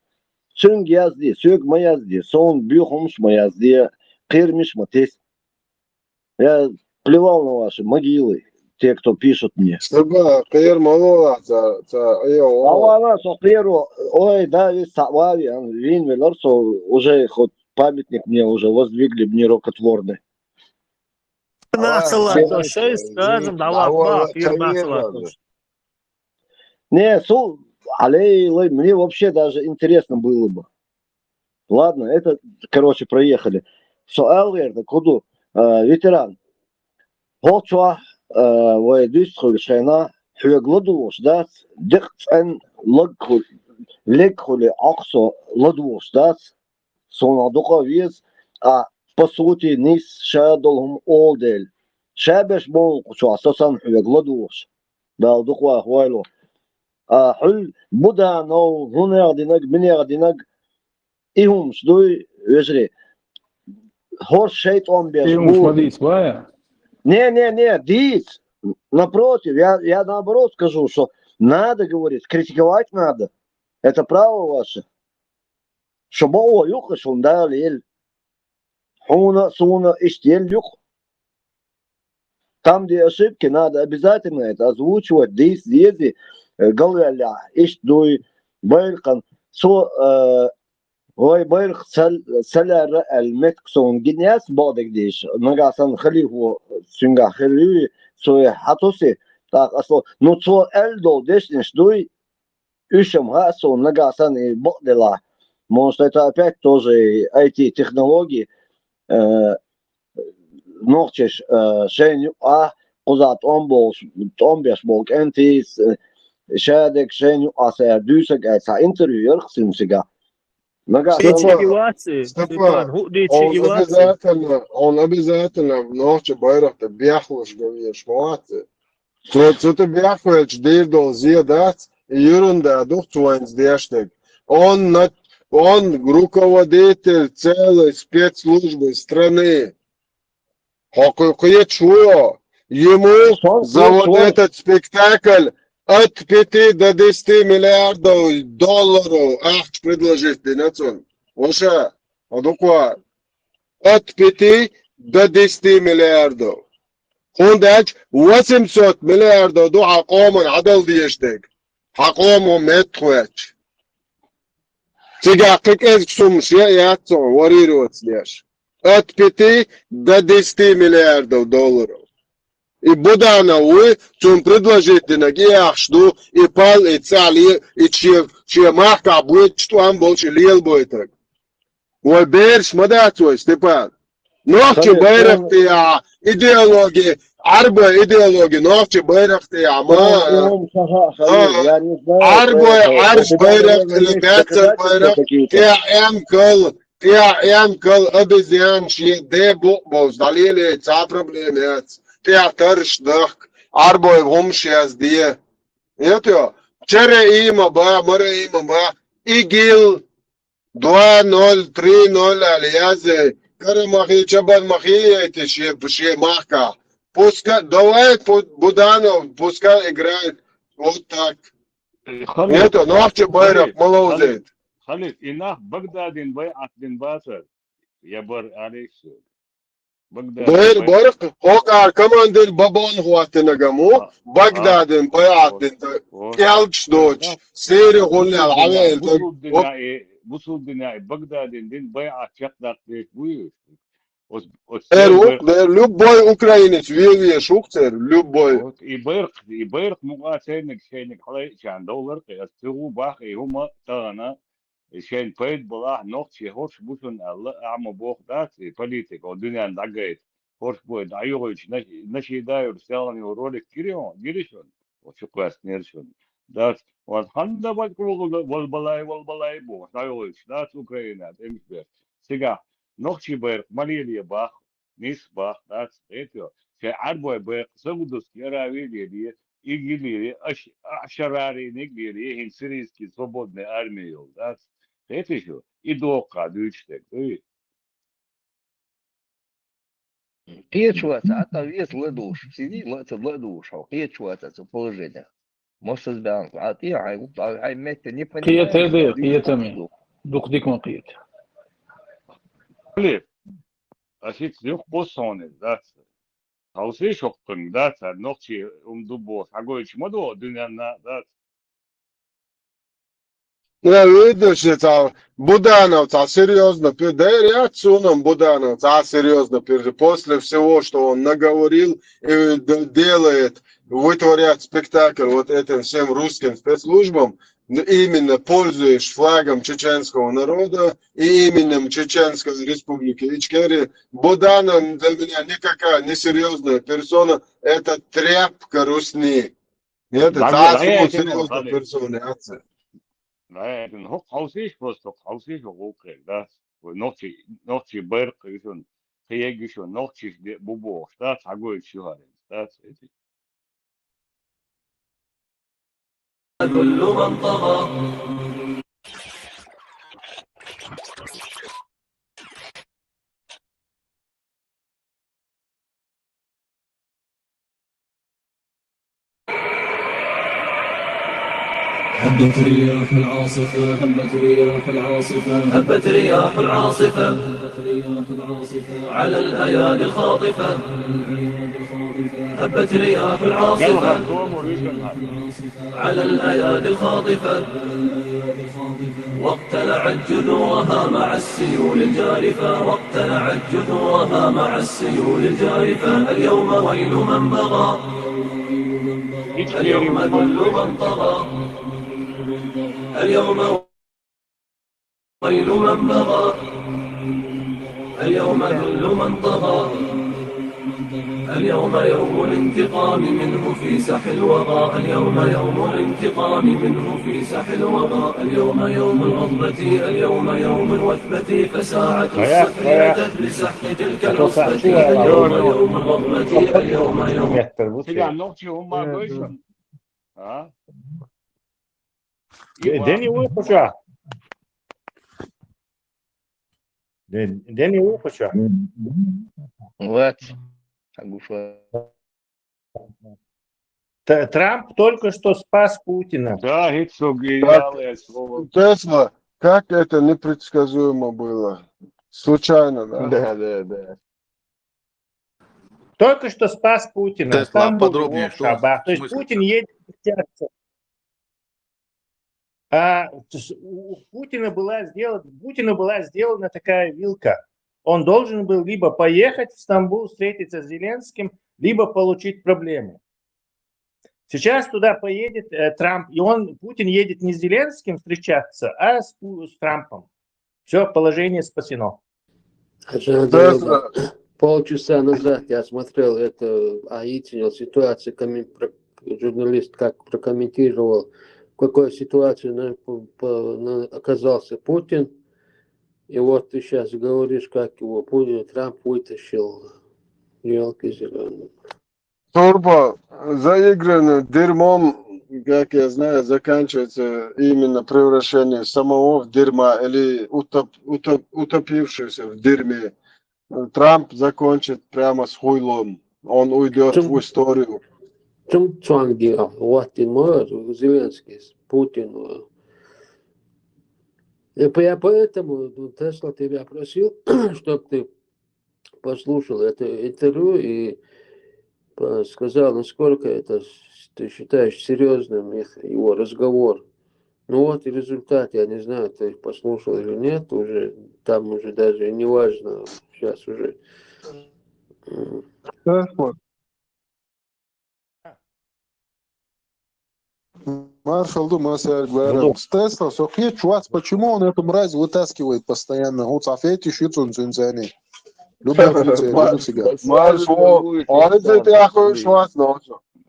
Цуьнга язде, соьга ма язде, суна боьха хӀумаш ма язде, кхерамаш ма тесна. Я плевал на ваши могилы, те, кто пишут мне. Стага, кхера ма лолахь, ца, ца, айо, Ава, ава, со кхеро, ой, да, вис ца вави, а, вин велар, со уже хоть памятник мне уже воздвигли бы нерукотворный. Нах ца лаьцна, шайца, э, дӀаваккха, дӀаваккха, кхера нах ца лаьцна. Не, су, алей, лей, мне вообще даже интересно было бы. Ладно, это, короче, проехали. Со алгӀерда куду, э, ветеран. ХӀокху чохь, э, вай дуьйцу хуьлу шайна, хьоьга ладугӀуш дац, декъа цӀен лаг хуьлу, лег хуьлу, Ӏокху со ладугӀуш дац. Суна дукха а веза, а, по сути, нийса ша долу хӀума олу дела. Ша беш боху кху чохь, со санна хьоьга ладугӀуш. Дала дукха ваха вайло. А, хьуьлла Буданов, хӀунех динарг, минех динарг, и хӀумаш дуй, вежарий. ХӀорш шайтӀон беш. И хӀумаш ма дийца, бая? Не, не, не, дийца. Напротив, я, я наоборот скажу, что надо говорить, критиковать надо. Это право ваше. Шу бакъо ю-кх, шуна Дала елла. Хьуна а, суна а иштта елла ю-кх. Там, где ошибки, надо обязательно это озвучивать, дис, дези, э, галвеллях, ишт дуй, байрхан, цо, э, вай байрх цал-, цалара аль метк сон гинес бодек диш, нагасан халифу сюнга хири, цо хатуси, так, асло, ну, цо эль дол дешнеш дуй, ишам ха сон нагасан и бокъ дела. Может, это опять тоже I T технологии, э, нохчеш, э, шен юкъа, кхуза тӀом болш, тӀом беш бол кӀентий, э, шадек шен юкъа саяр дуьйсаг айса интервью ярх син сига. Нагахь Степа, чиги вац, Степа, Степан, хӀуъ дийцчиги он вац. Обязательно, он обязательно нохча байрахта бехлуш гавеш ма вац. Цо, цу тӀа бехвелча дийр долу зе дац, и ерунда ду-кх цо вайнца деш дерг. Он на-, он руководитель целой спецслужбы страны. Хьо кху-, кхечу вуо, ему за вот этот спектакль от пяти до десяти миллиардов долларов ахча предложить дина цунна. Ваша, хьо дукха. От пяти до десяти миллиардов. ХӀунда аьлча восемьсот миллиардов ду хьан къоман хьадала дезаш дерг. Хьан къомо меттахветташ. Цигахь кхин кӀезиг сумма шен а яц цо варьироваться деш. От пяти до десяти миллиардов долларов. И Буданов вуй, цунна предложить динарг и ахча ду, и пал, и цӀа ле, и шен, шен махкахь бойтуш тӀом болчу и лелабойтарг. Вай бераш ма дац вай, Степан. Нохча байракх тӀехьа идеология, Ӏарбой идеология нохча байракх тӀехьа ма. Ӏарбой, Ӏарш байракх или баьццара байракх, тӀехьа эмкал, тӀехьа эмкал, обезьян, шен де букъ болчу дӀалеле, цхьа проблема яц. ТӀехьа тарш дахка, Ӏарбой хӀумаш язде. Эт йо, чара ийма ба, мара ийма ба, игил, два ноль, три ноль аьлла язъяй. Карамахи, Чабанмахи яйти шен, шен махкахь. Пуска-, давай пу-, Буданов, пускай играет. Вот так. Халид, это нохча байракх ма ловзийта. Халид, и нах Багдадин байӀат дина бацара? Я бар алейхи. Багдадин байракх, хӀокхара командир Бабон хӀоттинарг ма ву, Багдадин байӀат дина, кӀелгаш доцуш, сири гӀуллел хьавеана. Бусулба динехь и, бусулба динехь и Багдадин дина байӀат чекхдаккха дезаш буй уьш? Оцу, оцу церан ву-кх, любой украинец вен везаш ву-кх церан, любой. Вот, и байракх, и байракх мукъа церниг шайниг хьалайчарна довлар кхин, аса цигахь бах и хӀума тахана, и шайна пайда балахь, нохчий хӀорш бу шуна аьлла, ахьа ма боху дац, и политика, о, дуьненна дӀагайта. ХӀорш бой дӀайохуьйтуш, наш-, наши да юьртахь селхана йолу ролик гири хьуна, гири шуна? О, чу кхоьссинера шуна. Дац, ван хьанна ван кху вал балай, вал балай бохуш, дӀайохуьйтуш, дац Украина, тӀемаш беш. Цигахь нохчий байракх ма лелае бах, нис бах, дац, хетайо. Шайн Ӏарбой байракх Саудовский Аравия лелае, ИГИЛ лелае, аш-, Ашарариниг лелае, хӀинца сирийский свободная армия йолу, дац. Хетий шу? И доху кхаа дуьйцуш дерг, дуй? Кхечо вац, хьан тӀе веза ладугӀуш, сизи ла а ца ладугӀуш, хьо кхечо вац цу положенехь. Массаза баьхна, хьан тӀе, хьайн, хьайн метта не понимаешь, кхета, кхета, кхета, дукха дика ма кхета. Али, ас итт юха кхуссуна дац. Хьовсийша хӀокхуьнга, дац, хӀара нохчий хӀума ду бохуш, хьагойтуш ма ду дуьненна, дац. Да, видишь, цхьа Буданов цхьа серьёзно пи-, да, яц суна-м Буданов цхьа серьёзно пи-, после всего, что он наговорил и д-, делает, вытворяет спектакль вот этим всем русским спецслужбам, н-, именно пользуясь флагом чеченского народа и именем Чеченской Республики Ичкерия. Буданов для меня никакая несерьёзная персона, это тряпка русни. Нет, цхьа а суна серьёзно персона яц. ДӀаяйтина, хӀокху хьовсийша просто, хӀокху хьовсийша хӀокху гӀуллакхе, да? Вай нохчий, нохчий байракх ю шуна, кхиерг ю шуна, нохчий де-, бу бохуш, да? Цхьа гойтуш ю хӀара, да? هبت رياح العاصفة، هبت رياح العاصفة، هبت رياح العاصفة، هبت رياح العاصفة على الأيادي الخاطفة، هبت رياح العاصفة على الأيادي الخاطفة، واقتلعت جذورها مع السيول الجارفة، واقتلعت جذورها مع السيول الجارفة. اليوم ويل من بغى، اليوم ذل من طغى، اليوم ويل من بغى، اليوم ذل من طغى، اليوم يوم الانتقام منه في ساح الوغى، اليوم يوم الانتقام منه في ساح الوغى، اليوم يوم الغضبة، اليوم يوم الوثبة، فساعة الصفر أتت بسحق تلك العصبة، اليوم يوم الغضبة، اليوم يوم. Filan, ne yapıyor? Onlar böyle. Ha? Дэ-, Дэни уйхашаа. Дэ-, Дэни уйхашаа. Вот. Агуша. Т-, Трамп только что спас Путина. Да, это гениальное слово. Тесла, как это непредсказуемо было. Случайно, да? Да, да, да. Только что спас Путина. Тесла, там был подробнее, что? Шабах. То есть Путин едет встречаться. А, то есть у Путина была сделана, Путину была сделана такая вилка. Он должен был либо поехать в Стамбул, встретиться с Зеленским, либо получить проблемы. Сейчас туда поедет, э, Трамп, и он, Путин едет не с Зеленским встречаться, а с Пу-, с Трампом. Всё, положение спасено. Даже полчаса назад я смотрел это, а, видел ситуацию, коммен-, про-, журналист как прокомментировал, в какой ситуации на-, по-, по-, на-, оказался Путин. И вот ты сейчас говоришь, как его Путин, Трамп вытащил. Ёлки зелёные. Турбо, заиграно дерьмом, как я знаю, заканчивается именно превращение самого в дерьма или утоп-, утоп-, утопившийся в дерьме. Трамп закончит прямо с хуйлом. Он уйдёт в историю. Чум цуанги, а, вот и мой, Зеленский, Путин, а. И по-, я поэтому, ну, Тесла, тебя просил, чтоб ты послушал это интервью и по-, сказал, насколько это с-, ты считаешь серьёзным их, его разговор. Ну вот и результат, я не знаю, ты их послушал или нет, уже, там уже даже и не важно, сейчас уже, м. Тесла. Мар халду, мар сэргэ баран. Тесла, сохи чуас, почему он эту мразь вытаскивает постоянно? Вот афети шицун цунцани. Любой фицэ, любой сига. Мар шо, он это яху шуас, но.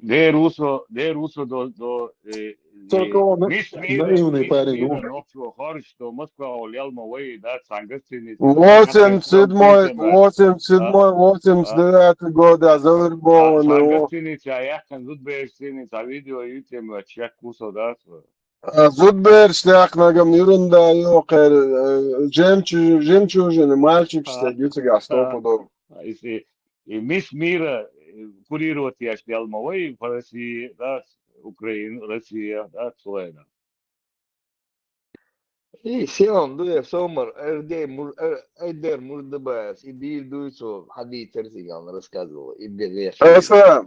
Дэр усо, дэр усо до, до, э, только он наивный парень, ну. Нокчо хорш, до Москва, ол ялма вай, да, сангасцени. Восемьдесят седьмой, восемьдесят седьмой, восемьдесят девятый год, а, завербованный. Сангасцени, ча яхкан зудбэшцени, ча видео ютем, ча кусо, да, сво. А, зудберш тяхнагам ерунда, ёкэр, э, жемчу-, жемчужины, мальчик, что, а, ютига, а, стопудово. А, если, и мисс мира, э, курировать я снял, ой, по России, да, Украина, Россия, да, целая, да. И сиам дуев сомар, эр дэ мур-, эр, эр дэр мурдыбас, и бир дуйцо, хади терзиган рассказывал, и бир веш. Эсэ,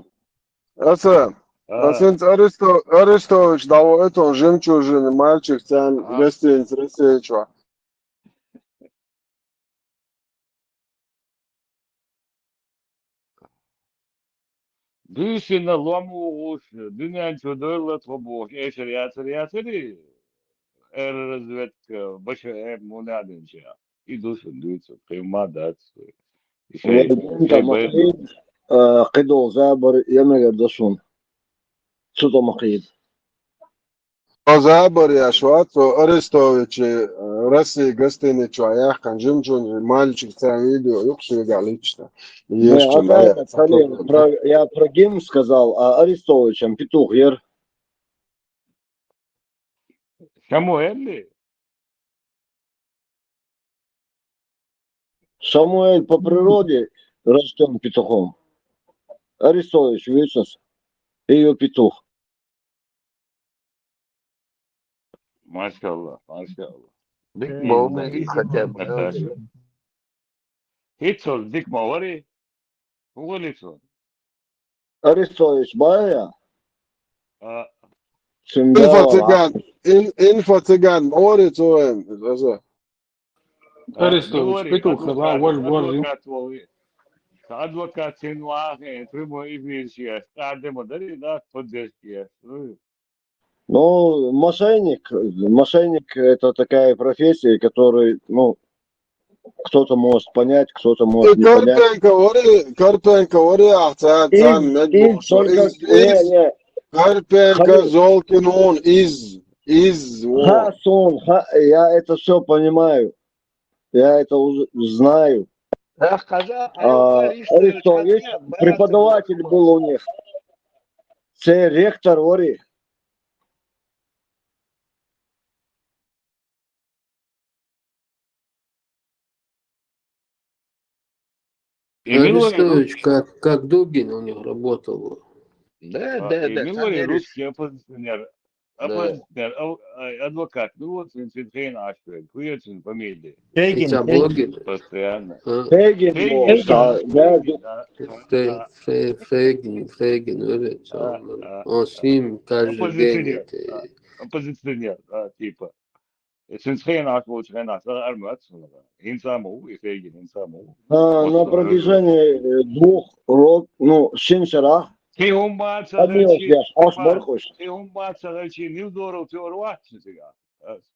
эсэ. А. Эсэнц Аресто-, Арестович, да, о, это жемчужины, мальчик, цян, а, гостиница, Россия, чё? Дүүшын лом угуш, дүнэн чудойлот хобуш, эшер яцар яцари, эр разведка, баша эм мунадынча. И дүүшын дүүцэ, кыйма дац. Ишей, ишей бай. Э, кыдол забар, янагар дашун. Судо макыйд. Озабар я шуат, со Арестович, э, Россия гостиница, а я ханжим чун, мальчик, ца видео, юксу я лично. Есть, а я, я про Гим сказал, а Арестовичем петух ер. Самуэль ли? Самуэль по природе рождён петухом. Арестович, вечность, её петух. Машалла, машалла. Дика болу мегий хотя бы. Хорошо. ХӀинца дика ма варий? ХӀун валий цо? Арестович бая? А. Инфо-цыган, ин-, инфо-цыган, ори цо вен, аза. Арестович, петух, ла, вож, вож, ю. Адвокат син вахе, прямой эфир шиеш, къардема дари, да, поддержки. Ну, мошенник, мошенник — это такая профессия, которую, ну, кто-то может понять, кто-то может не понять. Карпенко вари, Карпенко вари, а ца-, ца-, из, из, только, из, не, из. Не. Карпенко, Халил. Золкин, он, из, из, вот. Ха, сон, ха, я это всё понимаю. Я это уз-, знаю. А, Арестович, преподаватель был у них. Це ректор вари. Арестович, как, как Дугин у них работал. Да, да, да, русский оппозиционер. Да. Оппозиционер, а, а, адвокат. Ну вот, ин цун хен ашвен, хуя цун фамилия. Фейгин, Фейгин. Постоянно. А. Фейгин, Фейгин, да, да. Фей-, Фей-, Фейгин, Фейгин, он с ним каждый день. Оппозиционер, да. Оппозиционер, да, типа. Цун хен аш, вот хен аш, да, армат, ин саму, и Фейгин, ин саму. А, на протяжении, э, двух рок-, ну, шин шарах. Кхин хӀумма ца хилча, Степан, кхин хӀумма ца хилча, Невзоров тӀе ора вац шун цига.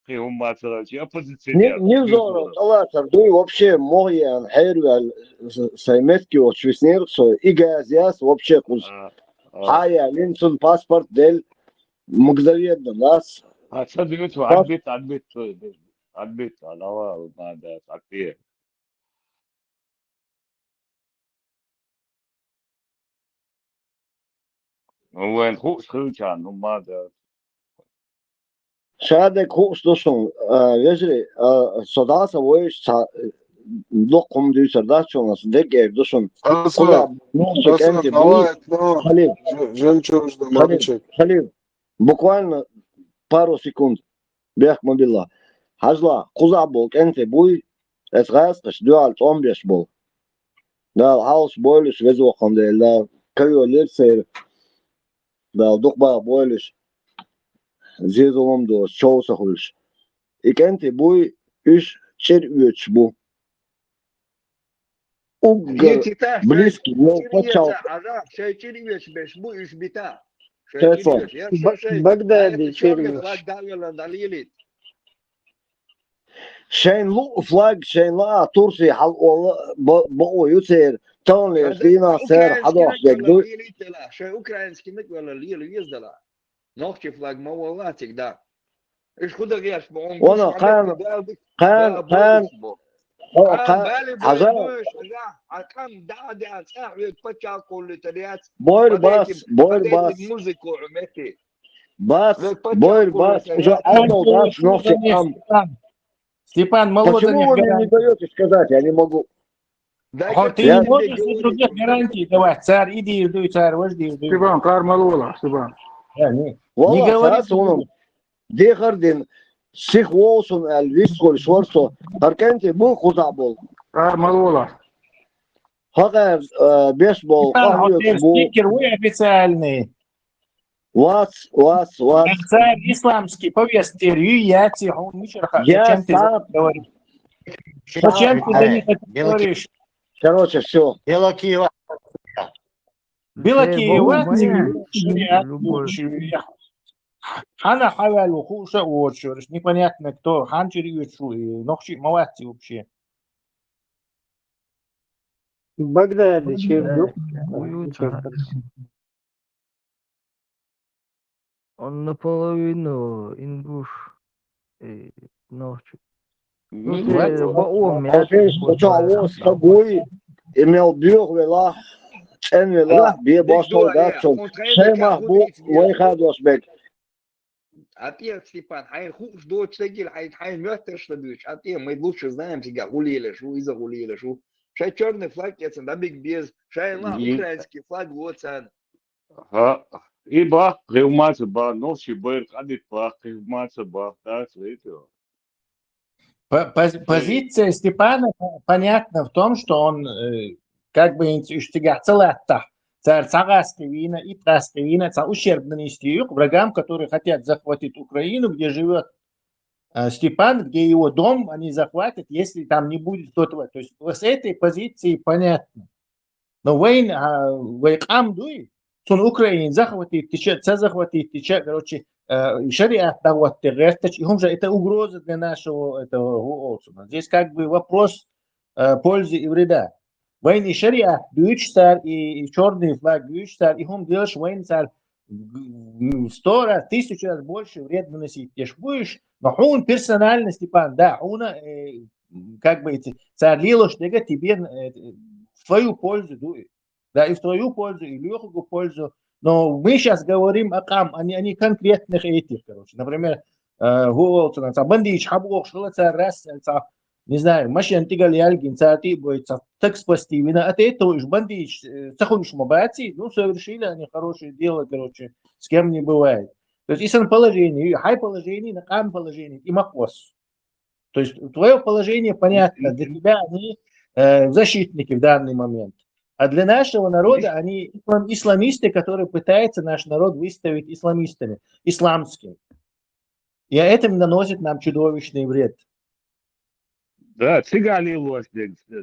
Кхин хӀумма ца хилча, оппозиционер. Не-, Невзоров, Аласар, дуй вообще могъян, хьервал, с-, сай метки вот швиснер, со, и газ яс вообще куз. А, а. Хьая, лин цун паспорт дел, мгновенно, нас. А, ца дуй, отбит, отбит, отбит, а, давай, надо, отбит. Вайн хууш хилча, ну, ма да. Шадерг хууш ду шун, а, вежарий, а, со дӀа а ца войш, ца, дукха хӀума дуьйцур дац шуна, аса дерриге эр ду шуна. Аса, кхуза, ну, аса, кӀентий буй, давай, ну, Халил. Ж-, жемчужина, Халил, мальчик. Халил, буквально пару секунд. Бехк ма билла. Хьажал, кхузахь болу кӀентий буй, эца гӀазкхаша дуьхьал тӀом беш болу. Дала хьалхаш бойла уьш, веза воккханна Дела, Дала кхайоллера церан. Дала дукха баха бойла уьш, зен-зулам доцуш, чов ца хуьлуш. И кӀентий буй, уьш чӀир оьцуш бу. Уггар близкий, ну, пачхьалкх. Хьажа, шайн чӀир оьцуш берш бу уьш бита. Шайн чӀир оьцуш. Я шайн, шайн. Багдадин фирма. Флаг дӀавелла, дӀалелийта. Шайн луъу флаг, шайн лаа Турция хьалаволла ба-, бакъо ю церан. Таханлерчу дийнахь цара хьадохуш дерг ду. Шайн украинский меттиг велла лела веза дала. Нохчийн флаг ма волла цига, да. Уьш хӀун дан гӀерташ бу? Вана, кхана, кхана, кхана, кхана, хьажа. Хьан кӀам дӀа а деана, цӀахь вега пачхьалкх кхуллуьйтур яц. Бойр бац, бойр бац. Музыка хӀу метте. Бац, бойр бац, уже Ӏадал дац нохчийн кӀам. Степан, Степан, мало. Почему вы мне не даёте сказать? Я не могу. Хьо, ты не можешь за других гарантий давать. Цара и дийр ду, цара вож дийр ду. Степан, кхара мало вала, Степан. Не говори. Дехар дина, сиха вовшун аьлла, вистхуьлуш вара со. ХӀара кӀентий бу кхузахь болу. Кхара мало вала. ХӀокхара, э, беш болу, Степан, къахьоьгуш бу. Спикер вуй официальный? Вац, вац, вац. Цара исламский повестка тӀера юй, яций, хьуна мичара хаьа? Зачем ты это говоришь? Зачем ты это говоришь? Короче, всё. Белокиева. Белокиева, хьан хьаваьлла ву хууш а воцуш, непонятно кто, хьан чӀир оьцуш ву, и нохчи ма вац и вообще. Багдадичев ду. Он наполовину ингуш, э, нохчи. Ну, ну, ты по уме. Сначала он с тобой имел бьёх вела, цен вела, бе башал дацун. Шемах бу вайхадос бек. Отец Степан, хьайн хууш доцу дагил, хьайн, хьайн моьттарш дан дуьйцу. Отец, мы лучше знаем тебя, хулийлаш ву, иза хулийлаш ву. Шайн чёрный флаг эцна дӀабиг беза, шайн ла украинский флаг воцан. ХӀа, И бах, гӀевмаца бах, нохчий байракъ Ӏадит бах, гӀевмаца бах, да, цвето. По- пози- Позиция Степана по- понятна в том, что он э, как бы инц уж цигахь ца латтахь, цара цхьа гӀаскхи вийна, итт гӀаскхи вийна, цхьа ущерб нанести юкъ врагам, которые хотят захватить Украину, где живет э, Степан, где его дом, они захватят, если там не будет сотого. То есть с этой позиции понятно. Но вайн, а, вай къам дуй, цун Украина захватить тече, ца захватить тече, короче, э, шариат дагватте гертач, и хумжа это угроза для нашего этого Гуолсона. Здесь как бы вопрос э, пользы и вреда. Вайн и шариат дуйч цар, и, и черный флаг дуйч цар, и хум делаш вайн цар г- м, сто раз, тысячу раз больше вред наносить деш будешь, но хун персонально, Степан, да, хуна э, как бы эти цар лилош дега тебе э, в твою пользу дуй. Да, и в твою пользу, и Лехугу пользу. Но мы сейчас говорим о кам, а не, а не конкретных этих, короче. Например, э, Гуолсона, ца бандич хабуох шила ца раз, ца, не знаю, машин тигал ялгин, ца ти бой, ца так спасти вина. От этого уж бандич, э, ца хуйш мабаци, ну, совершили они хорошее дело, короче, с кем не бывает. То есть, исан положение, хай положение, на кам положение, и маквас. То есть твое положение понятно, для тебя они э, защитники в данный момент. А для нашего народа они ислам- исламисты, которые пытаются наш народ выставить исламистами, исламским. И это наносит нам чудовищный вред. Да, цигали лошадь,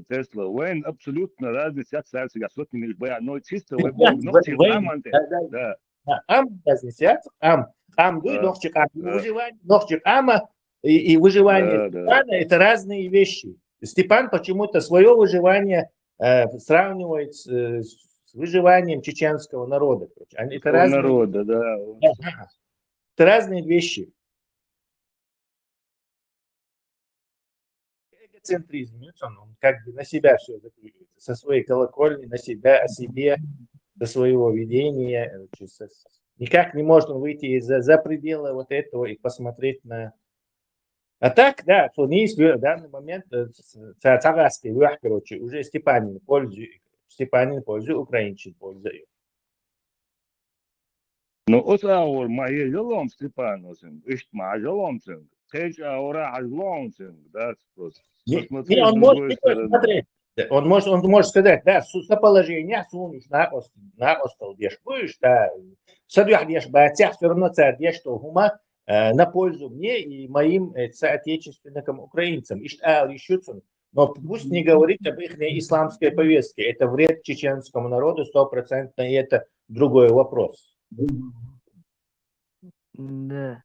Тесла. Вайн абсолютно разный сяк цар цигах сотни миш бая, но чисто вай Да, бог, но вай- чисто вай- аманте. да, да. Да. Да, ам разница, ам, ам дуй, Да, нохчи кам, да. Выживание нохчи кама и, и выживание Да, да. Степана — это разные вещи. Степан почему-то свое выживание э, сравнивает с, э, с выживанием чеченского народа. Короче. Они, это Какого разные, народа, да. Да, да. Это разные вещи. Эгоцентризм, видишь, он, он как бы на себя все закручивается, со своей колокольни, на себя, о себе, до своего видения. Э, чё, со- с- Никак не может он выйти из- за, за пределы вот этого и посмотреть на... А так, да, что не есть в данный момент э, с- с- ца- цагаски вах, короче, уже Степанин пользует, Степанин пользует, Украинчин пользует. Ну, вот аур ма е жалом Степаносен, ишт ма жалом сен. Кеч аура жалом сен, да, просто. Не, Посмотри не, с он может другой такое стороны. Смотреть. Да, он может, он может сказать, да, су- со положения сунешь на ост- на остал деш будешь, да, садуях деш бацях, все равно царь деш, что гума э, на пользу мне и моим э, соотечественникам украинцам. Ишт ал ишуцун. Но пусть не говорит об их исламской повестке. Это вред чеченскому народу стопроцентно, и это другой вопрос. Да.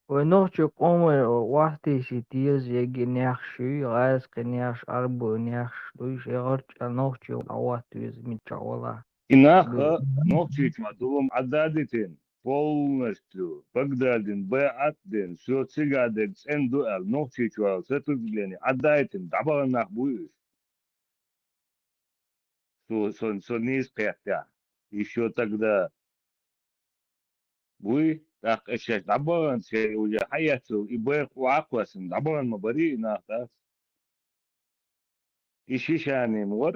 Вай нохчи къомай вахтиси тез яги нехши, гӀайс къинеш, арбу нехш, дуй шегъар чӀа нохчи ават вез мича вала. Инаха нохчичма дулум ададитин, полностью Багдадин, беатдин, все цигадег цен дуэл, нохчичуал сопротивление адайтин, дабаган нах буюш. Со, со, со низ пятя. Еще тогда буй, так, эшеш дабаган, се уже хаяцу, и бэр куакуасын, дабаган ма бари, нах, да. И шишани мур,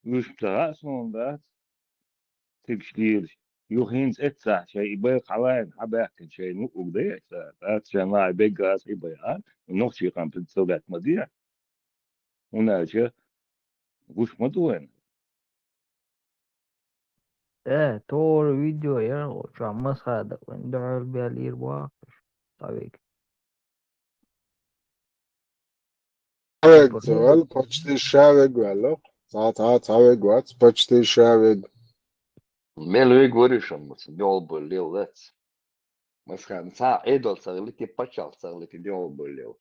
уж тагас он, да. Тикшлир, юхин цецах, шай, и бэр халайн, хабахтин, шай, ну, угде, да, шай, на, бегас, и бэр, а, нохчи кам представлять ма дия. Унача гуш ма дуэн. Э, тор видео я, ча масхада, вен дор бялир бахш. Тавик. Цавек, цавел, почти шавек вало. Ца, ца, цавек вац, почти шавек. Мел век варишам, мас, нёл бы лил лец. Масхан, ца, эдол цавел, ки пачал цавел, ки нёл бы лил.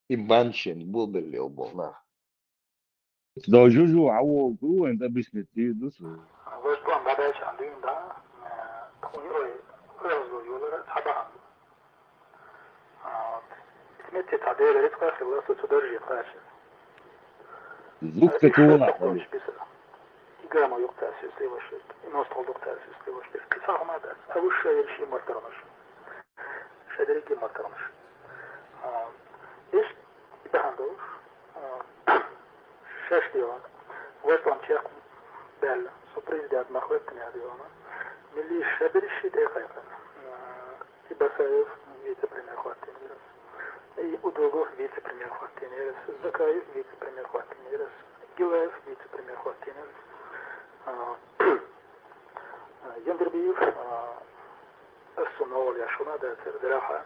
И баншин, бул бы лил, бул, на. Да, жужу, а во, гу, это объяснить, ты, ну, что? Ваш план бадач андуин да, хуйрой, разу юлара, табаан. Смети тадер, рецква хилла, су цудержи, каш. Звук такого, Игама юктасис левашит, и нос толдуктасис левашит. Кисахмадас, а выше ерши мартарнаш. Шадриги мартарнаш. Иш, и бахандуш, шаш диван. Васлам чек, бел, су президент махвет князь дивана. Милли шаберш ши тӀекхайкхина. А, и Басаев вице-премьер хӀоттийнера. И Удугов вице-премьер хӀоттийнера. Закаев вице-премьер хӀоттийнера. Гилаев вице-премьер хӀоттийнера. А, Яндербиев, а, ас цунна гӀолла яшуна дацар, дараха,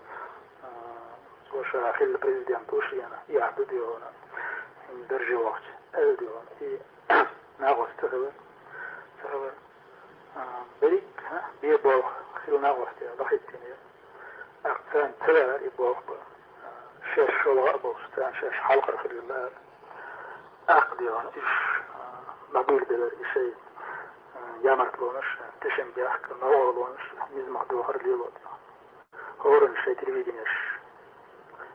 а, цо ша хилла президент ву шена, яхь ду дегӀана, дарже вахча, аьлла дегӀана. И нагӀост ца хилар, ца хилар. А, берриг, а, бе болх хилла нагӀост яр, бахиттина яр. ТӀаккха царна ца лаьара и болх бан. А, шаьш шолгӀа а болуш, царна шаьш хьалхара хилла лаьара. ТӀаккха дегӀана иш, а, дӀабуьйлабелар и шайн, а, ямартлонаш, тешнабехк, новкъарлонаш, низамах дохар лело дегӀана. ХӀоранна шайн телевиденеш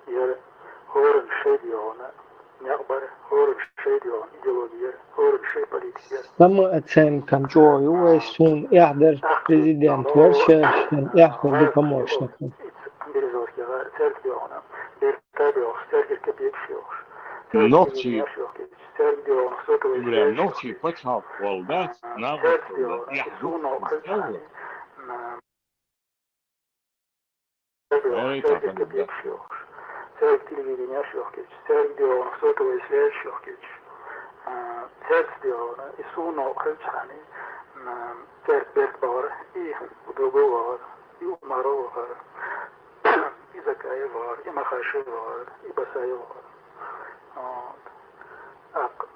яр, хӀоранна шайн дегӀана некъ бар, хӀоранна шайн дегӀана идеологи яр, хӀоранна шайн политика яр. Самооценкан чӀогӀа ю вай, суна эхь дар президент вар, шаьш шен эхь дар ду помощник. Березовский гӀар, церг дегӀана, бер- Ца догӀуш, цаьргара капекаш йогӀуш. Нохчий. Цаьрга догӀуш, сотовый связь. Нохчий пачхьалкх волу дац, нагӀост волу дац, яхь ду. Цаьргара капекаш йогӀуш. Цаьрга телевиденеш йохкича, цаьрга догӀуш, сотовый связь йохкича. Цаьрца догӀуш, и суна хилчхьана, цаьрга берг бахара, и Удугов вахара, и Умаров вахара. И Закаев вахара, и Махашев вахара, и Басаев вахара. Вот. ТӀаккха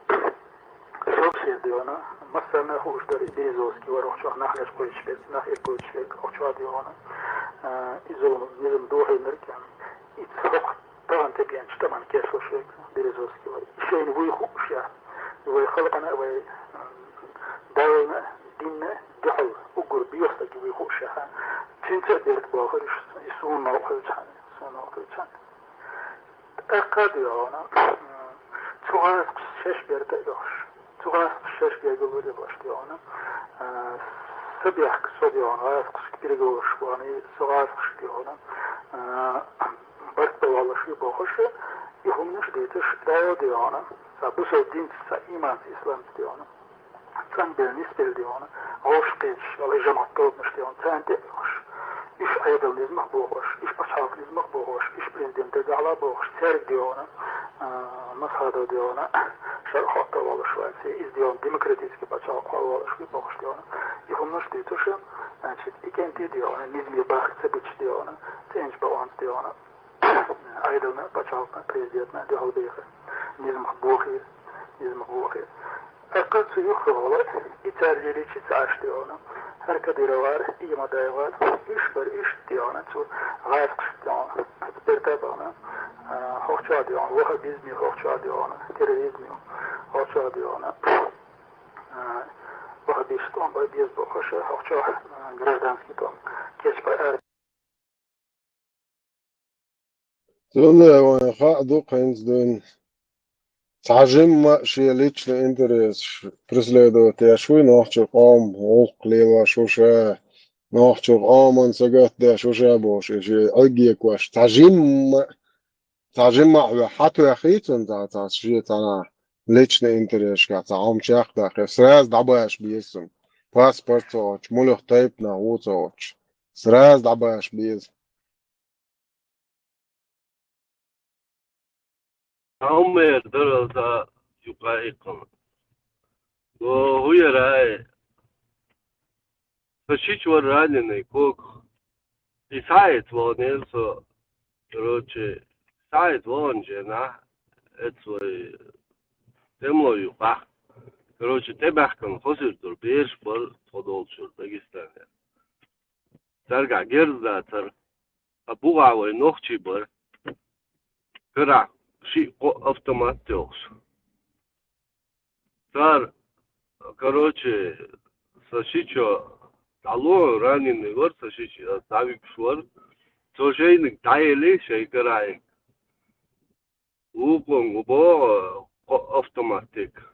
шовзткъа шера дегӀана, массарна хууш дара, и Березовский вара, охьачохь нах лечкъойтуш берг, нах иргойтуш берг, охьачохь дегӀана. А, и зулам, низам дохийна дара кхин. И цхьа хӀокху тахана тӀебеанчу тӀаман кечлуш верг Березовский вара. И шайна вуй хууш яхь. Вай халкъана, вай, м, Дална, динна, дуьхьал, уггар бехстаг вуй хууш яхь. Цуьнца а берг бохура, и суна новкъа хилчхьана, суна новкъа хилчхьана. ТӀаккха а дегӀана, цу гӀазкхаша шаьш берта а йохуш. Цу гӀазкхаша шаьш гергарло а деш дегӀана. Са бехк со дегӀана, гӀазкхашка переговораш вахана, со гӀазкхашка дегӀана. Барт бан валлаш ву бохуш, и хӀуманаш дийцаш, дӀо дегӀана. Сан бусалба динца, сан иманца, исламца дегӀана. ЦӀанбелла, нисбелла дегӀана, гӀовш кхеташ, валай жамаӀат тобанаш дегӀана, царна тӀе а оьхуш. Уьш Ӏедал низамах бохуш, уьш пачхьалкх низамах бохуш, уьш президент дагахьа бохуш, цаьрга дегӀана, а, Масхадов дегӀана, шарӀ хӀотта волуш вац, иза дегӀана демократический пачхьалкх хьал волуш ву бохуш дегӀана. И хӀуманаш дуьйцуш, значит, и кӀентий дегӀана, низаме бахка ца бича дегӀана, цӀеначу бакъонца дегӀана. Ӏедална, пачхьалкхна, президентна дуьхьал бехира. Низамах бохийра, низамах бохийра. ТӀаккха цу юххехула и цаьрга личи ца Ӏаш дегӀана. ХӀара Кадыров вара, и Мамадаев вара, уьш бара, уьш дегӀана, цу гӀазкхашка дегӀана, цу берта а бахана, а, хӀокху чохь дегӀана, ваххабизме хӀокху чохь дегӀана, терроризме хӀокху чохь дегӀана, а, ваххабисташ тӀом бан беза бохуш, хӀокху чохь, а, гражданский тӀом кечбан ара. Цундела вайн хаа ду-кх хӀинца дуьйна. Цхьа жимма а шен личный интересаш преследовать деш вуй нохчийн къоман гӀуллакх лелош ву ша, нохчийн къоман сагатдеш ву ша бохуш, и шен Ӏегекош. Цхьа жимма а, цхьа жимма а хьоьх хьатоьххий цунна цхьа, цхьа шен цхьана личный интересашкахь цхьа хӀума чекхдаккхий, сразу дӀабаша беза цунна. Паспорт ца оцуш, муьлха тайпанах ву ца оцуш. Сразу дӀабаша беза. Хьо-м эр дара аса юкъа иккхана. Го хӀу яра ай? Сан шича вара раненый когах. И схьаэца ваханера со, короче, схьаэца ваханчу хенахь, эца вай тӀемалой юкъахь. Короче, тӀебаьхкина хӀусар дара, бераш бара тхо долчуьра Дагестанера. Цаьргахь герз дацара. Ткъа бухахь вай нохчий бара. Карахь шиъ-кхоъ автомат йохуш. Цара, короче, сан шичо дӀалоьху, раненый вара сан шича, дӀавуьгуш вара. Цо шайниг дӀаели шайн карахь. Вукхунга боху кхо автомат тика.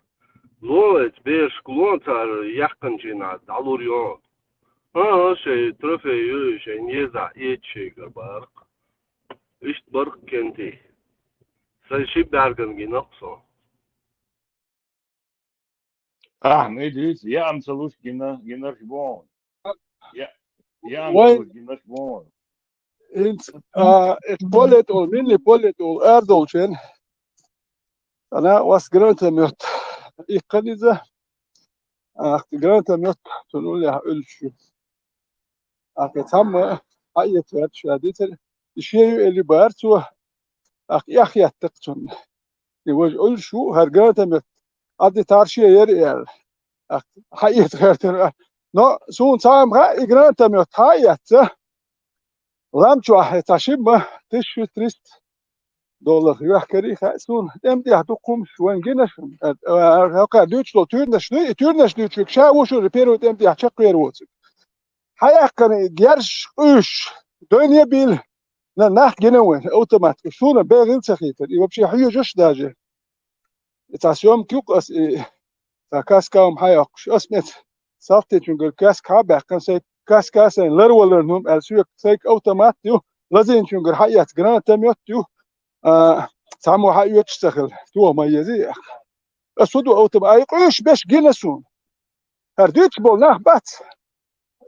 Ло, эца берашка ло, цара яьккхинчу хенахь дӀалур ю хьуна. ХӀан-хӀа, шайн трофей ю, шайна езахь эца шайгара бара-кх. Иштта бара-кх кӀентий. Сайн ши бӀаьргана гина-кх со. Ахьа, ма дуьйцу, яа ца луш гина, гинарш бу хьуна. Я, я Вай. Антон, Димаш, вон. ХӀинца, а, эцу поле тӀе олу, милли поле тӀе олу, арадолчун. Ана вас гранатомет. Иккхана иза. А, гранатомет, цунна уллехь уьллуш ю. А, кхин цхьамма, хьаэца гӀерташ ша дийцира. И шен ю элли бара цо. А, эхь еттакх цунна. И важа уьллуш ву, хӀара гранатомет. Ӏадитар шен яра аьлла. А, хьаэца гӀертира. Но суна цхьа а ма хаьа, и гранатомет хьаэца. Лам чохь хье ца шимма, тысяча триста доллар йохкарий хаьа суна. ТӀем тӀехь дукха хӀумаш вайн гина шуна. ХӀокхара дуьйцуш долу туьрнаш дуй, и туьрнаш дуьйцуш, ша ву шуна первый тӀем тӀехь чекхвер воцург. Хьаяьккхина и герзаш, къуьйсуш, дойне а бийла, на нах гина вайн автомат. Суна бегӀийла ца хийтира. И вообще хьоьжуш даже. И цхьа съёмка ю-кх ас, и цхьа каска-м хьайоккхуш. Ас меца салтичуьнгара каска хьабаьккхина, сайн каска а сайн ларваларна хӀума аьлла, соьга сайга автомат ю, лазийначуьнгара хьаэцна гранатомет ю, а, цхьаммо хьаоьцуш ца хилла, тоха ма езий аьлла. Ас хӀун ду автомат? Ай, къуьйсуш берш гина суна. ХӀара дуьйцуш болу нах бац.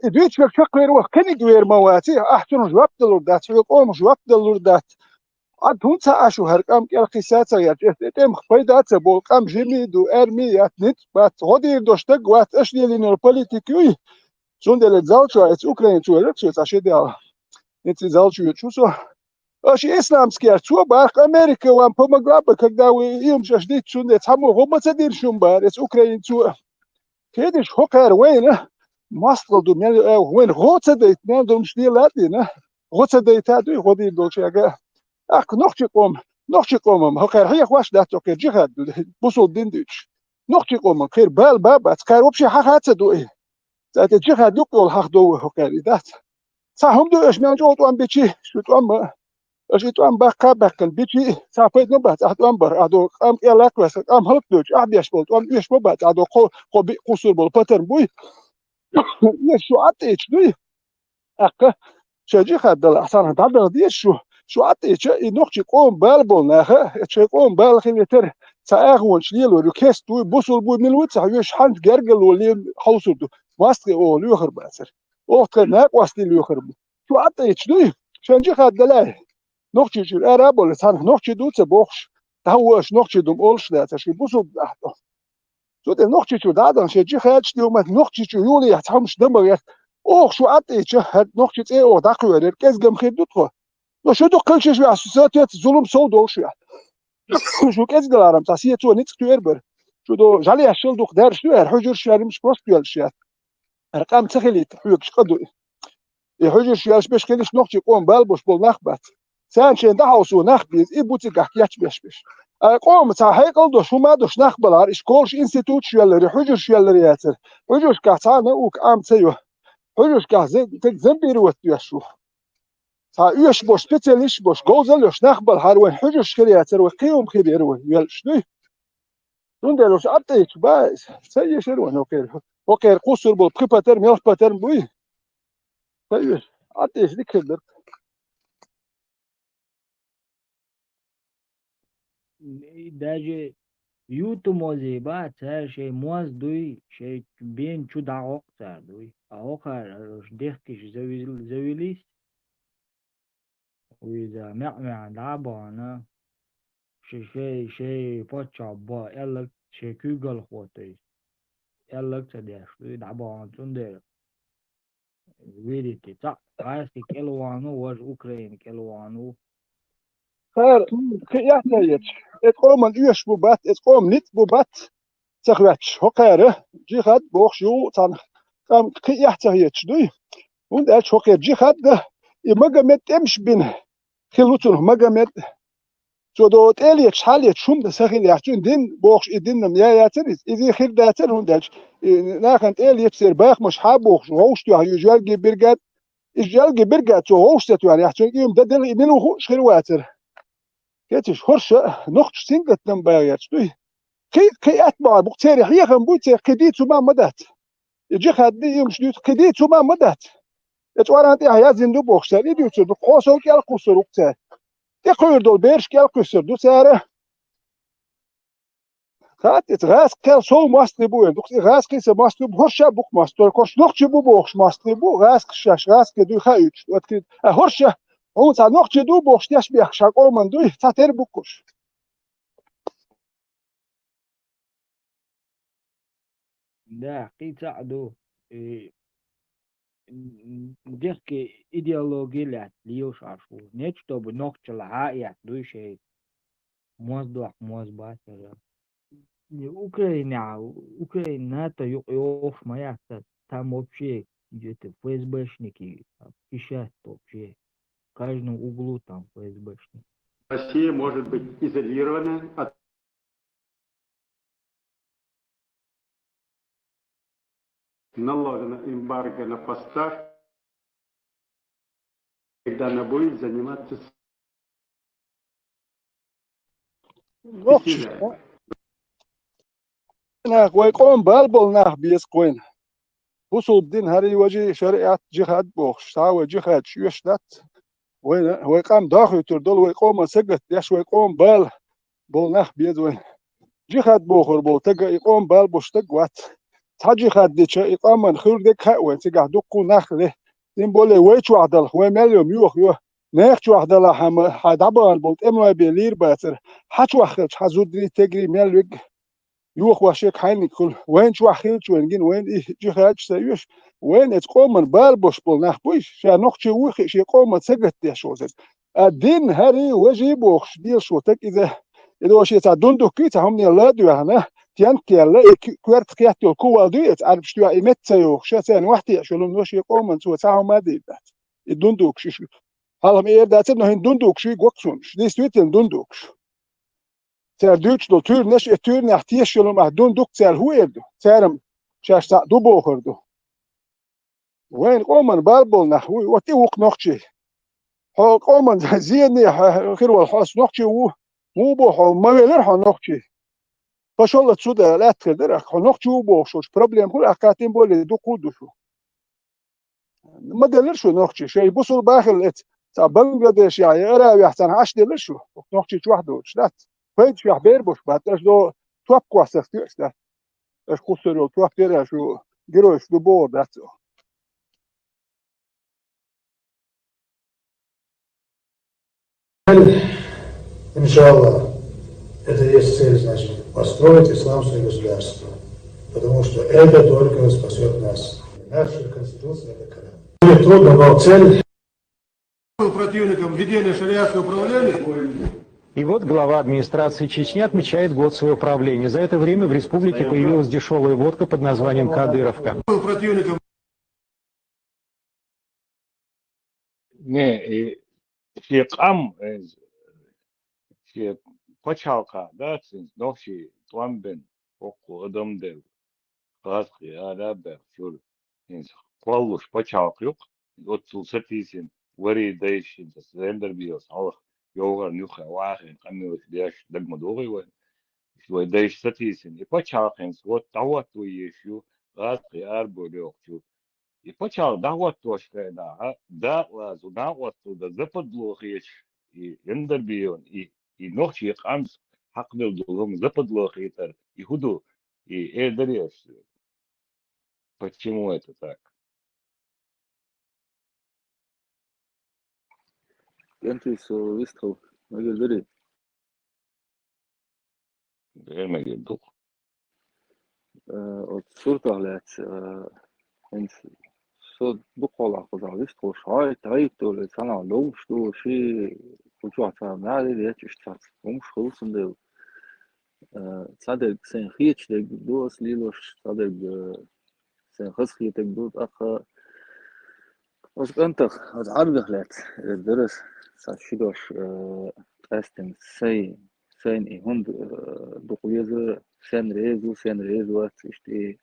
И дуьйцуш верг чекхвер ваха кхиниг вер ма ваций, ахь цунах жоп далур дац, хьоьга къомах жоп далур дац. Ӏад хӀунда ца Ӏаш ву хӀара къам кӀел кхисса а ца гӀерташ, эс тӀе тӀемах пайда а ца болу, къам жимий а ду, аьрмий а яц, ницкъ бац, гӀо дийр долу стаг а вац, аша лелийна йолу политика юй. Цундела залчо, эца украинцо верг, со цхьа ши дел. ХӀинца залчо йоьдуш ву со. Аша исламский аьлла, цо бахка Америка вам помогла бы, когда вы им же ждите, цундела цхьаммо гӀо ма ца дира шуна бара, эца украинцо. Кхеташ хӀокхара вайна мостагӀалла ду, мел, э, вайна гӀо ца дайта, мел долуш лела а дина, гӀо ца дайта а дуй, гӀо дийр долчаьрга. ТӀаккха нохчи къом, нохчи къомам, хӀокхара хьехош дац, хӀокхара джихад ду, бусул дин дуьйцуш. Нохчи къомам, кхера бала ба а бац, кхара вообще хьаха а ца ду и. Цаьрца джихад юкъа йолу хьахдо ву хӀокхара и дац. Цхьа хӀума ду аша мел чӀогӀа тӀом бичи, шу тӀом ма. Аша и тӀом баккха а баьккхина бичи, цхьа пайда ма бац, ахь тӀом бар, ахь до къам кӀел лакхавеш, къам хӀаллакдоьдуш, ахь беш болу тӀом оьш ма бац, ахь до кхо, кхо биъ кхуссур болу патарм буй. Оьш шу Ӏад тӀеча дуй. ТӀаккха шайн джихад дала, ахь царна дӀадала деза шу, шу Ӏад тӀеча, и нохчи къоман бала болу наха, шайн къоман бала хилийтар, цхьа агӀонаш лелор ю, кест вуй, бусул буй, мила вуй, цхьа оьш хьанца гергало лен хьовсур ду, мостагӀий оха лоьхур бацара. Оха тхайн накъостий лоьхур бу. Шу Ӏад тӀеча дуй, шайн джихад далай. Нохчийчуьра ара а болу, цхьанна нохчий ду ца бохуш, дӀа ву аша нохчий ду-м олуш а дац, аша бусул дахь тӀо. Цу тӀе нохчийчуьра дӀа а дан, шайн джихадаш а дилма, нохчийчуьра юлехь цхьа хӀумаш дан ма гӀерта. Оха шу Ӏад тӀеча, хӀара нохчий цӀе оха дӀакхоьрира, кӀезгам хир ду тхо. Но шу дукха хилча ваьхьа, шу сатоьца зулам сов долуш ваьхьа. Шу кӀезгаларам цхьа сецо ницкъ туьар бара. Шу до жӀалеш шал дукха даьржаш ду, хӀара хьуьжарш яримаш просто йоьллуш яц. ХӀара къам ца хилийта хьоьгуш къа ду и. И хьуьжарш йоьллуш беш хилиш нохчий къоман бала болуш болу нах бац. Царна шайна дӀахьовсо нах беза, и бу цигахь кечбеш беш. Ай къоман цхьа хьекъал долуш, хӀума долуш нах балахьара, и школаш, институташ йоьлларе, хьуьжарш йоьлларе яцара. Хьуьжаршкахь цхьа а наука Ӏама ца йо. Хьуьжаршкахь зен-, таг зомбировать доьш ву. Цхьа оьшуш болуш, специалисташ болуш, говзал йолуш нах балахьара вайн хьуьжарш хир яцара, вай кхин хӀума хир яра вай, йоьллуш дуй. Цундела уьш Ӏад тӀеча ба, ца ешара вайн хӀокхеран. ХӀокхеран кхуссур болу пхи патар, мелха патар буй. Ца оьшу, Ӏад тӀеча дика хир дара. И даже ютамозий бац, цара шайн моз дуй, шайн бен чу дӀагӀоккху цара дуй. А хӀокхара уьш дехкаш завил-, завилийс, вуьйза меӀ-меӀ дӀа а бахана, ши-, шай, шай паччахь бан аьлларг, шай куьйгалхо тайса аьлларг ца деш дуй, дӀа а бахана цундела. Видите, цхьаъ гӀайси кӀелван ву, важа Украина кӀелван ву. Цара кхин эхь ца ечу, эцу къоман оьшуш бу бац, эцу къоман ницкъ бу бац ца хоьттуш. ХӀокхара джихад бохуш ю цхьана къам кхин эхь ца хеташ дуй. ХӀунда аьлча хӀокхеран джихад а, и Магомед тӀемаш бина хила ву цунах Магомед. Цо до тӀе леташ, хьа леташ хӀума дан са хилла яхь, цуьнан дин бохуш, и диннам я яцара иза, иза хир дацара, хӀунда аьлча и нахана тӀе леташ церан бахамаш хьа бохуш, вовшах тоьхна ю жоьлге биргад, иза жоьлге биргад цо вовшах ца тоьхна яхь, цуьнан и хӀума дан делла, и мила хууш хир вацара. Кецаш хӀорша нохчаш сингаттам багӀерча дуй. Кхин, кхин атта бахьа бу-кх церан хьехам буй, церан кхин дийца хӀума ма дац. И джихад ди юмаш дуьйцу, кхин дийца хӀума ма дац. И чӀоран тӀехь яздина ду бохуш цара, и дуьйцур ду, кхо сов кӀел кхуссур ву-кх цара. ТӀекхуьур долу бераш кӀел кхуьссур ду цара. Хатта эца гӀазкхел сов мостагӀий бу вайн. Дукха и гӀазкхий са мостагӀий бу, хӀорш а бу-кх мостагӀий, хӀорш нохчий бу бохуш мостагӀий бу, гӀазкхий шаьш гӀазкхий дуй хаийтуш. Оцкий, а хӀорш а, хьуна цхьа нохчий ду бохуш теш бехкаш хьан къоман дуй, цхьатера бу-кх уж. Да, кхин цхьаъ ду. И, м, дехке идеология лаьтта лелаш Ӏаш ву. Нечто бу нохчалла хьа а этта дуй шайга. Моз дохку, моз бацара. И Украина, Украина НАТО юкъа йохуш ма яц, там вообще где-то ФСБшники, там, кишат вообще. В каждом углу там ФСБшники. Россия может быть изолирована от наложено эмбарго на поставки, когда она будет заниматься с- Нохчий, нах, вай къоман бала болу нах беза-кх вайна. Бусулба дин, хӀара и важий шариӀат, джихад бохуш, цхьа а вай джихадаш оьшуш дац. Вайна, вай къам дохуьйтур долу, вай къоман сагатдеш, вай къоман бала болу нах беза вайна. Джихад бохур болу стага и къоман бала болуш стаг вац. Цхьа джихад дича, и къоман хуьлур дерг хаьа вайна, цигахь дуккха а нах ле. Тем более вай чохь далахь, вай мел йо, муьйхьа йо. Нехан чохь далахь, хьан ма, хьан дӀабахана болу тӀемалой бен лийр бацара. Хьан чохь хилча, хьан зударий, тегрий мел вег, йохош ерг хьайниг хуьлу. Вайна чохь хилча вайна гина, вайна и джихадаш ца оьшу. Вайна эца къоман бала болуш болу нах буй, ша нохчий ву хиъ, шен къоман сагатдеш волу стаг. А дин, хӀара и важий бохуш, делаш волу стаг иза, и дош и цхьа дундуккий, цхьа хӀумане ла а доьхна, тенк а яьлла, и ку-, коьрта кхетта йолу кувал дуй эца Ӏарбаш тоьхна, и метта ца йохуш, царна вахтеаш йолу хӀума, шен къоман цо цхьа хӀума а дийр дац. И дундуккаш, и шу-, хьалха ма эр дацара, но хӀинца дундуккаш и гоксунаш, действительно дундуккаш. Цара дуьйцуш долу туьйранаш, и туьйранех тешаш йолу хӀума ахь дундукку цара хӀун эр ду? Цара-м шаьш цхьаъ ду бохур ду. Вайна къоман бала болу нах вуй, вот и ву-кх нохчий. Хьо къоман зене хьо хир волу хьо ас нохчий ву, ву боху хьо, ма велира хьо нохчий. Пошёл отсюда, лаьтта хир дара, хьо нохчий ву бохуш волчу проблема хуьлу, ахь тем более дуккха а ду шу. Ма делира шу нохчий, шайн бусулба хилла эца, цхьа Бангладешехь я Аравехь царна Ӏаш делира шу, нохчий чохь доцуш дац. Пайда шех бер болуш бац, аша до топ кхоссарх тоьаш дац. Аша кхуссур йолу топ яра шу геройш ду бохур дац. Иншаллах, это есть цель, значит, построить исламское государство. Потому что это только спасет нас. Наша Конституция — это Коран. Будет трудно, но цель. Был противником введения шариатского управления. И вот глава администрации Чечни отмечает год своего правления. За это время в республике появилась дешёвая водка под названием «Кадыровка». Был противником. Не, и шен къам, э, шен пачхьалкхехь дац хӀинца нохчий тӀом бина, хӀокху адам делла, гӀазкхий ара а баьхна, чуьра хӀинца кхоллуш пачхьалкх ю-кх, оццул сатийсина, варий дайша хӀинца Зендарбиевс хьалха йовхарна юххе вахийна, къамелаш деш дага ма догӀий вайна. Вай дайша сатийсина, и пачхьалкх хӀинца вот дӀахӀотто езаш ю, гӀазкхий арабевлла йохучу. И пачхьалкх дӀахӀоттош хенахь, дакъалаза, накъосталла дан западло хеташ, и Зендарбиевна, и, и нохчий къамца хьакхабелла долу хӀума западло хетар, и хӀун ду, и эр дарий аш? Почему это так? КӀентий, со вистхила, мегар дарий? Бер мегар ду. Э, оцу суртах лаьцна, э, хӀинца со дукхахьолахь кхузахь вистхуьлуш, хьо а, хьо а долу, цхьанхьа ловш ду, ши кху чохь цхьа нари дечу, иштта цхьа хӀумаш хуьлу цундела. Э, цхьадерг сайн хеташ дерг ду ас лелош, цхьадерг, э, сайн хазахетарг ду, тӀаккха оцу кӀантах, оцу Ӏаргах лаьцна, э, дара ас, цхьа ши дош, э, къаьстина сайн, сайна и хӀунда, э, дукха веза, сенна реза ву, сенна реза вац, иштта и,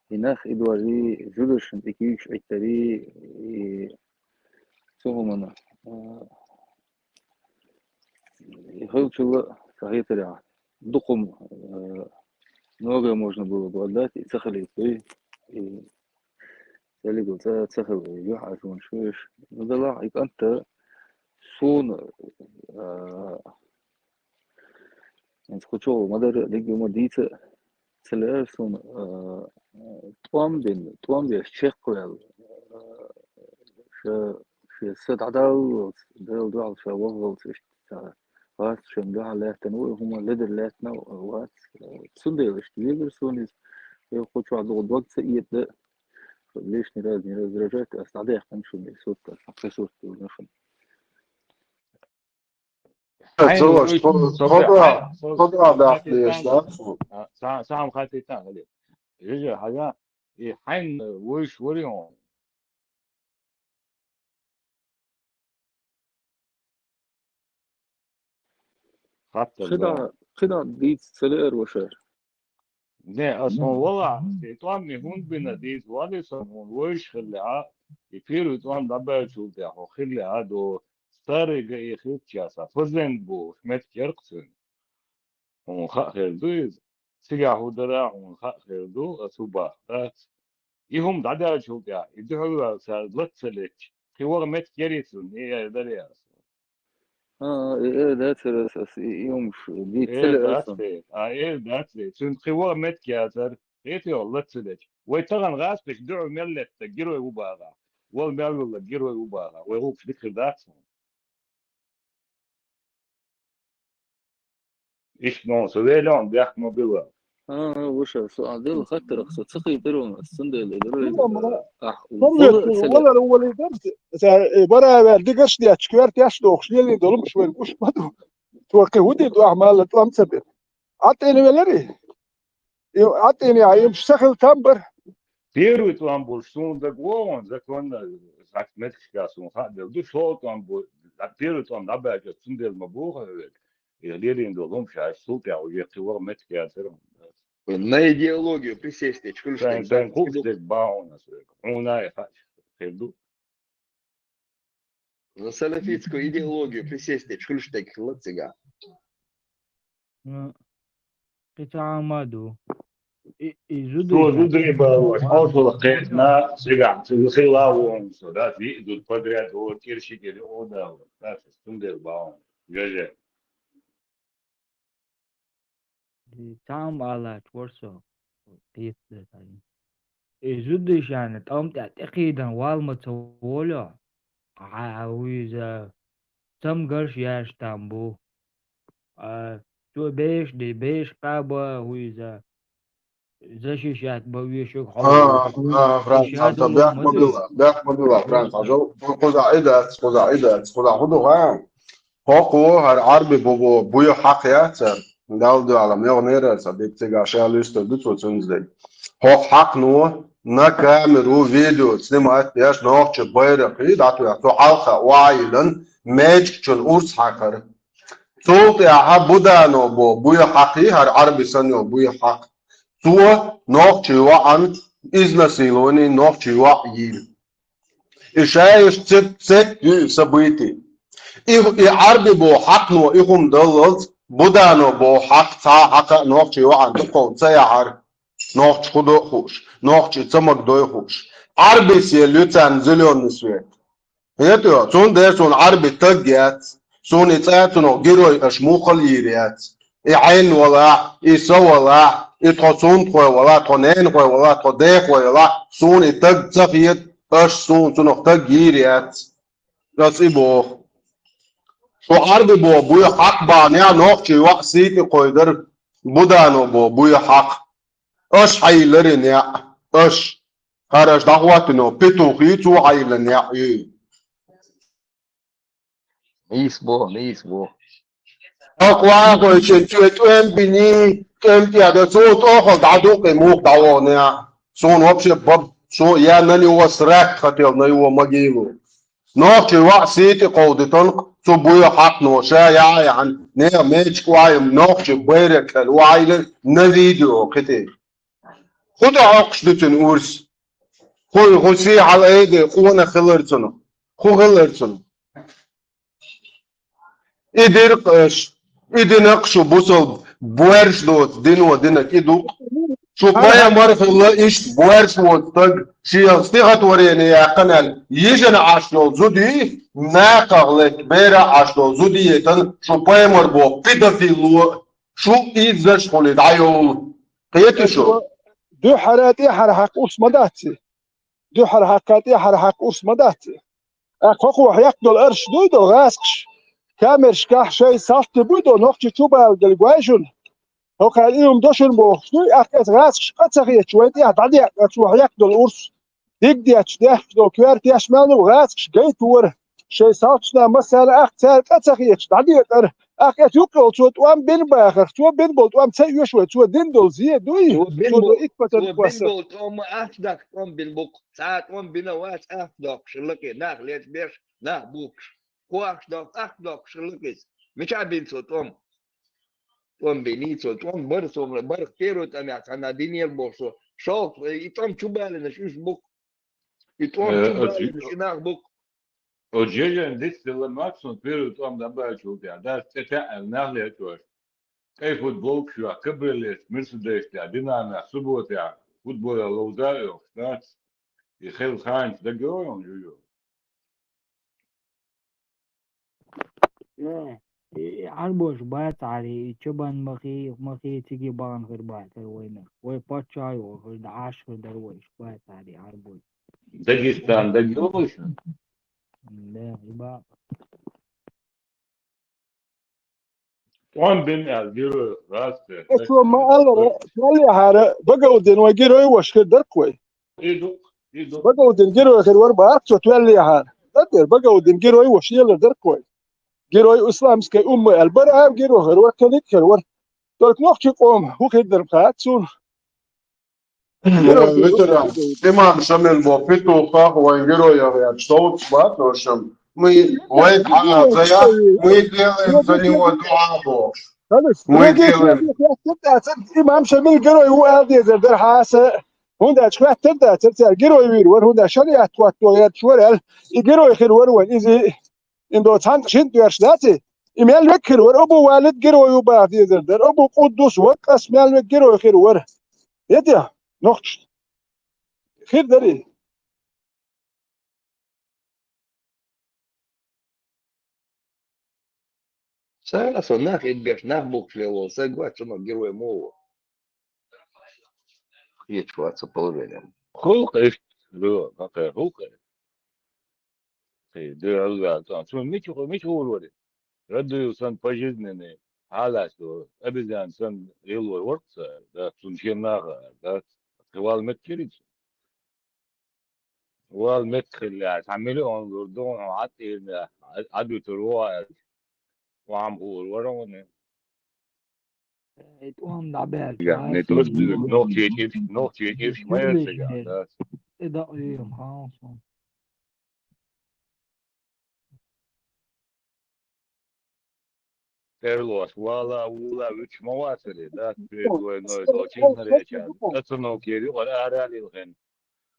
и нах, и дожий, зударшна тӀе куьйгаш Ӏиттарий, и цу хӀуманна, э, И хилчул а сан хетарехь, дукха хӀума, э, многое можно было бы отдать, и ца хилийта дуй, и цхьаллиг ца, ца хила, юьхьӀаьржонаш веш. Ну, делахь, и кӀант а суна, э, ХӀинца кху чу ма-дарра а дика ма дийца а ца лаьара суна, а, тӀом бина, тӀом беш чекхваьлла, а, ша, шен са дӀадаллалц, Дала дуьхьал ша ваххалц иштта ца гӀац шен дуьхьа лаьттана ву, хӀума ледара лаьттана вац. Цундела иштта везара суна иза, э, кху чохь дукха дог ца эта, лишний раз не раздражать, ас дӀадаьккхина шуна и сурт, ас кхин сурт ду шуна. Хьайна Цо вуй, тхо-, Собре, тхо-, хьайна, тхо-, Собре, тхо-, хьайна дӀа хатийтан, деш дац. А, са-, сам хатийтан, Халил. Жижа, хьажа, и хьайна вуйш вари хьуна? Хаттар КхидӀа, да. КхидӀа дийца ца лаьара вашар. Не, ас хьуна вала, ас и тӀом хӀунда бина дийца валли сан хьуна вуйш хилла а, и первый тӀом дӀабаьлчул тӀехьа хьо хилла а до старый ГАИ хилча са фазенд бу, метка яр-кх цуьнан. Хьуна хаа хир ду иза. Цигахь хӀун дара, хьуна хаа хир ду, ас хӀун бах, дац. И хӀума дӀадаьлчул тӀехьа, и дуьхьал ваьлла цара лаца ца летча, кхин ваха метка ярий цунна, и эр дарий ас. А, а, э, э, дацара ас, ас, и, и хӀумаш дийца Э, ца ле дац аса. Э, а, э, дац Э. Цуьнан кхин ваха метка яцара, кхетий хьо, лаца ца летча. Вай тахана гӀазкхаша дуьхьал мел летта герой ву бахахь, вала мел вилла герой ву бахахь, вай гӀуллакхаш дика хир дац хьуна. Иштта, ну, со веллехь а бехк ма билла. А, а, вуша, со а делла хаттарах, со ца хетар ван, ас цундела и дара. Ахь вала а ца ле. Валар, валар, ца, э, бара вер, дигаш деш, квертеш дохуш, лелий долу, муш вер, гуш ма ду. Цо кхин хӀун дийр ду, ахь мала тӀом ца бе. ӀатӀина велари? И ӀатӀина яхь, имаш са хила там бар. Первый тӀом болуш суна дага вогӀун, законно, зак меткашка суна хаа дела ду, шолгӀа тӀом бу-, первый тӀом дӀабаьлча, цундела ма боху хьо вега. И лелийна долу хӀума ша, аш султӀехь уже кхин ваха метка яцара. На идеологию присесть дечу хуьлуш Сайн, дерг сайн бац. Хууш дерг бахьана ас вега. Хьуна а хаьа хир ду. На салафитскую идеологию присесть дечу хуьлуш дерг хилла цигахь. Ну, кхин цхьа а ма ду. И, и Цо зударий зударий балош, хьошалгӀа кхетна, цигахь, цига хила а вон со, да, виъ зуда подряд, о, кӀира ши кӀира, о, да, да, цундела бахьана, жеже. И цхьа а ма аллачу вара со, кхетта дай. И зудашна тӀом тӀехь тӀекхийдан вала ма ца волу, хьан вуьйза, цамгарш яьш там бу. А, цо беш де, беш къаба вуьйза, защищать бан вешиг хьо. А, а, Франц, Иша хьан долу бехк ма ма ду. Била, бехк ма била, Франц, хьажал, кхуза Ӏидац, кхуза Ӏидац, кхуза хӀун ду, ха? ХӀокхо хӀара Ӏарби бобо буй хьакъ яцара, Далла дуьхьал, мегӀнера ца бек цига ша луьстур ду цо цуьнца дерг. ХӀокху хьакъно на камеру видео снимать деш нохча байракхий дӀатоьхна, цу хьалха охьайиллина маьждигчун урс хьакхара. Цул тӀаьхьа Будано бо буй хьакхий, хӀара Ӏарби санна йо буй хьакх. Цо нохчий ваӀан изнасилование, нохчий ваӀ йийр. И шайш цепь, цепь ю и событие. И, и Ӏарби бо хьакхно и хӀума даллалц, Будано бо хьакх цхьа а хьакха а нохчий ваӀан дукхов ца яхьара. Нохча хӀун до а хууш, нохчий ца магадой а хууш. Ӏарбис елла ю царна зелёный свет. ХӀета йо, цундела суна Ӏарби таг яц, суна и цӀа цунах герой аша муххал йийр яц. И Ӏен валахь, и са валахь, и тхо цунтхой валахь, тхо ненахой валахь, тхо дехой валахь, суна и таг ца хета, аша суна цунах таг йийр яц. Ас и боху. Шу Ӏарби бо буй хьакъ бахьанехь нохчий ваӀ сийти кхойдар, Будано бо буй хьакъ. Аш хьайиллари неӀ, аш. ХӀара аш дӀахӀоттино петухи цо хьайиллан неӀ ю. Нийса боху, нийса боху. Акъвахойчун цо тӀом бини, тӀом тӀеда цо тӀохал дӀадукъи мух дӀавогӀнехь. Суна вообще баб, со я на него срать хотел, на его могилу. Нохчий ваӀ сийти кховдитанкъ, цу буй хьакхно ша яхьа яхьан, нехан мечка ваим нохчий байракхал ваӀайла на видео кхите. ХӀун тӀе хьокхуш ду цуьнан урс? ХӀун, хӀун сий хьала айде, къонах хилар цунах? ХӀун хилар цунах? И диркъ аш, и динакъ шу бусалба боьрш доцу дино динарг и ду-кх. Шу пайхамар хилла иштта боьрш воцу стаг, шен стихотворение яьккхина аьлла, йижина Ӏаш йолу зуди, накхах летта бера Ӏаш долу зуди етан, шу пайхамар боху педофилло. Шу ийзаш хули дӀайовла. Кхетий шу? Дуьххьара тӀехьара хьакха урс ма дац и. Дуьххьара хьакха тӀехьара хьакха урс ма дац и. Ткъа хӀокхо хьекхадолу арш дуй до гӀазкхаш? Камерашкахь шайн салтий буй до нохчий чубалгал гой шуна? ХӀокхара и хӀума до шуна бохуш дуй, ахь эца гӀазкхаш къа ца хеташ вайн тӀехь дӀадеъна цо хьекхадолу урс? Диг детташ, дехкаш долу коьртеш мел ду гӀазкхаш гайтора, шайн салташна массарна ахь цара къа ца хеташ дӀадекъара, ахь эца юккъехула цо тӀом бина бахарх, цо бина болу тӀом ца оьшу вай, цо дина долу зен дуй? Цо бина Цо до болу, итт патарг цо бина кхоссар. Болу тӀом ма ахча даккха тӀом бина бу-кх. Цхьа а тӀом бина вац ахча доккхуш лакхе, нах лечбеш, нах бухкуш. Кхо ахча доккхуш, ахча доккхуш лакхе. Мичахь бина цо тӀом? ТӀом бина цо, тӀом бара цо, барх первый тӀамехь цхьанна динера боху со. ШолгӀа, и тӀом чу балинарш уьш бу-кх. И тӀом Э, чу оцу балинарш и нах бу-кх. Оцу Жежен дицделла максимум первый тӀом дӀабаьллачул тӀаьхьа, дас цӀе таьӀна нах лечош. ТӀе футболкаш йохка, кабриолеташ, мерседесаш тӀехь, динарнах субботехь футболехь ловза а йохуш, дац? И хилла ханчу дагайо хьуна, Жужу? Э, и Ӏарбош бац Ӏари, и чабан махий, махий циге бахана хир бац хир вайнах. Вай паччахь а йохуш, дӀаш хир дара вайш бац Ӏари, Ӏарбош. Дагестан дагайо вайшна? Да, и бакъ. ТӀом бина аьлла герой гӀазкхи. Э, цо ма аллара, тоьллехьара, Багаудин вай герой ваша хир дара-кх вай. И ду, и ду. Багаудин герой хир вара бакъ цо тоьллехьара. Даддер, Багаудин герой ваша елар дара-кх вай. Герой исламской умма аьлла бара а герой хир вара, кхин а хир вара. Только нохчий къоман хӀун хир дара хаьа цунах. Ветеран, имам Шамил бо петухах вайн героях яц, шовц бац, в общем. Мы вай хьана зая, мы делаем за него дуа бо. Мы делаем. Имам Шамил герой ву аьлла дезар дара хьаса. ХӀунда аьлча хӀоьттар дацара цара герой вийр вара, хӀунда шариат хӀотто гӀерташ вара аьлла. И герой хир вара вайн, иза Индо цхьаьнкъа шин доьрш дац и? И мел век хир вара, Абу Валид герой ву баха дезар дара. Абу Къуддус ваккъас мел век герой хир вара. ХӀетехь, нохчаш. Хир дара и. Ца, со нах идбеш, нах бухкуш лело, сан гойту цунах герой мо ву. Кхеташ вац со положение. Хулкъа иштта, ро, хӀокхе хулкъа. Кхин дуьхьал ваьлла цӀа. Цунна мича, мича гӀур вара? Радуев санна пожизненный хьалаьцна вара. Обезьяна санна лелор вара-кх цара, да, цунна шен наха, да. Кхин вала меттахъхилла иза. Вала меттахъхилла, цхьа миллион лур ду, хьуна Ӏад тӀера, Ӏад вуьтур ву аьлла. Вахьам хуур вара хьуна. Э, тӀом дӀабаьлча, Я, не то, что нохчий чӀирш, нохчий чӀирш ма яц цигахь, да. Э, да, э, хьан сон. ТӀерлош вала, вула, вуьтуш ма вацаре, да, перед войной, до чизна реча. Остановка ери, ора ара лилхина.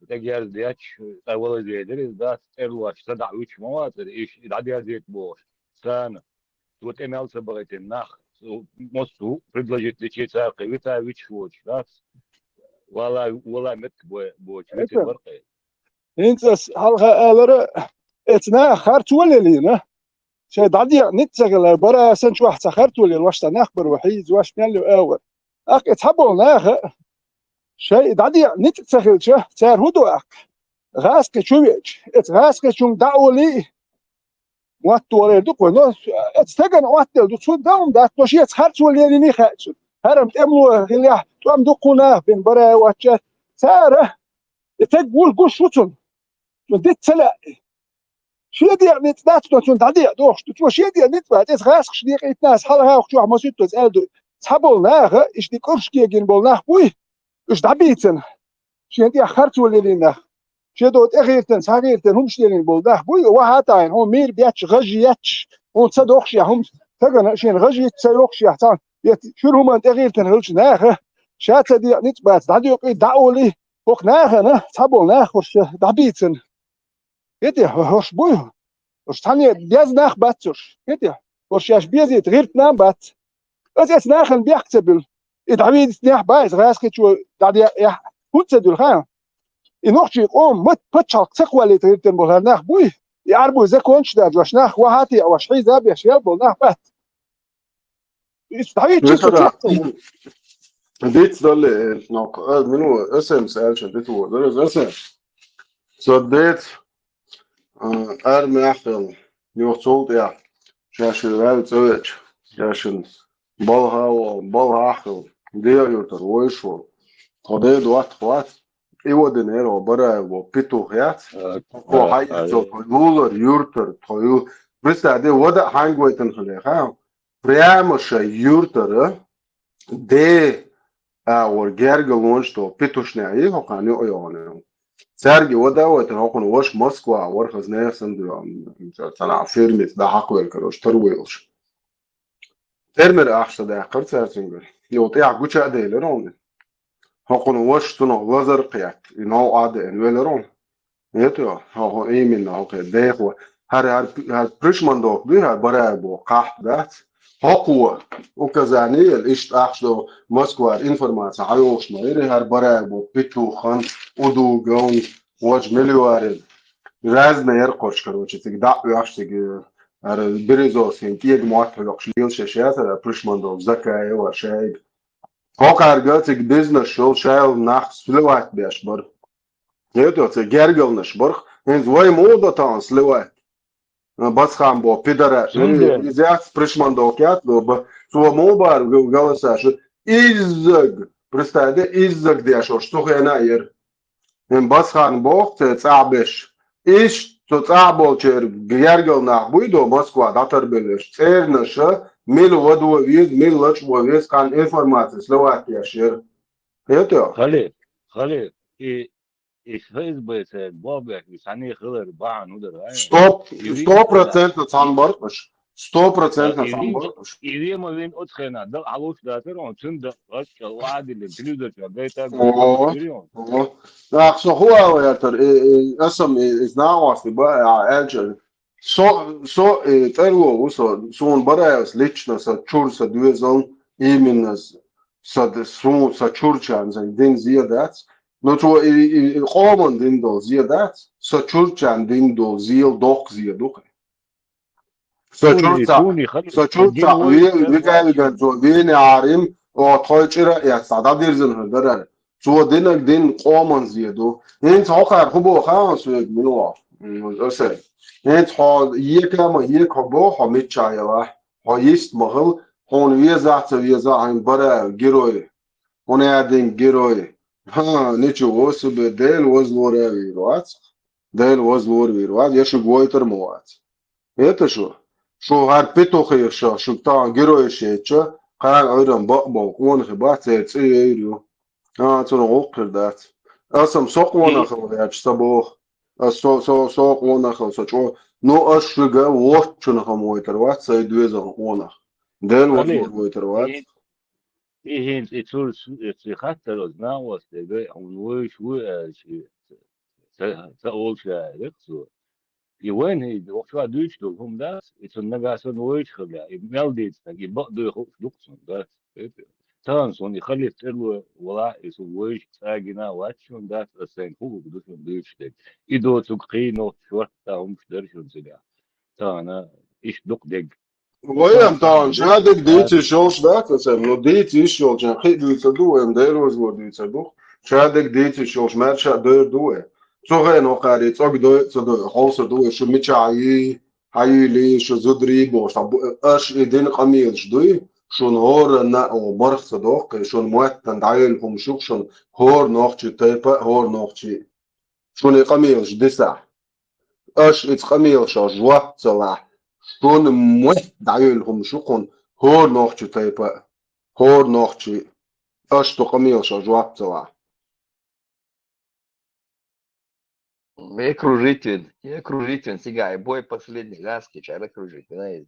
ТӀегерз дечу, ткъа вала зедира иза дац, тӀерлош ца дӀа вуьтуш ма вацара, иш и дӀадерзийта бохуш. Царна, цо тӀе мел ца бахийтина нах, цо массо а предложить дечи цара кхин вита вуьтуш воцуш дац. Вала, вала меттиг бо-, боцу вита вара кхин. ХӀинца ас хьалха алара, эцна харцо лелийна. Шайн дӀадеа ницкъ ца хилар бара сан чохь ца харцо лела, ваша сан нах бара ван хьийза, ваш мел ю агӀор. Ахь и цхьаболу наха, шайн дӀадеа ницкъ ца хилча, цара хӀун до ахь? ГӀазкхи чу веача, эца гӀазкхи чунга дӀа олий, мотт валар ду кхуьно, эца стагана Ӏоттаделла ду, цунна дан хӀума дац, но шеца харцо лелийний хаьа цунна. ХӀара-м тӀемло хилехь, тӀом ду кху наха бина бара вачча, цара, и стаг вур гуш ву цунна. Цунна диц ца лаьа. Шен дегӀ ницкъ дац, но цунна дӀадеа дохуш ду. Цо шен дегӀ ницкъ бац, эца гӀазкхаш декъийтина аса хьалха хьокхучохь масуьттаза аьлла ду. Цхьаболу наха, иштта кӀурш кегина болу нах буй, уьш дӀабийцина. Шен тӀехь харцо лелийна нах. Шен догӀу тӀехийтина, схьахийтина хӀумаш лелийна болу нах буй, вахьа а таӀийна, хьуна мийра бетташ, гӀажа етташ, хьуна ца дохуш яхь хӀума, стагана шена гӀажа йиц ца йохуш яхь цхьаьна, я шуьра хӀуманна тӀехийтина хилча наха, ша ца дегӀ ницкъ бац, дӀадоькъий, дӀа олий, хӀокху нахана, цхьаболу нах хӀорш дӀабийцина. ХӀетий, хӀорш буй? ХӀорш цхьаьна беза нах бац хӀорш. ХӀетий, хӀорш шаьш безийта гӀиртина а бац. Аса эца нахана бехк ца буьлу. И дӀавийдийтинехь бац, гӀазкхичо дӀадеъехь, хӀунда ца дуьлу, хаьа? И нохчий къоман мат-, пачхьалкх ца кхоллийта гӀиртина болу хӀара нах буй? И Ӏарбуй законаш а даьлла, ваш нах вахьа а теа, ваш хьийза а беш, ял болу нах бац. Иштта дӀайича Вешара, диц дале, э, нок, э, мину, эс эм эс аьлча, диц вор, дара, эс эм эс. Со дец, э, армехал, юхцул тӀе, шаьшин ваьв цӀавеча, шаьшин балха вол, балха хил, де юртар войш вол. Тхо де дуат хват, и водин эро бараево петух яц. Тхо хьайцо, тхо лулар юртар, тхо ю-, представь, де вода хьанг вайтан хиле, ха? Прямо ша юртара, де, а, вор гергал вон, что петушня и хокан ю ойоне. Царги вода вайтан хокун вош Москва, вор хазне сан дуам, цана фермит, да хаквел, короче, торгуйлш. Фермер ахса да харцар цунгар. Ю тӀе гуча дейлер он. Хокун вош цуно лазар кхият, и нов аде эн велер он. Нет, ё, хо, хо, именно, хо, хе, дехо. Хар, хар, хар пришмандок, ду, хар бараево, кахт дац. Хокуо, указание, ишт ахш до Москва информация, хьайолш ма, ири хар бараево, петухан, удуган, вож миллиард. Разный эркош, короче, циг да, уяхш, циг, э, ар Березовский, киег муат, хьёкш, лил шешятар, пришмандок, Закаева, шайг. Хокарга циг бизнес шел, шайл нах сливать беш бар. Нет, оце гергалнаш барх. Хинз вай мода таан сливать. Басхан бо пидара. Сунде. Изяц пришмандок ят, но ба. Цо мо бар г-, голоса, что иззаг. Представь, да, иззаг деш, что хена ер. Хин басхан бо, це цабеш. Иш, цо цабол чер гергалнах буйдо Москва, датар белеш. Цернаша, мил вадо виз, мил лач во виз, кан информация, сливать яшер. Это? Хали, хали. И И ФСБ-с бобех, и сани хилар баан удар, ай. Стоп, И сто процентов сан баркаш. Сто процентов И сан Рим-, баркаш. И Рима вин отхена, да, алуш датер, он цун да, ача, ладили, телевизор ча, гайта, Ого, гайта, ого. Так, со хуава ятар, э, э, эсам, э, э, знавас, ба, а, эльча. Со, со, э, терло, со, сон бараевс лично, со чур, со дуэзон, именно с-, со д-, су-, со чурчан, со дин зиедац. Ну, цо и, и, и къоман дин дол зиедац, со чурчан дин дол зиел дох зиедух. Со Суни, чурца, суни, хали, со чурца, дин ви-, вой, викавиган цо, вини арим, о, тхой чира, я, сада дирзин хо дарар. Цо динаг дин къоман зиеду. Хинц хокар хубо хаан суег минуа. М, осе. Хинц хо, екама, ек хо бо, хо мича яла. Хо йист махал, хон веза, ца веза, хайн бара герой. Хон ядин герой. Ха, ничего себе, Дел возлора вирвац. Дел возлор вирвац, я шуг войтер муац. Это шо? Шо гар петухи шо, шуг та герой шеча, кан ойран бак бак, он хи бац, цер ци ейрю. А, цуна гоккер дац. Асам сок вона хал, я ч сабох. А со, со, сок вона хал, со чо. Ну, аш шуга вот чуна хам войтер вац, сай дуэза вона. Дел вот Али, войтер вац. И, и хинц, и цур с-, и ци хаттер, знал вас, тега, он войш, вы, э, чи, ца, ца олша, рек цу. И вен, и вокча дуч ду, хум дас, и цун нагасан войш хага, и мел диц, так и бак дуй хук дук цун, да. Тан сон, и халиф терло, вала, и су войш, цагина, вачун, дас, асен, хук душун дуч, так. И до цук хино, шварта, хум шдер шун цига. Тана, иш дук дег. Ваям таан, шадег дийци шолш дац, эсэм, ну, дийци иш шолчан, хи дийца ду, эм дэр возло дийца ду, шадег дийци шолш, мэр ша дэр ду, э. Цо гэ но кари, цог дой, цо дой, холса ду, э, шу мича ай, ай ли, шу зудри бо, ша бу-, аш и дин камилш дуй, шун хора на о барх са дох, э, шун муэттан дайыл хум шух, шун хор нохчи тайпа, хор нохчи. Шуни къамийлаш диса. Аш иц къамийлаша жуап цала. Шуни мух дайыл хум шукун хор нохчи тайпа. Хор нохчи. Аш ту къамийлаша жуап цала. Ме кружитвин, ме кружитвин, сигай, бой последний, гаски, чара кружитвин, ай.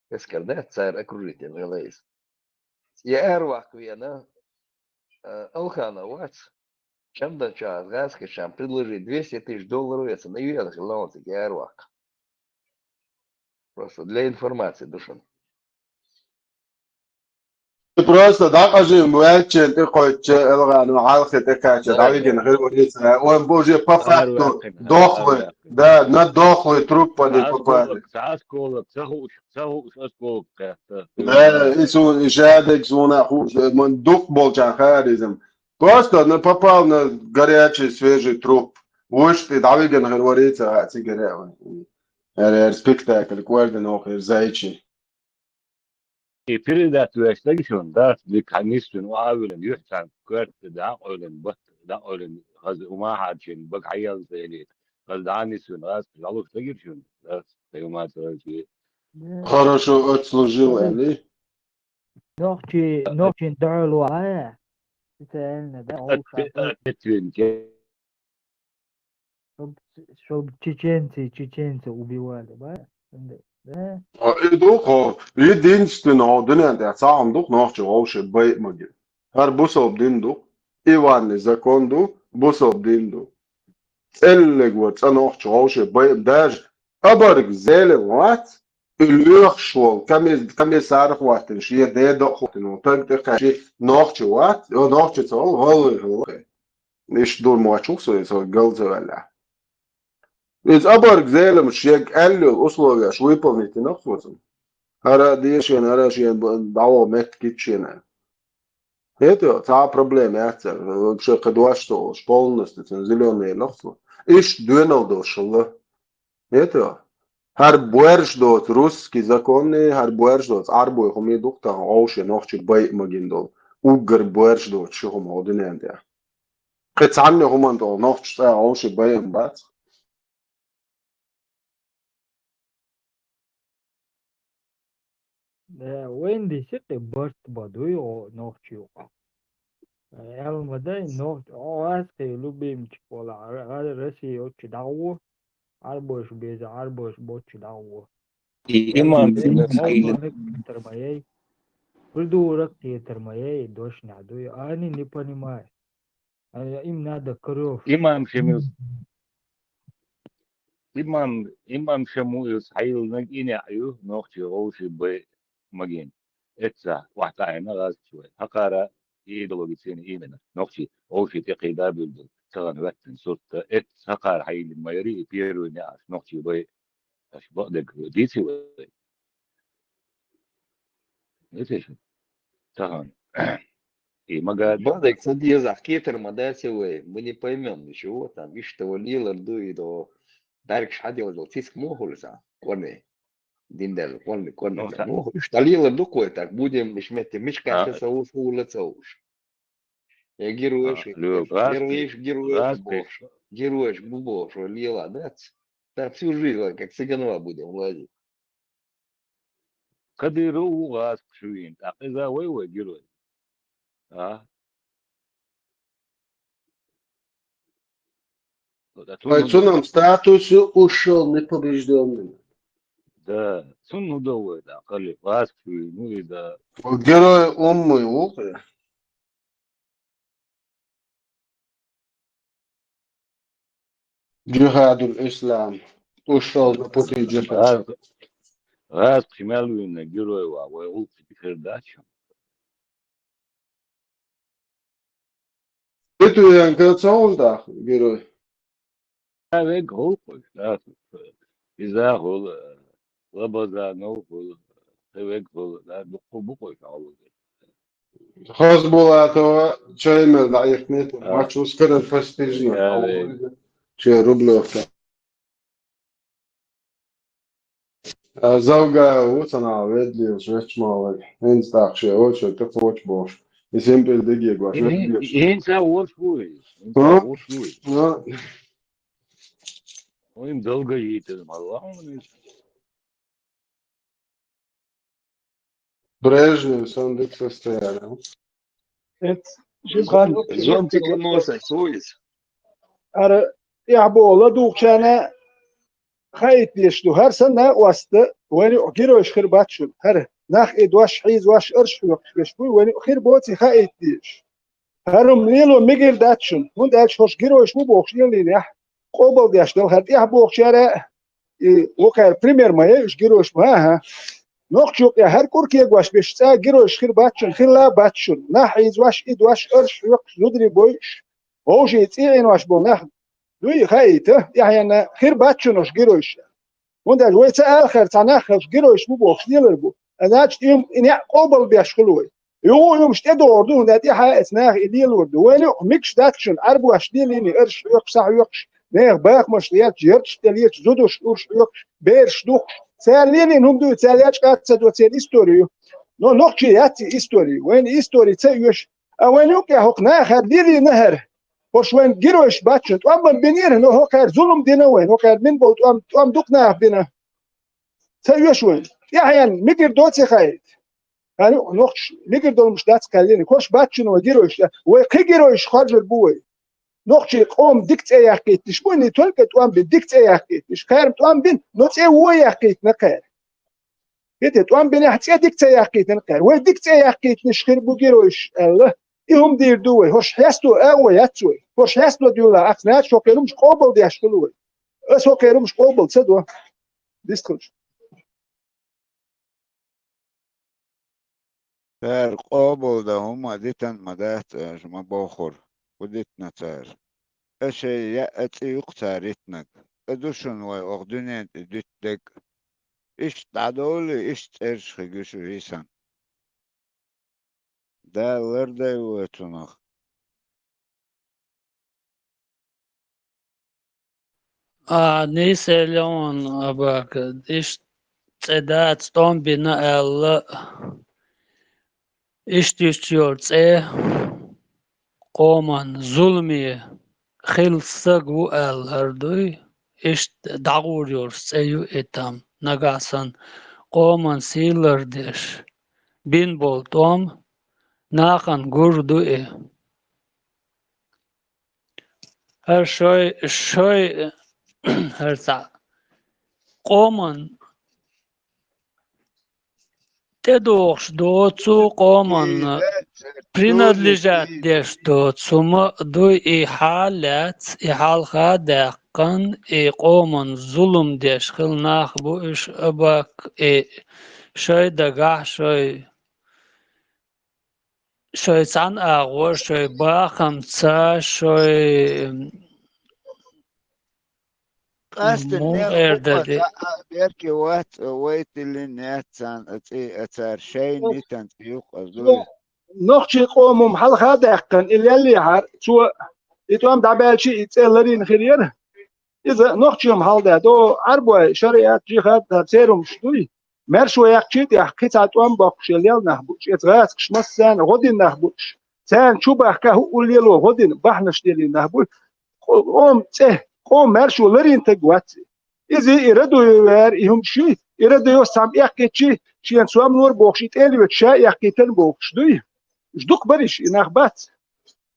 Эскерде, цар окружитель, галайс. Я эрвак вена, э, Алхана вац. Чем да час, гаски, чем предложи двести тысяч долларов, я цена юрия, так лаунцы, я эрвак. Просто для информации, душин. Просто дӀакъажийна ваьлча тӀекхоьчча, Элгъано хьалхе тӀекхаьчча, дӀавигина хир варица. Он боже по факту дохлый, да, на дохлый труп они попали. Ца осколок, ца хууш, ца хууш осколок кхетта. Да, и су-, и шадег суна хууш, ман дукха болча харизм. Просто на попал на горячий, свежий труп. Вуш тӀе дӀавигина хир варица, а цигаре. Эр, эр спектакль, кӀордано хир зайчи. И передать веш дагишун, да, дик хьанисвин, ваавилин, юхьсан, кверт, да, къойлин, бат, да, къойлин, хаз, ума харчин, бак хьаял зели, хаз, да, нисвин, раз, жалуш дагишун, да, таюма царачи. Хорошо отслужил, Али. Нохчи, нохчин дӀолу ая. Специально, да, Отве-, ответвин, ке- Чтоб, чтоб чеченцы, чеченцы убивали, ба? Да? А, и духо, единственно, дуьнен тӀехь цхьа хӀума дукха нохчо вовше байа магина. ХӀара бусалба дин ду, Иванный закон ду, бусалба дин ду. ЦӀеллиг вара цӀа нохчо вовше байа, даже абарг зеле вац, и лоьхуш волу, коми-, комиссар а хӀоттина, шен деда а хӀоттина, таг тӀекхаьчча, нохчо вац, о, нохчо ца волу, гӀалгӀай хӀаллакхе. Иштта дур мочух со, со гал ца ваьллехь. Иза абарг зеламаш шег аьлла йолу условияш выполнить йина хӀоцун. ХӀара а дешена, хӀара а шена б-, дӀаваха меттиг гича шена. ХӀета, цхьа а проблема яц цара. Вообще кхин дош ца олуш, полностью цуьнан зелёный лахчо. Иштта доьналла долуш хилла. ХӀета, хӀара боьрша доцу русский законный, хӀара боьрша доцу Ӏарбой хӀума ду-кх тахана, вовше нохчо байа магина долу. Уггар боьрша доцу ши хӀума хӀокху дуьнен тӀехь. Кхин цхьанна хӀуманна тӀехь нохчо цкъа а вовше байа бац. Э, вайн диси кхин барт бан дуй, о, нохчо юкъа. Э, аьлла ма дай, нохчо, о, ас кхин любимчик волу, а, а, Россия оцу дӀагӀо, Ӏарбойш беза, Ӏарбойш боцу дӀагӀо. И имам Ай, Шамил ай, Саилов. Ай, кхетар ма яй. Придурок кхетар ма яй, дошнехь дуй. Они не понимают. А им надо коров. Имам Шамил. Имам, имам Шамуил Саилнаг и неӀ ю, нохчий вовший бай магийна. Эцца, вахь таӀийна гӀазкхи вай. ХӀокхара и идеологи цӀена именно. Нохчий вовший тӀекхийда буьллу. ЦагӀан ваьттина суртта. Эцца хӀокхара хьайиллина ма яри, и первый неӀарш нохчий бай. Аш бакъдерг дийци вай. Дийци шу. Тахана. И мага Бадек, ца дезахь, кхетар ма дац вай, мы не поймём ничего, там, иштта вай лелар ду, и до даргаш хьаделла, цицка мохула ца, корни. Дин дел, корни, корни Ну, ца та- моху. Иштта лелар ду кхой, так, будем, иш метте, миш кхаьчна А. ца уш, хӀула ца уш. Э, героеш, А, лё, героеш, героеш геройш бу бохуш. Героеш бу бохуш, вай лела, да? Так всю жизнь, вай, как цыганва будем лазить. Кадыров ву гӀазкхи шу вийна, тӀаккха иза вай, вай герой. А? Вот, а Ой, цунна цунам статус ушел непобежденным. Да, цунна ну да вай, да, кхали, гӀазкхи шу вийна, ну и да. Герой умный, ву кхе. Джихадул Ислам. Ушел на пути джихада. Раз, раз кхимел вина герой ва, вай улхи хир дач. Битуенко ца волу даха герой? Ца вег хӀуллакхуш, да, иза хӀула, Лабазанов хӀула, ца вег хӀула, да, дукха бу кхуш хьалуга. Хасбулатова чай мел дӀаихкнет, Да. Вачу скоро постижно. Да, да. Че Рублевка. А Завгаев ву цхьана ведлийлаш вечмалаг. ХӀинца тӀаккха шен очередь тӀекхочу бохуш. И симпил дигега ваш Ин-, ведлийлаш. ХӀинца а волуш ву иза. ХӀинца а Хм? волуш ву иза. Ну. Вайн долго йитар, ма ваун иза. Брежнев сан дика состояние. Эц, жихан Зонтика носа суйс. Ара, тӀехь боху ладугӀучарна хаийта дезаш ду. ХӀара санна накъоста вайн юкъа геройш хир бац шуна. ХӀара нах и дош хьийзош, арш хьоькхуш берш буй, вайн юкъа хир боций хаийта дезаш. ХӀара-м лело мегар дац шуна, хӀунда аьлча хӀорш геройш бу бохуш лелийнехь, къобалдеш дала хӀара тӀехь бохучара, и вокхара пример ма яй уьш геройш бу, хӀа-хӀа. Нохчо юкъе хӀара кӀур кегош беш цӀа геройш хир бац шун, хилла бац шун. Нах хьийзош, идош, арш хьоькхуш, зударий бойуш, вовшийн цӀий Ӏинош болу нах дуй, хаийта, тӀаьхьенна хир бац шун уьш геройш. ХӀунда аьлча вай ца алахара цхьа нах хилча геройш бу бохуш лелар бу. А значит, и, и неӀ къобал беш хуьлу вай. Юха а юмаш тӀедогӀур ду, хӀунда тӀаьхьа эца наха и лелор ду. Вайна юкъа мегаш дац шуна, Ӏарбош лелийна, арш хьоькхуш, схьа хьоькхуш, нехан бахамаш лелча, ярташ тӀе лелча, зудаш, урш хьоькхуш, бераш духкуш. Цара лелийна хӀума дуй, цара лечкъа ца до, церан истори ю. Но нохчий яц и истори. Вайна истори ца оьшу. А вайна юкъе хӀокху наха хӀара лелийна хӀара. ХӀорш вайн геройш бац шун, тӀом бан бинера, но хӀокху хӀара зулам дина вайна, хӀокху хӀара мин болу тӀом, тӀом дукха наха бина. Ца оьшу вайна. ТӀаьхьенна мегар доций хаийта? ХӀара юкъа нохчаш мегар долуш дац кхаьллина. ХӀорш бац шун вай геройш. Вай кхин геройш хоржур бу вай. Нохчий къоман дика цӀе яккхийтинарш бу, не только тӀом бина, дика цӀе яккхийтинарш. Кхеран тӀом бина, но цӀе вон яккхийтина кхеран. ХӀета тӀом бинехь цӀе дика ца яккхийтина кхеран. Вай дика цӀе яккхийтинарш хир бу геройш аьлла. И хӀума дийр ду вай. ХӀорш хьесто а вай яц вай. ХӀорш хьесто дуьллахь, ахча наха хӀокхеран хӀумаш къобал деш хуьлу вай. Аса хӀокхеран хӀумаш къобал ца до. Дистхуьлуш. Цара къобал дан хӀума дитина ма дац аша ма бохура, хӀун дитина цара. Ткъа шайн яа цӀе ю-кх цара йитинарг. ТӀе ду шуна вай оха дуьнен тӀе дуьту дерг. Иштта дӀадовлий, иштта цӀераш хир ю шу хӀийсан. Дала лардойла вай цунах. А, нийса элира хьуна, Абака, иштта цӀе дац тӀом бина аьлла, иштта юьстуш йолу цӀе къоман зуламе хилла стаг ву аьлла хӀара дуй, иштта дӀагӀур йолуш цӀе ю и там, нагахь санна къоман сий лардеш бина болу тӀом нахана гур ду и. ХӀара шой, шой, хӀара цхьаъ къоман тӀедогӀуш доцу, къоман принадлежать деш доцу, хӀума дуй, и хьал лаьцна, и хьалха даьккхина, и къоман зулам деш хилла нах бу уьш, Абак, и шой дагахь, шой шой цхьана агӀор, шой бахамца, шой къаьстина муха эр дан де. Берке вац, вай тиллина яц царна цӀе а цара шайна йитан цӀе юкъа дуй. Нохчий къомам хьалха даьккхина, и леллехьара, цо и тӀом дӀабаьлча, и цӀе ларийна хир яра. Иза нохчий хӀума хьалда до, Ӏарбой, шариат, жихад, церан хӀумаш дуй. Маьршо яьккхича тӀехь кхин цхьа тӀом боккхуш лелла нах бу уьш, эца гӀазкхаша массарна гӀо дина нах бу уьш. Царна чу бахка хӀуъу лело гӀо дина, бахьанаш лелийна нах бу уьш. Къо-, къоман цӀе, къоман маьршо ларийна стаг вац. Иза и Радуев вара, и хӀума ши, и Радуевс цхьамма эккхича, шена сом лора бохуш, и тӀе а лоьцуш, ша эккхийтина бохуш дуй. Уьш дукха бара уьш, и нах бац.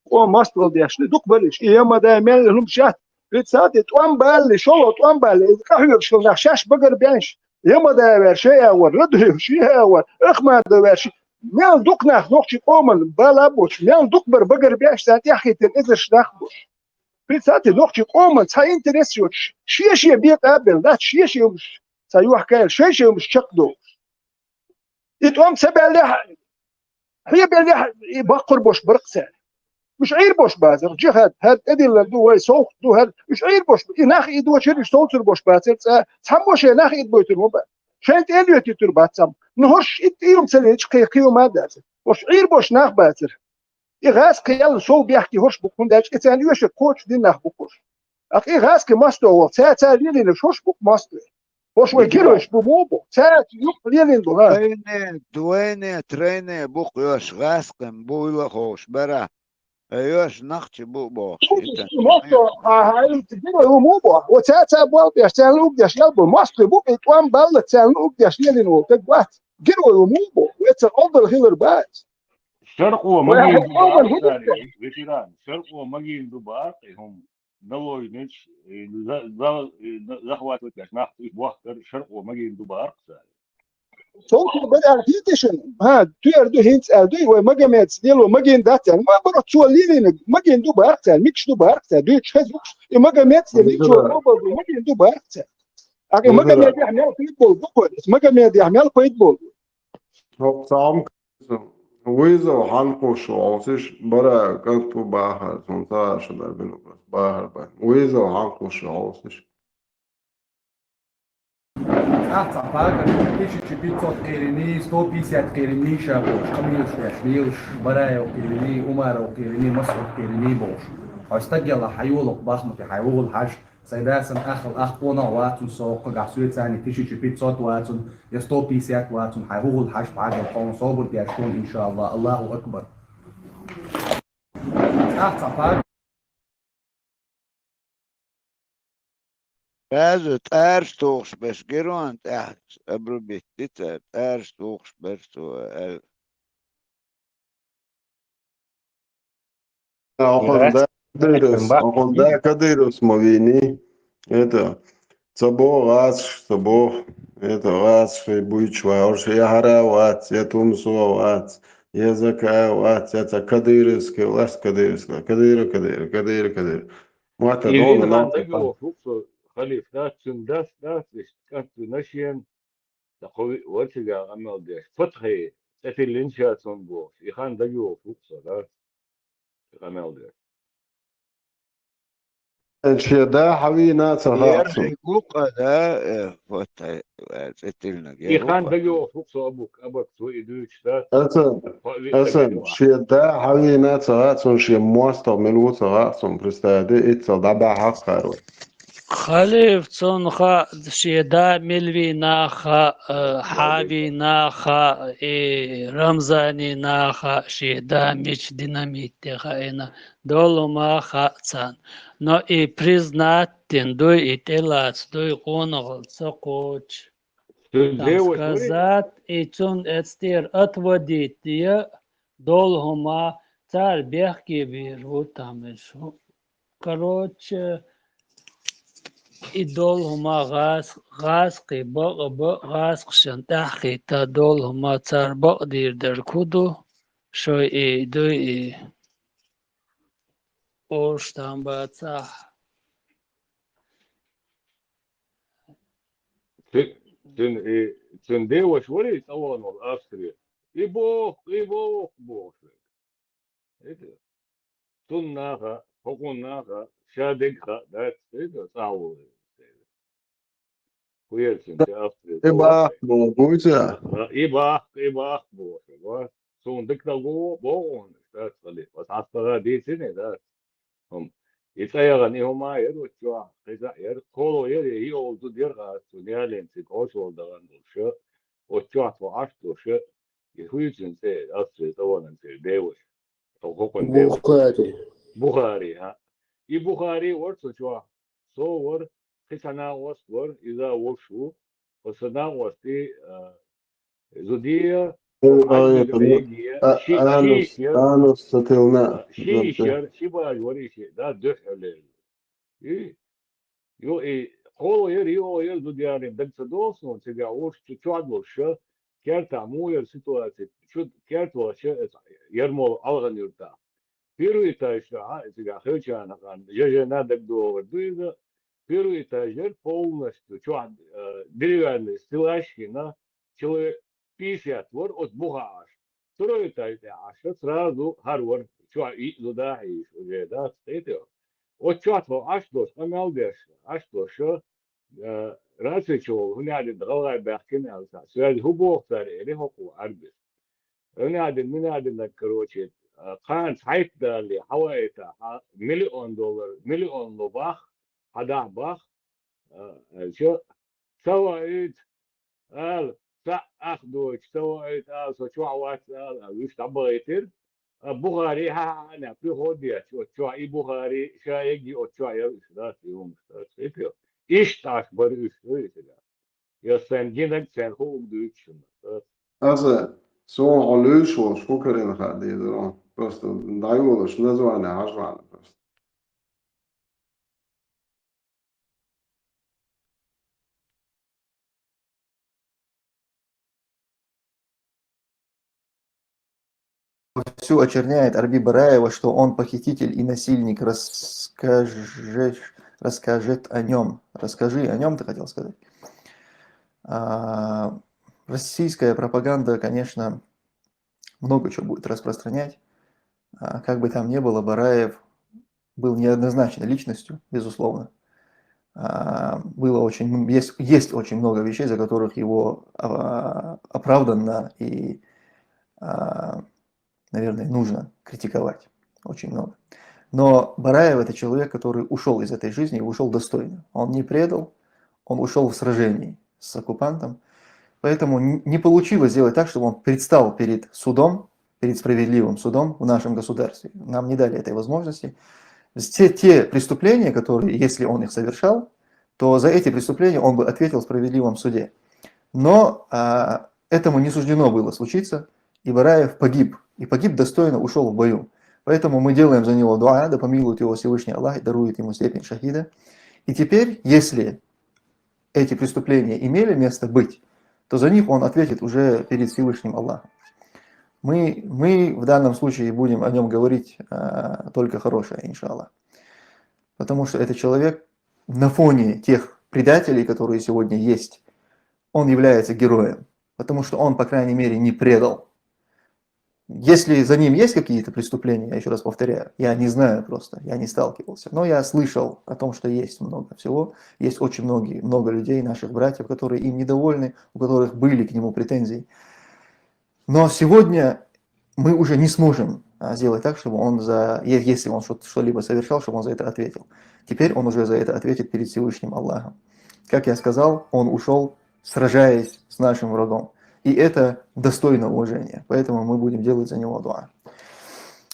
Къоман мостагӀалла деш ду, дукха бара уьш. И Ямадаев мел хӀума шаьтта. Представьте, тӀом балале, шолгӀа тӀом балале, иза къахьоьгуш хилла нах шаьш багарбеш. Ямадаев вара шайн агӀор, Радуев шен агӀор, Ахмадов вара шен. Мел дукха нах нохчий къоман бала а боцуш, мел дукха бара багарбеш, царна тӀаьхьахӀиттина эзарш нах бу уьш. Представьте, нохчий къоман цхьа интерес йоцуш, шен-шен бекъа а белла, дац шен-шен хӀумаш ца йохкаяьлла, шайн-шайн хӀумаш чекхдолуш. И тӀом ца баьллехь, хье баьллехь, и баккхур бош бара-кх цара. Уьш Ӏийр бош бацара, жихӀад, хӀара тӀедиллар ду вай, совгӀат ду хӀара, уьш Ӏийр бош бу, и нах идочуьра, уьш совцур бош бацара цӀа, цхьаммо шайн нах идбойтур ма бац. Шайн тӀе а лоьтуьйтур бац цхьамма. Ну, хӀорш итт ийрам ца лечу кхин, кхин хӀума а дацара. ХӀорш Ӏийр бош нах бацара. И гӀазкхи ял сов бехке хӀорш бу-кх, хӀунда аьлча и царна оьшург кхочушдина нах бу-кх хӀорш. ТӀаккха и гӀазкхи мостагӀа ваха, ца, ца лелийнарш хӀорш бу-кх мостагӀий. ХӀорш вай геройш бу муха бу? Ца юкъ лелийна бу, ха? Двойне, двойне, тройне бу-кх хӀорш, гӀазкхи буйла ховш бара. Ай, хӀорш нохчий бу бохуш. МостагӀа, ха, ха, и герой ву муха бу? О, ца, ца болх беш, царна угдеш ял бу. МостагӀий бу-кх и тӀом баллалц царна угдеш лелийна волу стаг вац. Герой ву муха бу? Вай ца къобал хилар бац. Шаркъо магийна ду бахарх цара, ветеран. Шаркъо магийна ду бахарх и хӀума. Налойнича, и за-, за-, и на-, захватывать деш нах уьш бохкар шаркъо магийна ду бахарх цара. Цо бара аьлла хетий шуна? ХӀа, туьйр ду, хӀинца аьлла дуй, вай Магомедас лело магийна дац аьлла. Ма бара цо лелийнарг магийна ду бахарх цара, мегаш ду бахарх цара, дуьйцуш хеза бу-кх уьш. И Магомедас лелийчо къобал ду, магийна ду бахарх цара. ТӀаккха и Магомедехь мел пайда болу ду-кх вай? Магомедехь мел пайда болу ду? хӀокху цхьа хӀума вызов хьанкхуш ву хьовсуш, бара кӀант ву бахар, цунна ца аша дар бина бахар бан. Вызов хьанкхуш ву хьовсуш. Ахь цхьа пакар, тысяча пятьсот кхеринии, сто пятьдесят кхеринии ша бохуш, къамелаш деш лелаш, Бараев кхеринии, Умаров кхеринии, Масъуд кхеринии бохуш. Хьо стаг яла хьайолу Бахмуте, хьайн вугӀул хьажа, сайн дас санна ахал ах къонах вацун, со кхагахь соьцани тысяча пятьсот вацун, я сто пятьдесят вацун, хьайн вугӀул хьажа, хьажа, хьуна собар деш хьуна, иншалла, Аллаху акбар. Ахь цхьа пакар. База тӀараш тухуш берш гирон тӀехь обрубить ди цара, тӀараш тухуш берш цо аьлла. Ахула да Кадырос, ахула да Кадырос ма вийни. Это, ца боху гӀазаш, ца боху. Это, гӀазаш хӀе буьйцуш вай, уьш я хӀара вац, я Тумсо вац, я Зака вац, я ца Кадырос, ке лас Кадырос, Кадыра, Кадыра, Кадыра, Кадыра. Мотта И дона Риман нахе дагавогӀуш ву со, халифа, дац, цуьнан дас дац, иштта кӀант вина шена, ткъа кхо виъ вара цигахь къамел деш. Фатхье, цӀе тиллина ша цунна бохуш. И хан дагавогӀуш ву со, дац, и къамел деш. Шен да хьавийна ца хаьа цунна. Гукъа, да, э, Фатхье, э, цӀе тиллинарг. И хан дагавогӀуш ву со, абук, абак цо и дуьйцуш дац. Асан, Асан, шен да хьавийна ца хаьа цунна, шен мостагӀа мила ву ца хаьа цунна, представь де, иццал дӀабахьа хьакхара вай. Халифа, цунна хаьа, шен да мила вийна хаьа, э, хьавийна хаьа, и Рамзанна хаьа, шен да мича динамит тӀе хаийна, долу хӀума хаьа царна. Но и признать дина дуй, и тӀелаца дуй, къонахалла ца кхочуш. Там сказать, и цунна эцтера отводить я, долу хӀума цара бехке бийр ву там шу. Короче, и долу хӀума гӀаз-, гӀазкхий бакъ-, бакъ-, гӀазкхашна тӀаьхьахийтта долу хӀума цара бакъдийр дерг хӀун ду? Шой и дуй и ош там бацахь. Ци-, цуьнан и, цуьнан деваша вара и цӀа вахана волу Австри. И боху, и боху, боху. Цунна хаьа, хӀокхунна хаьа, ша дерг хаьа, дац, цӀа а волу. ХӀун яра цуьнан цӀе Австри? И бахка боху, буьйцу? А, и бахка, и бахка боху, ва. Суна дика дан боху хьуна, дац, халифа. Ас хьастагӀа дийцина, дац. ХӀума. И цӀа яхана, и хӀума яра оцу чохь, кхин цхьаъ яра, кхоло яра, и йиъолу зуда яра гӀазкхаша, цу яллин цига Ӏош волу дахана долуш, оцу чохь тхо Ӏаш долуш, и хӀуьйцун цӀе, Австри цӀа вахана церан деваша. Тхо хӀокхунна деваша. Бухари. Бухари, хӀа. И Бухари вара цу чохь, со вара, кхин цхьа накъост вара, иза вовш ву. Оцу сан накъостий, а, зудий, Э, а, Ӏаьдале это, ну, йиге, а, ши, ши Анус, йиш яра, Анус сатилна, а, ши йиш яра, ши бажа вара и шиъ, да, дуьххьарлера. И, ю, и, кхоло яра, йиъо яра зуда ялийна, дага ца догӀу суна, цигахь вовш чу чохь долуш, кертахь муха яра ситуаци, чу керта вахча, эца, Ярмолан ӀалгӀан юьртахь. Первый этаж чохь, а, цигахь Хилчанахана, жа-жена дагадогӀур ду иза. Первый этаж яра полностью чохь, э, деревянный стеллаж хилла, человек пятьдесят вара оцу бухахь Ӏаш. Второй этаж тӀехь Ӏаш, сразу хӀара вара, чохь йиъ зуда хьийзаш уже, дац, кхетий? Оцу чохь тхо Ӏаш долуш, къамел деш, Ӏаш долуш, э, раций чу волу, хӀун аьлла, гӀалгӀай баьхкина аьлла цхьаъ. Связи хӀун боху цара, элира хӀокхо Ӏаьрбис. Ӏуьнадин, муьнадинарг, короче, а, кхана цхьайтта далале, хьаваийтахь, хьан миллион доллар, миллион ло бах, хьан дахь бах, а, аьлча, ца ваийту, ала, цхьаъ ах доцуш, ца ваийту, ала, со чохь вац, ала, а, вуьш дӀабахийтира. А, Бухари, хьан, хьан, хьан, приход етташ, оцу чохь и Бухари, ша егги оцу чохь яра уьш, дац, и хӀумаш, дац, и пе. Иштта Ӏаш бара уьш, вуьш, дац. Я сайн гинарг царна хууг дуьйцуш хӀума. Аса, суна хьо луьйш волуш хӀун карийна хаа дезара? Просто дӀайолуш, название хьажа ваьлла просто. Всё очерняет Арби Бараева, что он похититель и насильник. Расскажешь, расскажет о нём. Расскажи о нём, ты хотел сказать. А, Российская пропаганда, конечно, много чего будет распространять. А, как бы там ни было, Бараев был неоднозначной личностью, безусловно. А, было очень, м-, есть, есть очень много вещей, за которых его, а, оправданно и, а, наверное, нужно критиковать. Очень много. Но Бараев — это человек, который ушел из этой жизни и ушел достойно. Он не предал, он ушел в сражении с оккупантом. Поэтому н-, не получилось сделать так, чтобы он предстал перед судом, перед справедливым судом в нашем государстве. Нам не дали этой возможности. Все те преступления, которые, если он их совершал, то за эти преступления он бы ответил в справедливом суде. Но, а, этому не суждено было случиться, и Бараев погиб. И погиб достойно, ушел в бою. Поэтому мы делаем за него дуа, да помилует его Всевышний Аллах и дарует ему степень шахида. И теперь, если эти преступления имели место быть, то за них он ответит уже перед Всевышним Аллахом. Мы, мы в данном случае будем о нем говорить, а, только хорошее, иншаллах. Потому что этот человек на фоне тех предателей, которые сегодня есть, он является героем. Потому что он, по крайней мере, не предал. Если за ним есть какие-то преступления, я еще раз повторяю, я не знаю просто, я не сталкивался, но я слышал о том, что есть много всего, есть очень многие, много людей, наших братьев, которые им недовольны, у которых были к нему претензии. Но сегодня мы уже не сможем, а, сделать так, чтобы он за, е-, если он что- что-либо совершал, чтобы он за это ответил. Теперь он уже за это ответит перед Всевышним Аллахом. Как я сказал, он ушел, сражаясь с нашим врагом. И это достойно уважения. Поэтому мы будем делать за него дуа.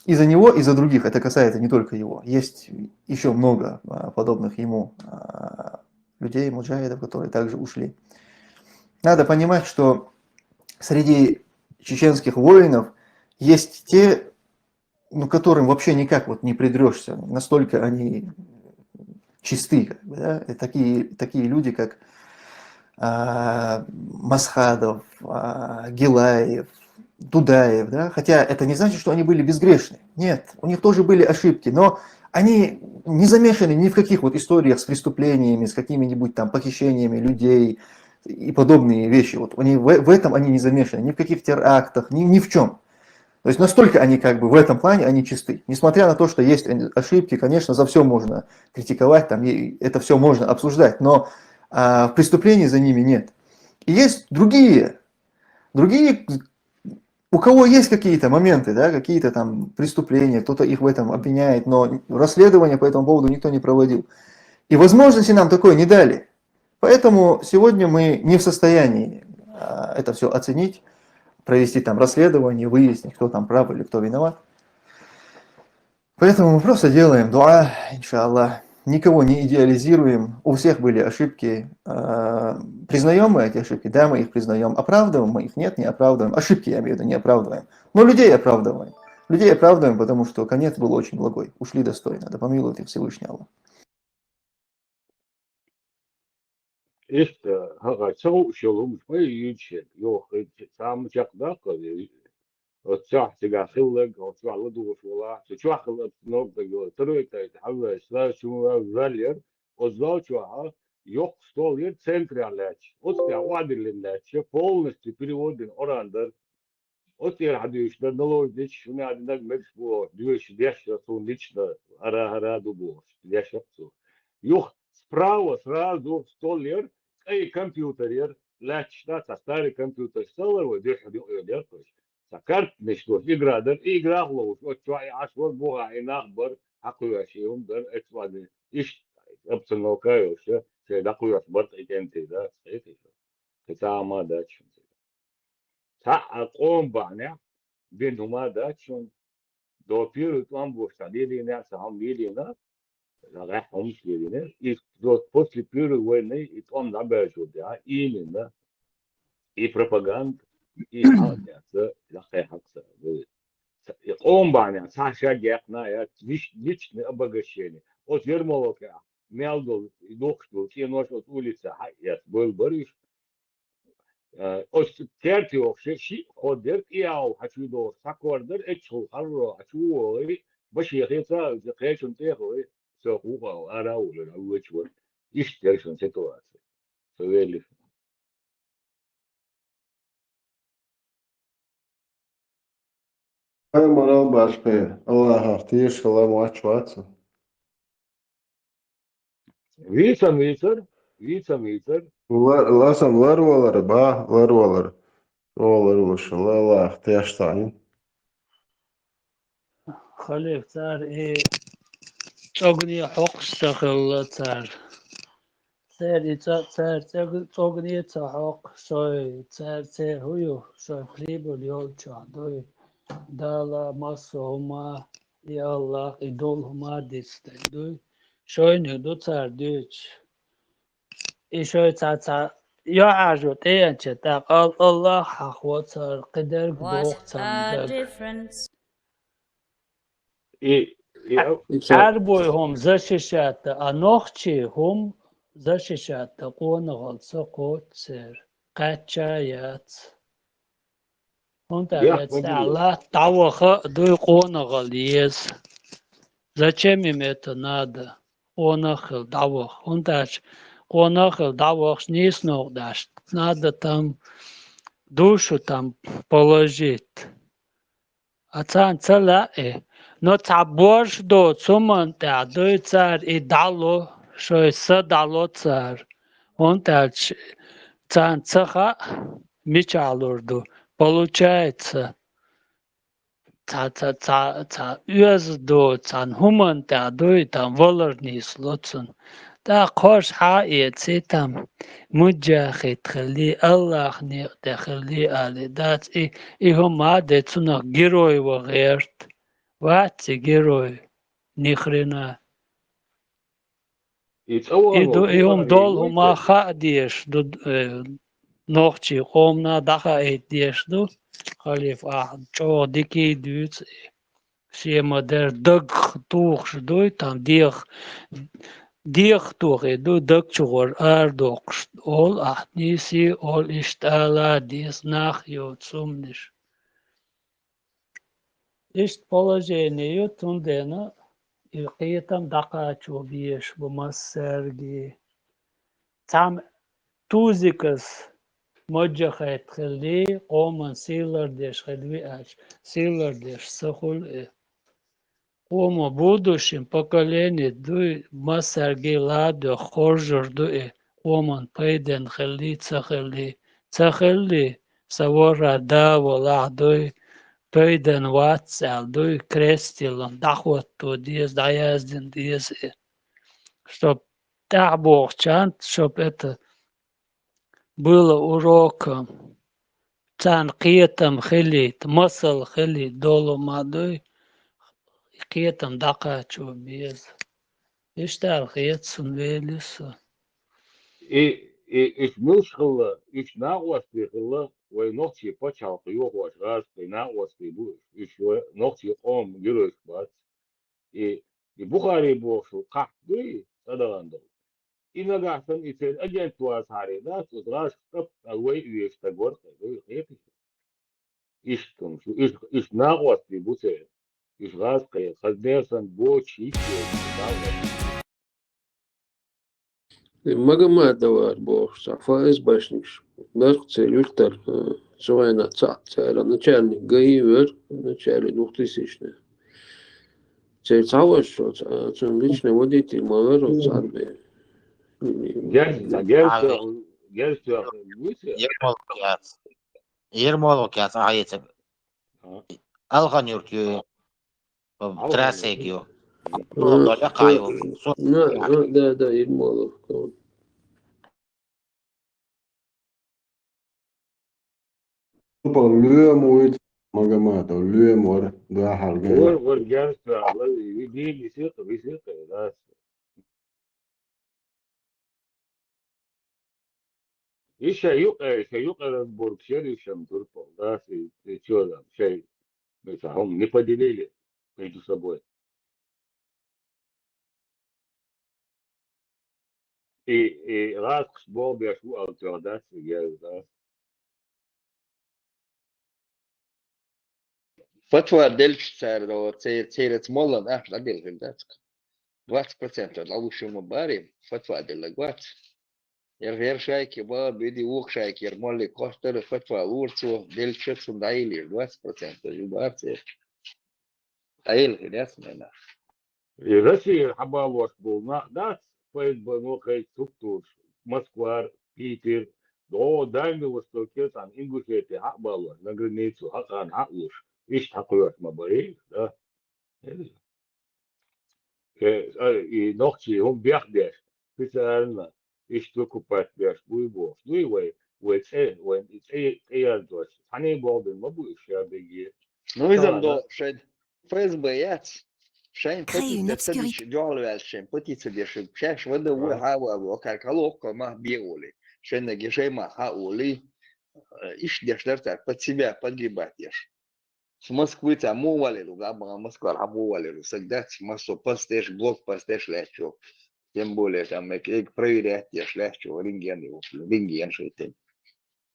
И за него, и за других. Это касается не только его. Есть еще много, а, подобных ему, а, людей, муджахидов, которые также ушли. Надо понимать, что среди чеченских воинов есть те, ну, которым вообще никак вот не придрешься. Настолько они чисты, как бы, да? И такие, такие люди, как, а, Масхадов, а, Гилаев, Дудаев, да? Хотя это не значит, что они были безгрешны. Нет, у них тоже были ошибки, но они не замешаны ни в каких вот историях с преступлениями, с какими-нибудь там похищениями людей и подобные вещи. Вот они в, в этом они не замешаны, ни в каких терактах, ни, ни в чем. То есть настолько они как бы в этом плане, они чисты. Несмотря на то, что есть ошибки, конечно, за все можно критиковать, там, и это все можно обсуждать, но, а, преступлений за ними нет. И есть другие, другие, у кого есть какие-то моменты, да, какие-то там преступления, кто-то их в этом обвиняет, но расследование по этому поводу никто не проводил. И возможности нам такое не дали. Поэтому сегодня мы не в состоянии, а, это все оценить, провести там расследование, выяснить, кто там прав или кто виноват. Поэтому мы просто делаем дуа, иншаллах. Никого не идеализируем. У всех были ошибки. А, признаем мы эти ошибки? Да, мы их признаем. Оправдываем мы их? Нет, не оправдываем. Ошибки, я имею в виду, не оправдываем. Но людей оправдываем. Людей оправдываем, потому что конец был очень благой. Ушли достойно. Да помилует их Всевышний Аллах. Иштта, хӀаъа, ца хууш йолу хӀумаш вай юьйцуш, йоху, цхьа а ма чекхдаккха, оцу чохь цигахь хилларг, оцу чохь ладугӀуш волахь, цу чохь хилла обстановка йолу, второй этаж, хьалла, сразу чу валлера, оцу зал чохь йоккха стол яра центрехь лаьтташ, оцу тӀехь охьадиллина лаьтташ, полностью перевод дина Къуръан дара. Оцу тӀера хьадуьйшуш дара, наложничаш, хӀунда аьлла наг мегаш бохуш, доьшуш деш яра, суна лично ара-ара ду бохуш, деш яра цо. Юха справа сразу стол яра, кӀайн компьютер яра, лаьтташ да, цхьа старый компьютер, стол яра вай дуьххьара юкъа йолу яра кхуьш. Цхьа картанаш долуш игра дара, и играх ловуш, оцу чохь и Ӏаш вара, бухахь и нах бара, хьакхоьхьуш и хӀума дара, оцу вадин. Иштта обстановка а йолуш, шайн дӀакхоьхьуш бара и кӀентий, да, цхьа а ма дац шуна. Цхьа а къоман бахьанехь бина хӀума дац шуна. До первый тӀом бохуш цхьа лелийнехь, цхьа хӀума лелийна, гӀеххьа хӀумаш лелийна. И до, после первой войны и тӀом дӀабаьржо дехьа, именно и пропаганда, и хьалха даккхий хьакъ ца вуй. И къоман бахьанехь цхьа шаг яьккхина а яц, лич-, личное обогащение. Оцу Ермоловкехь мел долу, и дохуш долу цӀенош оцу улица хьаэца бойла бара уьш. Э, оцу керта йохуш шиъ хӀор дара, кӀиявал хьан чу дохуш, цхьа кор дара, эччахула хьаларо хьан чу вогӀий, башехеца а, кхечунна тӀе а хой, со вукхо ара а волура, хьан вочу вара. Иштта дара шуна ситуация. Со веллиш. Хай марал башхе, Аллахах тешала мач ваца. Вицам вицар, вицам вицар. Ла-, ласам ларвалар, ба, ларвалар. Олар луш, Аллах теш тайн. Халиф цар и цогни хокс сахалла цар. Цар и ца-, цар цог-, цогни ца хокс, сой, цар цар хую, сой прибыль ёлча дуй. Дала массо хӀума, и Аллах, и дол хӀума дицден дуй. Шойни ду цар дуьйч. И шой ца-, ца-, яхьажу тӀеянча, тӀаккха Ал-, Аллах хьахо цар, кхидерг What бох цар a даг. Difference. И, и, а, Ӏарбой хӀум защищать, а нохчий хӀум защищать къонахал ца кхоццер, кхаьчча яц. ХӀунда Дехьа вецӀа могиле. Аллах дӀаваха дуй къонахал еза. Зачем им это надо? Къонахал дӀаваха. ХӀунда аьлча къонахал дӀавахаш нийсонох даш. Надо там душу там положить. А царна ца лаьа, но цхьа борш доцу хӀуман тӀехь дуй цар и дӀало, шой са дӀало цар. ХӀунда аьлча царна ца хаьа, мичахь лур ду. Получается, цхьа, цхьа, цхьа, цхьа оьзда доцу цхьана хӀуманна тӀехь дуй, там валар нийсло цунна. ТӀаккха хӀорш хьа а эций, там муджахид хилли, Аллах некъа тӀе хилли, али дац и, и хӀума а де цунах герой ван гӀерта. Вац и герой, ни хрена. И цӀа вахана И ду, волу и хӀума Бухари долу вуй хӀума те? Хаа дезаш ду, э, нохчий къомана дӀахаийта дезаш ду, халиф, ахь чӀогӀа дикий дуьйцу и. Шен ма-дарра даг тухуш дуй, там дех, дех тухий ду, даг чугӀар арадоккхуш олу ахь, нийсий олу, иштта ала а деза, нах йоцу хӀуманаш. Иштта положение ю, цундела и кхетам дӀакхачо безаш бу массаьрга. Цхьамма тузикас маджахайт хилли, къоман сий лардеш хилли аьлча, сий лардеш ца хуьлу и. Къоман будущем поколение дуй, массаьрга ладоьгӀу хоржур ду и, къоман пайденна хилли, ца хилли, ца хилли, сан ворхӀ да валахь дуй, пайденна вац аьлла дуй, крестилан дӀахӀотто деза, дӀаяздина деза и. Чтоб тӀаьхьа бохучарна, чтоб это было уроком. Царна кхетам хилийта, масал хилийта долу ма дуй, кхетам дӀакхачо беза. Иштта аьлла хета суна, вели со. И, и, уьш муьлш хилла, уьш накъостий хилла, вай нохчий пачхьалкх йохош гӀазкхий накъостий бу уьш, уьш вай нохчий къоман геройш бац. И, и Бухари бохуш ву кхахь дуй, цӀа дахана долу. И нагахь санна и церан агент вацахьара дац, оцу гӀазкхийн тӀаккха вай а везаш стаг вара кхин, вай хеташ. Иштта хӀума шу, уьш, уьш накъостий бу церан. Уьш гӀазкхий, хаза нерсан боча йиш йолу накъостий. Магомадовар бохуш цхьа ФСБшникаш дара-кх церан юьртара, э, цу хенахь цхьаъ цара начальник ГАИ вара, начальник двухтысячных. Церан цхьа ваша, цу-, цуьнан личный водитель ма вара оцу цхьаъ бен. Герз-, герз-, герз-, герз-, Ермолов яц. Ермолов яц, ахьа яцара. А. Алхан-Юрт ю, Алхан-Юрт. Трассег ю. Мгм. Долу яккхий ю. Мгм. Мгм. Да, да, Ермолов. Тупа лоьма вуьйцу Магомадов, лоьма вара, дахьал гайна. Вара, вара герз-, висита, висита, да. И шайн юкъе, шайн юкъера бург шеришам турпал, да, си, си чозам, шайн, миса, хӀума не поделили между собой. И, и гӀазкхаш боху беш ву алла тоьхна дац, и герз, да. Фатва делча цара, церан, церан моллан ахча дӀаделла хир дац-кх. Двадцать процентов дӀалуш ма бара, фатва делларг вац. Яра, яра шайке бан, беди вукху шайке, яра молле кхоштара фатва лора цо, делча цунна дӀайиллера двадцать процентов ю бара церан. Къайла хир яц мена. И Россия хьабалош болу нах дац, ФСБ-но хай структураш, Москвар, Питер, дӀо Дальний Востокера цхьана Ингушетия хьа а балош, на границу хьакхана хьа а луш, иштта хьакхоьхьуш ма бара, да? Э, а, и нохчий хӀума бех беш, специально иштта выкупать беш буй бохуш. Дуй вай, вай цӀе, вай цӀе, цӀе яздош. Цхьаьна боху бен ма бу уьш ша беге. Ну, иза Ша, до да? Шайн ФСБ яц. Шайн Créer une петиция ца дича, obscurité. Дуьхьал ваьлча шайн петиция деш, шаьш вада ву Ага. хьава ву, кар калокко ма бегули. Шайна гешай ма хьаули. Э, иш деш дар цар под себя подгибать еш. С Москвы там мувалеру, да, ма Москва хьа мувалеру, саг дац, массо постеш, блог постеш лечу. Тем более там эк, эк проверять еш лечу, рентген, рентген шайтен.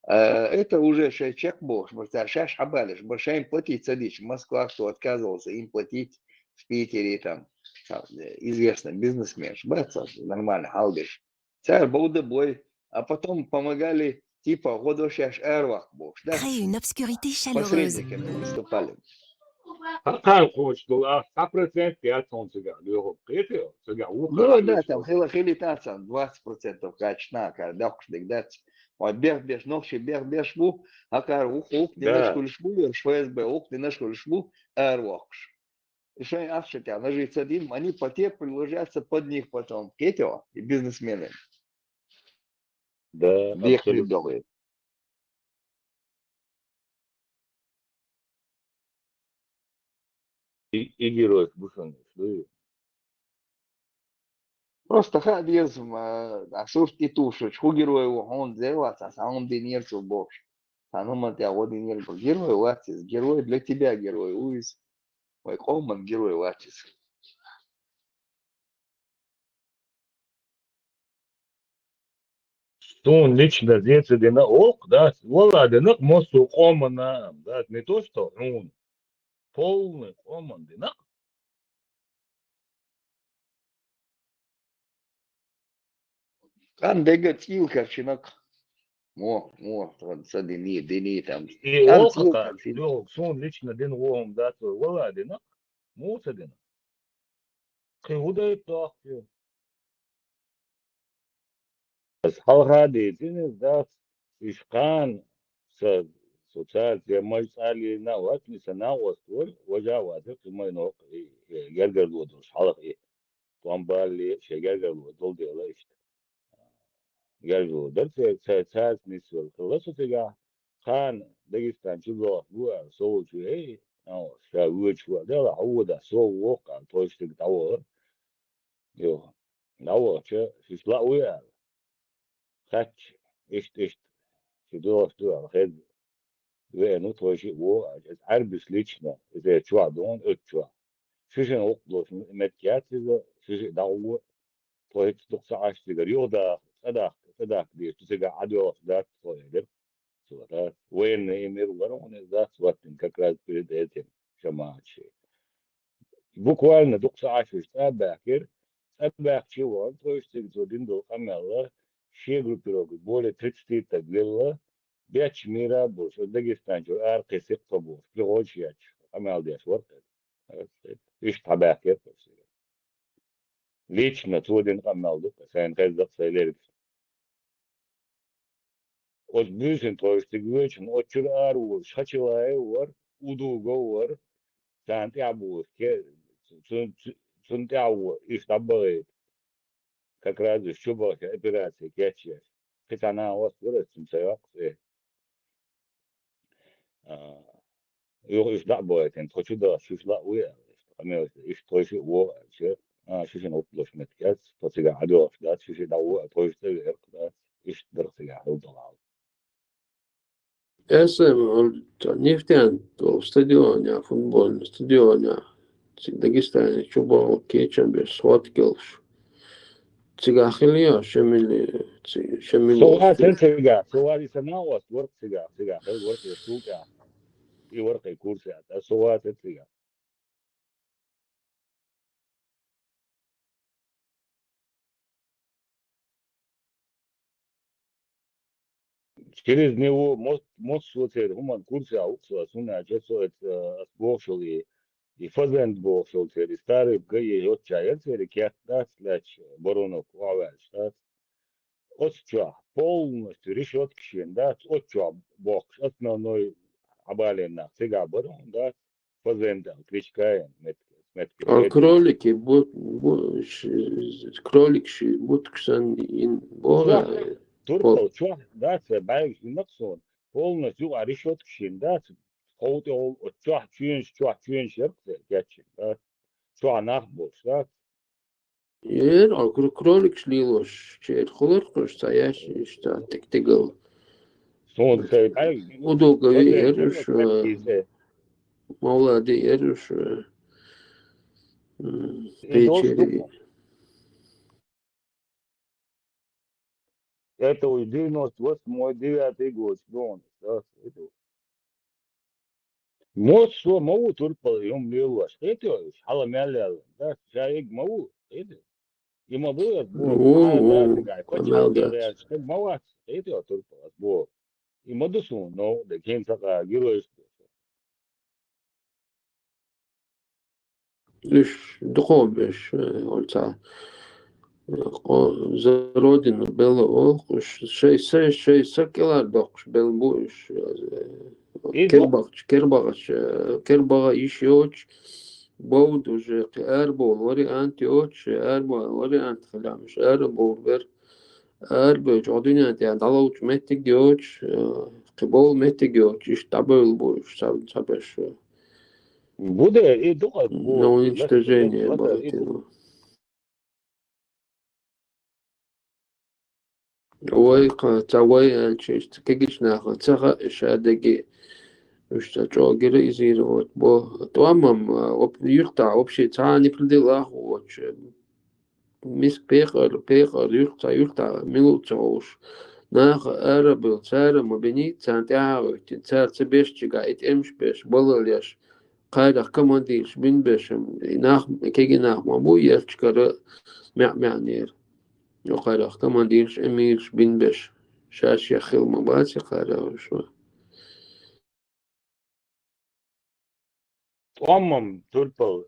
Э, это уже шей чек бохуш, ма цар шаьш хьабалеш, ма шайн петиция дича, Москва кто отказывался им платить в Питере, там, там, э, известный бизнесмен, бац, нормально, хьалдеш. Цара бовда бой, а потом помогали, типа, гӀо до шаьш араваккха бохуш, да? Créer une obscurité chaleureuse. Посредниками выступали. Хьан кхочуш долу ахь цхьа процент яц хьуна цигахь лоьхург. Кхетий, цигахь вукху Ну, да, там хила, хили тацан двадцать процентов качественно, кара доккхуш диг дац. Ой, бех беш, нохчий бех беш бу, хьакхара вукху, вукху динаш Да. хуьлуш бу, верш ФСБ, вукху динаш хуьлуш бу, аравоккхуш. И шайн ахча тӀехь нажи ца дин, они по те предложатся под них потом. Кхетий, и бизнесмены. Да, Бехли абсолютно. ДогӀи. И, и герой бу шуна, дуй? Просто хаа деза, ма, а сурт и тушуч, хӀу герой ву, хьуна зе вац, а сан хӀума динера цо бохуш. Сан хӀума тӀехь гӀо динера бу. Герой вац иза, герой для тебя герой ву иза. Вай къоман герой вац иза. Суна лично зе ца дина оха, да, вала дина, массо къомана, да, не то что хьуна. Полный къоман дина. Кан дега цӀил карчинак. Мо, мо, тхан ца дини, дини там. И Кан оха цӀил ка, карчинак. Йо, суна лично дина вохум да, то вала дина. Мо ца дина. Кхин хӀу дайта дохку? Ас хьалха дийцина иза дац, иш кхана са социал темаш цӀа лийна вац, и сан накъост вара, важа а вацара, кхин майна воккха и, и гергарло долуш хьалха и. Тхьамбалли шен гергарло долу дела иштта. Гергарло дара церан, ца-, цаьрца нисвелла хилла со цигахь, кхана Дагестан чу догӀуш бу аьлла, со волчу, эй, ша воьдуш ву, Дела, хьо вода, со воккха аьлла, тхойшига дӀавахара. Йо, дӀавахча, шуьш лаьа вуй аьлла. Хаьттича, иштта, иштта, шу догӀуш ду аьлла, хезна. Веана ву тхойшиъ вогӀу аьлла, иза Ӏаьрбис лично, иза чохь догӀу, оцу чохь. Шуьшина гӀуллакх долуш меттиг яц иза, шуьшиъ дӀагӀо, тхо хӀинца дукха ца Ӏаш цигара, юхадаха, цӀа дахка, цӀа дахка деза, шу цигахь Ӏадоьлхуш дац тхо, элира. Цо, да, военный эмир вара хьуна иза, да, хӀоттина как раз перед этим жамаӀат шен. Буквально дукха ца Ӏаш уьш цӀа а баьхкира, цӀа баьхкича а вахана, тхойшига цига цо дина долу къамел, шен группировка более тридцати стаг велла, бечу мира а болуш, Дагестан чуьра ара кхин сикха тхо бохуш, пригӀодаш ечу, къамел деш вара кхин. Иштта хьабаьхкира тхо шига. Лично цо дина къамел ду, сайна хезна-кх сайн лергаш. Оцу буьйсанна тхойшига цига воьдучунна, оцу чуьра ара волуш Хачилаев вара, Удугов вара, царна тӀаьхьа бохуш, ке-, цун, цун, цунна тӀаьхьа ву, иштта дӀабахийта. Как раз уьш чу бахча операци кечъеш. Кхин цхьа накъост вара, ас цунна ца йоккху цӀе. А, юха уьш дӀа а бахийтина, тхо чу дахча, шуьш лаьа вуй аьлла, иштта къамелаш, иштта тхойшиъ вогӀу аьлча, а, шуьшина гӀуллакх долуш меттиг яц, тхо цигахь Ӏадоьлхуш дац, шуьшиъ дӀаву аьлла, тхойшиъ цӀа веара дац, иштта дара цигахь хилла долу хьал. Эсэм, цу Нефтян долу стадионе, футбольный стадионе, цу Дагестане чу бахьа кечам беш, схватка йолуш. Цигахь хилла я, шемили, ци-, шемили Со вацара цигахь, со вацара, сан накъост вара цигахь, цигахь хилла вара, я стул тӀехь. И вара кхин курсе, ткъа со вацара цигахь. Через него мо-, массо а церан хӀуманна курсе а ву со, хӀунда аьлча со, э, ас бохуш йолу и и фазенд бохуш йолчеран, и старый ГАИ йоцча яра церан кет дац, лаьтташ баронок охьаваьллаш дац. Оцу чохь полностью решётка шена дац, оцу чохь бохкуш, основной Ӏабалин нах цигахь бара хьуна дац, фазенд аьлла, кличка ян метка, метка. А кролики, бу-, бу-, ш-, кролик ши, бутка санна йина боху. Чохь, турпал чохь дац, бӀаьргаш йина суна, полностью юкъахь решётка шена дац, ховтӀехула оцу чохь чоьнаш, чохь чоьнаш яра церан кечйина дац, чохь нах болуш дац. Яра, а кро-, кроликаш лелош, чера хулар кхуьш, цхьа яьш, иштта, тиг-тигал. Суна цай бӀаьрг удуга веара уьш, мавлади яра уьш, м, и долуш печери. Это уж девяносто восьмой, девятый год, да, это. Массо а ма ву турпал хӀума лелош, кхетий уьш, хьала мел яьлла, да, ша эгга ма ву, кхетий. И ма ду ас боху, ву, а, ву, да, цигахь, кхо мел чӀогӀа дац. ГӀерташ, стаг ма вац, кхетий турпал ас боху. И ма ду суна, но, де кхин цхьа къа геройш. Уьш дукхо беш, э, оцу, э, кхо-, за Родину белла олу уьш, шай са, шай са кӀелхьардоккхуш белла бу уьш, э, и ду- кербахча, кербахача, э, кербаха йиш йоцуш, бовда уже кхин арабовла вариант йоцуш, арабовла вариант хилахь, уьш арабовла бер. Арабевлча, оха дуьнен тӀехь дӀаловчу меттиг йоцуш, э, кхин бовла меттиг йоцуш, иштта дӀабевлла бу уьш ца, ца беш. Бу де, и ду-кх ас бу. На уничтожение лата, лата, лата, и бу. Балатина. Вай, кхин ца вай аьлча, иштта кегийчу наха ца хаьа, ша дерриге уьш ца чӀогӀа героизировать бо. ТӀомам, а, оп-, юьртахь вообще цхьа а непредел а воцуш, миска пекъар, пекъар, юьртахь, юьртахь мила ву ца хууш. Наха арабевлла, цара ма бинийта, царна тӀаьхьа а гӀоьттина, цара ца бешчигахь и тӀемаш беш, баллал еш, кхарах командираш бина беш, и нах, кегий нах ма бу, ерчкара маьӀ-маьӀнера. Кхарах командираш, эмираш бина беш, ша-шех хила ма бац и кхарах уьш. ТӀомам турпал,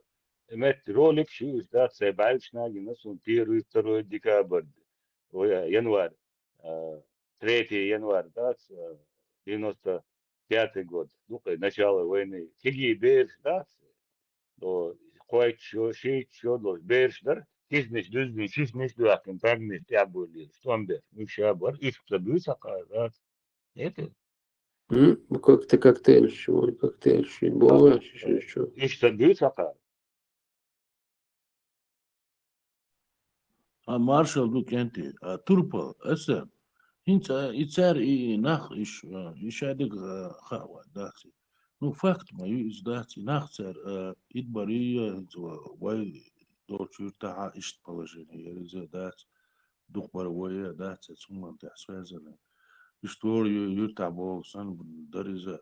метта ролик ши уьш дац, сайн бӀаьргаш нагина суна первый, второй декабрь, ой, январь, а, третий январь дац, а, девяносто пятый год, ну, кхин, начало войны. Кегий бераш дац, о, кхойтта шо, шийтта шо долуш бераш дара, киснаш дуьззина, шишнаш доьхкина, тагнаш тӀехь буьйлийла, тӀом беш, уьш а бара, уьш ца буьйцу хьан кхара дац. Это? М? Ну, как-то коктейль, чего, коктейль, чего, богу, а, чё, чё? Иштта дуьйцу хьан кхара? А, маршалла ду, кӀентий, а, турпал, аса, хӀинца, а, и цара, и, и нах, иш, а, и шадерг, а, хаа вац, дац и. Ну, факт ма ю иза, дац и, нах цара, а, итт барий, а, хӀинца ва-, вай долчу юьртахьа иштта положение яра иза, дац. Дукха бара вай, дац, цу хӀуманна тӀехь связанный. Иштта вара ю-, юьртахь боху санна дара иза.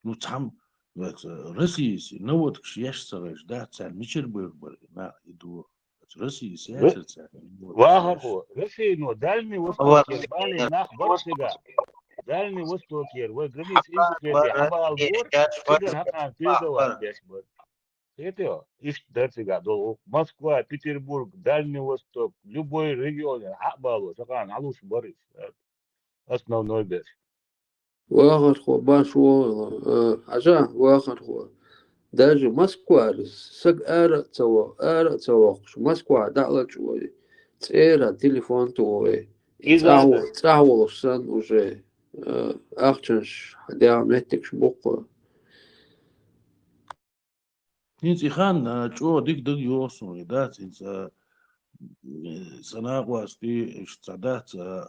Ну, цхьамма, вац, Россияс наводкаш еш ца хезаш, дац, царна мичара бевр бара и нах, и ду. Россияс Р-, яцара царна и наводкаш еш. Вахархо, Россияно Дальний Востокера бале нах бара цигахь. Дальний Востокера, вай граница Ингушетия хьабала бора, цигара хьакъана передавать беш бара. Кхетий, иштта дара цигахь долу. Москва, Петербург, Дальний Восток, любой регион, хьа а балош, хьакъана хьалуш бара иза. Основной берш. Вахархо, баш вогӀийла, а, хьажа, вахархо. Даже Москвара саг ара а ца во-, ара а ца воккхуш, Москва дӀа а лачкъо вай, цӀера телефон туху вай. Иза цӀахь во-, цӀахь волуш санна уже, а, ахчанаш, дегӀан меттигаш бу-кх. ХӀинца и хан, а, чӀогӀа дика дага йогӀу суна, и дац, хӀинца, а, сан накъостий, иштта цхьа дац, а,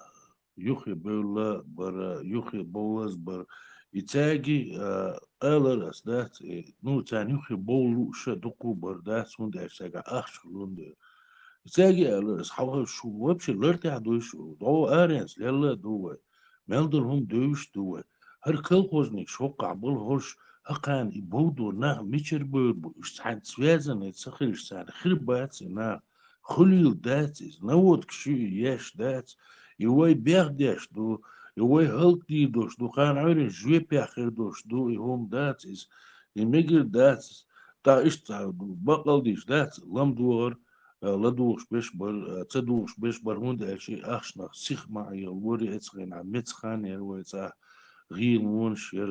юххе бевлла бара, юххе бовлаза бара. И цаьрги, а, алар ас дац, и, ну, царна юххе бовла лууш а дуккха а бара дац, хӀунда аьлча цаьргахь ахча хуьлун дела. И цаьрги алар ас, хьо шу вообще лартехь дуй шу, дӀо аренца лелла а ду вай, мел долу хӀума девзаш а ду вай. ХӀара колхозникаш хӀокхахь болу хӀорш, хӀокхарна и бовдо нах мичара бевр бу, уьш цхьаьна связанный ца хилча, царна хир бац и нах, хуьлийла дац иза, наводкаш ю и еш дац, и вай бехдеш ду, и вай хӀаллакдийр долуш ду, кхарна Ӏуьйранна жоьпех хир долуш ду, и хӀума дац иза, и мегар дац иза. ТӀаккха иштта цхьа бакъал дийш дац, лам догӀар, э, ладугӀуш беш бар, э, ца дугӀуш беш бар, хӀунда аьлча ахчанах сиха ма Ӏехалора, эцхена меца хан яр вай цӀа гӀийла вонаш яр.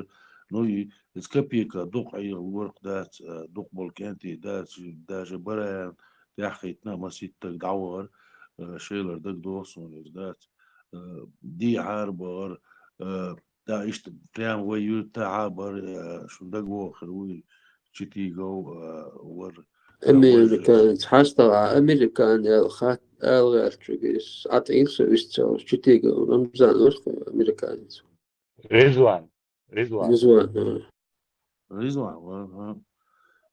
Ну, и, эца копейка дукха Ӏехалора дац, э, дукха болу кӀентий дац, даже бараян тӀаьхьахийтина маситтаг дӀавахар, э, шелар дагадогӀу суна иза дац. Э, дийхьара бахар, э, Да, иштта прям вай юьртахьа бар, э, шун дагавогӀу хир вуй, Читигов, э, вар. Американец, хьастагӀа американ ял хат ала гӀертачуьга иза. ӀатӀийла со вист ца волуш, Читигов Рамзан вара кху американец. Ризван. Ризван. Ризван, а. Ризван, ага.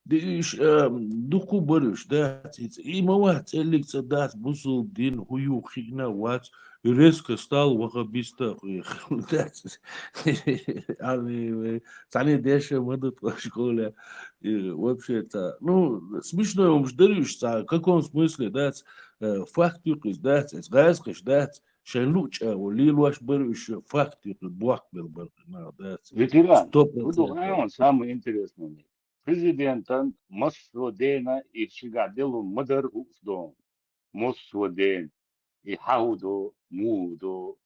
Ди уьш, а, дукха бара уьш, дац иза. И ма вац, цӀеллиг цӀа дац, бусул дин, хӀу ю хиъна вац, резко стал вахабиста, дац. Ами, вай, цхьаьна деша ма ду тхо школе. И, вообще, ца, ну, смешной хӀумаш дара уьш, ца, в каком смысле, дац, э, факт юкъа иза, дац, эца гӀазкхаш, дац. Шайн луъча а лелош бара уьш, факт юкъа бохк бел бара, нах дац. Ветеран, сто процентов. Самое интересное. Президентан массо дена и шигахь делу ма дара хӀуъа дон. Массо дена. И хьан хӀу до, муха хӀу до,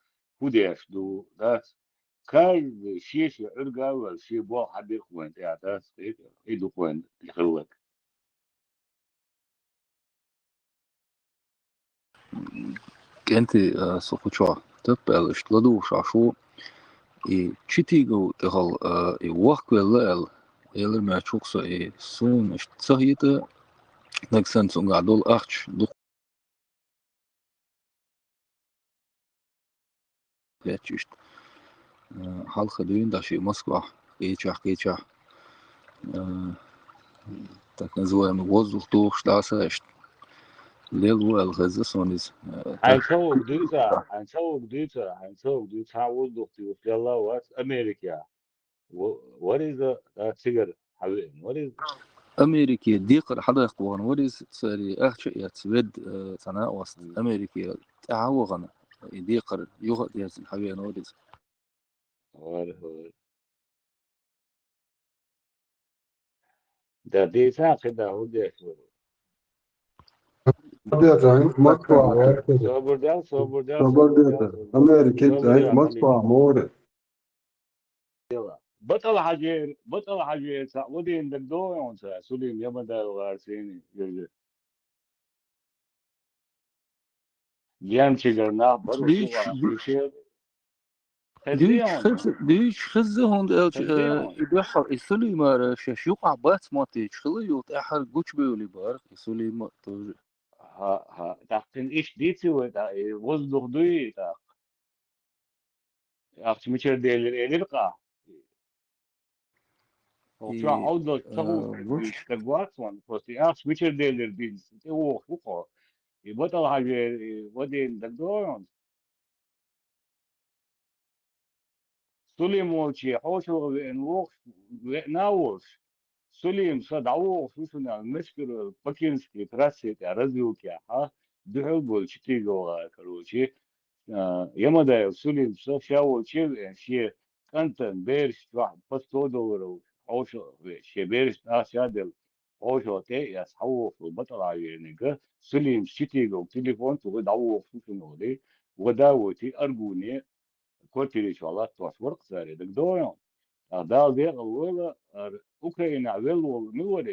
хӀу деш ду, дац. Каждый шен-шен Ӏуьрга а ваьлла, шен болх хьабиркх вайн тӀехь, дац. И ду вайн хилларг. КӀентий, а, со кху чохь таппа аьлла, иштта ладугӀуш Ӏаш ву, и Читигов тӀехула, а, и вохкавелла аьлла, элира моьттуш ву-кх со, и суна иштта ца хета, нагахь санна цуьнгахь долу ахча дукха кхетча иштта. Э, хьалха дуьйна дӀа шен Москвахь, кхечахь, кхечахь, э, так называемый воздух дохуш дӀаса иштта. Лелла ву аьлла хезна суна иза. Э, хьайн ца вуг дуьйцу, хьайн ца вуг дуьйцу, хьайн ца вуг дуьйцу, хьан воздух дуьйцу, лелла вац Америкехь. Во-, вара иза, а, цигара хьан веана вара иза? Америке декхар хьадаккха вахана вара иза, цара ахча а эцна, ведда, э, цхьа накъост Америке тӀаьхьа вахана, и декхар юха а дерзина хьан веана вара иза. Вара, вара. Да, дийцахь, кхидӀа хӀун деш вара? Собар де, Москва, собар де, собар де, собар де, собар де, Америка, собар де, Москва, море. БатӀал хьажера, БатӀал хьажера, цхьаъ вадийна дагадогӀу хьуна, Сулим Ямадаев гӀарсийна, йожа. Генчигара нах бара дуьйцуш, дуьйцуш хезна, дуьйцуш хезна хьуна аьлча, э, и дуьххьал, и Сулимара шаьш юкъахь бац моттийча хила ю, тӀаьххьара гучубевлли бара, и Сулима тоже. ХӀа, хӀа, тӀаккха иштта дийци вай, тӀаккха, и воздух дуй, тӀаккха. Ахча мичара делира элира-кх ахь? Хьо чохь Ӏовдалчу ца гӀуллакхаш дийца стаг вац ван, просто и ахча мичара делира дийца тӀе вогӀуш ву-кх хьо. И БатӀал хьажера, и вадийна дагадогӀу хьуна? Сулим волче хьошалгӀа веана вогӀуш, веана а волуш, Сулим са дӀавогӀуш ву шуна аьлла, Мешкур-Пекинский трассе тӀехь развилкехь, дуьхьал болчу Читигов гӀара, короче, а, Ямадаев Сулим са ша волче а веана, шен кӀантан бераш чохь по сто долларов хьошалгӀа веана, шен берашна ахча а делла, хьошалгӀа тӀе а эцна, хьан вогӀуш ву БатӀал хьажерниг, Сулимс Читиговга телефон тухий, дӀавогӀуш ву шуна олий, вада а войтий, Аргуне, квартири чохь латтош вара-кх цара, дагадогӀу хьуна? Ткъа Дала декъал войла, ара Украинахь велла волу мила вара,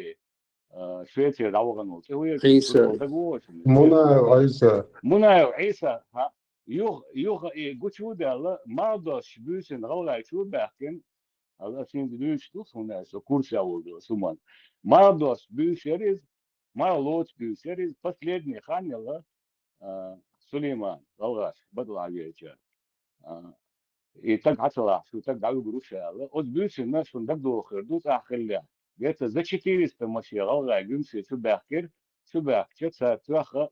а, Швецера дӀавахана волу, цӀе хӀун яра, Ӏийса. ДагавогӀу шуна? Мунаев Ӏийса. Мунаев Ӏийса, хӀа, юха, юха и гучу а даьлла, марх достуш буьйсанна гӀалгӀай чу а баьхкина, ала ас хӀинца дуьйцуш ду, хӀунда аьлча со курсе волу хӀуманна. Марх достуш буьйсуш яра иза, марх лоцуш буьйсуш яра иза, последний хан елла, а, Сулейман, гӀалгӀаша, БатӀал хьажийча, а, и стаг хьа ца лахь, шу стаг дӀавуьгур ву ша аьлла. Оцу буьйсанна шуна дагадогӀур ду, цӀахь хиллехь. Где-то за четыреста машен гӀалгӀай Гуьмсе чу баьхкира, чу баьхкича цара тоьхна,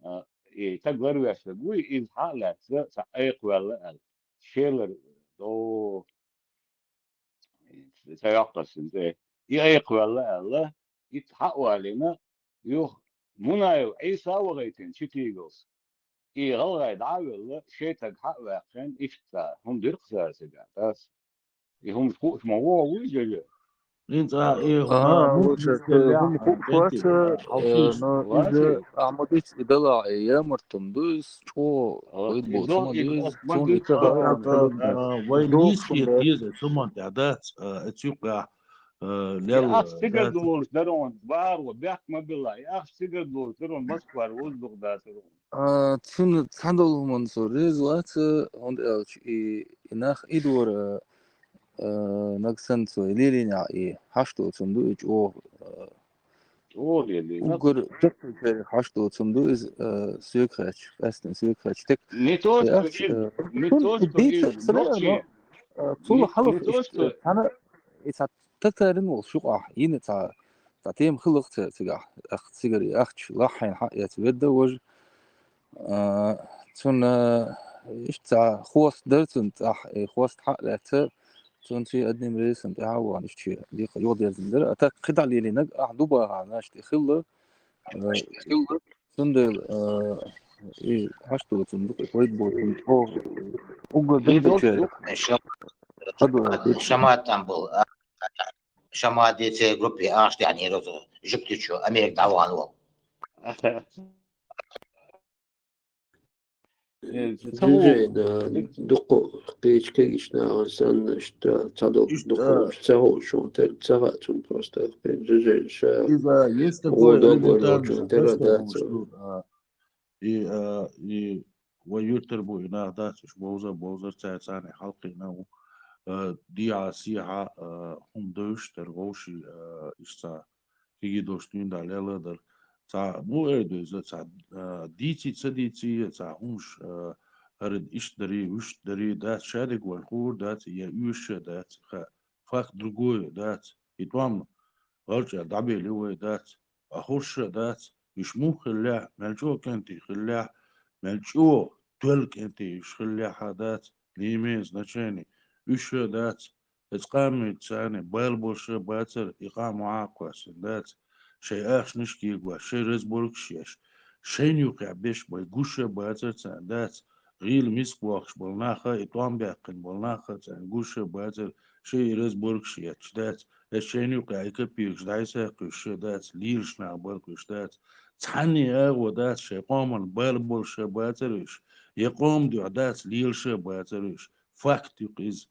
а, и стаг ларвеш верг вуй, иза хьа а лаьцна, цхьаъ айкхаваьлла аьлла. Шелара, о, ца йоккхура цуьнан цӀе. И айкхаваьлла аьлла, итт хьа а валийна, юха Мунаев Ӏийса а вахийтина, Читиговс. И гӀалгӀай дӀа а велла, шен стаг хьа а ваьккхина, иштта хӀума дира-кх цара цигахь, тӀаккха. И хӀумаш хууш ма вогӀу вуй, Жожа? ХӀинца а, э, а, а, муха лучше, дистеллехь, хӀума хӀума кӀентий, кхоьца, а, хьалхийша. Ну, иза Ахьмадица и дала, э, ямартан ду иза, чӀо, а, вайд и бо, дол-, цума и ду иза, оцу ма цунна дуьйцу итта хӀара, а, а, вай дохуш нийсхе ма деза, цу ма тӀехь дац, а, э, цуькъехь, а, и лелла, ахча цига дац. Долуш дарон, варо, бехк ма билла, и ахча цига долуш дарон, Москвара воздух дацарон. А, цунна цхьадолу хӀуманна со реза вац, хӀунда аьлча и, и нах и дора, а, нагахь санна цо и лелийнехь и хьашт доцун ду, и чӀогӀа, а, чӀогӀа лелийна. Уггар чекхчерих хьашт доцун ду иза, а, соьга хаьттича, къаьстина соьга хаьттича. Так, не то, и что ахча, и, а, не то, что и дийца, ца лоьа, но, а, цул хьалха не то, иштта, что цхьана, и цхьа татарин волуш юкъахь йина цхьа, цхьа тема хилла-кх цигахь, ах-, цигара и ахча лахьийна хьаэца ведда важа. А, цунна иштта цхьа хост дара цунна цӀахь, и хост хьа а лаьцна, цунна ци одним рейсом тӀаьхьа а вахана, иштта шен декхар юхадерзина дара. А так кхидӀа лелийнарг ахь ду бахахь, наш тӀе хилла. А, цундела, а, и хьашт доцун ду, и пайда боцун, чӀогӀа уггар и дагадечарах. Шам-, хадо, Шамат там был, а, Шамат деций группе ахча тӀехь нера оцу жуьгтичо, Америка дӀавахана волу. Э, ца Жижайна, хӀу-, дукха кхечу кегийчу нахана санна, иштта ца до-, иштта, дукха а, уьш ца хууш, шуна тера ца хаьа цунна просто. Жижайна ша иза, есть гӀо такое дог элементарно, валочунна тера просто дац. Уьш ду, а, и, а, и вай юьртара бу и нах дац, уьш бовза, бовзар цара царна хьалкхийна ву. А, дехьа, сехьа, а, хӀума девзаш тера вовший, а, иштта кегий долуш дуьйна дӀа лелла дара. Цхьа муха эр ду иза, цхьа, а, дийций, ца дийций, цхьа хӀумаш, а, хӀара иштта дарий, вуьшта дарий, дац, шадерг вайн хуур дац, я оьшуш а дац, ха, факт другое, дац. И тӀом гӀалчӀа дӀабели вай, дац. А хӀорш а дац, уьш муха хиллехь, мел чӀогӀа кӀентий хиллехь, мел чӀогӀа тоьлла кӀентий уьш хиллехь а дац, не имеет значения. Уьш а дац, Эцу къаманца царна бала болуш а бацара, и къам охьа а кхоьссина дац. Шайн ахчанаш кегош, шайн разборкаш еш, шайна юкъахь беш бай гуш а бацара царна дац. ГӀийла миска бохкуш болу нах а, и тӀом баьккхина болу нах а царна гуш а бацара, шайн и разборкаш етташ дац. Эс шайна юкъахь и капекаш дӀасакхуьйсуш а дац, лелаш нах бара кхуьйсуш дац. Цхьанне агӀо дац, шайн къоман бала болуш а бацара уьш. Я къоман дуьхьа дац, лелаш а бацара уьш. Факт ю-кх иза.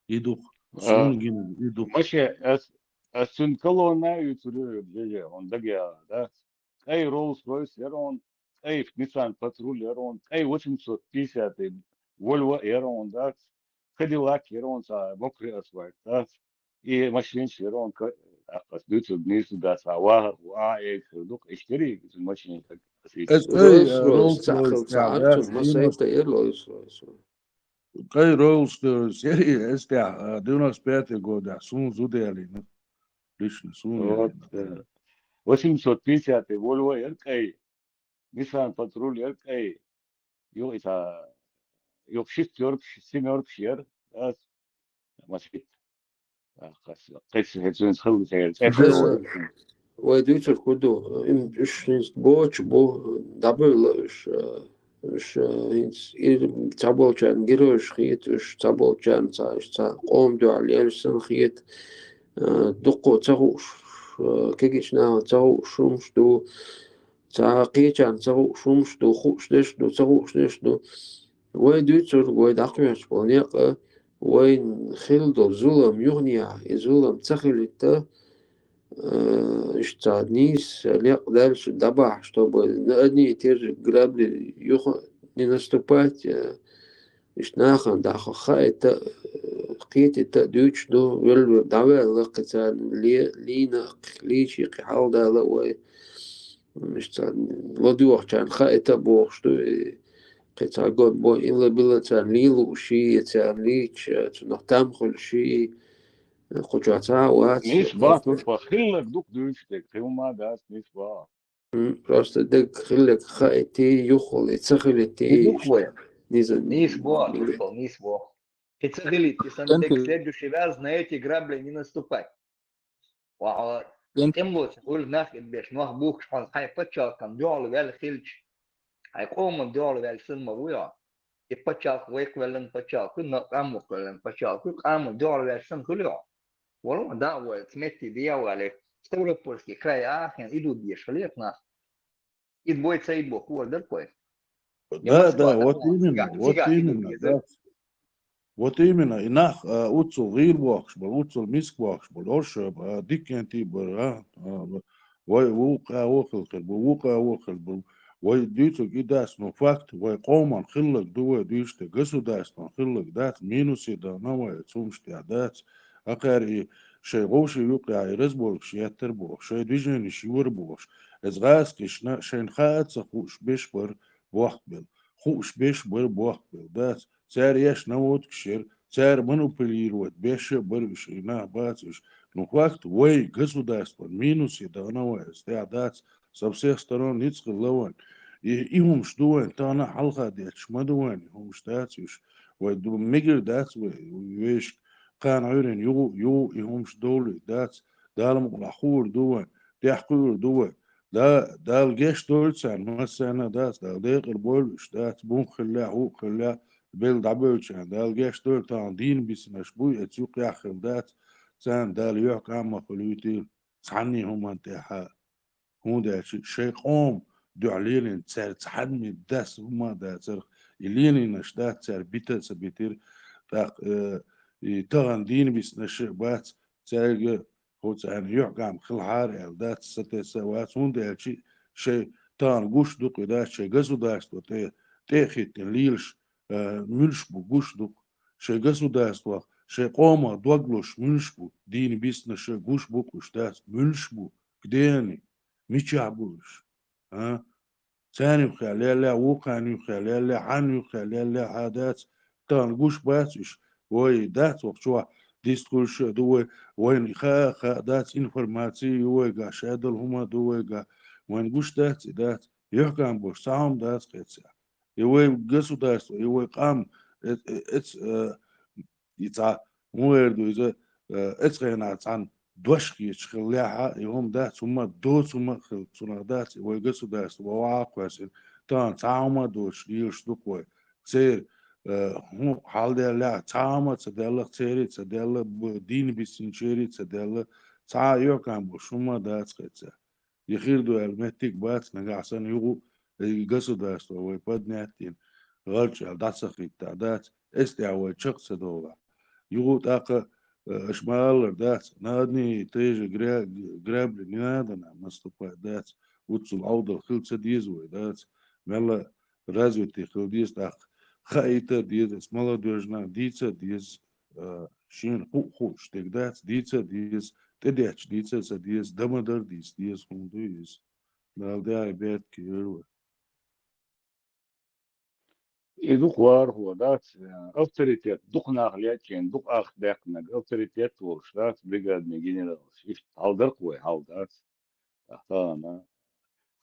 И ду-кх. А, суна гина, и ду-кх. Маше, ас, ас цуьнан колонна а юьйцур ю, Жеже, хьуна дагахь, да? КӀай Роллс-Ройс яра хьуна, кӀай Nissan Патруль яра хьуна, кӀай восемьсот пятьдесят Вольво яра хьуна, да? Кадиллак яра хьуна, цхьа мокрый асфальт, да? И машинаш яра хьуна, ка-, ас дуьйцург нийса ду, да, цхьа ваха, ваха эгаш хир ду-кх, иштта яра и машинаш, так, ас ас эгаш. Ай, Роллс-Ройс, Роллс-Ройс, цхьа цхьа, харцо, цхьа, Масейта яра Роллс-Ройс. КӀай Роллс-Ройс яра и, эс тӀехь, а, девяносто пятый годехь суна зуда ялийна. Лично суна. Вот, ялийна. Э, восемьсот пятьдесят Вольво яра кӀай. Nissan Патруль яра кӀай. Юха и цхьа, юха шестёркаш, семёркаш яра. Ас Масейта. А, кхас-, кхечу хӀецунца хилла церан цӀе. Вай дуьйцург хӀун ду? Им уьш хӀинца боцуш бу, дӀабевлла уьш, а, уьш, а, хӀинца и цхьаболчарна геройш хета уьш, цхьаболчарна цхьа, уьш цхьа къоман дуьхьа лелаш санна хета. А, дуккха ца хууш, а, кегийчу нахана ца хууш хӀумаш ду, цхьа кхечарна ца хууш хӀумаш ду, хууш дерш ду, ца хууш дерш ду. Вай дуьйцург, вай дӀакхоьхьуш болу некъ а, вайна хилла долу зулам юханехьа, и зулам ца хилийта, а, иштта цхьа нийса некъ даьлча дӀабахьа, чтобы на одни и те же грабли юха не наступать, а, иштта нахана дӀа хаийта а, кхетийта а дуьйцуш ду, велла дӀаваьлла кхин царна ле-, лийна а, лийча кхин хьаладала а вай. Иштта царна ладоьгӀучарна хаийта а бохуш ду, и кхин цхьа год бо, илла-билла царна лийла лууш, я царна лийча, цунах там хуьлуш, кху чохь цхьа а вац. Нийса боху, турпа, хилларг дукха дуьйцуш дерг, кхин хӀума а дац, нийса боху. М, просто дерг хилларг хаийта, юххул и ца хилийта. И дукха вай. Низа. Нийса боху, турпа, нийса боху. И ца хилийта, и санна дерг, следующий раз на эти грабли не наступать. Ва, тӀемлоца хуьлу нах итбеш, нах бухкуш хьуна, хьайн пачхьалкхана дуьхьал ваьлла хилча, хьайн къоман дуьхьал ваьлла санна ма ву хьо. И пачхьалкх вайх веллан пачхьалкх ю, на-, къам вайх веллан пачхьалкх ю, къаман дуьхьал ваьлла санна хуьлу хьо. Валлахӏи, да, вай, цу метте дӀавале, Ставропольский край ахьен идут деш хиларх нах. Ид бой ца ид бо хӀора дар кой. Да, да, вот именно, вот именно, да. Вот именно, и нах, а, уццул гӀийр бохкаш бола, уццул миска бохкаш бола, орша, а, диккенти бар, а, а, вай вукха вохил хир бу, вукха вохил бу, вай дуьйцург и дац, но факт, вай къоман хилларг ду вай дуьйцу, государстван хилларг дац, минусе дан вай цумаш тӀехь дац, акхар и шайн вовши юкъехь и разборкаш еттар бохуш, шайн движенеш йора бохуш, эс гӀазкхишна шайн хаа ца хууш беш бар бохкабелла, хууш беш бар бохкабелла дац, цара еш наводкаш яра, цара манипулировать беш а бар уьш, и нах бац уьш. Ну, факт, вай государстван минусе дан вай, эс тӀехь дац, со всех сторон ницкъ хилла вайн. И, и хӀумаш ду вайн, тахана хьалха детташ ма ду вайн, и хӀумаш дац уьш. Вай ду, мегар дац вай, вешка, кхана Ӏуьйрана югу, югу, и хӀумаш довлий дац, Дала мукъалахь хуур ду вайн, тӀехь кхуьур ду вай. Да, Дала гечдойла царна, массарна а дац, Дала декъала бойла уьш, дац, бунх хиллехь, хӀуъа хиллехь, белла дӀабевллачарна, Дала гечдойла, тахана дийна бисинарш буй, эца юкъехь хилла дац, царна Дала юьхькӀам ма хуьлуьйтийла, цхьанний хӀуманна тӀехь а. ХӀунда аьлча шайн къоман дуьхьа лелийна цаьрца хьанна дас хӀума а дацарх, и лелийнарш дац цара бита а ца битира, тӀаккха, э, и тахана дийна бисинарш а бац, цаьрга хӀо царна юьхькӀам хилахьара аьлла дац, сатесса а вац, хӀунда аьлча шайн тахана гуш ду-кх и дац, шайн государство тӀе, тӀе а хӀиттина лелаш, э, муьлш бу, гуш ду-кх, шайн государствах, шайн къомах дог луш муьлш бу, дийна бисинарш а гуш бу-кх уьш дац, муьлш бу, где они, мичахь бу уьш? А? Царна юххе леллехь, вукхарна юххе леллехь, хьанна юххе леллехь а дац, тахана гуш бац уьш. Вай дац вахчохь дистхуьлуш а ду вай, вайна хаа а хаа дац, информаци ю вайгахь, шадолу хӀума а ду вайгахь, вайна гуш дац и дац, юьхькӀам болуш цхьа хӀума дац кхин цхьа. И вай государство, и вай къам, э, э, эц, э, и цхьа, муха эр ду иза, э, эцу хенахь цхьаьна дош хеташ хиллехь а, и хӀума дац, хӀумма а доцу хӀума а хилла цунах дац, и вай государство вай охьа а кхоьссина, тахана цхьа хӀума а доцуш лелаш ду-кх вай. Церан, э, хӀун хьалделлехь а, цхьа хӀума а ца даьллахь, церан а ца даьлла, б-, дийна бисинчеран а ца даьлла, цхьа а юьхькӀам болуш хӀумма а дац кхин цхьа. И хир ду аьлла меттиг бац, нагахь санна югу, и государство вай поднять дина, гӀалч аьлла дӀа ца хиттахь дац, эс тӀехь вай чекх ца довлахь. Югу тӀаккха, э, аша ма-аллара дац, на одни и те же гря-, грабли не надо нам наступать дац, уццул Ӏовдал хила ца деза вай дац, мелла развитый хила деза тӀаккха, хаийта а деза, эс молодёжна дийца а деза, а, шена хуу-, хууш дерг дац, дийца а деза, тӀедетташ дийца а ца деза, дан ма-дарра дийца деза хӀума ду иза. Дала дехьа беркате йойла вай. И дукха вархо дац, авторитет, дукха нах лечийна, дукха ах даьккхинарг авторитет волуш дац, бригадный генералаш. Иштта хьал дара-кх вай, хьал дац. Тахана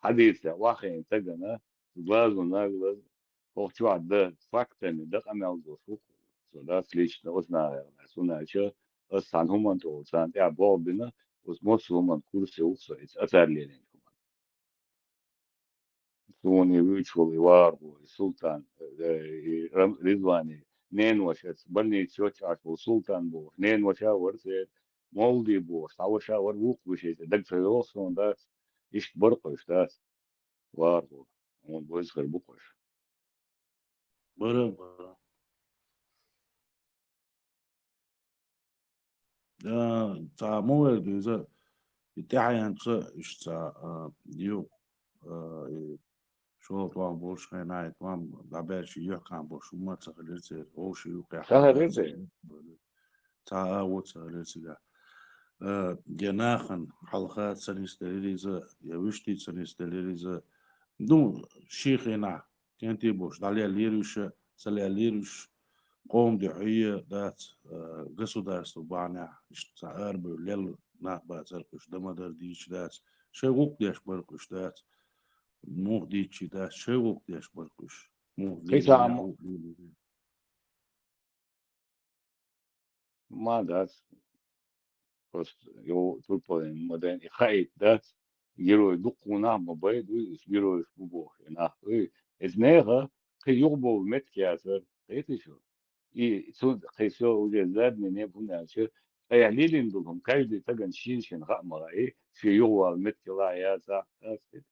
хьадийцарехь, вахийна стагана, глазу наглаза, хӀокху чохь дан фактами, дан къамел долуш ву-кх со дац лично оцу нахера, хӀунда аьлча ас цхьана хӀуманна тӀехула царна тӀехь болх бина, оцу массо а хӀуманна курсе ву-кх со, иза а цара лелийна хӀуманна. Суна и вуьйцуш волу и вархо, и Султан, э, и Рам-, Ризвани, ненаваша, эца больница йоццуш Ӏаш волу Султан бохуш, ненаваша а вара церан, Мовлди бохуш, цхьа ваша а вара, вукху вешин цӀе дага ца йогӀу суна дац, иштта бара-кх уьш дац. Вархо, хьуна бевза хир бу-кх уьш. Бара, бара. А, цхьа ма вара ду иза, и тӀаьхьенца иштта цхьа, а, ю, а, и шолгӀа тӀом болуш хенахь, и тӀом дӀабаьлча юьхькӀам болуш хӀумма а ца хилира церан, вовшийн юкъехь. Ца хилира церан? Цхьа а ву ца хилира цигахь. А, я нахана хьалха ца нисделира иза, я вуьшта ца нисделира иза. Ну, шен хенахь кӀентий болуш дӀалеллера уьш, ца леллера уьш, къоман дуьхьа дац, а, государство бахьанехь, иштта цхьа арабевлла лелла нах бацара-кх уьш, дан ма-дарра дийцаш дац, шайн гӀуллакх деш бара-кх уьш дац, муха дийцча дац, шайн гӀуллакх деш бара-кх уьш, муха кхин цхьа лелийна а ма-, гӀуллакх лелийна. Ма дац. Просто йо, турпалин ма дайна, и хаийта дац. Герой дуккха нах ма байда, уьш геройш бу боху и нах. Уй, эца нехан кхин юхабовла меттиг яцара, кхетий шу? И цу кхин со уже задний неб хӀунда аьлча, Айхьа лелийна долу хӀума каждый стагана шен-шен хаа ма хаьий, шен юхавала меттигехь яцахь а, ас хӀета.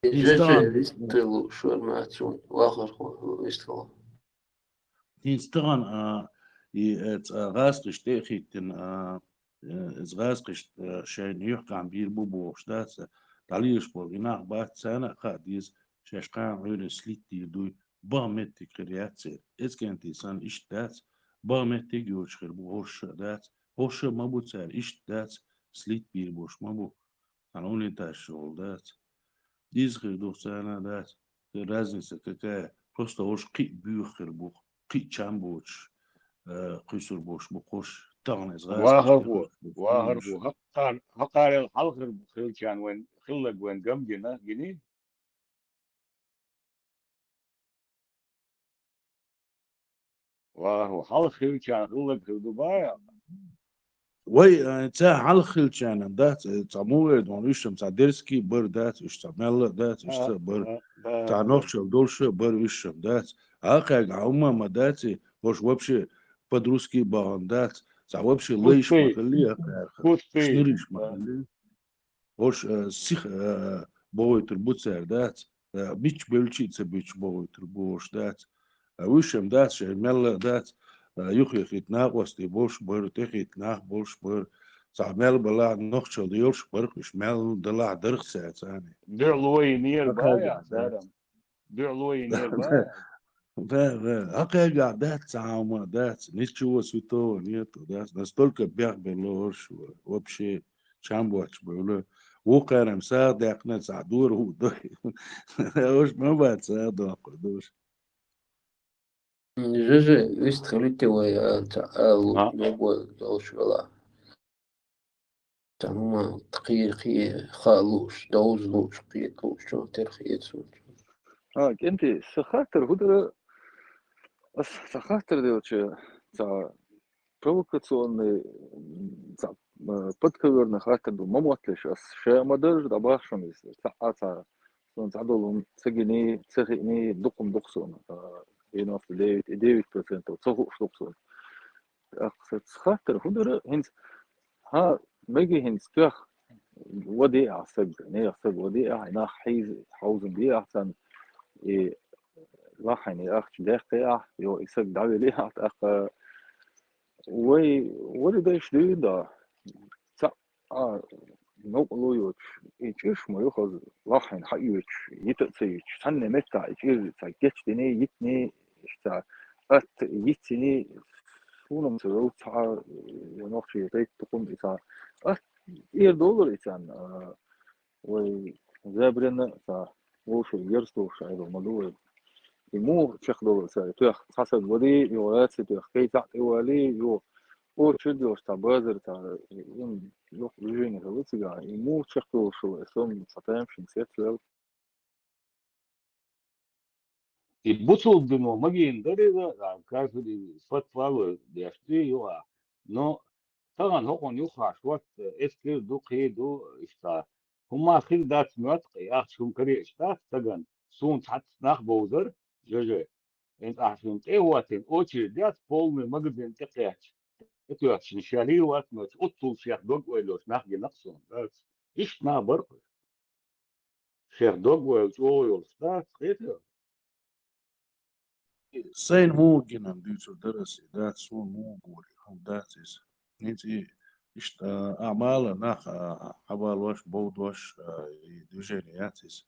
Жеже, вистхила лууш вара ма цунна, вахархо вистхила. ХӀинца тахана, а, и, э, цкъа гӀазкхашна тӀе а хӀиттина, а, э, иза гӀазкхашна, э, шайна юьхькӀахь бийр бу бохуш дац, дӀалелаш болу и нах бац, царна а хаа деза, шаьш кхана Ӏуьйранна слить дийр дуй, баха меттиг хир яц церан. Эцкентий санна иштта дац, баха меттиг а йоцуш хир бу, хӀорш а дац, хӀорш а ма бу цара, иштта дац, слить бийр болуш ма бу. Цхьана унитазаш йолу дац. Диза хир ду царна а дац. Разница какая? Просто хӀорш кхин а буьйха хир бу, кхин а чам боцуш, э, кхуьйсур болуш бу хӀорш. Тахана иза гӀазкхашна вахархо, тӀе хӀорш бу вахархо, хӀокхар-, хӀокхарел хьалхара хилчарна вайн хилларг вайн гам гина, гиний? Вахархо, хьалха хилчарна хилларг хир ду баха? Вай, э, ца хьалха хилчарна дац, э, цхьа муха эр ду хьуна, уьш-м цхьа дерзкий а бара дац, уьш цхьа мелла а дац, уьш ца а бара. Цхьа нохчалла долуш а бара, уьш-м дац. Хьакхаьрга хьан хӀумма ма дац, и хӀорш вообще по-русски а бахана дац, цхьа вообще лайш ма хилли, хьакхаьрга, шнуриш ма хилли. ХӀорш, э, сиха, э, бохуьйтур бу цара дац, э, мичча бевлчи а ца буьтуш бохуьйтур бу хӀорш дац. Э, уьш-м дац, шайн мелла а дац, э, юххехийтта накъостий болуш бара, тӀехийтта нах болуш бара, цхьа мел балахь нохчалла йолуш бара, уьш мел далахь дарх цаьрца. Дуьхьал вайнера баха, цара. Дуьхьал вайнера баха. Да, да. Хьакхаьргахь дац, цхьа хӀума дац, ничего святого нету, дац. Настолько бехбелла хӀорш вара, вообще чам боцуш бевлла. Вукхара-м сагӀа даьккхина, цхьа дора хӀуъа дой. ХӀорш ма бац сагӀа доккхур долуш. Жеже, вистхилийта вай, а, ца ала лууш, а, ма бой долуш вела. Цхьа хӀума кхе-, кхе-, хаа лууш, довза лууш, кхета лууш, чун тера хета суна. А, КӀентий, сан хаттар хӀун дара? Ас сан хаттар делча, цхьа провокационный, цхьа, э, подковёрный хаттар ду, ма мотталаш ас, ша ма даржа дӀабахшам иза. Цхьа а цхьа, суна цхьа долу хӀума ца гиний, ца хиъний, дукха хӀума ду-кх суна, а, девяносто девять и девять процентов ца хууш ду-кх суна. ТӀаккха сан хаттар хӀун дара, хӀинца хьан мега хӀинца тоьхна ваде ахь саг, нехан саг ваде ахь, нах хьийза, хьовзам бе ахь царна, и лахьийна ахча даьккхе ахь, йо, и саг дӀавеле ахь, тӀаккха вай ваде дайш дуьйна да? Цхьа а, новкъарло йоцуш, и чӀирш ма ю хаза, лахьийна хьаоьцуш, йита а ца йиташ, цхьанне меттахь и чӀир цхьа гечдиний, йитиний, иштта атта йициний, суна-м ца вевза цхьа а, я нохчий тайп тукхум и цхьа атта эр долура и царна, а, вай забренна а цхьа вовшийн ерза тухуш Ӏедал ма ду вай. И муха чекхдолура цара, тоьхна цхьа саг ваде, юха гӀаьцций тоьхна кхин цхьаъ тӀевалий, юха очередь йолуш цхьа базар, цхьа, м, йоккха движение хилла цигахь, и муха чекхдолуш хилла, и со-м цхьа тамашийна сецвелла. И бусулба дино магийна дара иза, а, каждый фатвало деш дуй юха. Но тахана хӀокхунна юххехь шортта эскар ду, кхин ду, иштта. ХӀумма хир дац моьтту, и ахча хӀума карийча дац стагана, суна цхьацца нах бовзара, Жеже. ХӀинца ахьа шуна тӀе а хӀоттийна, очередь яц, полный магазин тӀекхаьчча, тӀетоьхча шен шаьлий вац моьттуш, оццул шех дог-ойла йолуш нах гина-кх суна, дац. Иштта нах бара-кх уьш. Шех дог-ойла чӀогӀа йолуш, дац, кхетий? Сайна муха гинарг дуьйцур дара ас, и дац, суна муха гур, хӀума дац иза. ХӀинца и иштта, а, Ӏамала нах, а, хьабалош, бовдош, а, и движение яц иза.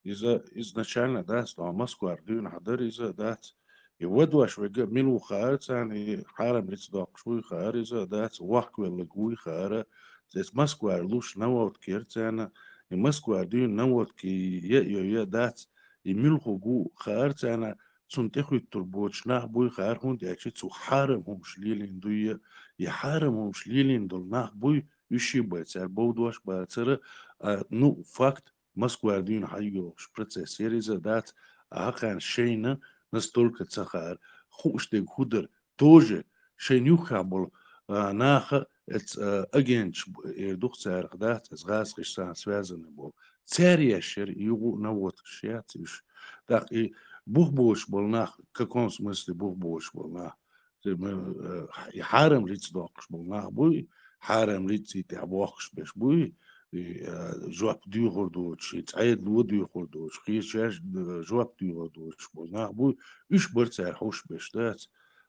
Иза изначально дац, тхьа Москвара дуьйна хьадара иза, дац. И вадош вега мила ву хаара царна, и хьарам ницкъ доккхуш вуй хаара иза, дац, вахкавелларг вуй хаара. Эс Москвара луш наводка яра царна, и Москвара дуьйна наводка я а йой, я а дац, и муьлхарг ву хаара царна, цунна тӀехуьттур боцуш нах буй хаара, хӀунда аьлча цо хьарам хӀумаш лелийна дуй, и хьарам хӀумаш лелийна долу нах буй, уьш а бацара, бовдош а бацара, а, ну, факт, Москвара дуьйна хьайогӀуш процесс яра иза, дац, а хӀокхарна шайна настолько ца хаара, хууш дерг хӀун дара, тоже шайна юххехь болу, а, наха, эц, а, агенташ бу-, эр ду-кх царах, дац, эц гӀазкхашца связанный болу. Цара еш яра, и юха а наводкаш яц уьш. ТӀаккха и бух боцуш болу нах, в каком смысле бух боцуш болу нах? М, э, и хьарам рицкъ доккхуш болу нах буй, хьарам рицкъий тӀехь бохкуш берш буй, и, э, жоп дуьйхур доцуш, и цӀе ло дуьйхур доцуш, кхечаьрга, э, жоп дуьйхур доцуш болу нах буй, уьш бара цара хьоьжуш берш дац,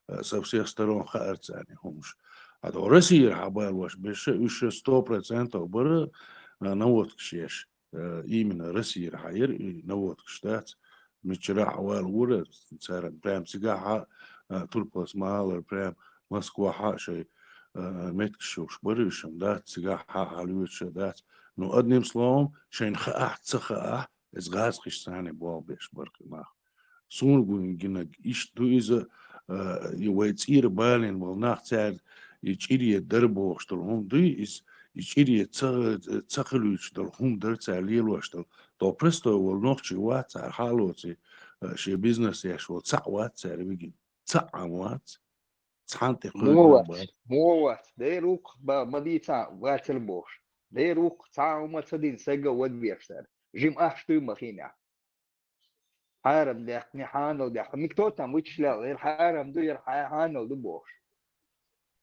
э, со всех сторон хаьара царна хӀумаш. А то Россияра хьабалош берш, уьш сто процентов бара, э, наводкаш еш. Э, именно Россияра хьаера и наводкаш дац. Мичара а хьавалора, цара прям цигахь а, э, турпалц ма-аллара, прям Москвахь а шайн, э, меттигаш йолуш бара уьш-м дац, цигахь а хьалоьцуш а дац. Ну, одним словом, шайна хаахь, ца хаахь, иза гӀазкхишца цхьаьна болх беш бара кхин нах. Суна гуйна гинарг иштта ду иза, а, и вай цӀера балийна болу нах цара и чӀире дара бохуш долу хӀума дуй, иза и чӀире ца, ца хилуьйтуш долу хӀума дара цара лелош долу. То простой волу нохчий вац цара хьалоций, а, шен бизнес еш волу цхьаъ вац цара вигина. Цхьаъ а вац. Цхьаьна тӀе Муха кхуьйган вац, бац. Муха вац. Дера ву-кх, ба-, ма дийца вацара бохуш. Дера ву-кх, цхьа а хӀума ца дина, сайга вадвеш цара. Жима ахча дуй ма хийнехь. Хьарам даьккхина, хьанал даьккхина. Никто там вычислял, яра хьарам ду, яра хьа-, хьанал ду бохуш.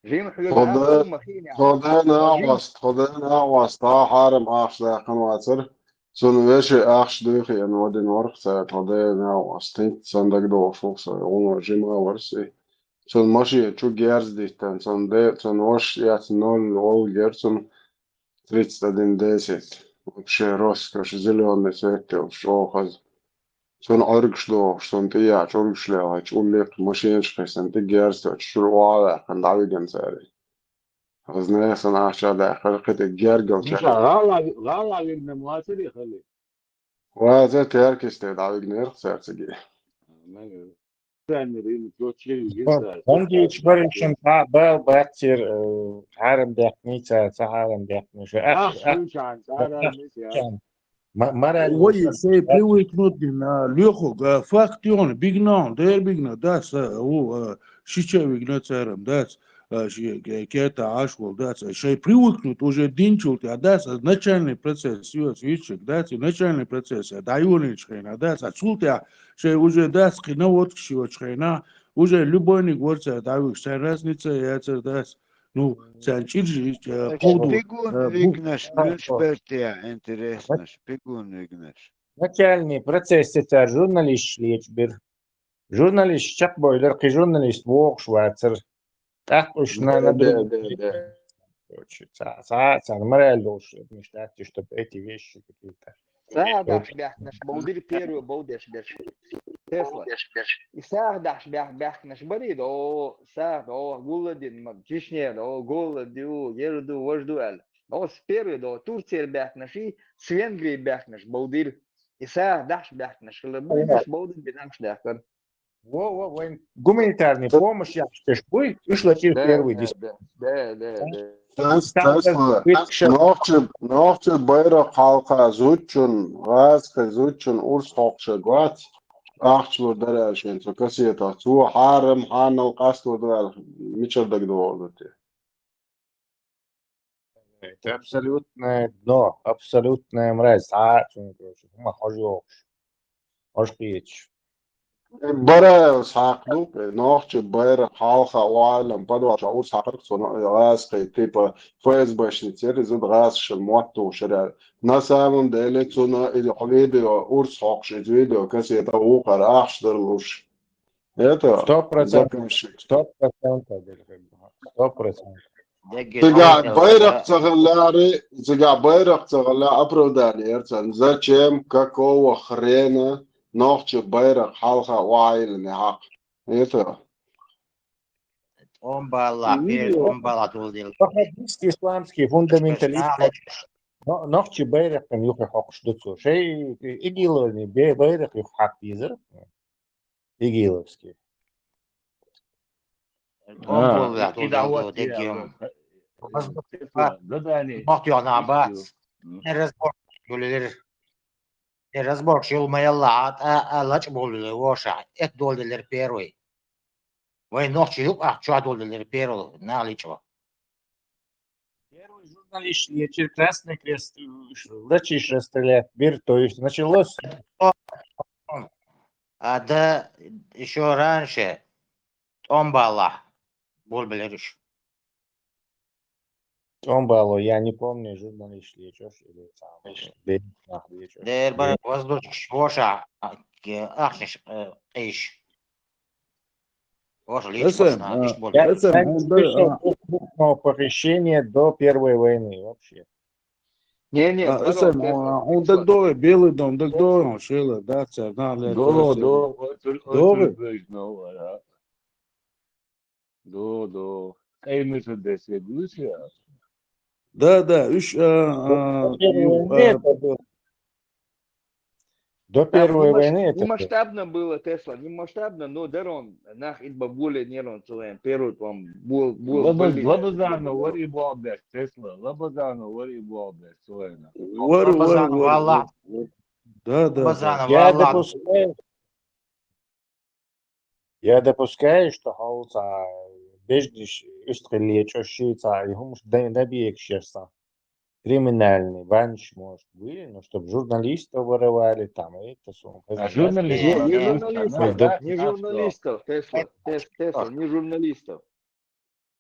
Жима хьоьга Тхо нах да-, ма хийнехь. Тхо дена а Жима вац, тхо дена а вац, тхьа хьарам ахча даьккхина вацара. Цунна вешин ахча дуй хиъна вадина вара-кх цара, тхо дена а вац. ХӀинца сан дагадогӀуш ву-кх со, гӀуно жима а вара со. Цунна машен чу герз диттина, цунна де-, цунна вашас эцна ноль гӀолла гира цунна. Тридцать один десять. Вообще роскошь, зелёный цвет йолуш, чӀогӀа хаза. Цунна Ӏуьргаш дохуш, цунна тӀехь чӀургаш лелхича, уллехь машенаш кхиссина, тӀе герз тоьхча, чуьра охьа а ваьккхина, дӀавигина цара. Хаза нехан ахча даьккхира, кхин тӀе гергал Миша, чекх. ГӀала, гӀала вигна ма вацара и хала? Вацара, теркисте дӀавигнера цара цига. Бандиташ барин шун цхьа а бала бац церан, э, хьарам даьккхина, ца, ца хьарам даьккхина. Шу ах, Ах, ах, шун чан, цара ах, мис, я. Чан. Ма-, мораль Ой, долуш. Шай привыкнуть дина, Лёха, га, факт йону, бигна, дер бигна, да, са, у, а, шича вигна царам, дац, а, ши, ке-, кета аш вол, дац, а, шай привыкнуть уже динчул тя, дац, а, начальный процесс, ю, ю, дац, и начальный процесс, а, да, юнич хрена, дац, а, цул тя, шай уже, дац, кхина вот, ши вот хрена, уже любойник ворца, да, вик, шай разница, я цар, дац, Ну, царна чӀиржи, э, Аш кховду, пигун э, бу-, вигнаш, а, муьлш а. Бертия, интересно, аш пигун вигнаш. Начальный процессе цара журналисташ лечбира. Журналисташ чекхбойдара, кхин журналист вогӀуш вацара. ТӀаккха уьш на, на Да, да, друг-, да, да. Короче, ца, ца, царна мораль долуш, мишта аьлча, чтобы эти вещи какие-то. СагӀа дахьаш баьхкинарш бовдира первый бовдеш берш. Тесла. И сагӀа дахьаш баьх-, баьхкинарш барий до, сагӀа до, гулладин, ма, Чечне до, гуллади у, ер ду, вож ду аьлла. До с первый до, Турцера баьхкинарш, и с Венгрии баьхкинарш бовдира. И сагӀа дахьаш баьхкинарш хилла, бу, Ага. Уьш бовдин бинамш даьккхар. Во, во, вайн гуманитарный помощь яхкаш буй, уьш лачир Да, первый да, дис. Да, да, да, да. Тас-, Тасла, нохчи, нохчи байракх хьалха зудчун, гӀазкхи зудчун урс хьокхуш вац, ахча лур дара аьлла шен цу кассетах. Цо хьарам, хьанал къастор ду аьлла, мичара дагадогӀур ду те? Это абсолютное дно, абсолютная мразь. Цхьа а цунна, короче, хӀума хьожа йохуш. Хьожа кхеташ. Бараевс хьакха ду, нохчи байракх хьалха валам, подвал чохь урс хьакхарх цунна гӀазкхий, типа, ФСБшница яра, иза гӀазкхашна мотт тухуш яра. На самом деле, цунна иза хьо видео, урс хьокхуш, иза видео кассета вукхара ахча дара луш. Это Сто процентов. Заказчик. Сто процентов, Сто процентов. Дегге Цигахь товар байракх ца хиллари, цигахь байракх ца хилла оправдание яра царна. Зачем, какого хрена нохчи байракх хьалха ваийлина хьакха? Это. ТӀом балла, пер тӀом балла тулдил. Ваххабист, исламский фундаменталист. Но-, нохчи байракхна юххе хьокхуш ду цо. Шай игиловни бе-, байракх юххе хьакха дезара. Игиловский. ТӀом А. Балла И тулдил дагӀват ду, дегге. Задание. Мохтёхна бац. М. Э, разборка юллер. Э, разборка юл ма ялла, а, а, лачкъа болу воша. Эт долделер первый. Вай нохчи юкъахь чохь долделер первый, нах личо. Первый журналист лечир Красный Крест, э, лачиш расстрелять бир, то есть началось. А, да, ещё раньше. ТӀом баллахь. болбеллера уж. ТӀом бало, я не помню, журналист лечёш или там, бе-, нах лечёш. Дер бара воздушник воша, а, ке-, ахшниш, э, эйш. Воша лечёш, Эсэм, а, иш бол. Я Эсэм, знаю, он слышал да, крупного похищения до Первой войны вообще. Не, не, а, баро, Эсэм, Тесла, он, он Тесла. Дагдоре, Белый дом, Дагдоре, он шила, да, царь, на, лет, До, да, до, от, от, Добре. От Бежного, да. До, до. Эй, мы же десять, Гуся. Да, да, уж, а, а, До Первой ю-, войны а, это было. До Там Первой не мас-, войны не это было. масштабно было, Тесла, не масштабно, но дарон, нах, идба более нерон целая, первый там был, был, Лабаз-, были, Лабазанов был. Вари Болбек, Тесла. Лабазанов Вари Болбек, Соена. вар, вар, Лабазанов вар, Алла. вар. Да, да, да. Лабазанов Я Алла. допускаю, я допускаю, что хауца беждиш истрелечёшица, и хумш да-, добьёшься. Криминальный, ванш, может, были, но чтобы журналистов воровали, там, это сум. А журналист, Не, не да, журналистов, да, не да, журналистов, Тесла, Тес-, Тесла, не журналистов.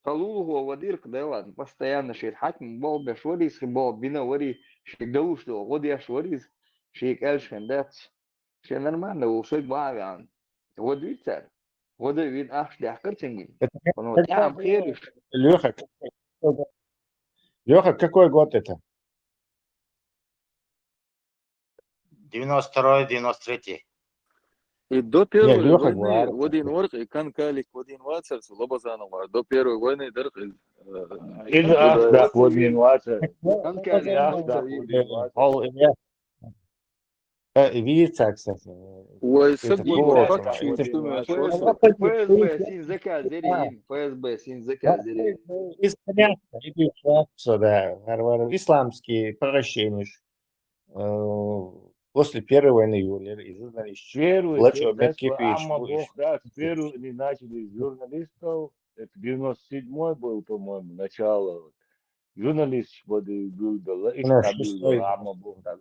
Халулго вадирк, да ладно, постоянно шир хаким, бол беш варис, бол бина вари, ши галуш до, годяш варис, ши кальшен дац. Ши нормально, у ши бавян. Вот видите, вот вид ах, да, картинги. Ну, там хериш. Лёха, Лёха, какой год это? Девяносто второй, девяносто третий. И до Первой Лёха войны говорит. Вадин Варх и Канкалик Вадин Вацерс Лобазанова. До Первой войны Дарх и, э, Или да, ах, да, вот не вача. Канкалик. Ах, да, вот не вача. Пол, э, э, э, видите, кстати, Ой, это сагу, было, как это чуть было. думаю, ФСБ, что это? ФСБ син заказери, ФСБ син заказери. Из понятно, иди в Францию, да, варвар, исламский превращенец. Э, после Первой войны июля и журналист. Первый, Плачу, это опять кипишь, Амма будешь. Бог, да, с первого они начали с журналистов, это девяносто седьмой был, по-моему, начало. Вот. Журналист, вот, и был, да, и Ну, стабильно, шестой. Амма Бог, да.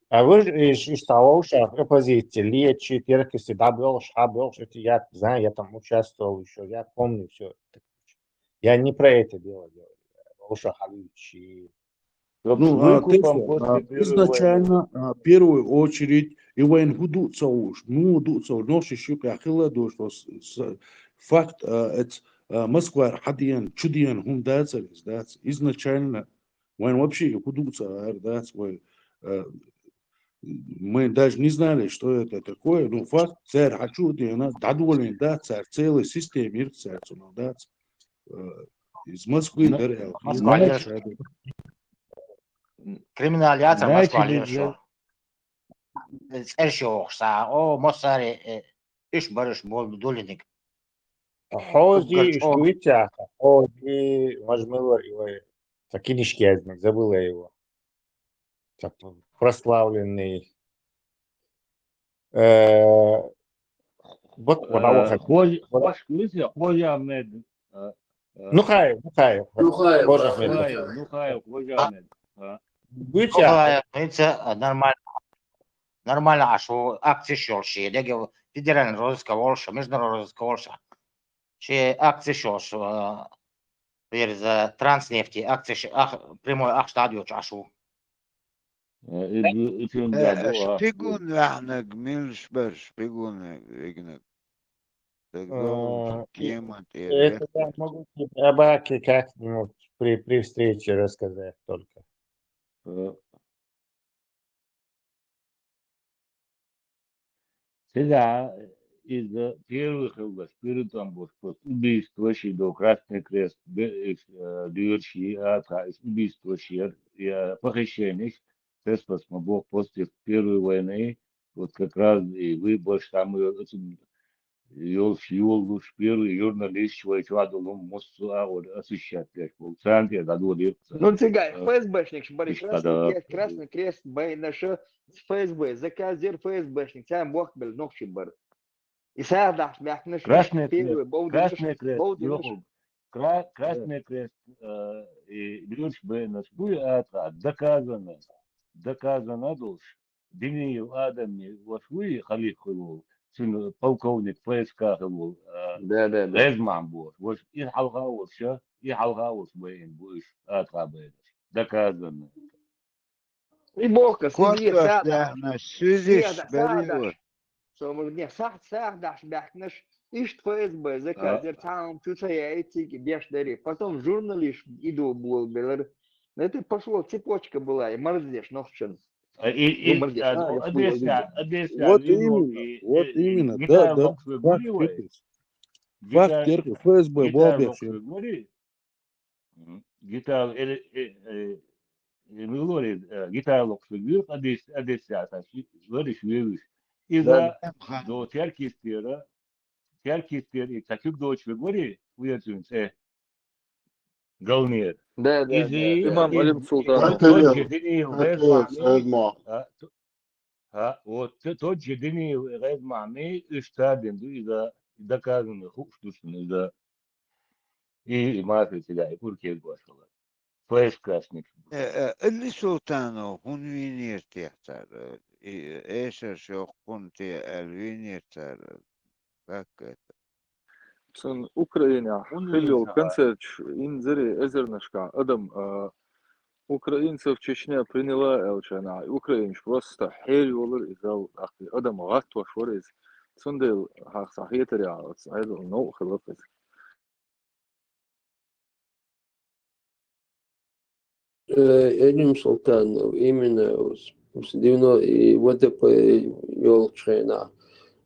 А вы же из, из того, что оппозиции, лечи, теркости, да, был, а был, это я знаю, я там участвовал еще, я помню все. Я не про это дело говорю. Потому что Халич и Вот Ну, а, выкупом Тесла, после а, Первой войны. Изначально, а, в первую очередь, и вайн гуду цауш, ну, ду цауш, но шишук, я хила душ, то с-, с-, факт, а, это, а, Москва, хадиен, чудиен, хум дацар, дац. Изначально, вайн вообще и гуду цар, дац, вай, а, мы даже не знали, что это такое, но факт, цар хачу, да, дадволен, да, цар целая система, мир, цар, цуна, дац. Э, из Москвы, На-, да, реал. Москва, на- Леша. Криминализация Москва, Начали Леша. Цершохса, о, Мосаре, э, иш барыш бол дулиник. Хози Угар-, ишкуйца, хози мажмылар ивай. Такинишки я забыла его. Так, прославленный. Э, вот, вот того Э, хат-, Хож-, вот. Хож-, Хож-, Хож Ахмед, э, э, Ну, хай, ну, хай. Ну, хай, Боже, ну, хай. Нухаев, Нухаев, Хож Ахмед. А. Быча. Нухаев, это, э, нормально. Нормально, а что акция шёл, ши, деге федеральный розыск волша, международный розыск волша. Ши акция шёл, э, перед, э, Транснефти, акция ши, ах, прямой ах стадио чашу. Э, и бу-, и тем, да, Э, бу-, а. Шпигун вахнаг, мил шпер, шпигун вегнаг. Так Э, должен кема Это я могу тебе об Аке как-нибудь при, при встрече рассказать только. Э, Всегда из первых хылгас, перед там вот, вот убийство, ши до Красный Крест, бе-, э, дырши, а, та, из убийство, ши, я, похищение, Тесла смогу после Первой войны, вот как раз и вы больше там, э, этим, ёлш, ёлш, первый журналист, швай чуадулум, муссу, а, вот, освещать, блядь, был центр, да, дулир. Ну, цыгай, Э, ФСБшник, ши бари ишка, Красный да. Крест, Красный Крест, бай наша ФСБ, заказер ФСБшник, сам бог бел нохши бар. И садах мякнеш Красный первый, Крест, баудин Красный Крест, баудин Йоху, Кра-, Красный Крест, э, и Люш Бенас, вы это доказано, доказано душ. Дини Адам, вот вы халиф хулу, цуьнан полковник Ф С К хилла волу, а, Да, да, да. ГӀезмахьмад бохуш. Ваш, и хьалха а волуш, и хьалха а волуш байина бу уьш, атаха байнарш. Доказано. И бохка, сизех Кортош сагӀа даьхна, сизиш сагӀа бари даш. вара. Со ма не сагӀа, сагӀа даш баьхкинарш, иштта Ф С Б заказера, цхьа хӀума чу ца яйта, цига беш дари. Потом журналист иду болабелар. Это пошло, цепочка была, и марздеш нохчан. А, и, Ну, и, марздеш, а, а, ну, я Одесса, хуй Одесса, Вот Венгрия, именно, и, вот и, и именно, да, Гитар да, Локшве факт говори вай. теркаш. Факт Гитар, теркаш, Ф С Б Гитар болбеш. Локшве говори. Мгм. Гитар, э, э, э, э, ну, говори, э, Гитар Локшве говори, Одесса, Одесса, а, лариш вевиш. Иза Да. до Теркистера, Теркистера, и Такюк дочь ве говори, уяцун, э, Галнер. Да, да, да, Изи, да. Имам и, Алим и, Султанов. тот же Даниил Как Гезмахми, Эдмо. а, т-, а, вот, т-, тот же Даниил Гезмахми, уж цардин ду иза, доказано, хуш душна иза. И, и мафия тебя, и куркез башала. Ф С К-шник. Э, э, Али Султанов, хӀун вийнера техьа цара? И эшар шо хӀун те аьлла вийнера цара? Как это? Цун Украинехь ХӀун хилла йолу вийнера? концерташ инзаре эзарнашкахь адам, а, украинцев Чечня приняла аьллачу хенахь, украинаш просто хьерайолура иза, тӀаккха адам гӀаттош вара иза. Цундела хьан схьахетарехь оцу Ӏедалан новкъа хилла иза. Э, Элим Султанов, именно с, с девяно-, и В Д П йолчу хенахь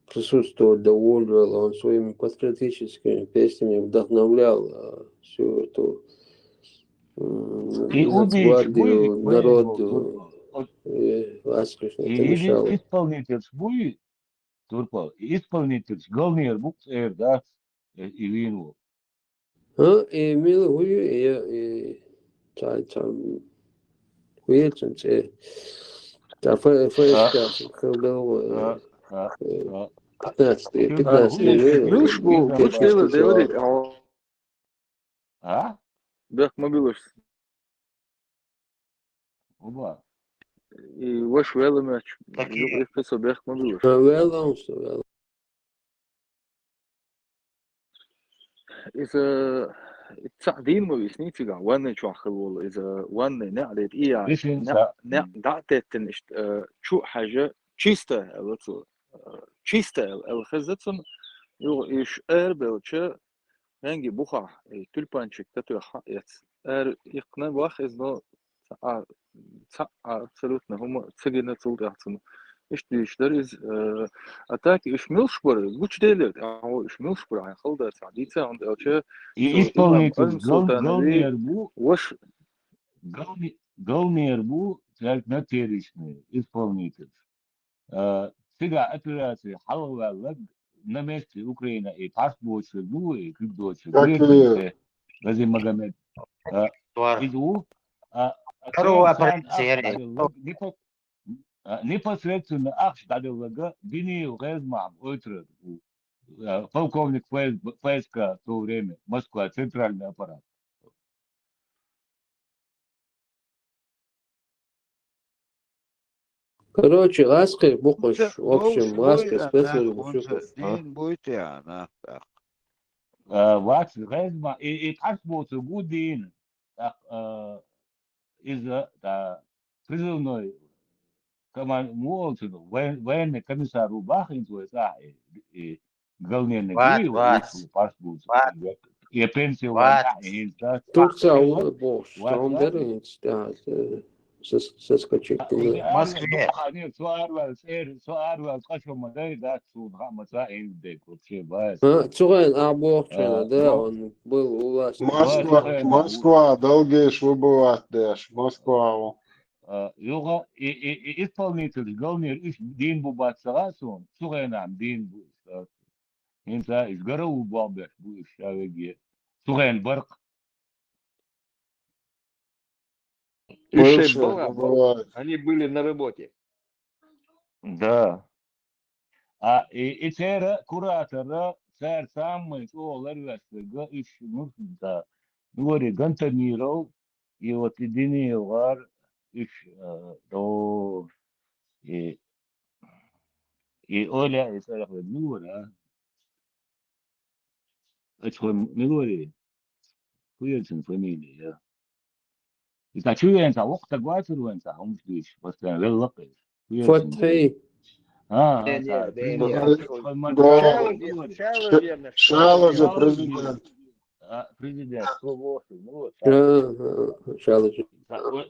присутствовал, довольствовал, он своими патриотическими песнями вдохновлял, а, всю эту, м, И убийца нацгвардию, буй, народ, вот, вот, э, воскресный, и это или мешало. Исполнитель буй, Турпал, и исполнитель, главный бук, э, да, э, и вин ву. А, и мила хӀу ю, и, и ца, ца, хӀу ю цуьнан цӀе? Ца Ф-, Ф С К хилла, А, а, э, а. пятнадцатый, Чё, пятнадцатый да, век, Милш бу, да, милш да. делар, пятнадцатый делар, век. а, А? бехк ма билаш. Оба. И ваш велла меч, Так и- юкъе кхин со бехк ма билаш. А, велла, что велла. Иза цхьаъ дийна ма висний цигахь, ваннай чохь хилла волу. Иза ваннай неӀ дайта, и я, Висина неӀ, цхьаъ. неӀ дӀа а теттина иштта, э, чу а хьаьжжа, чисто аьлла цо. Э, чисто аьлла, аьлла хезна цунна. Юха уьш арабелча, хенги бухахь, и тюльпанчик тӀетоьхна а эцна. Ара иккхина ваха иза, но цхьа а, цхьа а абсолютно хӀума ца гина цул тӀаьхьа цунна. Иштта дийш дара иза, э, а так уьш милш бара, гучуделира тӀаьхьо уьш милш бара, хьайн хала дац, хьан дийца, хӀунда аьлча И цо имам исполнитель, Алим гал-, Султанове галнер бу, ваш галне-, галнер бу, цаьрга на перечне, исполнитель. А, цигахь операци хьалаваьлларг, на месте Украина, и пхьарс боцург бу, и куьг доцург, Как грекан и- те, Гази Магомед. А, Туар. иза ву, а, а Здорово, царна операция, ахча я. дӀаделларг, непо-, а, непосредственно ахча дӀаделларг, Даниил Гезмахм, ойтрар ву. А, полковник Ф С Б, Ф С К в то время, Москва, центральный аппарат. Короче, гӀаскхи бу кхуьш, ХӀунца в общем, бовш гӀаскхи буй а спецвер нах, бу хӀунца шуьгахь. дийна буй те а нах тӀаккха? А, вац, гӀезма, и, и пхьарс боцург ву дийна. ТӀаккха, а, иза, да, призывной коман-, муха олу цунах, воен-, военный комиссар ву боху хӀинца вай цӀахь, и, и галнениг Вац, вуй, вац. и пхьарс боцург. Вац. Я пенсия Вац. ван тӀехь, и хӀинца. Турция Вац, ву бохуш, вац, цхьа хӀума вац. дара хӀинца тӀехь, э, сос-, соскочить А, дина. и ара Москве. дукха хьан, со араваьлла, цӀера, со араваьлла, цкъа шо ма дай, дац, суна хаа ма ца, хӀинца дерг вообще бац. А, цу хенахь ахь бохучу хенахь, А, да, мо- он был у власти. Москва, Москва. Москва, долгеш ву бу вац деш, Москва ву. А, юха и, и, и исполнитель, галнер уьш дийна бу бац ца хаьа суна, цу хенахь дийна бу уьш. А, хӀинца уьш гарав бу боху беш бу уьш, ша веге. Цу хенахь баркх. Уьш Бывший шайн балха бу, бывает. Они были на работе. Да. А, и, и церан куратора, церан самый чӀогӀа ларваьстарг, уьш, ну, да, ну, говори, Гантамиров, и вот и Динеевгар, уьш, э, о, и И Оля, и цӀерах вед мила вара, а? Ачхой мила варий? Фу яра цун фамилия, я? И цхьа чу вен цхьа, воккха стаг вацар вен цхьа, хӀумаш дуьйцуш, постоянно велла кхы. Фу яра цун? Фатхьи. А, а, Не, не, цхьа, не, не, президент. Ачхой мар-, Шалажи, Шалажи, Шалажи, Шалажи, президент. А, президент, хо воху, ну вот. А, а, Шалажи. Цхьа, вот.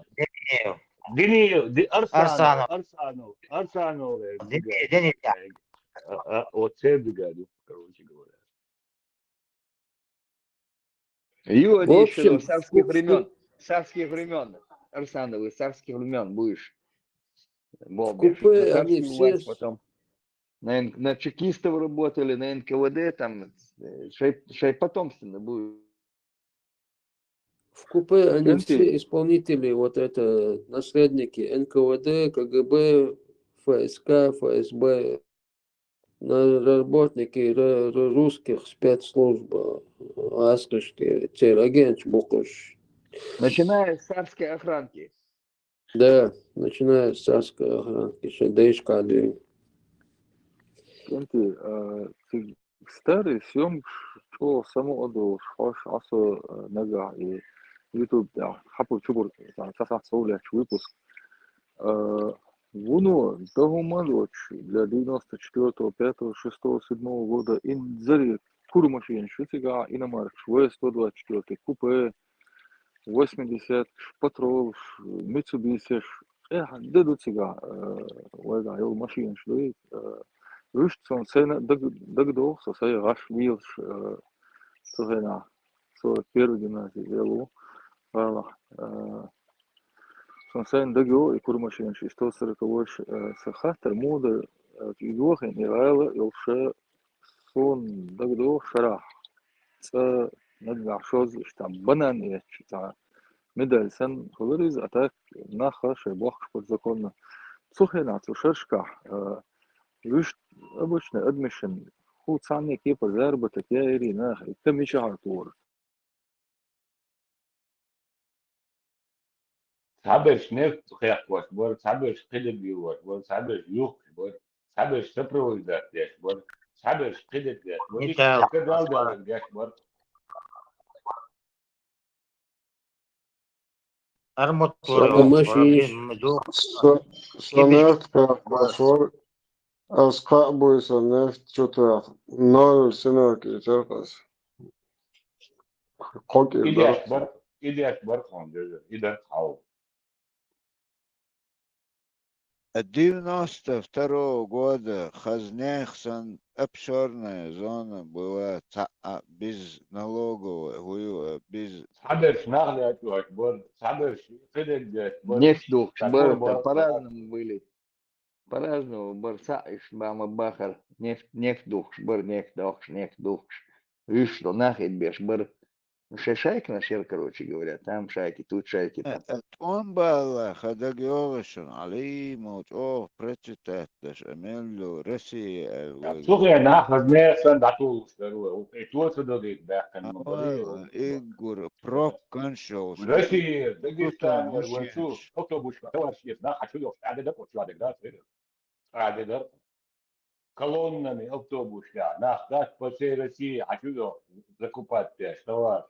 Диниев, Ди-, Арсанов, Арсанов. Арсанов, Арсанов, э, Диниев, Диниев. А, а, вот цербига, короче говоря. Ю, В они ещё общем, с царских в, в, времён. С царских времён. Арсанов, из царских времён будешь. В Бомбишь. Купе На они царскую все власть с- потом. На эн-, на чекистов работали, на Н К В Д, там, э, шай, шай потомственно будешь. В Купе они Эн ти- все исполнители, вот это, наследники Н К В Д, К Г Б, Ф С К, Ф С Б, на-, работники ра-, ра-, русских спецслужб, а, аскишки, церагенч букуш. Начиная с царской охранки. Да, начиная с царской охранки, шадейш кадри. Эн ти, а, ци старый съёмкаш чӀогӀа самукъа долуш, хьош Ӏа со, а, нагахь и YouTube тӀехь хьапур-чупур цхьа сахьт совлечу выпуск. А, вуно дан хӀума а доцуш, для девяносто четвёртого, пятого, шестого, седьмого года инзаре кура машенаш ю цигахь, иномаркаш, В сто двадцать четыре, купе, восьмидесяткаш, патролаш, Митсубисиш, эхь де ду цигахь, а, вайгахь йолу машенаш дуй. А, вуьшта сон сайна даг-, дагадогӀу, со сайн гӀаш вийлаш, а, цу хенахь. Со первый гимназия вел ву гӀалахь. А, сон сайна дагайогӀу и кура машенаш, и сто сороковойш, а, сан хаттар муха дара, а, и йохийна и гӀала йолуш, суна дагадогӀу шарахь цӀа наггахь шозза, иштта банан эцча, цхьа медаль санна хуьлура иза, а так нах шайн бохкуш бара законно. Цу хенахь цу шерашкахь, а, вуьшта обычный адамашна хӀу цхьанне кепара заработок яйрий наха, и ка мичахьара тухура. Цхьаберш нефть хехкош бара, цхьаберш кхидерг йолош бара, цхьаберш юхкуш бара, цхьаберш сопровождать деш бара, цхьаберш кхидерг деш бара, Михаил, ишттачу далдалар деш бара. Армут Со вара, машин. Вара бин ма ду. Со, со Кибиш нефть хехкош вара. Ас кхаъ буй сан нефть чу тоьхна, ноль синок и теркъас. Кхо кӀира Идеш дара. бар, идеш бар тхуна деза, и дар тхьал. Девяносто второго года хазнех сан офшорная зона была, цхьа а без налоговой, хӀу ю, а, без Цхьаберш нах лечкъош бар, цхьаберш кхидерг деш бар. Нефть духкуш Такой бар, бар. По-разному были. По-разному бара, цхьаъ иштта бан ма бахара. Нефть, нефть духкуш бара, нефть дохкуш, нефть духкуш. Вуьш долу нах идбеш бара. Ну, шайн шайканаш яра, короче говоря, там шайки, тут шайки, там. Э, э, тӀом балла ха дагайогӀу шуна, Ӏалий, ма чӀогӀа прочитать деш, а мел ю Россия, э, вай. Цу хенахь хаза нехан санна дӀатуллуш дара вай. И тоца дадийта баьхкина ма бара. Ой, иггур, пробканаш йолуш. Россия, Дагестан, вай цу автобус, товарищ, нах хьачу йохуш, тӀаьхьа де дакъо чу а дерг дац, вай. ТӀаьхьа де дара. Колоннами автобус тӀехь нах дац по всей России, хьачу йохуш, закупать деш, товарищ.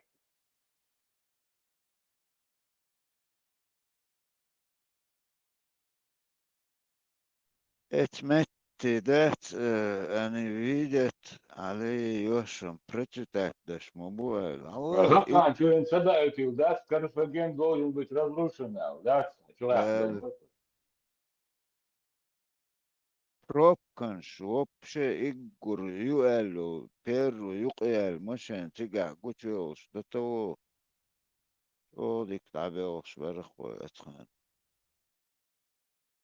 Эцу метте дац, э, они видят, Ӏалий, йошам, прочитать деш ма бу аьлла. Ага, и хан чуьйна ца даийтина дац, Карфаген должен быть разрушен аьлла, дац, чу лаьцна. Э, пробканаш вообще иггур ю аьлла, первый юкъаяьлла машен цигахь гучуйолуш, до того чӀогӀа дика дӀабоьлхуш бара вай оцу хенахь.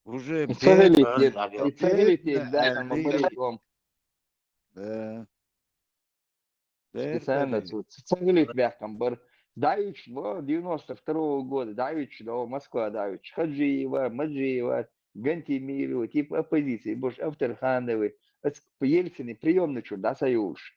Уже И ца хилийта, бедно, и ца хилийта, бедно даьхьа ма аьлла. Бара и тӀом. Да. Специально цу, ца хилийта баьхкина бара. ДӀаоьцуш бара, девяносто второго года, дӀаоьцуш бара, Москва дӀаоьцуш. Хаджиева, Маджиева, Гантимирова, типа оппозиции, баш Авторхановы, аца Ельцины приёмный чуьра дӀа ца йолуш.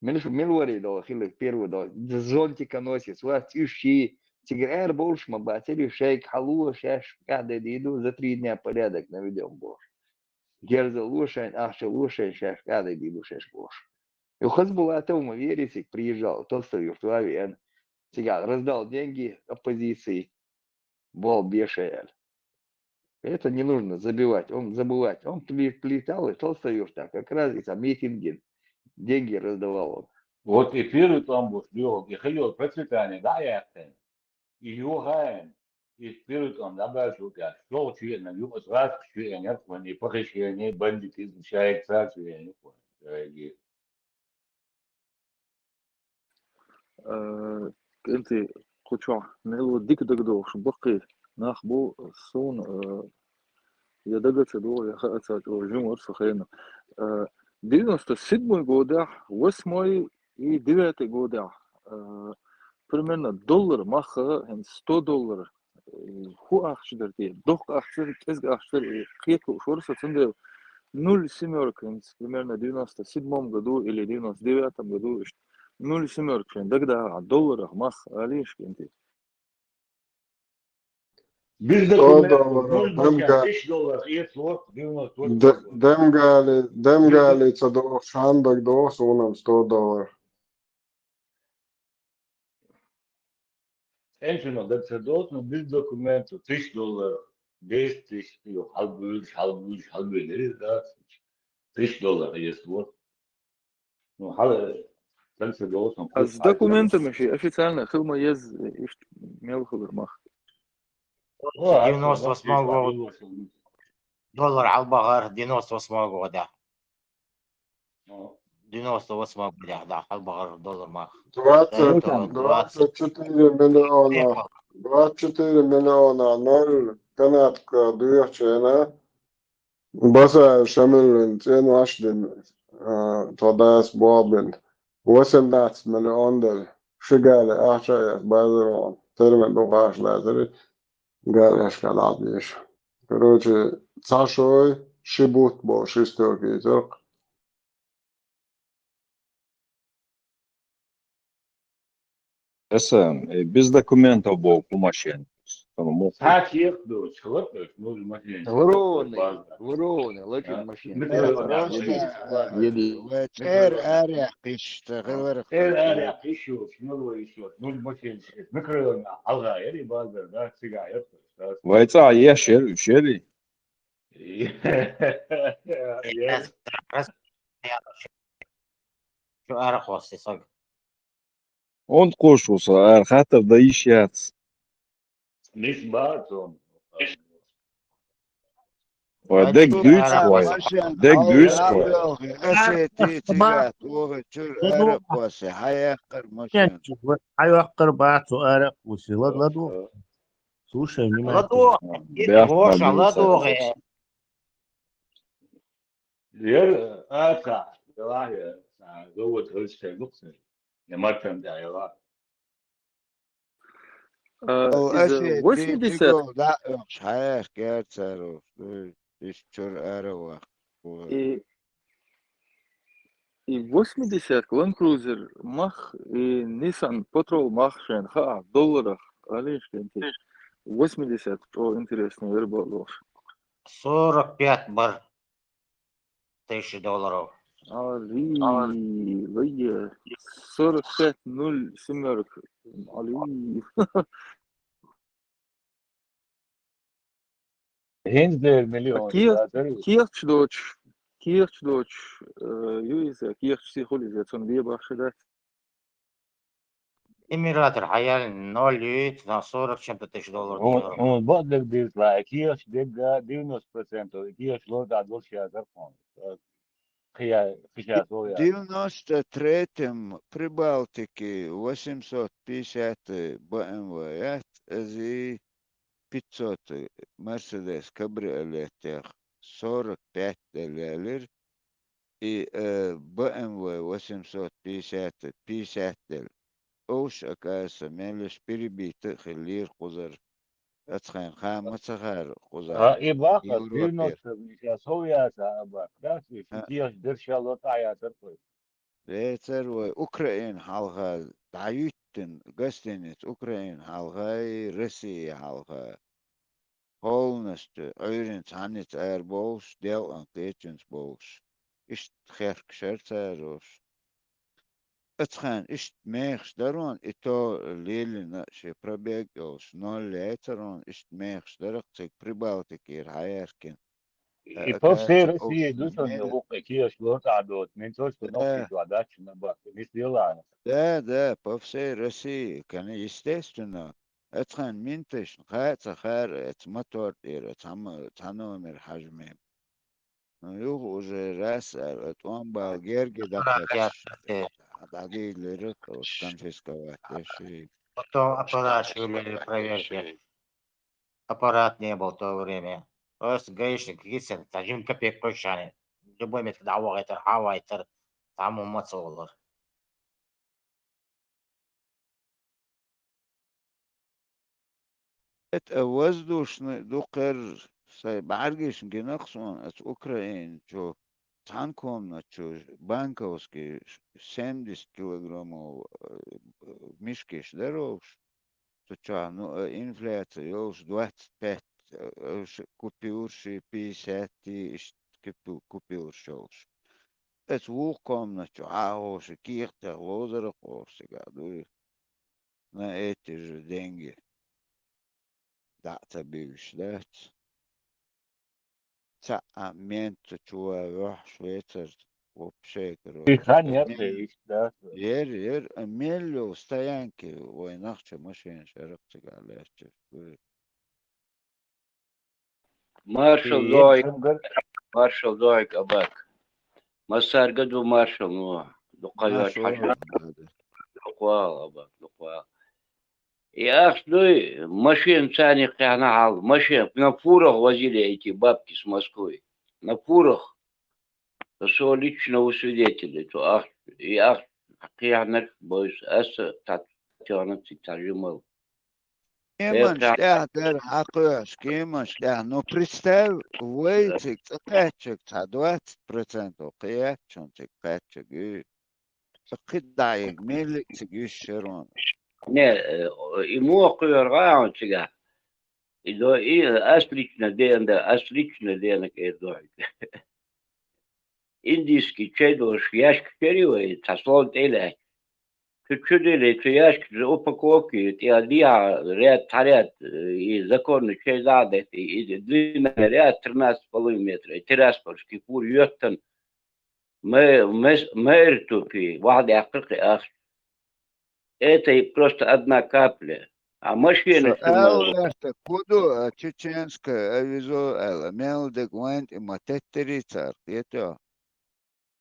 Мила шу, мила варий долу хилла первый долу? Зонтиконосец, вац уьш ши, цигара ара бовлуш ма бацара, шайга хьало, шаьш къаьхьа де дийр ду, за три дня порядок наведём бохуш. герзалу шайн, ахчалу шайн, шаьш къаьда дийла шаьш бохуш. И Хасбулатов, ма вери, цига приезжал, Толстой-Юрт ваьвеана. Цигахь раздал деньги оппозиции, болх бе шайн аьлла. Это не нужно забывать. Он забывать. Он пли-, плетал и Толстой-Юрта как раз и там митинги, деньги раздавал он. Вот и первый там вот, и хьайо процветание, да, я. И юхаем, и первый там, да, башука, что чуена, юха сразу чуена, и похищение, бандитизм, шайк, царь, чуена. Э, кӀентий, кху чохь мел ву дика дагадогӀуш баккхий нах бу суна, э, я дага ца догӀу, я хаа ца чӀогӀа жима вара со хенна. Э, девяносто седьмой годехь, восьмой и девятый годехь, э, примерно доллар мах, хӀинца сто доллар, э, хӀун ахча дара те? Доккха ахча дара, кӀезга ахча дара, э, кхеталуш вара со, цундела нуль семёрка, хӀинца примерно девяносто седьмом году или девяносто девятом году, иштта нуль семёрка шайн дагадогӀахь долларах мах, алийша, кӀентий. Без документов, нуль, дам га-, тысяча долларов, и вот, девяносто восемь. Д-, дам гали, дам гали ца дохуш, хьан дагадогӀу суна сто доллар. Энгшина даг ца доцу, но без документов, тысяча долларов, десять тысяч, ю, хьалбуьйлуш, хьалбуьйлуш, хьалбуьйлуш, да, тысяча долларов, если вот. Ну, хьал, даг ца доцу, но... А с документами ши официально хила ма еза, иштта мел хилар мах. О, девяносто восьмого года. Доллар хьалбахара, девяносто восьмого года. О. Девяносто восьмого года, да, хьалбахара доллар мах. Двадцать, это двадцать четыре миллиона, двадцать четыре миллиона ноль канадка дуьйхучу хенахь Басаев Шамилан цӀенош дина, а, тхо дас болх бина. Восемнадцать миллион дара. Ши гали ахча яц базар ван. Термин дукхаш лазари. Гарашка дӀабеша. Короче, цхьа шой, ши бутт бохуш, ши стойка йицуркх. Эса, э, без документов боху машина. Цхьа чех доцуш, хӀотта, ну, машина. Лароне, лароне, лачун машина. Еди. Вай цӀера арахь кхиш, ца хилар. ЦӀера арахь кхиш йоцуш, ну, вай йоцуш, ну, машина. Микрорайон хьалха яри базар, да, цигахь яра. Вай цӀа еш яра, уьш яри. Шу ара кхоссе саг. Онда кхош ву со, ара хаттар дан йиш яц. Миш бац он. Вай дег дуьйцу вай. Дег дуьйцу вай. Осети цигахь, оха чуьра ара кхоссе, хьаяккхар машен. Хьайоккхар бац, цо ара кхоссе. Лад, ладу. Слушай внимательно. Ладу. Бяхта Гоша, ладу. Яр, аца, давай, а, завод хӀаллакьхилира буксин. Я мартан да, я ла. А, из восьмидесятых. Дигол, да, уьш хьаьхкера цара, уьш чуьра ара ваха. И, и восьмидесятка Land Cruiser мах, и Nissan Patrol мах шайна хаа, долларах, алиш кенти. Восьмидесятка, о, интересно, вербалош. Сорок пять бар. Тысяча долларов. Али, лайя. Сорок пять нуль семёрка. Али. ХӀинца дера миллион. А кехат-, кехаташ доцуш, кехаташ доцуш, э, ю иза, кехаташ сихули иза, цунна бе бахша дац. Эмиратор хьаяьлла ноль юит на сорок чем-то тысяч долларов. Он, он бакъдерг дийртла, кехаш дегга девяносто процентов, кехаш лорда долуш язар хьуна. Кхия, кхиша Ди-, со я. Девяносто третьем Прибалтике восемьсот пятьдесят Б М В яц, ази пятьсот Мерседес кабриолетех сорок пять деллелир, и, э, Б М В восемьсот пятьдесят, пятьдесят дел. Оуш, оказывается, меллаш перебита а хиллера кхузара. Ацхайн хама ца хара кхузара. А, и бакъ, Европе. Девяносто, сейчас хов яца, а бакъ, да, и А. Кеш дершало тӀаяцар кхой. Вецар вай Украин хьалха дӀаюьттина гостиница Украин хьалха и Россия хьалха. полностью Ӏуьйренца цхьаьнца ара бовлуш, делкъан кхечуьнца бовлуш. Иштта хехкаш яра цара уьш. Оцу хенахь иштта мехаш дара уьш, и то лелийна шен пробег йолуш, ноль яцара уьш, иштта мехаш дара-кх цига Прибалтикера хьаяркина. И по всей России ду шуна гӀуллакх, кхечу лоцӀахь доцу, мин тӀе чохь дац шуна баккха, нис лелахь. Да, да, по всей России, конечно, естественно. Оцу хенахь мин тешна, кхаа ца хаьара оцу мотор тӀера, цхьа ма-, цхьа номер хьажа мега. Ну, юха уже раз, а, тӀом бала герга дӀакхаьчча, дӀадийлира, конфисковать деш. Потом аппарат шили проверки. Аппарат не был в то время. Просто гаишник гисер, цхьа жима капек кхуьссуш яра. Любой метка дӀавахийтар, хьавахийтар, цхьаммо ма ца волура. Это воздушный дукхар, сайн бӀаьргашна гина-кх суна оцу Украине чу, цхьана комнате чу, банковский, семьдесят килограммов, э, мешкаш дара уьш. Цу чохь, ну, э, инфляция йолуш, двадцать пять, э, э, ш-, купюраш, пятьдесят, иштта купю-, купюраш йолуш. Оцу вукху комнате чу хьахоша, кехатех ловзара кхоша цигахь дуй. На эти же деньги. ДӀа а ца буьйлуш дац. Цхьа а мент чу ван ваьхьаш вецара вообще, короче. И хан яц, мел-, иштта дац. Ер, ер, а мел йолу стоянки вайн нах чу машинаш яра-кх цигахь лаьтташ. Маршал дой, маршал дой, Абак. Массаьрга ду маршал, ну, дукха йоч хьажа. Дукха вала, Абак, дукха вала. И ахча дуй, машина царна кхехьна хьал, машина, на фурах возили эти бабки с Москвы. На фурах. Со лично у свидетелей, цу ахча, и ахча кхехьнарг бойса, аса цхьа тёгӀна цига цхьа жимал. Кеманаш тӀехь дара хьакхоьхьуш, кеманаш тӀехь. Ну, представь, вай цига цӀа кхаьччиг цхьа двадцать процентов кхиэттачун цига кхаьччиг ю. Цкъа кхидӀа а йига, меллиг цига йиш яра хьуна. Не, э, и муха кхоьру гӀа хьуна цигахь? И до, и ас лично деана, ас лично деана кӀера дохьуьйту. Индийский чай долуш яьшка чари вай, цхьа слон тӀе а лаьтташ. Цу чу дели, цу яьшка, цу упаковки, тӀе а дехьа ряд, цхьа ряд, э, и законный чай дӀа а дайта, и, и длинный ряд тринадцать с половиной метра, и Тирасполский фура йоьттан, мэ-, мэ-, мэр тупи, вахьа даьккхира кхин ахча. Это просто одна капля. А машина... Со ала ваьрта, ку ду, а, чеченская авизо аьлла, мел дерг вайн тӀе ма теттарий цара, кхетий хьо?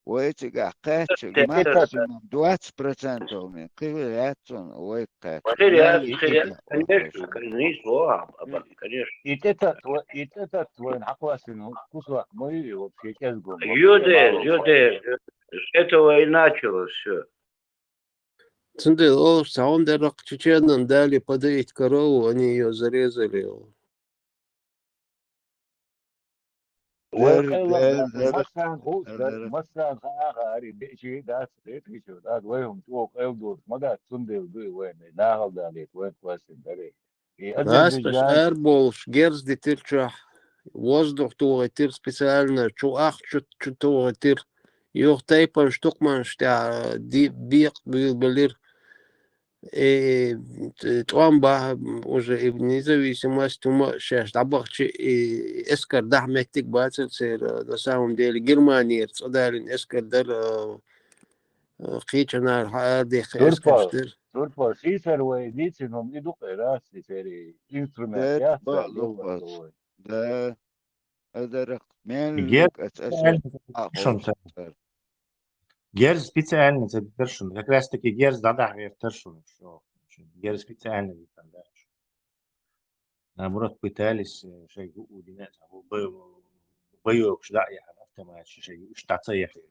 Вай цигахь кхаьччиг максимум двадцать процентов мин, кхин яц цунна вай кхаьччиг. Кхин яц, кхин яц, конечно, конечно, конечно. И тӀетатта, и тӀетатта вайна хьакхоссина кусок ма ю и вообще кӀезиг. Ю дера, ю дера. С этого и началось всё. Цундела олуш цхьа хӀума дара-кх, чеченам дали подоить корову, они её зарезали. Вай къайла массарна хууш дара, массарна хаа хаари, бечи дац, бечи дац, вай хӀума чӀогӀа къайла долуш ма дац, цундела дуй вайна, нахала далийта вайна кхоьссина даре. Гьаспаш араболуш герз дитира чохь, воздух тухийтира специально, чу ахча чу, чу тухийтира. Юха тайпанаш тукхаманаш тӀехь ди-, бекъа буьйлабелира. Э, т-, тӀом бахьа уже и независимость хӀума шаьш дӀабахчи, и эскар дахьа меттиг бацара церан, на самом деле, Германера цӀа далийна эскар дара, э, кхечанара хьаарадехка эскарш дара. Турпал, сийсара вай дийцина хӀума и ду-кх, э, раз, и сери инструмент яц, да, да. Адарах мел герз, герз специально ца дитар шуна. Как раз таки герз дӀадахьа вертар шуна. Герз специально дитар, да. Наоборот, пытались, э, шайгу удина, бо-, боевкаш да яхар, автомат шайгу уьш даца яхар.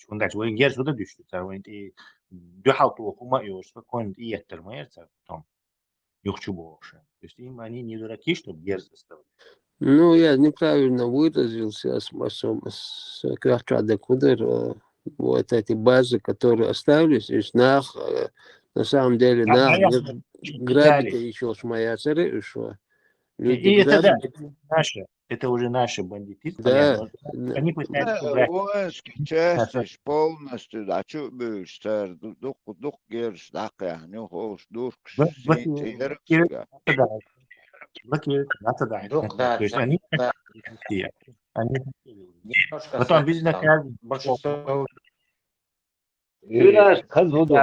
ХӀунда аьлча вайн герз хӀуда дуьшта, цара вайн тӀе дуьхьал тоха хӀума а йолуш, спокойно тӀе еттар ма яра цара потом. Юхачу бохуш. То есть им они не дураки, чтоб герз оставлять. Ну, я неправильно выразился, ас-, ас-, ас-, кхечахь дерг хӀун дара, э, вот эти базы, которые оставались, уьш нах, э, на самом деле, нах гра-, грабить йиш йолуш ма яцара уьш. И это, да, это наши, это уже наши бандитизм, да, понятно. Они пытаются, да, убрать воинские части полностью, да, чё будешь, царь, ду-, дух, дух герш, да, ну, хош, дух, блокируют, да, блокируют, да, да. То есть они, да, они потом безнаказанно. Большинство Ира, хазуду,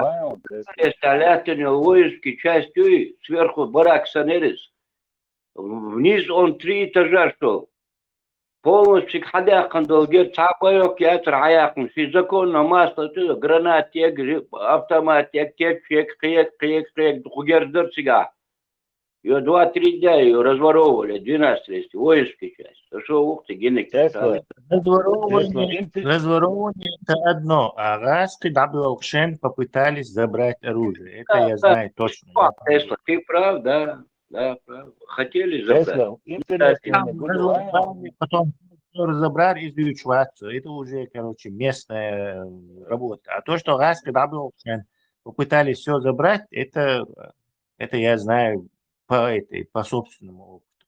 представляете, воинские части, сверху барак санерис. Вниз он три этажа, что полностью хадякан долгер, цапайок ятр хаякан, си законно масло, гранат, автомат, течек, кек, кек, кек, дугердер сига. Её два-три дня её разворовывали, двенадцать воинская часть. То что, ух ты, гинек. Разворовывание, разворовывание — это одно, а раз ты добыл шен, попытались забрать оружие. Это я знаю точно. Ты прав, да, да, прав. Хотели забрать. Потом разобрали из Вичватца. Это уже, короче, местная работа. А то, что раз ты добыл шен, попытались все забрать, это, это я знаю по этой, по собственному опыту.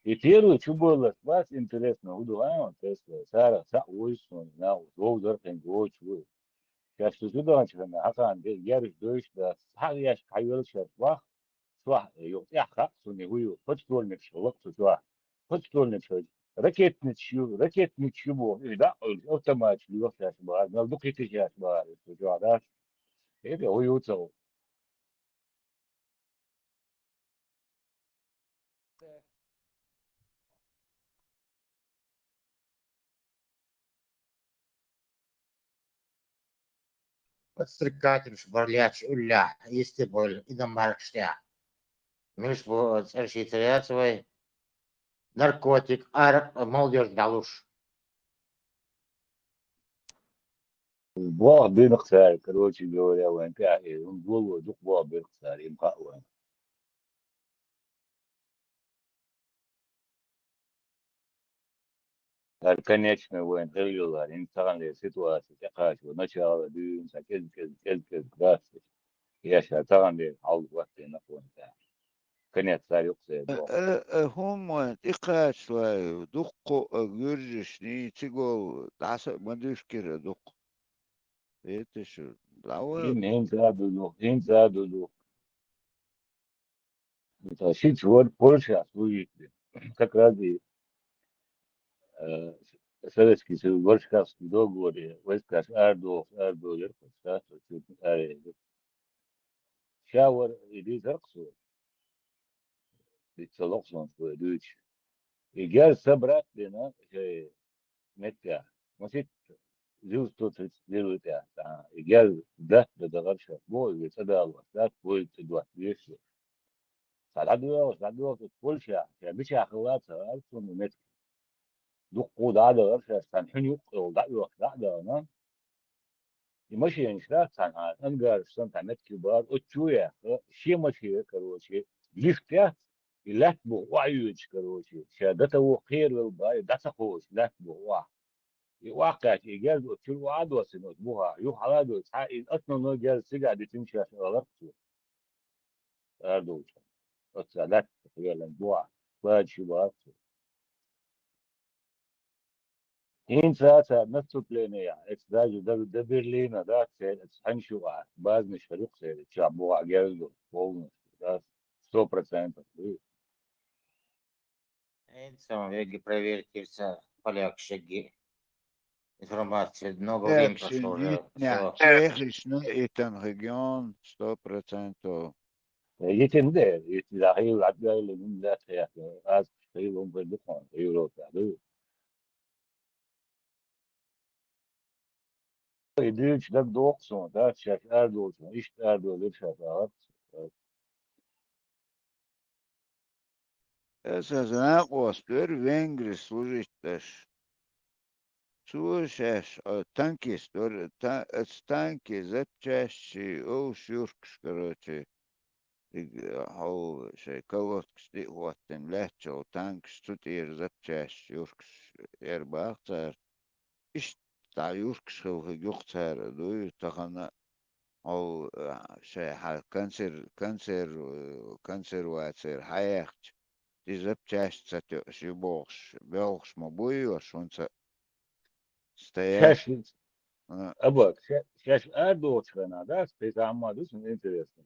И первый, что было, вас интересно, удуван, Тесла, Сара, са уйс, на, зов зар хен гоч, уй. Сейчас что сюда, что на, а там, я рысь дойш, да, саг яш, хайвел, сейчас, вах, свах, ё, я, ха, суни, уй, подствольник, шелок, су, чуа. Подствольник, шелок. Ракетный чу, ракетный чу, бо, и да, автомат, чу, сейчас, ба, на, духи, сейчас, ба, чуа, да. Это, уй, уцел. Подстрекательш, барлячш, улля, исти боль, идан баркштя. Миш бу церши теряцвай, наркотик, ар, молодёжь далуш. Бо бинхсар, короче говоря, ванка, и он голову дух бо бинхсар, им ха ван. Ар конечно ван хилюлар, ин цаган ле ситуация, тяхач, начало дюн, са кез, кез, кез, кез, грас. Я ша цаган ле, ал ватте на фон, да. Конец сар юксе, бо. Э, э, хуман, тихач лай, духко, э, гюржишни, цигол, даса, мадюшкира дух. Это что, лава? Ин, ин саду дух, ин саду дух. Это сеть вот Польша служит. Как раз и, э, Советский Союз, Варшавский договор, и войска Ардов, Ардов, Верховстат, вот, аре. Ща вар иди зарксу. Ведь целоксон свой дюч. И гер собрать бена, э, метка. Значит, зил сто тридцать первый тя. А, и гер да, да, да, вообще. Бо, и садал, да, бо, и два, вещи. Садал, садал, Польша, я бича хватса, а, сон метка. Дух куда да, вообще, сан хюнюк, да, да, да, да, на. И машина шла, цан, а, ангар, сан, там, метки бар, от чуя, э, все машины, короче, лифтя, и лят бу, уаюч, короче, ща до того хервел, ба, и до такого лят бу, уа. И уа, кстати, и герд, от чур уа досин, от буха, ю хала дос, а, и основной герд, сига, дитин, ща, алар, чу. Ардуч. От са лят, хервел, буа, ба, чу, ба, чу. Ин ца, ца наступление, это даже до, до Берлина, да, це, это ханшуа, базный шарюк, це, ча буа герду, полностью, да, сто процентов. Ин сам веги проверьте, ца поляк шеги. Информация, много времени прошло уже. Всё. Чехишну и там регион, сто процентов. Етинде, ити да хил, адгайлы, мин да хил, аз хил, он бер духон, Европа, да. Идюч даг дохсон, да, чак ардолсон, ишт ардолыр чак ар. Эсэс накъостыр Венгри служить даш. Цу шаш, а, танкист, ор-, та-, эц танки, запчасти, оу, шуркш, короче. Иг, хьо шай колодкаш тӀе а хӀоттина лаьттачул танкаш цу тӀера запчасть юркаш ер бах цара. Иштта дӀа юркаш хилхиг юкъ цара дуй, тахана хьо, а, шай хьа консер-, консер-, консервацияра хьаяхча, и запчасть ца тоьуш ю бохуш, белхаш ма буй ош, хӀунца Шаьш, стоять. А, абак, ша-, шаьш арадохучу хенахь, да, кхин цхьа хӀума ду шуна интересно.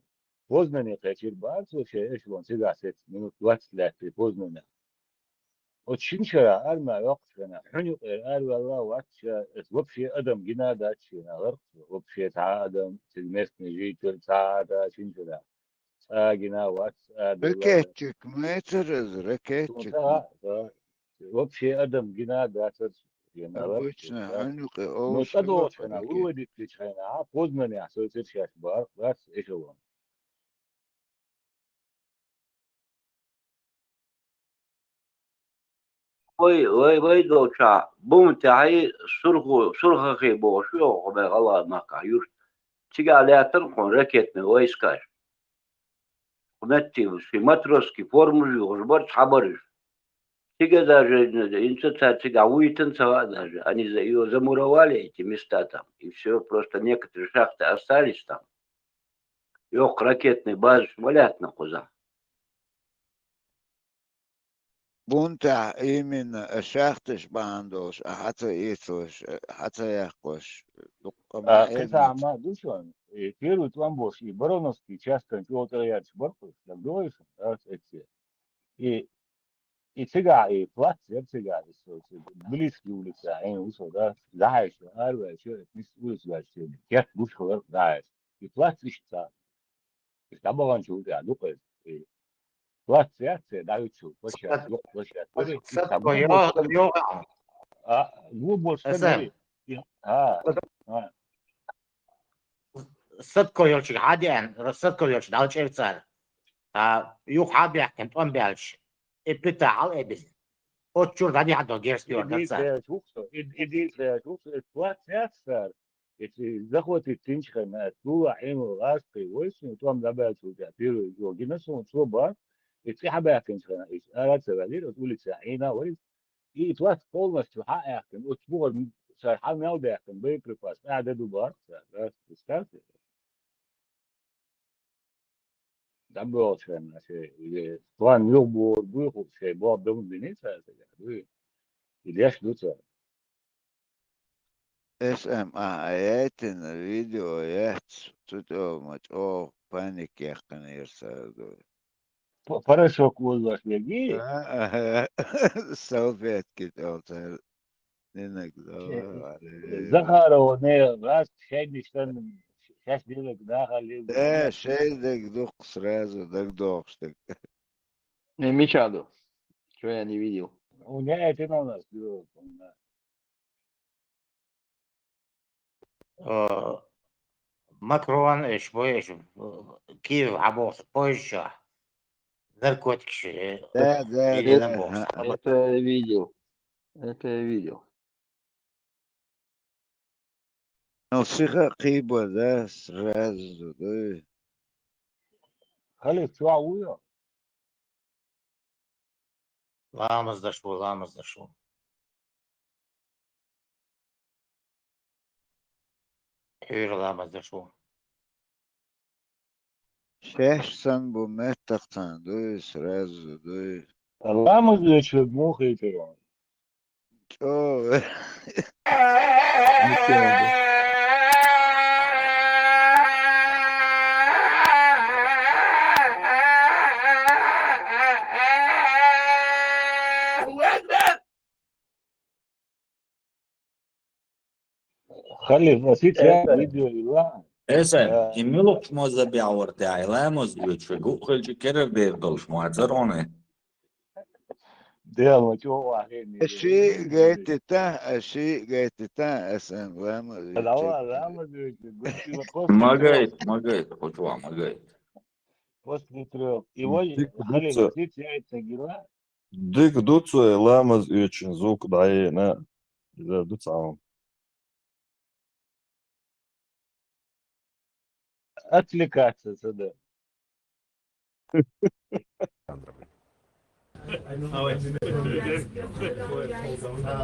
Познане кхечира бахара цо шен эшелон, цигахь сецна минут двадцать лаьттий Познанехь. Оцу шина шарахь армехь йоккхучу хенахь, хьуьна юкъера араваьлла а вац ша, аса вообще адам гина а дац шена, ларкъ цо, вообще цхьа а адам, цига местный житель цхьа а дац шина шарахь. Цкъа а гина а вац, цкъа а делла а дац. Пакетчик мецара иза, ракетчик. Цо, цхьа а, цхьа а. Вообще адам гина а дацара шена, ларкъ цо, Обычно да. Хьуьнуькъе Ну, олуш тӀадогӀучу хенахь, выводить дечу хенахь, Познанехь со цершаш бахара, бац эшелон. Вай, вай, вай долчохь, бумма тӀехь и Сурхо-, Сурхахе бохуш ю хьо бен гӀалгӀай махкахь юрт. Цигахь лаьттара хьуна ракетный войскаш. Кху метте ши матросский формаш юхуш бара цхьабараш. Цига даже, инца цара цигахь вуьйтан ца ваьа даже. Они за-, её замуровали, эти места там. И всё, просто некоторые шахты остались там. Йоккха ракетный базаш ма лаьттина кхузахь. Бунтахь именно а шахташ бахьана долуш, а хьан ца эцалаш, а хьан ца яккхалаш, дуккха а, ма кхин цхьа хӀума ду шуна, и первый тӀом болуш, и Барановский частан чӀогӀа тӀера яьржаш бара кхуьш, дагадогӀий шуна, да, эцце. И, и цигахь, и плац яра цигахь, и со, со, Тбилисский улица, хьийна ву со, да, дӀахьаьжча, араваьлча, и нисса улица ваьлча, керт гуш хилар дӀахьаьжча. И плац иштта цхьа. Иштта дӀабаханчул тӀаьхьа ду-кх иза. И плац яц церан дӀахӀуьттучул, площадка, юкъа площадка. Сад-, садко йо-, йогӀу. А, вон болуш стаг вара. И, а, а. Садко йолчуьнга хьан деана, Садко йолчу дӀалчӀира цара. А, юха хьан баьхкина тӀом баьлча, и плита хьалаэбина. Оцу чуьра дӀадехьа долу герз йоьртара цара. И дийца яц ву-кх со, и, и дийца яц ву-кх со, и плац яц цара. Эций захватить динчу хенахь, аса лулахь Ӏемал гӀазкхий войско, тӀом дӀабаьллачул тӀаьхьа первый йо гина суна, цо бан, и цӀе хьабаьккхинчу хенахь, иза ара а ца ваьллера, оцу улица Ӏийна а вара иза. И плац полностью хьа а аьккхина, оцу бухара цара хьа мел даьккхина боеприпас, тӀаьхьа де ду бан цара, да, представьте. ДӀабоьлхучу хенахь шайн, или план юхабохур буй хӀума, шайн боху дама бина цара цигахь, дуй? И деш ду цара. Эс эм а яйтина видео яц, цу тӀе ма чӀогӀа паник яьккхинера цара, дуй. П-, порошок вуллаш веги? А, аха. Салфетки тӀе цара. Динаг ло, Э, вале. Захарова, не, раз шайнаш сан, шаьш динаг даха лил. Э, шайн динаг дукха сразу дагдохуш дерг. Не, мича ду? Чё я не видел? У меня это у нас было, да. Э, Макрон, эш, бо, эш, э, Киев хьабохуш, поезд чохь. Наркотикаш, э, Да, да, или да, набохуш, ага. Хьабо. Это я видел. Это я видел. Ну, сиха кхийба, да, сразу, да. Халиф, чохь вуй хьо? Ламаз даш ву, ламаз даш ву. Хьуьйра ламаз даш ву. Шаьш санна бу меттах цхьаьна дуй, сразу дуй. Ламаз дечуьнга муха хетара? ЧӀогӀа. Халиф, ма сица Эсен. Видео ила. Эсен, а, и муьлхачу моза бегӀ вара тӀехь, и ламаз оьцуш, гуъ хилча керара дер долуш ма вацара хьуна? Дела, ма чӀогӀа хьехна. Ши гайтита, ши гайтита, эсен ламаз оьцуш. Давай, ламаз оьцуш, гуш хила. Ма гайта, ма гайта, хӀокху чохь ма гайта. После трёх. И вай, Халиф, ма сица яйтина гила. Дика ду цо, ламаз оьцучун зулкъ дӀаена. Иза ду цхьа хӀума. Отвлекаться ца дан.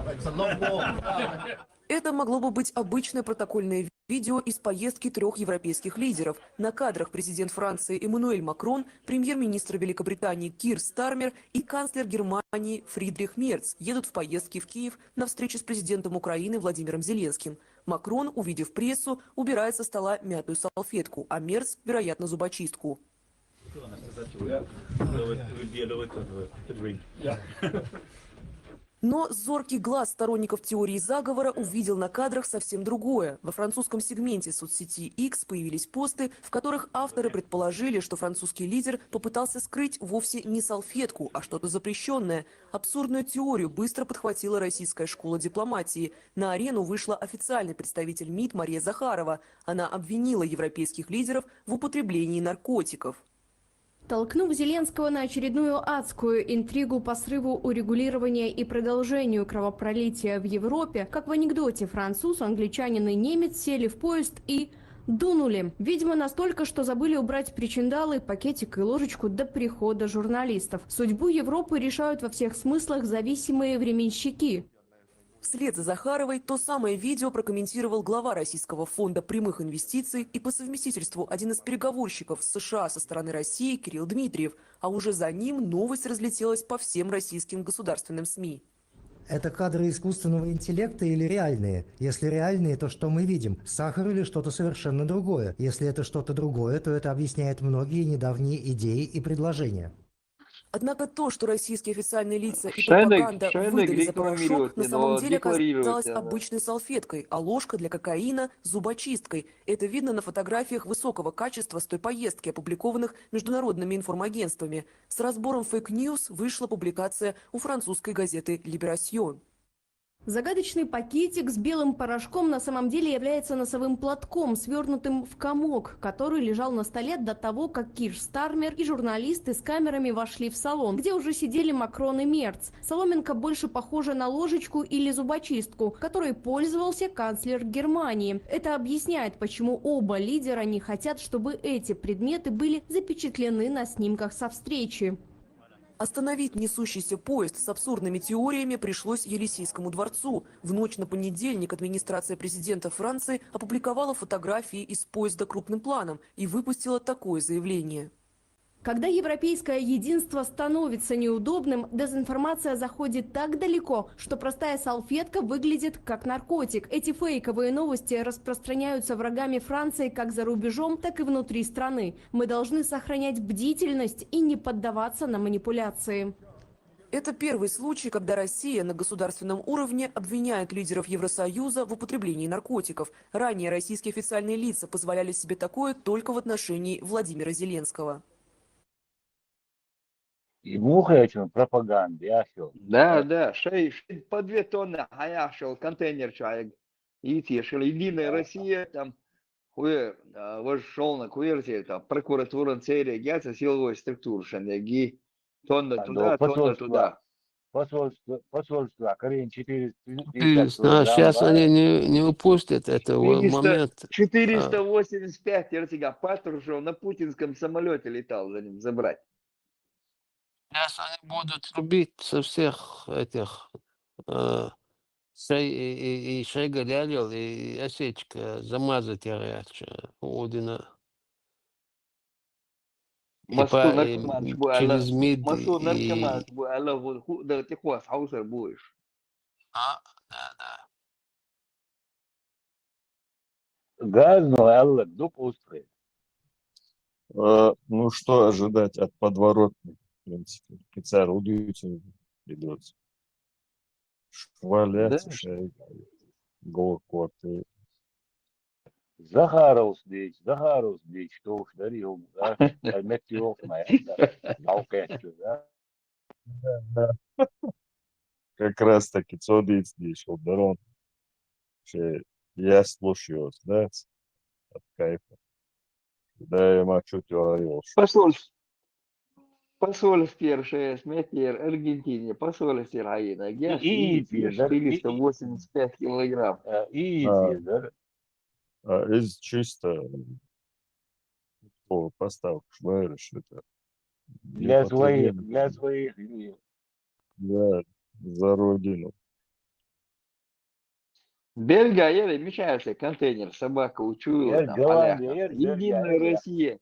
It's a long walk. Это могло бы быть обычное протокольное видео из поездки трех европейских лидеров. На кадрах президент Франции Эммануэль Макрон, премьер-министр Великобритании Кир Стармер и канцлер Германии Фридрих Мерц едут в поездке в Киев на встречу с президентом Украины Владимиром Зеленским. Макрон, увидев прессу, убирает со стола мятую салфетку, а Мерц, вероятно, зубочистку. Но зоркий глаз сторонников теории заговора увидел на кадрах совсем другое. Во французском сегменте соцсети X появились посты, в которых авторы предположили, что французский лидер попытался скрыть вовсе не салфетку, а что-то запрещенное. Абсурдную теорию быстро подхватила Российская школа дипломатии. На арену вышла официальный представитель МИД Мария Захарова. Она обвинила европейских лидеров в употреблении наркотиков. Толкнув Зеленского на очередную адскую интригу по срыву урегулирования и продолжению кровопролития в Европе, как в анекдоте, француз, англичанин и немец сели в поезд и дунули. Видимо, настолько, что забыли убрать причиндалы, пакетик и ложечку до прихода журналистов. Судьбу Европы решают во всех смыслах зависимые временщики. Вслед за Захаровой то самое видео прокомментировал глава Российского фонда прямых инвестиций и по совместительству один из переговорщиков США со стороны России Кирилл Дмитриев, а уже за ним новость разлетелась по всем российским государственным СМИ. Это кадры искусственного интеллекта или реальные? Если реальные, то что мы видим? Сахар или что-то совершенно другое? Если это что-то другое, то это объясняет многие недавние идеи и предложения. Однако то, что российские официальные лица и пропаганда выдали за порошок, на самом деле оказалось обычной салфеткой, а ложка для кокаина – зубочисткой. Это видно на фотографиях высокого качества с той поездки, опубликованных международными информагентствами. С разбором фейк-ньюс вышла публикация у французской газеты «Либерасьон». Загадочный пакетик с белым порошком на самом деле является носовым платком, свернутым в комок, который лежал на столе до того, как Кир Стармер и журналисты с камерами вошли в салон, где уже сидели Макрон и Мерц. Соломинка больше похожа на ложечку или зубочистку, которой пользовался канцлер Германии. Это объясняет, почему оба лидера не хотят, чтобы эти предметы были запечатлены на снимках со встречи. Остановить несущийся поезд с абсурдными теориями пришлось Елисейскому дворцу. В ночь на понедельник администрация президента Франции опубликовала фотографии из поезда крупным планом и выпустила такое заявление. Когда европейское единство становится неудобным, дезинформация заходит так далеко, что простая салфетка выглядит как наркотик. Эти фейковые новости распространяются врагами Франции как за рубежом, так и внутри страны. Мы должны сохранять бдительность и не поддаваться на манипуляции. Это первый случай, когда Россия на государственном уровне обвиняет лидеров Евросоюза в употреблении наркотиков. Ранее российские официальные лица позволяли себе такое только в отношении Владимира Зеленского. И мухой этим пропаганды, я всё. Да, да, шесть, шесть по две тонны, а я шел контейнер человек. И те шли, Единая Россия, там, хуе, а, вот шел на куерте, там, прокуратура, церия, я силовой структуры, шенеги, тонна туда, тонна туда. Посольство, посольство, Карин четыреста. А сейчас они не, не упустят этого момента. Четыреста восемьдесят пять, я тебя, Патрушев на путинском самолете летал за ним забрать. Сейчас они будут рубить со всех этих э, шей, и, и, и шей галялил, и осечка замазать горячая, Удина. Масу наркоман бу, через МИД, масу наркоман бу, ала ху да ти хвас хаусар буш. А, да, да. Газно, ала дук устры. Ну что ожидать от подворотни, в принципе? Кицар удивительно идут. Швалят, шей, голкоты. Захаровс дич, Захаровс дич, то уж дарил, да? Альмет ёлк моя, да? Балкетчу, да? Как раз таки цодиц диш, дарон. Я слушаю, да? От кайфа. Да, я мачу теорию. Послушай, посольство Пьер шесть, метр Аргентине, посольство Раина, я и четыреста восемьдесят пять килограмм. И да. Из чисто по поставку швайрыш это. Для своих, для своих. Да, за родину. Бельгия яра, мичахь яра контейнер, собака учуяла Яра там, Голландия хьалаьхна. яра, Бельгия Единая яра. Россия.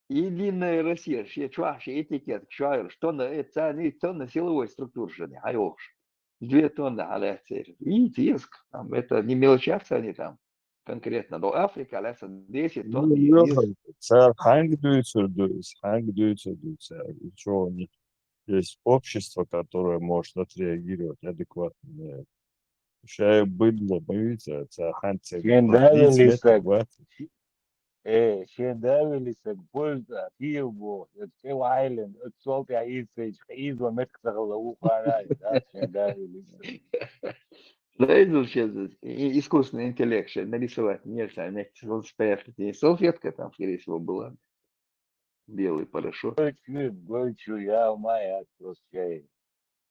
Единая Россия. Шен чохь, шен этикетка чохь йолуш. Тонна, э, царна, тонна силовой структура шен, хьайохуш. Две тонны хьалаьццера. Видите, еза, там, это не мелочатся они там конкретно. Но Африка лаьцна десять тонн Ну, и еза. Ёхай, цара хьаьнга дуьйцур ду иза, хьаьнга дуьйцур ду цара? И чего у них есть общество, которое может отреагировать адекватно на это? Шай быдло, мы видите, цара хьаьнга церга Шен тридцать давилли метров, саг, двадцать. э, шен давилли саг польза а, кхийла боху, это тӀе вахьайлина, это сол тӀехь ийцайча, хьийзо меттиг ца хилла ву хана, да, шен давилли саг. Да, изучил сейчас искусственный интеллект, сейчас нарисовать нельзя, вместе с салфеткой там, скорее всего, была. Белый порошок. Гойчу, гойчу, я ма яц просто чай.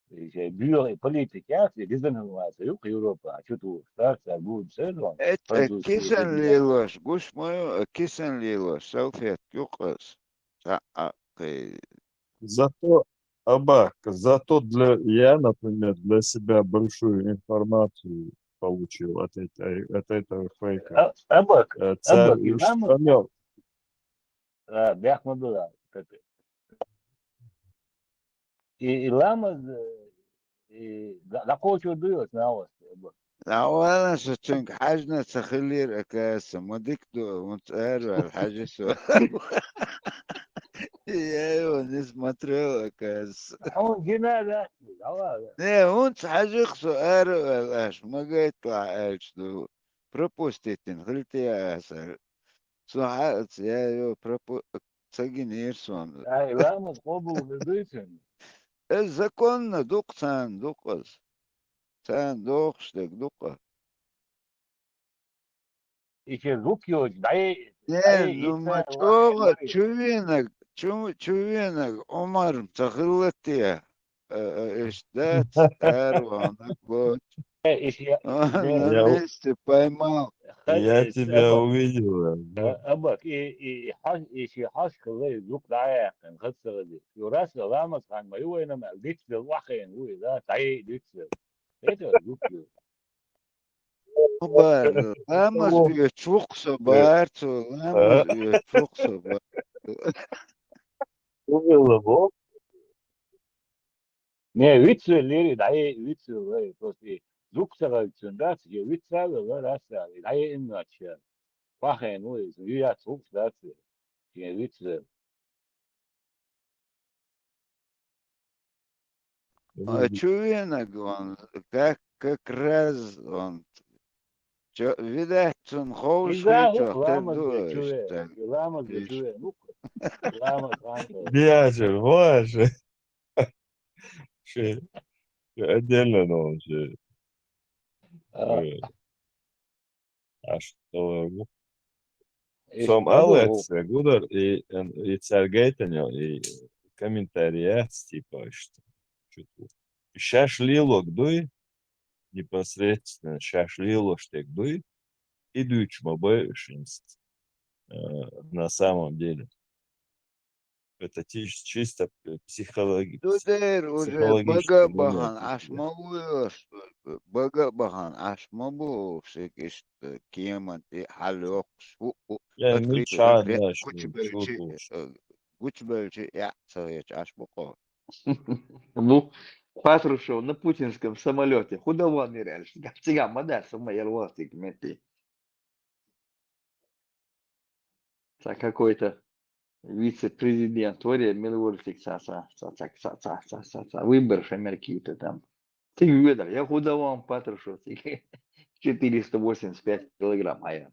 И чай, белый политик яц, и дезинформация, юк, Европа, а чё тут, так, так, будет сезон, Это французский кисан президент. Лилош, гуш мою, кисан Лилош, салфетка юкъас. Ца а кхы. Зато, Абак, зато для, я, например, для себя большую информацию получил от этой, от этого фейка. А, Абак, Э, царь Абак, и уж ламаз, понял. а, бяхма была, как, и, и ламаз, э, и да, да кочу дуёт на вас, Абак. Лавана со цуьнга хьаьжна ца хилира, оказывается, ма дика ду, хӀунца араваьлла хьаьжи со. Я его не смотрел, оказывается. Хьуна гина дац, давай. Не, хӀунца хьаьжих со араваьлла аша, ма гайта аьлча ду. Пропуститин хилти аса. Со хьаца, я йо, пропу-, ца гинийра сон. Ай, ламаз къобал хир дуй цуьнан? Эс законна дукха царна дукха ас. Царна дохуш дерг дукха. И шен зук йоцу, дӀае, Не, дӀае ну, итт ма ма чӀогӀа вахье. чувенаг, чу-, чувенаг Ӏумар ца хилла те? Э, э, иштта дац, араваьннаг лоцу. Э, и шен, На Я у- месте поймал. Я тебя увидел, да. Абак, и, и, и хьаш-, и шен хьашкхалла и зук дӀаяьккхина, хаза ца хилла. Юрас а ламаз хан ма ю вайна мел, дицдел вахийна ву и, да, дӀае дицдел. Это зук ю. Бар, ламаз оьцуш ву-кх со, бар цо, ламаз оьцуш ву-кх со, бар. Увидел его? Не, вицвеллера, дӀае вицвелла, просто и зук ца хилчун дац, и виц ца велла, раса, и дӀае иммача. Пахен ву иза, ю яц хӀуш дац, и вицвелла. А чувенаг он, как, как раз он. Чо, видать, цунна ховш Иза хилча, хӀух тера ламаз ду бе аьлча, чуве, тера. и ламаз бе Иш. Чуве, ну, ламаз хан. Бяжа, боже. Ши, отдельно, но он же. А, Э, А что? и Сом что Алекс хӀух? Гудар и, и царгайтанил и комментарий яц, типа, что, что-то. Шаш лилок дуй, непосредственно шаш лилош тек дуй, и дуйч ма бай уж инст, э, на самом деле. Это чис-, чисто, э, психологи-, Ду дер уже психологический бага момент бахан, у аш тебя. ма вуйош, бага бахан, аш ма бу шик иштта кема тӀе хьалйоккхуш. У, у, Я открытый, ничего конкретно знаешь, гучу ну, белчи, чё лучше. э, гучу белчи, я, ца хеча, аш бу кхо. Ну, Патрушев на путинском самолёте. Худа вон мир, цига ма дац, ма яр вон цига метти. Ца какой-то вице-президент, варе мел вара цига ца, ца, ца, ца, ца, ца, ца, ца, ца, выборы Америки-то там. Цига ведар, я худа вон Патрушев, цига четыреста восемьдесят пять килограмм, а я.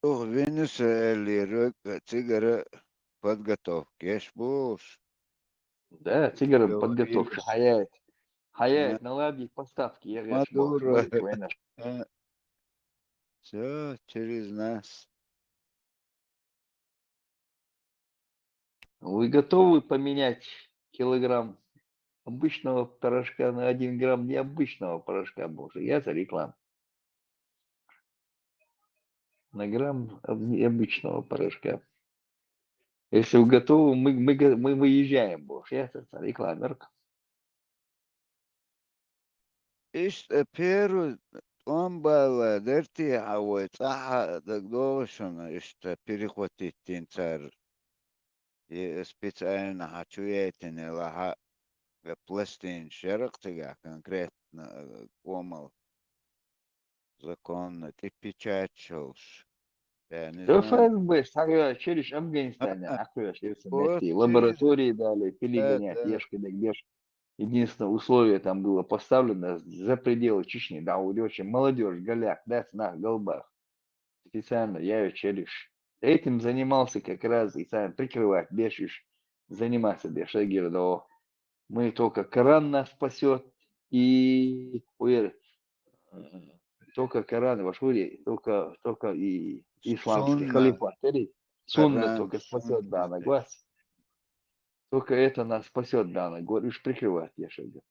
Ух, Венесуэлера цигара подготовка еш бу уж. Да, цигара подготовка. Говоришь. Хьаяйт. Хьаяйт, да. Наладить поставки, я говорю, Мадуро. Говорит, война. Э, всё через нас. Вы готовы поменять килограмм обычного порошка на один грамм необычного порошка? Боже, я за рекламу. На грамм об-, необычного порошка. Если вы готовы, мы, мы, го-, мы выезжаем, Боже. Я за рекламу. Иштта первый тӀом бала дертий хьа вай, цӀахь а дагадогӀу шуна, иштта перехватить дина цара. И специально хьа чу яйтина лахьа, э, пластинаш яра-кх цигахь конкретно, э, кӀомал. Законно, тӀе печать йолуш. Я не знаю. ФСБ схьахоьжуш ерш Афганистанера, а, хьахоьжуш ерш а, вот метте. Лаборатории дали, перегонять, да, еш кхидерг еш. Единственное условие там было поставлено: за пределы Чечни, да, уйдёшь, молодёжь, голяк, да, нах, голубах. Специально я вечеришь. Этим занимался как раз и сам прикрывать, бешишь, заниматься бешагир, да. Мы только Коран нас спасёт, и, уйр, э, только Коран, вашури, только, только и исламский халифат, тери. Сунна только спасёт, да, на глаз. Только это нас спасёт, да, на говоришь, прикрывать, я шагу.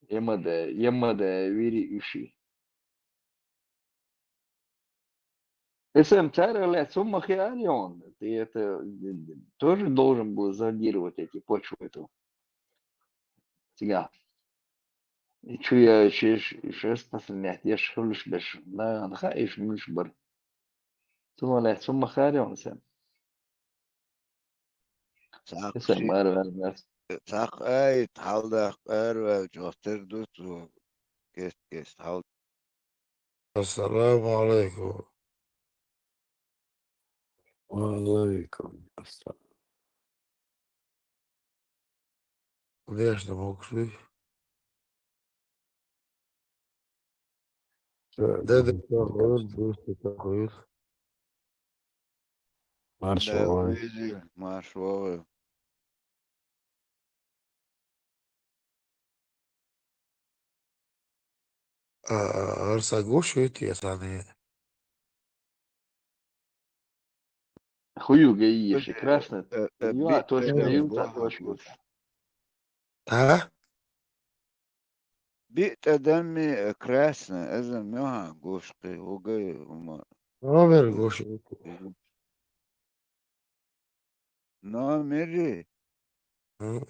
Е ма де, е ма де вири иши. Эсэм цара лаьцна хӀумма хиар йоьн, ты это, э, тоже должен был зондировать эти почвы эту. Цигахь. И чу яьлча еш, еш распространять еш хуьлуш берш, нахана хаьа еш муьлш бара. Цунах лаьцна хӀумма хиар йоьн эсэм. Цхьаккха ши-, мара ваьлла. Цхьаккха айта хьаладаккха араваьлча, оттар ду цо кест-кеста хьал. Ассаламу алайкум. Ва алайкум ассалам. Дешна могуш вуй? Ца, Деда, ца, тахур, ца. Душта тахур. Марша вогӀийла. Марша вогӀийла. А, а, арса гуш вити я сани. Хую гей еши, красный. Э, э, юа, би-, точка, э, юа, бо-, точка. А? Биъ тӀадамми, э, красный, эза муьхьа гуш кхи, хӀугай хӀума. Номер гуш. Номери? М.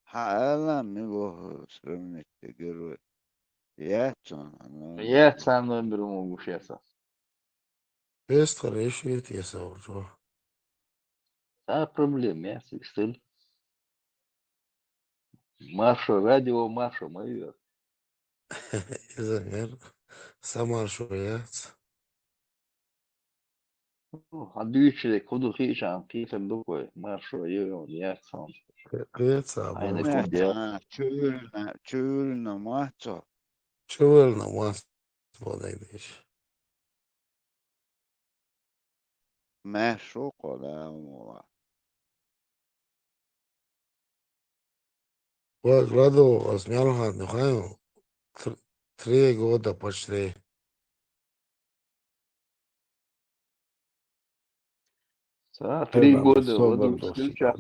Хьан ала, мила воху сравнить дегар вай? Яц цунна номер. Яц цхьа номер ма гуш яца. Пестхара иши тесалчо. Цхьа проблема яц, стил. Маршо, радио Маршо ма йоьр. Иза мер самаршо яц. Ну, хьан дуьйцуш дерг хӀун ду хиъча, кхетар ду кхой, Маршо ю, яц хьуна. Кхе-, кхеца а Айна бу. Кхетар ду. А, чуьйрна, чуьйрна мац цо. Чуьйрна мац бо дайдеш. Маьрша ву кхо, да, ва. Ва-, Владо, ас мел хьан ду хьайна? Тр-, три года почти. Ца, три года ладугӀуш хилча.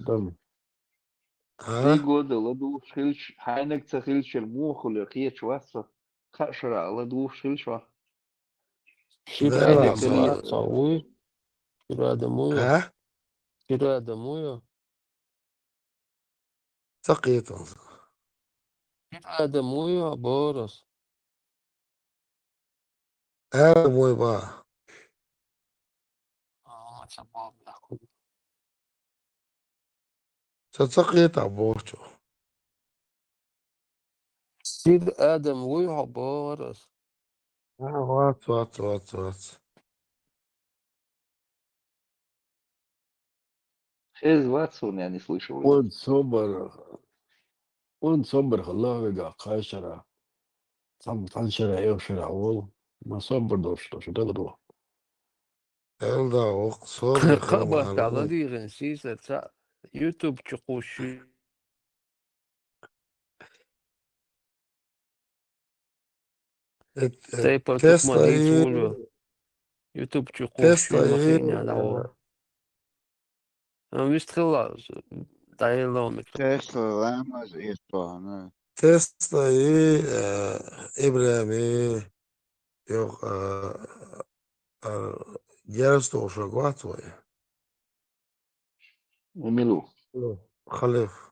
А? Три года ладугӀуш хилча, хьайнаг ца хилча, муха хуьлу кхеташ вац со. Кхаа шарахь ладугӀуш хилча. Шира адам вуй? Шира адам вуй? А? Шира адам вуй? Ца кхеталц. Шира адам вуй, боху ас? Адам вуй, ба. А, ца боху. Ца ца кхетахь бохучо. Шира адам вуй хьо, бохура ас. А, вац, вац, вац, вац. Хеза вац суна, я не слышал. Вон собар, вон собар хила вегахь кхаа шарахь. Цхьана, цхьана шарахь, эха шарахь волу. Ма собар долуш долуш дала ду. Элда, вокху собар хила ма хьала. Кхабахтала дийхина сийсар цхьаъ YouTube чу кхуссуш. Эт-, эт-, Тайпа Тесла тукма дийца и-, волу. YouTube чу кхуссуш Тесла ма и-, хиъна, э, дӀаволу. А, вистхила, дӀаелла микро. Тесла ламаз иртохна. Тесла и, э, Ибрахим и, йох, э, э, герз тухуш вац вай. Милу. Ну, халиф.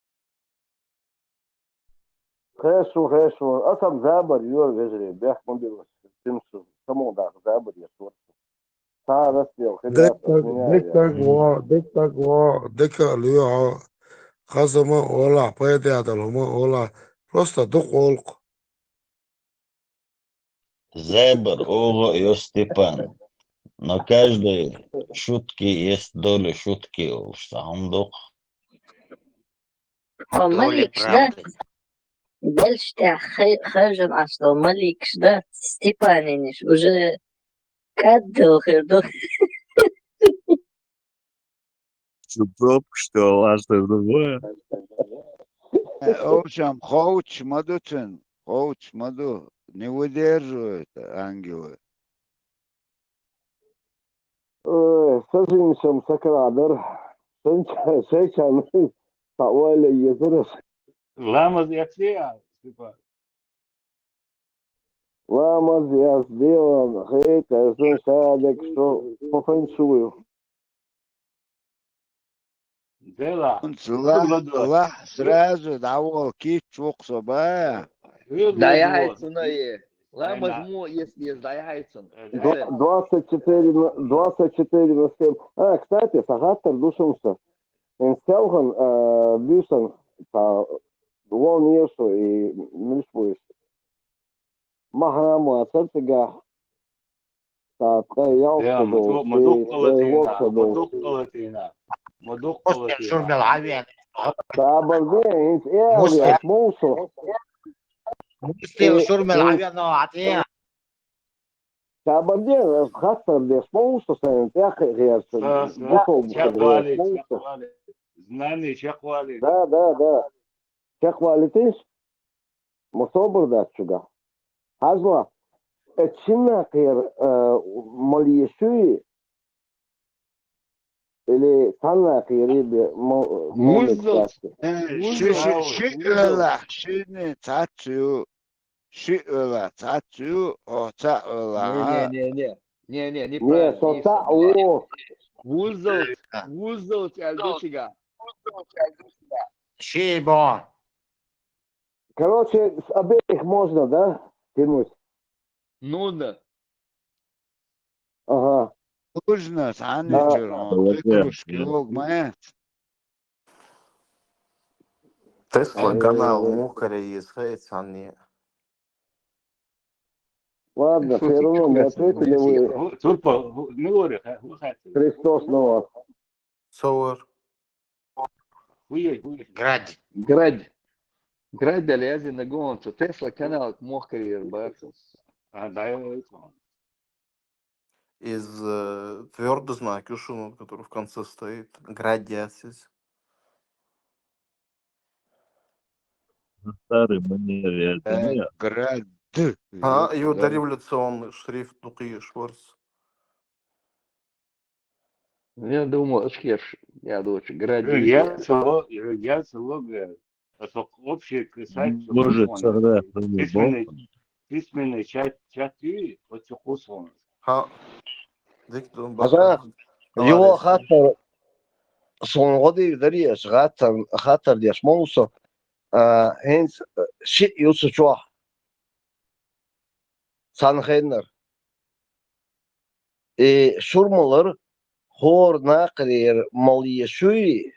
Хешо, хешо. Аса-м забар йора, вежарий, бехк ма бе, цимсу, самогдаха забар еш вар. Цхьа раздел хир яц, Деккаг, отменяю яц. Деккаг вон, деккаг вон, деккаг луьйхьо. Хаза ма олахь, пайда дала ма олахь. Просто дукха олу-кх. Забар, оха а йо, Степан. Но каждой шутки есть доля шутки, уж цхьа хӀума ду-кх. Хьо маликаш да? Белш тӀехь хай-, хайжина Ӏаш долу маликаш да, Степанинаш, уже кӀаддал хир ду. Чу пробка, что ли, а что, другое? Э, в общем, ховчуш ма ду цуьнан, ховчуш ма ду, не выдерживают ангелы. Ой, сажимся, сакрадар. Шайча-, шайчарна цхьа ойла езар аса. Ламаз эцний, Степан? Ламаз яц, делан, хӀей, кхайсан шадерг, что по фэншую. Дела. Ла-, ладо. Лахь сразу дӀаволла кийча ву-кх со, ба. ХӀуьлла дӀаяхьай ладо. Цунна, э. Ламаз мо эцна еза дӀаяхьай цунна. Э, дела. Два-, двадцать четыре на, двадцать четыре на семь. А, кстати, сан хаттар ду шуна сан. ХӀинца селхана, а, буьйсанна, цхьа, вон еза шу и муьлш бу иза. Махьрам вацара цигахь. Цхьа ткъе ялх шо долуш, ма ду-, ма ду-, ткъе ялх шо долуш. Ма дуккха латийна, ма дуккха латийна. Муслим шура мел хьавеана. Цхьабарде, хӀинца эр яц, муса. Муслим шура мел хьавеана, хьан тӀе. Цхьабарде, хаттар деш, муса сайна тӀекхиъ гӀерта. Са, са, бусалба чекхвалийта, муса. Чекхвалийта. Знание чекхвалийта. Да, да, да. Чекхвалийтийша? Ма собар дац шуьгахь. Хьажал, э, шина накхера, э, мала езаш юй? Или цхьана накхера бе-, ма-, мала езаш дац? Э, ши, ши, ши олахь, шина цхьацца ю. Ши олахь, цхьацца ю, хьо цхьаъ олахь, а? Не, не, не, не. Не, не, не, не, со цхьаъ ву. Вуззалц, вуззалц аьлла ду цигахь. Ши боху. Короче, с обеих можно, да, тянуть? Нужно. Ага. Нужно, цхьанна чуьра, а, выкружки луг ма яц. Тесла канал мухкаре еза хӀе цхьанне. Ладно, всё равно не ответили вы. Турпа, ну, говори, ха-, ха-, Христос на вас. Совар. Хуей, хуей. Град. Град. Град, да, лезли на гонцу. Тесла канал мохкарьер бацу. А, да, я это. Из, э, твёрдый знак, ю шуна, который в конце стоит. Град яц иза. Старый манер яц, э, не? Град. Ха, ю, да, революционный шрифт ду кхийш варц. Я думал, очки аж я дочь градирует. Я цело, я цело, э, а то общий сайт, может, тогда письменный, письменный чат, чат и вот всё кусок. Ха. Дик ду, ага. Бакал. Юха хаттар, суна гӀо дийр дарий ас, хаттар, хаттар деш ма ву со. А, хӀинца, э, шиъ ю цу чохь. Цхьана хеннара. И шура малар хӀора накхарера мала езаш юй,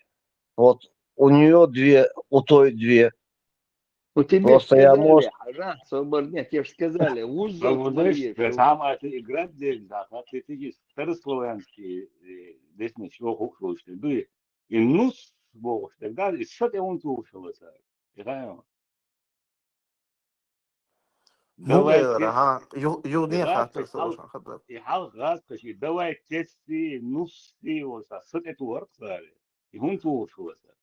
вот у неё две, у той две. Ну, тебе просто я сказали, может, ага, собор, нет, тебе же сказали, вузол. Ну, знаешь, смотри, самое это играть здесь, да, ты, ты же старославянский, э, здесь ничего хуже, что ли, и нус, богу, и так далее, и что ты он слушал, это? Играем. Мугара, ха, ю-, юхне хаттар со вашан хаттар. И хьалха гӀаз кхачи, давай тесси, нусси, вот, а, сатӀе тугӀар кхари. И хӀун тугӀуш ву аса?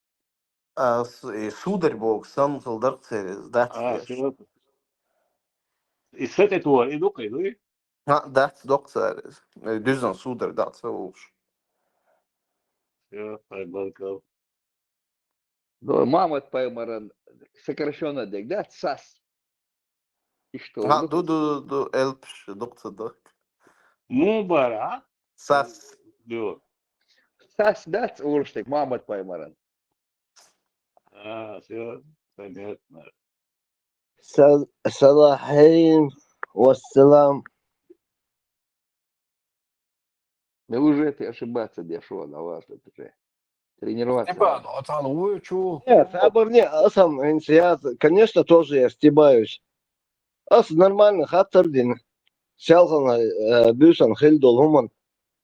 А, с-, и сударь боху, сан хила дара церан, дац. А, деш. Всё. И сатӀе тугӀар, и дукха, и дуй? Ха, дац, доккха цара иза. Э, дуьззина сударь дац ца вугӀуш. Всё, хай баркал. Ну, Мамат пайхамаран сокращённо дерг, да? Сас. И что? Ха, ду, ду, ду, ду, элпаш, дукха ца дахка. Мубара? Сас. Ду. Сас дац уьш дерг, Мамат пайхамаран. А, всё, понятно. Са-, салахейн вассалам. Да уже ты ошибаться дошёл, да ладно, ты же тренироваться. Степан, а там лучше. Нет, абар не, а сам, я, конечно, тоже я стебаюсь. Ас нормально хаттар дин. Шалгана, э, бюсан хил дол хуман.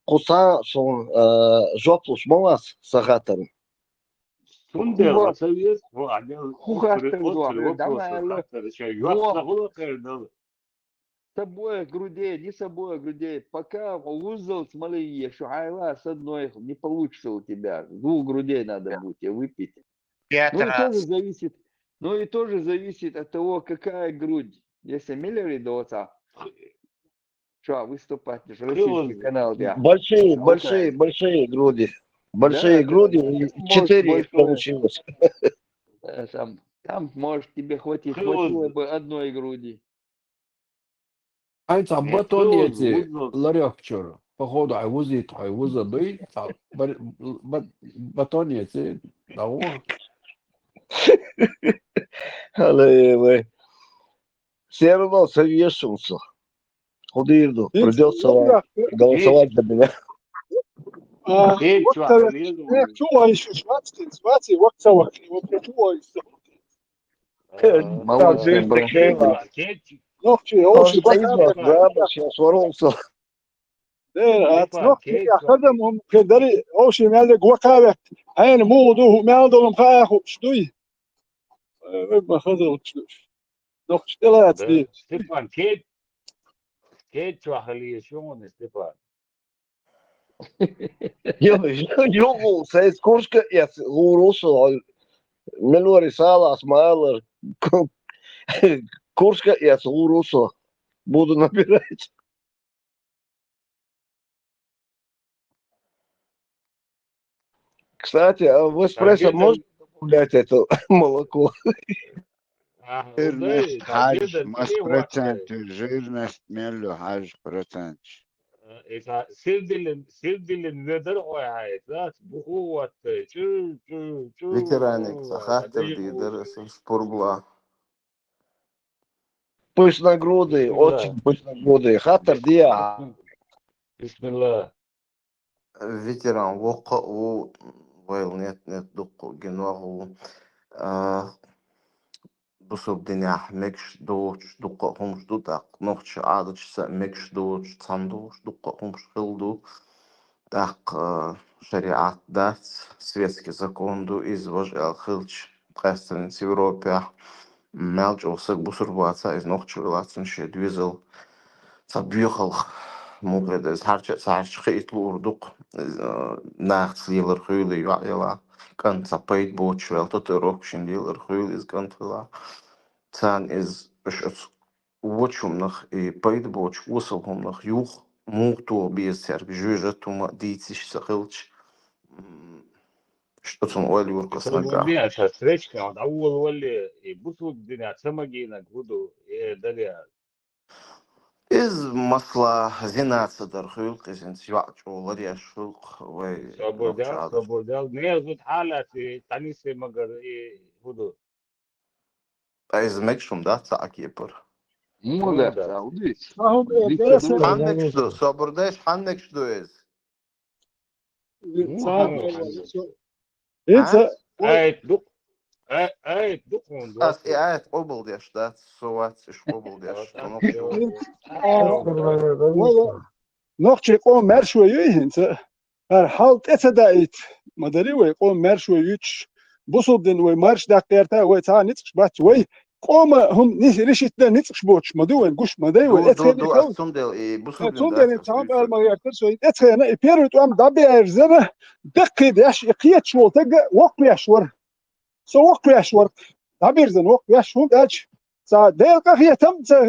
Кусан сон, э, жоплуш малас сахатар. Сунде Хуга-, ва совет, ва адел ху хаттар отыр, дуа, отыр, да, отыр, наверное. Хаттар, ещё Вот. Юакса хула кырдал. С обоих грудей, не с обоих грудей. Пока вузал смоление, шухайла с одной, не получится у тебя. С двух грудей надо Да. будет тебе выпить. Пять Ну и раз. Тоже зависит, ну и тоже зависит от того, какая грудь. Если Миллер и Доца, что выступать, не Крыло. Российский канал, да. Большие, Ну, большие, да. Большие груди. Большие Да, груди, да, и может, четыре их больше. Получилось. Э, Там, там, может, тебе хватит, Крыло. Хватило бы одной груди. Ай, там Нет, батон крыло, эти, вузал. Ларёк чур. Походу, ай вузит, ай вуза дуй, там бар-, ба-, батон эти, да, о. Алло, э, вы. Все равно совьешься. Худырду. Ин Придётся вам Ларёк, голосовать за меня. А, Эй, вот чувак, это, Ларёк. Э, чего ещё, швадский, швадский, вот того, вот чего ещё. А, Молодцы, молодцы. Кетчи, кетчи. Ну, чё, он Он же стоит, бокал, да, да, да. Сейчас ворвался. Да, а Степан, ну, кетчи. Я ходом, он, когда ли, он же меня гуакавит. А я не могу, мало долом хаяху, что и. Э, э, походу, что и. Ну, что делать, Да, и. Степан, кетчи. Кетчи, ахали, ещё он, Степан. Йо, йо, йо, сай куршка эц гурусу, мелори салас малар, куршка эц гурусу. Буду набирать. Кстати, а в эспрессо Победа. Можно добавлять это молоко? Ага, Жирность да, хаж, победа, мас ты процент, вот, жирность мелю хаж процент. Э, это сирдилин, сирдилин ведер ой хай, да, буху вот, э, чу, чу, чу, Ветераник, чу, сахатыр это дидер, ему. Спорбла. Пышногрудый, Бисмилла. Очень пышногрудый. Хатыр дия. Бисмилла. Ветеран вокха у вайл нет, нет, дукку генуагу. А, бусур диня мекш доч, дукка хумш дутак. Нохча адачса мекш доч, цан доч, дукка хумш хилду. Так, э, шариат дац, светский закон ду, из вож эл хилч, къестен с Европе. Мел чӀусаг бусур баца, из нохча велацин ше двизел. Ца бюхалх, мугъеда, из харча, ца харча хи итлу урдук, э, нахц лилар хуйли юла, кан ца пайд боч вел, татуировкшин лилар хуйли из кан тила. Цан из, уш уц вочумнах и пайда боч вусалхумнах юх мух то без церк жужа тума дициш сахилч. М, что цун ойл юрка Бусург санга. Диня ца встречка, вот, аул валли, и бусург диня ца магина гуду, э, даля. Из масла зинаца дар хулк, изин цвач олар я шулк, вай Собордял, нохча. Собордял. Не зуд халат, и танисе магар, и гуду. Айз мекшум да, ца акепар. Му да, Му да. Ца удис. Ма хум, э, Удис, дерес удис. Хан мекшду, собордеш хан мекшду эз. Му Ца, хан э, мекшду. Со-, А? Ица, ой. Айт дук. Ай, айт дук он Ас, дук. Э, айт обл деш да, соват, иш обл деш. Вот, Станок так, шу. Вот. Ой, ой. Нохчи къом мер шуй юй хинца. Гьар гьал тӀе ца даит. Мадари вай къом марш вай вич. Бусулдин вай марш дакъерта вай ца ницкъш бац вай. Къома гьум нис ришитда ницкъш боч. Маду вай гуш мадай вай. Ду, ду, Эцхени ду, хал. Ацундел и бусулдин Ацундел дас цам бусулдин. Бал магар кыр сой. Эцхена и первый туам дабиар зена. Дакъи дяш и кият швол тага вокъ вяш вар. Со вокъ вяш вар. Дабир зен вокъ вяш хун дач. Ца дел къахиятам ца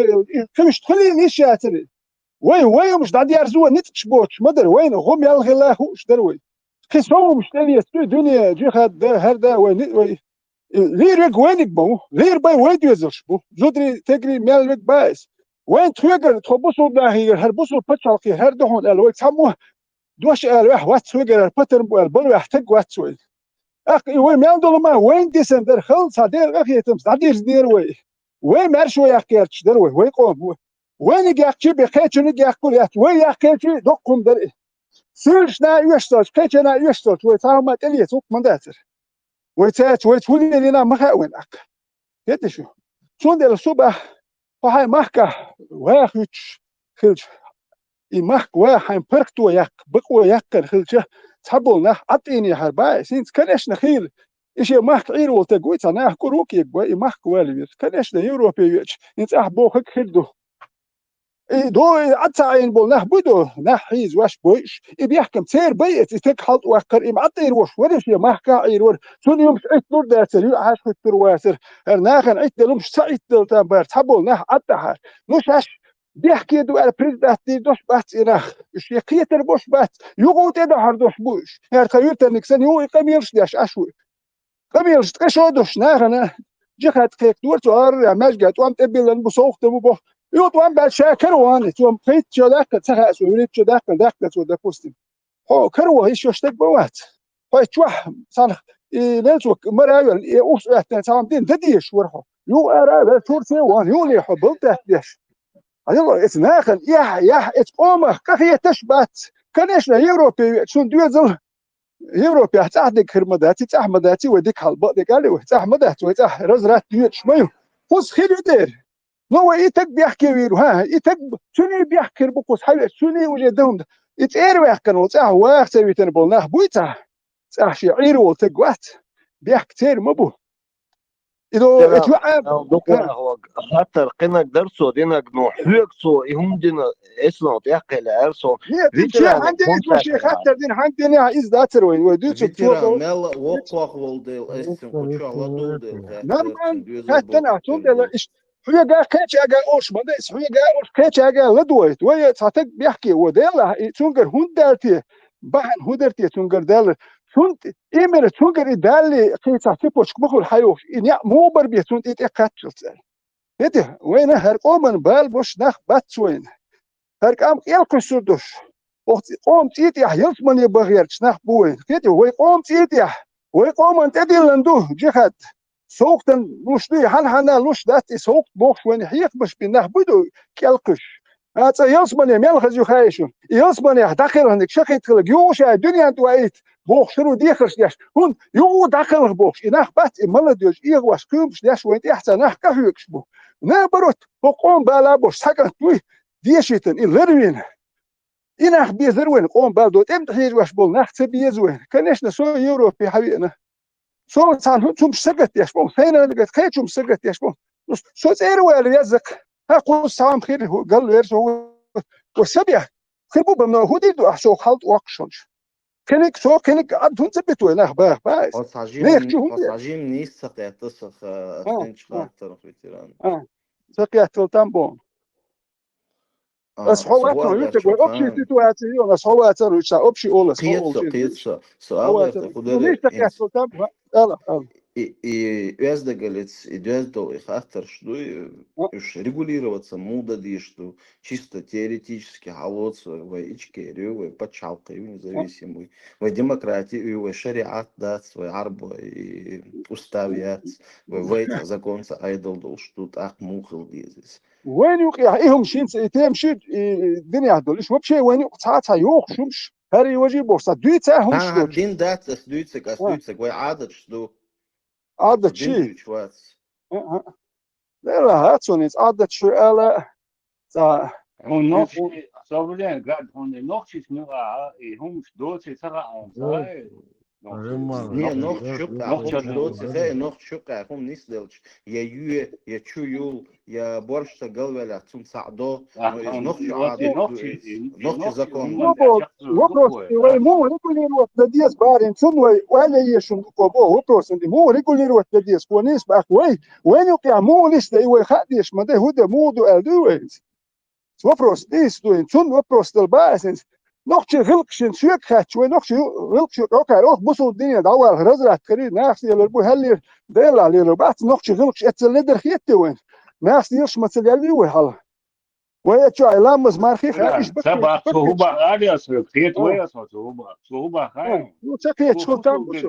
кывиш тхули ниш ятри. Вай, вай умш дадьярзува ницкъш боч, мадар, вайна гъум ял хила хуш дар вай. Кхи со умш тӀе вестуй дуьне, жихад да, хӀар да вай, ни-, вай. Лир вег вайниг бу, лир бай вай доьзалш бу. Зудри, тегри, мел вег байс. Вайн тхуьгар, тхо бусул дахигар, хӀар бусул пачалкхи, хӀар дохун эл вай, цхьаммо дош эл вяхь вац хуьгар, патар бу эл, бал вяхь таг вац вай. Ах, и вай мел долу ма, вайн дисан дар хал, ца дер къахетам, ца дирз дер вай. Вай маьршо яккха гӀерташ дара вай, вай къоман. Вайниг яьккхача бен кхечуниг яьккхар яц, вай яьккхача доккха хӀума дара. Суьйлаш наха оьшуш долча, кхеча наха оьшуш долча, вай цхьа хӀума тӀелеца хӀума дацар. Вай цаьрца, вай цу хӀума лелийна ма хаьа вайна аккха. Хетий шу? Цундела субах, хьо хьайн махкахь ваха хӀуьттуш хилча, и махка ваха хьайн паргто яккха, бакъо яккхар хилча, цхьаболу нах Ӏаттийне хьар баьхьа, хӀинца, конечно, хийла, и шен махка Ӏийр волу таг вуй, цхьа нах кӀур ву кегой, и махка вала веза. Конечно, Европе веача, хӀинца ахь бохург хир ду. И до, и Ӏад ца Ӏийна болу нах буй до, нах хьийза ваш бойуш, и бехкам церан байъаца, и таг хьалтӀа ваккхар, и ма Ӏаттийр вош вара, шен махка Ӏийр вара, цунна юмаш Ӏитталур дацара, юьхьӀаьржа хӀуьттур вацара, хӀара нахана Ӏиттадала юмаш ца Ӏиттадала там бара, цхьаболу нах Ӏадда хьара. Ну, шаьш бехке ду аьлла, предатдийр дош бац и нах. Уьш шен кхетар бош бац. Юха тӀедахьар дош бу уьш. ХӀара тхан юьртаниг санна, юха и къамелаш деш Ӏаш ву. Къамелаш ткъе шо дош нахана, жихӀад кхайкхадора цо, ара, маьжга тӀом тӀебиллан бу, совгӀатан бу боху. Юха тӀом баьлча ша кара ван, цо кхетта чо даккха, ца хаьа цо, вуьрхӀитта чо даккха, даккха цо, допустим. Хьо каро, хӀиша йош стаг ма вац. Хьо чохь, цхьанах, и лелцо мара а вел, и урс оьттина цхьа хӀума дина, дан дезаш вара хьо. Юха ара а вел, Турце ван, юха ле хьо балда даьтта деш. Хьажал, эца нахана эхь, яхь, эца къомах къахеташ бац. Конечно, Европе веача, цунна доьзал, Европехь цӀахь дика хир ма дац, и цӀахь ма дац, и вай дика хьал, бакъдерг аьлла вай, цӀахь ма дац, вай цӀахь разврат доьдуш ма ю. Кхуза хир ю дера. Но вай и таг бехке вийр ву, хӀа, и таг, цуьнан бехке хир бу кхуза хьавеача, цуьнан уже дан хӀума. И цӀера ваьккхина волу цӀахь ваха ца витина болу нах буй цхьа? ЦӀахь шен Ӏийр волу таг вац? Бехк церан ма бу. И до, Дера, эцу а, ал дукха хӀа. Хаттар кхинаг дар цо динаг, но хьоьга цо и хӀума дина, эцно тӀекхелла аьлла со. Нет, ветеран шен хьан дина, цо шен хаттар дина, хьан дина, иза дацар вай, вай дуьйцург цо. Ветеран мел воккхох волу дела, эс цуьнан кху чохь ладугӀу дела, хаттар, Нормально, цуьнан доьзал хаттар, долу а, цундела дела. Иш хьоьга кхечага олуш ма дай, иш хьоьга олуш кхечага ладойту. Вай цхьа таг бехке во, делахь, и цуьнгара хӀунда даьлла те? Бахьана хӀун дара те цуьнгара даьлла? Цунна тӀе, именно цуьнгара и далле, кхин цхьа цепочка ма хуьлу хьайохуш, и неӀ муха бара бе цунна тӀе тӀе кхаччалц аьлла. ХӀета, вайна хӀара къоман бала бош нах бац вайна. ХӀара кӀам кӀел кхуьссур долуш. Оха цӀи-, къоман цӀий тӀехь ялсамане бан гӀерташ нах бу вайна. ХӀета, вай къоман цӀий тӀехь, вай къоман тӀедиллина ду жихӀад. СовгӀатан луш ду, и хьан-хьанна луш дац, и совгӀат бохуш вайна хьехамаш бина нах буй ду кӀел кхуьссуш. А, цӀа ялсамане мел хаза ю хаьий шуна? И ялсаманехь дӀакхелхинарг шахӀид хиларг юха ша дуьнен тӀе ваийта бохуш хир ву дехарш деш. ХӀунда юха дӀакхелха бохуш, и нах бац, и молодёжь, эгӀаваш, кхуьймаш деш вайн тӀехь цхьа нах къахьоьгуш бу. Наоборот, хӀокху къоман бала а бош цхьа кӀант вуй, дешийтина, и ларвина. И нах безар вайна, къоман бала до тӀеман тӀе хьежош болу нах ца беза вайна. Конечно, со Европе хьавеана. Со цхьана хӀума цумаш сагатдеш бу, сайна нагат кхечумаш сагатдеш бу. Со цӀера ваьлла веззакх, хьан кхуза цхьа хӀума хир, галвер со, ва са бехк. Хир бу бан, но хӀун дийр ду ахь со хьалта воккхуш хилча? Кхиниг, со кхиниг Ӏад хӀунда ца биту вай нах баха, баха? Хьо цхьа жимма, Нех чу хӀун хьо де? Цхьа жимма нийса ца кхеттас ах, ах А, цинчу а, хаттарах, ветеран. А. Ца кхеттал там боху. Ас хьо латто вуьтиг вай общий ситуация ю, ас хьо вацар вуьтса, общий олас, хьо Кхетсо, олчи. Кхетсо, со Хьо аларта вацар. Худер Ну, мишта кхетсо там, ала, ала. И, и оьздагалец, и доьздал, и хаттарш ду, и А. уж регулироваться муха дезаш ду, чисто теоретически хьалоца вай ичкери, вай пачхьалкхе, вай независимый, вай демократи, вай шариат дац, вай Ӏарба, и устав яц, вай, вай законца айдал долуш ду, тӀаккха муха хила деза иза. Вайн юкъехь и хӀума шинца, и тема ши, и динехь долу. Иш вообще вайн юкъа цхьа а цхьа йохуш хӀумаш, хӀара и важий бохуш, цхьа дуьйца а хӀумаш Ага, доцуш. Дин дац, ас дуьйцург, ас А. дуьйцург, вай Ӏадаташ ду. Ӏадат Дин ши. дуьйцуш вац. А, а. Вела хьа цунна иза Ӏадат ши ала, цхьа. Хьуна нохчи, со вулен гад хьуна нохчис муьгӀа, и хӀумаш доций ца хаьа хьуна, цхьа? Не, нохча юкъа хӀумаш доций хаьа, нохча юкъа хӀума нисделча, я юье, я чу юл, я боршта галвеллехь, цунна цхьаъ до, но иза нохча Ӏадат ду, нохча закон. Ну, бо, вопрос, и вай муха регулировать дан деза барин, цунна вай ойла ешун ду, бо, вопрос, и муха регулировать дан деза, кхо нийса баккха вай, вайн юкъехь муха нисда, и вай хаа дезаш ма дай, хӀун де, муха ду аьлла дуй вай иза? Вопрос нийса ду, цунна вопрос дала баьа ас. Нохчий гӀиллакхаш шен соьга хаьттича, вай нохчий гӀиллакхаш ю, кхара оха бусулба дине дӀавалха, разврат карий, нахаца лелар бу, хӀаллера, Делахь лелар бац, нохчий гӀиллакхаш эццал ледар хетте вайн. Нахаца лелаш ма ца лелли вай хьала. Вай эцчо ай ламаз мархи хаьа, иш баккхий, баккхий. Ца бах, ца хӀуба, али ас, хет вай ас, ца хӀуба, ца хӀуба хаьа. Ну, ца кхеташ хӀу там бу со.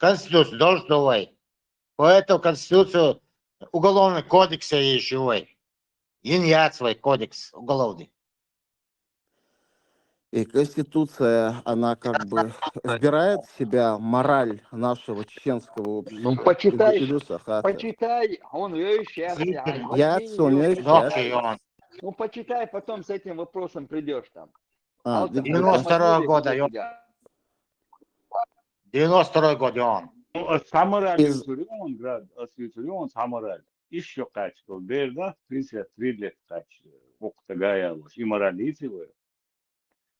Конституция должен вай. По этому Конституцию Уголовный кодекс я ищу вай. Йин яц вай кодекс уголовный. И Конституция, она как бы вбирает в себя мораль нашего чеченского общества. Ну, почитай, Иду сахата. Почитай, он вещи. Я сон вещи. Нохчий он. Ну, почитай, потом с этим вопросом придешь там. А, Алтын, да, девяносто второго посмотри, года, где ё- тебя. Девяносто второй год он. Ну, а самораль Из- сюрён, град, а сюрён самораль. Ещё качка, берда, тридцать три лет качка. Ох, такая вот. И моралити вы.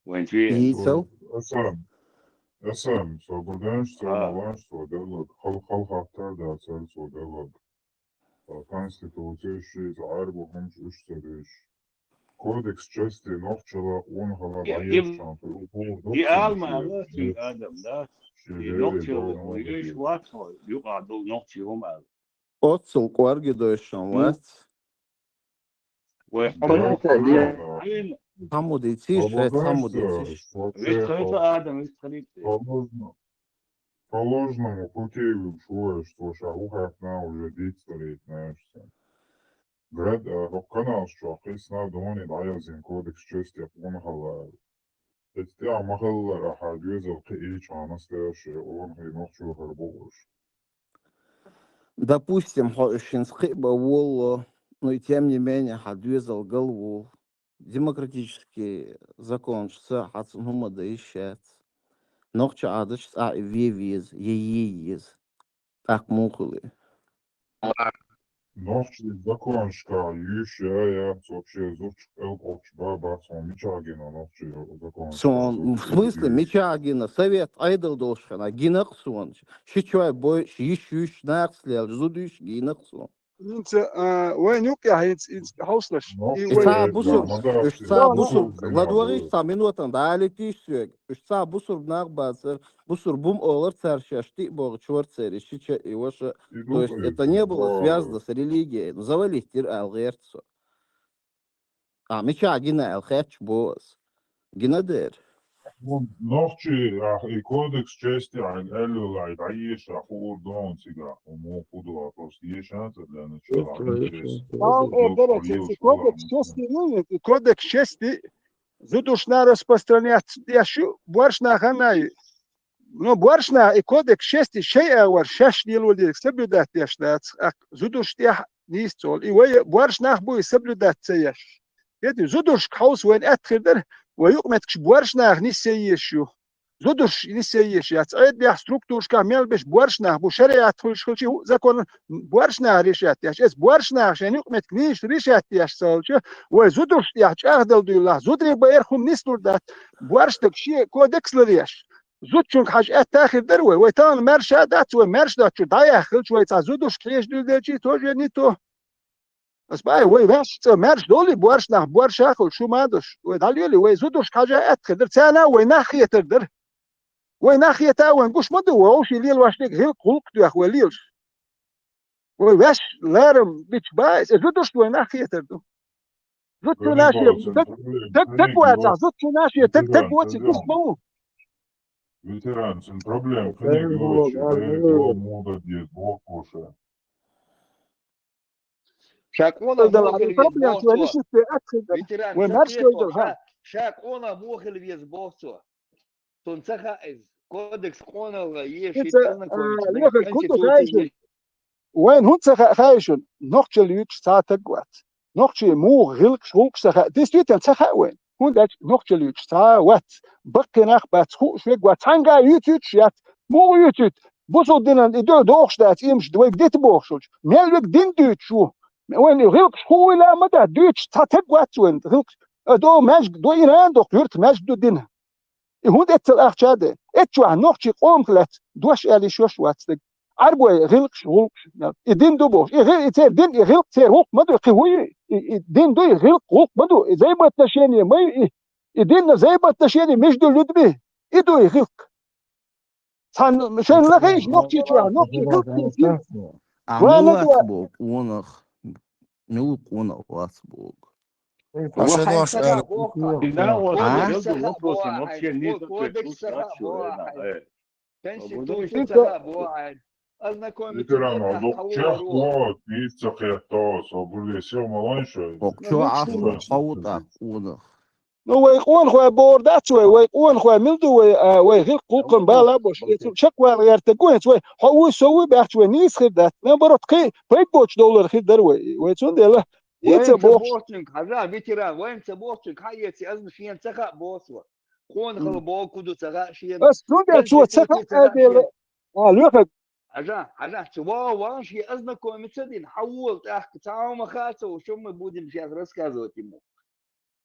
Венчи. Ицел. Эсэм. Эсэм, собрданш, А. собрданш, собрданш, хал хал хаттар да цар собрданш. Конституция шиз арбу хумш уш цариш. Кодекс чести нохчала он хала Я, байер им- шанты упор И алма, да, син адам, да. И нохчил, и иш ватхо, юк адул нохчи хум ал. Отсыл кварги дойшан вац. Вай, Понятно, хомор, я- хомор, Хамуди циш, хамуди циш. Весь кто это адам, весь хрипты. По ложному, по ложному пути вышел, что ша ухатна уже дить стареть, знаешь. Град, а, канал, что хисна дони дайзин кодекс чести он хала. Эти а махалла раха дюзел киич анастаешь, он хай нохчу харбуш. Допустим, хо ишин скиба воло, но и тем не менее, ха дюзел гал вол. Демократический закон, что хацун хума да ишец. Нохча адыш а ве виз, е е ез. Так мухулы. Нохчи законшка юша я вообще зуч эл окш баба сон мичагина нохчи закон. Сон, в смысле, мичагина, совет айдол должхана, гинак сон. Шичуай бой, шиш юш нахслел, зудуш гинак сон. Инца, а, вай нюк я, инц, инц, хауслаш. Ну, И И вай, ца э, бусур, да, да, уж ца да, бусур, да, ладвариш да. Ца минутан, да, летишь сюек. Уж ца бусур нах бацер, бусур бум олар царшаш, ти бог чвар цери, шича и ваша. И То есть думаю, это не было да, связано с религией. Ну, завалить тир алгерцо. А мича гина алхеч бос. Гина дер. Ну, нохчи, а, и кодекс чести, а, эллилай, да, еш, а, хурдон сига, ому кудуа просто еш, а, для начала. Ал, э, дерек, и кодекс чести, ну, и кодекс чести, зудушна распространяться, я шу, боршна ханай. Но боршна и кодекс чести, шей а вар, шаш дел вал дерек, соблюдать я шдац, а зудуш я не стол. И вай боршнах буй соблюдать цеяш. Эти зудуш хаус вайн атхирдер, вай юкметкш боршнах не сеешу. Зудуш не сееш, я цайд я структуршка мел беш боршнах, бу шариат хулш хулчи закон боршнах решать я. Эс боршнах шен юкметк ниш решать я салча. Вай зудуш я чахдал дуйла, зудри баер хум нистур дат. Борштак ши кодекс лареш. Зудчунг хаж атахирдер вай, вай тан мерша дац, вай мерш дат чу дая хилч вай ца зудуш кеш дуйдачи тоже не то. Ас бай, вай ваш, ца мерш доли боршнах, борша хул шумадуш. Вай далили, вай зудуш хажа атхидер, цана вай нахиетер дер. Вай нахиета вай гуш маду, вай оши лил вашник гил кулк дуях вай лилш. Вай ваш ларам бич бай, э, зудуш вай нахиетер ду. Зудчу наши, так, так, так вай ца, зудчу наши, так, так вай ца, гуш мау. Ветеран, сын проблем, книги очень, да, молодец, бог коша. Шакона Да, мохил проблема, вез что они бохцо. шифте акцент. Ветеран, Вай ца марш пето, дойдо, ша, ха. Шакона мохил вез бохцо. Тон цаха из кодекс конала еши Ица, тезна а, кончи. лехар куто хайшун. Вайн хун цаха хайшун, нохчал юч ца тагват. Нохчи му гилк шулк цаха. Действительно, цаха вайн. Хун дач нохчал юч ца ват. Баккинах бац ху швегват. Цанга юч юч ят. Му юч юч. Бусул динан идо дохш дац имш двойк дит бохшулч. Мел век дин дючу. Вайн гилк шуила мада дюч ца тагват вайн. Гилк, а, до мажг, до иран дох юрт мажг ду дин. И хун эцел ахчаде. Эчва нохчи къом хлац. Дош али шош вацдаг. Арбой гилк шулк. И дин ду бохш. И гил, и цер дин, и гилк цер гулк маду, и хуй. И, и дин ду, и гилк гулк маду. И взаимоотношения май, и, и дин на взаимоотношения между людьми. И ду, и гилк. Сан, шен лахиш, нохчи чва, нохчи гилк. А Вана милас дуа. бог, унах. Милук унах лас бог. Вахай саха Ашедуаш боха. И на вот А? этот вопрос вообще не Кодекс саха боха. Конституция ца хаьа боху хьайна. Ознакомиться ветеранов доккхачех хьо вон, нийса ца кхетта со, гулле сел ма вайн шоай. Кхокхо чо Ӏахло, хьо ву тӀаккха къонах. Ну, вай къонахой бохур дац вай, вай къонахой мила ду вай, а, вай гӀиллакх-гӀуллакхан бала а бош, эцу чекхвала гӀерта гу хӀинца вай, хьо вуй, со вуй баьхча вай нийса хир дац. Наоборот, кхин а пайда боцуш довлар хир дара вай. Вай цундела, и ца бохуш. Вайна ца бохучуьнга, хьажа, ветеран, вайна ца бохучуьнга, хьан эци, азна шена ца хаьа боху со. Къонахалла боху ку ду ца хаьа шена. Ас цундела цо ца хаьа аьлла дела. А, лоьхург. Хьажа, хьажа, цу вау, вау, шен ознакомиться дина, хьан вола тӀаккха, цхьа хӀума хаьа ца ву, что мы будем сейчас рассказывать ему.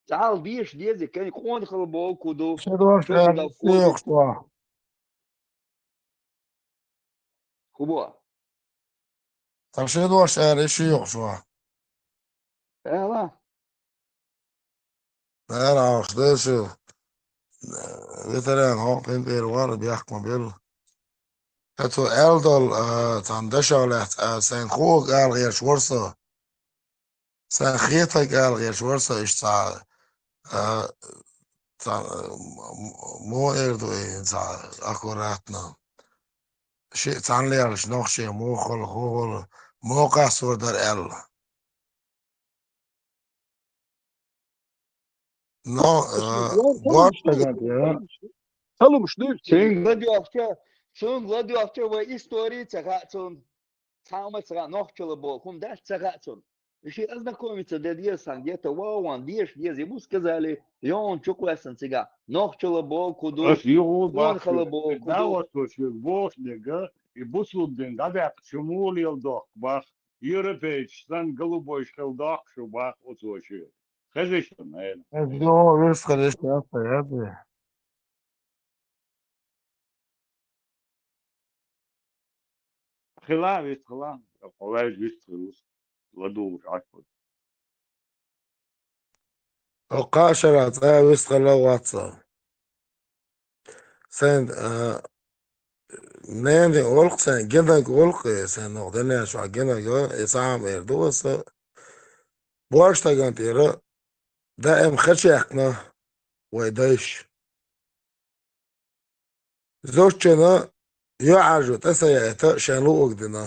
Цхьаьна деша деза, кхин къонахалла боху ку ду. Шен дош аьлла, шен йохуш ван. ХӀун боху? Сан шен дош аьлла, шен йохуш ван. Ала. Нана ахуш дайша, ветеран хьо къинтӀера вара, бехк ма белла. Ткъа цо аьлла долу, а, цхьана дашах лаьцна, а, сайн хӀуъаг ала гӀерташ вара со. Сайн хетарг ала гӀерташ вара со, иштта цхьа, а, цхьа, м-, м-, муха эр ду и, цхьа аккуратно. Шиъ цхьаьна лелаш нохчий муха хала, хӀун хала, муха къастор дара аьлла. Но, э, боху стагана тӀера. Халумаш дуьйцу. Цуьнга ладоьгӀча, цуьнга ладоьгӀча вай история ца хаьа цунна. Цхьа а ма ца хаьа, нохчалла боху хӀума дац ца хаьа цунна. И ши ознакомиться де деза сан, где-то вован деша деза, ему сказали, и он чу кхоьссина цигахь, нохчалла боху ку ду, ас юху къонахалла боху ку ду. Давас шуьга боху дерг, и бусулба дин дӀадаьккхича муха лела дохку бах, европейцаш санна голубойш хила дохку шу бах оцо шуьга. Хезий шуна, хӀера? Ас юху вирс хила иштта яц сан, яц. Хила, вист хила, хьо ваьжа вист хила, ладугӀуш Ӏаш ву. Хьо кхаа шарахь цкъа а вист хила вац со. Сайн, а, ненан олу-кх сайн, генаг олу-кх и, сайн нох денна чохь генаг, и цхьа а ма эр ду аса. Боху стагана тӀера даим хачаьккхина вай дайша. Зудчунна юьхьӀаьржо тӀе ца яийта шен луъург дина.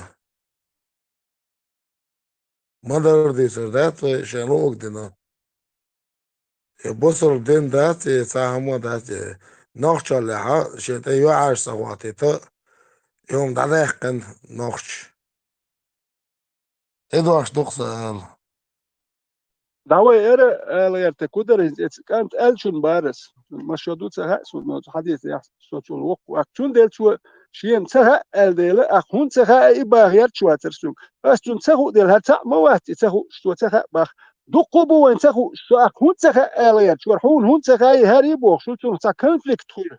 Ма-дарра дийцар дац вай шен луъург дина. Я бусалба дин дац, я цхьа хӀума дац, я нохчаллехьа шен тӀе юьхьӀаьржа ца хӀоттийта, и хӀума дӀадаьккхина нохчаша. И дош ду-кх сан ала. ДӀа вай эра ала гӀерта кударий, эца кӀант аьллачун барас. Ма шо ду ца хаьа суна, но хьадийца яхь со цунна воккха вац. Цундела цо шена ца хаьа аьлла дела, ах хӀунда ца хаьа и баха гӀерташ вацара суна. Ас цунна ца хуу дела, хӀара цхьаъ ма вац и ца хууш, цо ца хаьа баха. Дуккха а бу вайн ца хууш, со ах хӀунда ца хаьа ала гӀерташ вара, хьуна хӀунда ца хаьа, хӀара и бохуш, цунах цхьа конфликт хуьлу.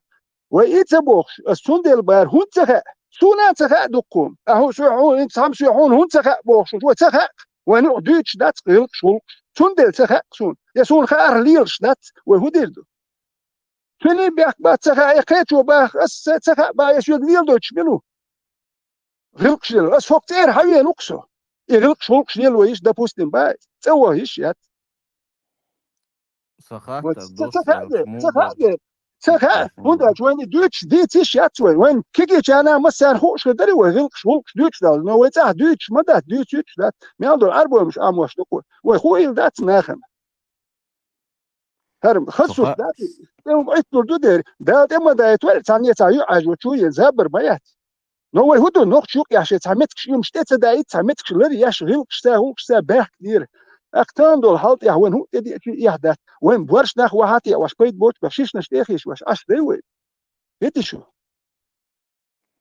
Вай и ца бохуш, ас цундела бара, хӀунда ца хаьа? Суна а ца хаьа дуккха хӀума. Ахьа шоьхьа хьуна, хӀинца хьама шоьхьа хьуна хӀунда ца хаьа бохуш, вай ца хаьа. Вайн юкъа дуьйцуш дац гӀиллакхаш, гӀуллакхаш. Цундела ца хаьа суна. Я суна хаарх лелаш дац, вай хӀун дийр ду? Цуьнан бехк бац ца хаьа, я кхечо баха, ас ца, ца хаьа баха, я соьга леладойтуш мила ву? ГӀиллакхаш лела. Ас хӀокху цӀера хьан веана ву-кх со? И гӀиллакхаш, гӀуллакхаш лело йиш, допустим, бац, цӀа ваха йиш яц. Сан хаттар ду, ца хаьа, ца хаьа, ца хаьа. ХӀунда аьлча вайна и дуьйцуш дийца йиш яц вай. Вайн кегийчарна массарна хууш хир дара вай гӀиллакхаш, гӀуллакхаш дуьйцуш Далла. Но вай цӀахь дуьйцуш ма дац, дуьйцуьйтуш дац. Мел долу Ӏарбоймаш Ӏамош ду-кх вай. Вай хуийла дац нахана. ХӀара хаза сурт дац, тӀе хӀума Ӏитталур ду дера. Дала тӀе ма дайта ваьлла, цхьанне цхьа юьхьӀаьржочо ен забар ма яц. Но вай хӀун ду, нохча юкъехь шайн цхьа меттигаш, уьмаш тӀе ца даийта, цхьа меттигаш лар еш, гӀиллакхашца, гӀуллакхашца баьхка дийра. ТӀаккха тахана долу хьал тӀехь вайн хӀун тӀедеача эхь дац. Вайн боьрша нах вахьа а теӀа, ваш пайда боцуш баьхка, шишнаш тӀе а хеш, ваш Ӏаш дай вай. ХӀетий шу?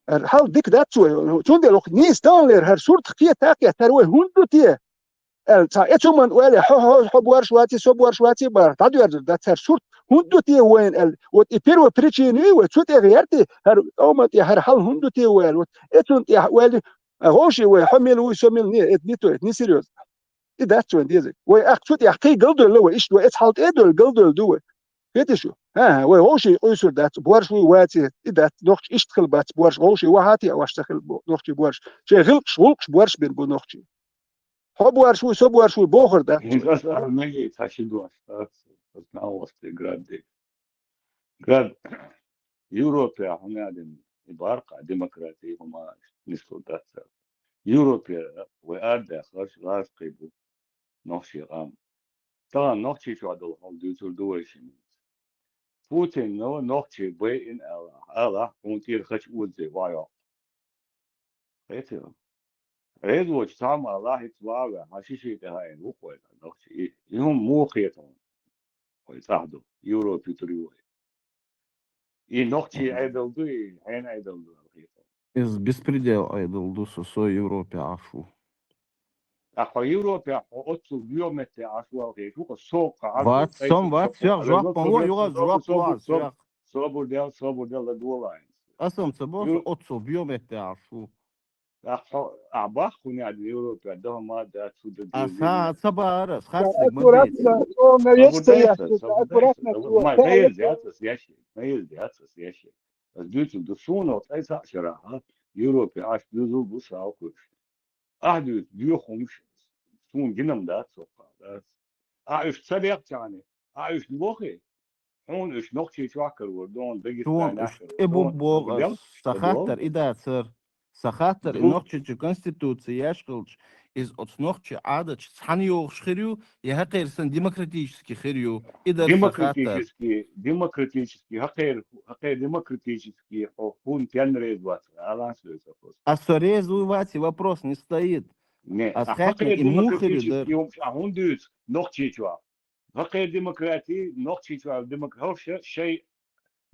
ХӀара хьал дика дац вай. Цундела оха нийса таханлера хӀара сурт кхета а кхетта, хӀара вай хӀунда ду те? Аьлла, цхьа эцу хӀуманна ойла, хьо, хьо, хьо боьрша ваций, со боьрша ваций бара, дӀадоьрзур дац хӀара сурт, хӀунда ду те вайна аьлла. Вот и первая причина ю вай, цу тӀе гӀерти, хӀара тӀома тӀе хӀара хьал хӀунда ду те вай аьлла. Вот эцунна тӀехь ойла, а, вовший вай, хьо мила вуй, со мила, не, это не то, это не серьёзно. И дац вайн дезарг. Вай ахь цу тӀехь кхин галдевлла вай, иштта вай, эцу хьал тӀе а девлла галдевлла ду вай. ХӀетий шу? ХӀан-хӀа, вай вовший къуьйсур дац, боьрша вуй ваций, и дац, нохчий иштта хила бац, боьрша, вовший вахьа а теӀа, ваш ца хила бо-, нохчий боьрша. Шайн гӀиллакхаш, гӀуллакхаш боьрша бина бу нохчий. Хьо боьрша вуй, со боьрша вуй, бохур дац. Ин кас ара мегий ца ши дош, ас, ас нагӀалаш тӀе град де. Град, Европе хьуна а дина, И баркъа демократи хӀума нислур дац. Европера вай арадаьхарш гӀазкхий бу нохчий къам. Тахана Нохчийчохь долу хӀума дуьйцур ду вай шиннас. Путинна нохчий байина алахь, алахь, хьуна тӀера хача оза охьайоккху. Кхетий? Реза волчу цхьамма алахь, хӀинца ваха ваьхьа, хьан ши-ши тӀе хаийна ву-кх вай нохчий. И, и хӀума муха кхета хьуна? Вай цӀахь ду, Европе тур ю вай. И нохчий Ӏедал ду, и хьенан Ӏедал ду аьлла хета хьуна? Иза беспредел Ӏедал ду, со, со Европе Ӏаш ву. Ткъа хьо Европе, хьо оццул боьха метте Ӏаш ву аьлла хета хьуна, со кху Ӏаш ву, Вац, ткъа сом со, вац, со, соьх жоп ма ло, юха жоп ло, соьх. Собур дел, собур дел, ладогӀа хьайна. Аса ца боху, со оццул боьха метте Ӏаш ву. Ахьа, ахьа баххуне а Европе, да, ма да, цу да, Аса ца бара, ас хастиг ма Аккуратно, дийца. Со на весь Сабурдайса, стоящий, сабурдайса, аккуратно, сабур-, ма, ма езде, ацас яши, ма езде, ацас яши. Ас дуьйцу ду суна, ткъа ца шара, а, Европе, аш дуьзу бу шал куш. Ахьа дуьйцу, дуьйху хӀумаш, суна гинам дац, соккха, дац. А уьш ца дехчани, а уьш лохи, Хьуна уьш Нохчийчохь карор ду, хьуна Дагестан Суна уьш тӀе бу боху ас, сан хаттар и дацара. Сан хаттар и Нохчийчу конституци еш хилча, иза оцу нохчийн Ӏадаташ цхьаьна йогӀуш хир ю, я хӀокхеран санна демократически хир ю? И дара сан хаттар. Демократически, демократически, хӀокхеран, хӀокхеран демократически хьо хӀунда тенна реза вац, алан соьца вопрос. А со реза ву вац, и вопрос не стоит. Не, ас а хаьттина, хӀокхеран и муха хир ю дара? Демократически хӀумаш а хӀунда дуьйцу Нохчийчохь? ХӀокхеран демократи, Нохчийчохь демок-, хӀорш шай,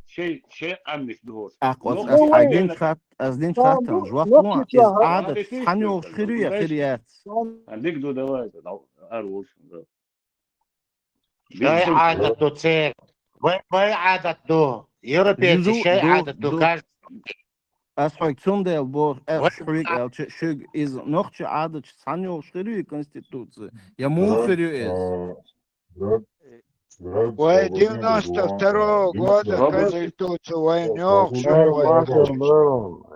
шай, шай къаьмнаш ду хӀорш. Аккха ас, ас хьайн динчу хат-, ас динчу хаттарна жоп ло, иза Ӏадаташ цхьаьна йогӀуш хир ю я хир яц? Ан дика ду, давай, ар вуш. Шай Ӏадат ду церан. Вай, вай Ӏадат ду. Европейцы шай Ӏадат ду, каждый. Ас хьоьга цундела боху, аш хьоьга аьлча, шуьга иза нохчийн Ӏадаташ цхьаьна йогӀуш хир ю и конституци? Я муха хир ю иза? Вай девяносто второго года конституцию вайн йогӀуш хир ю.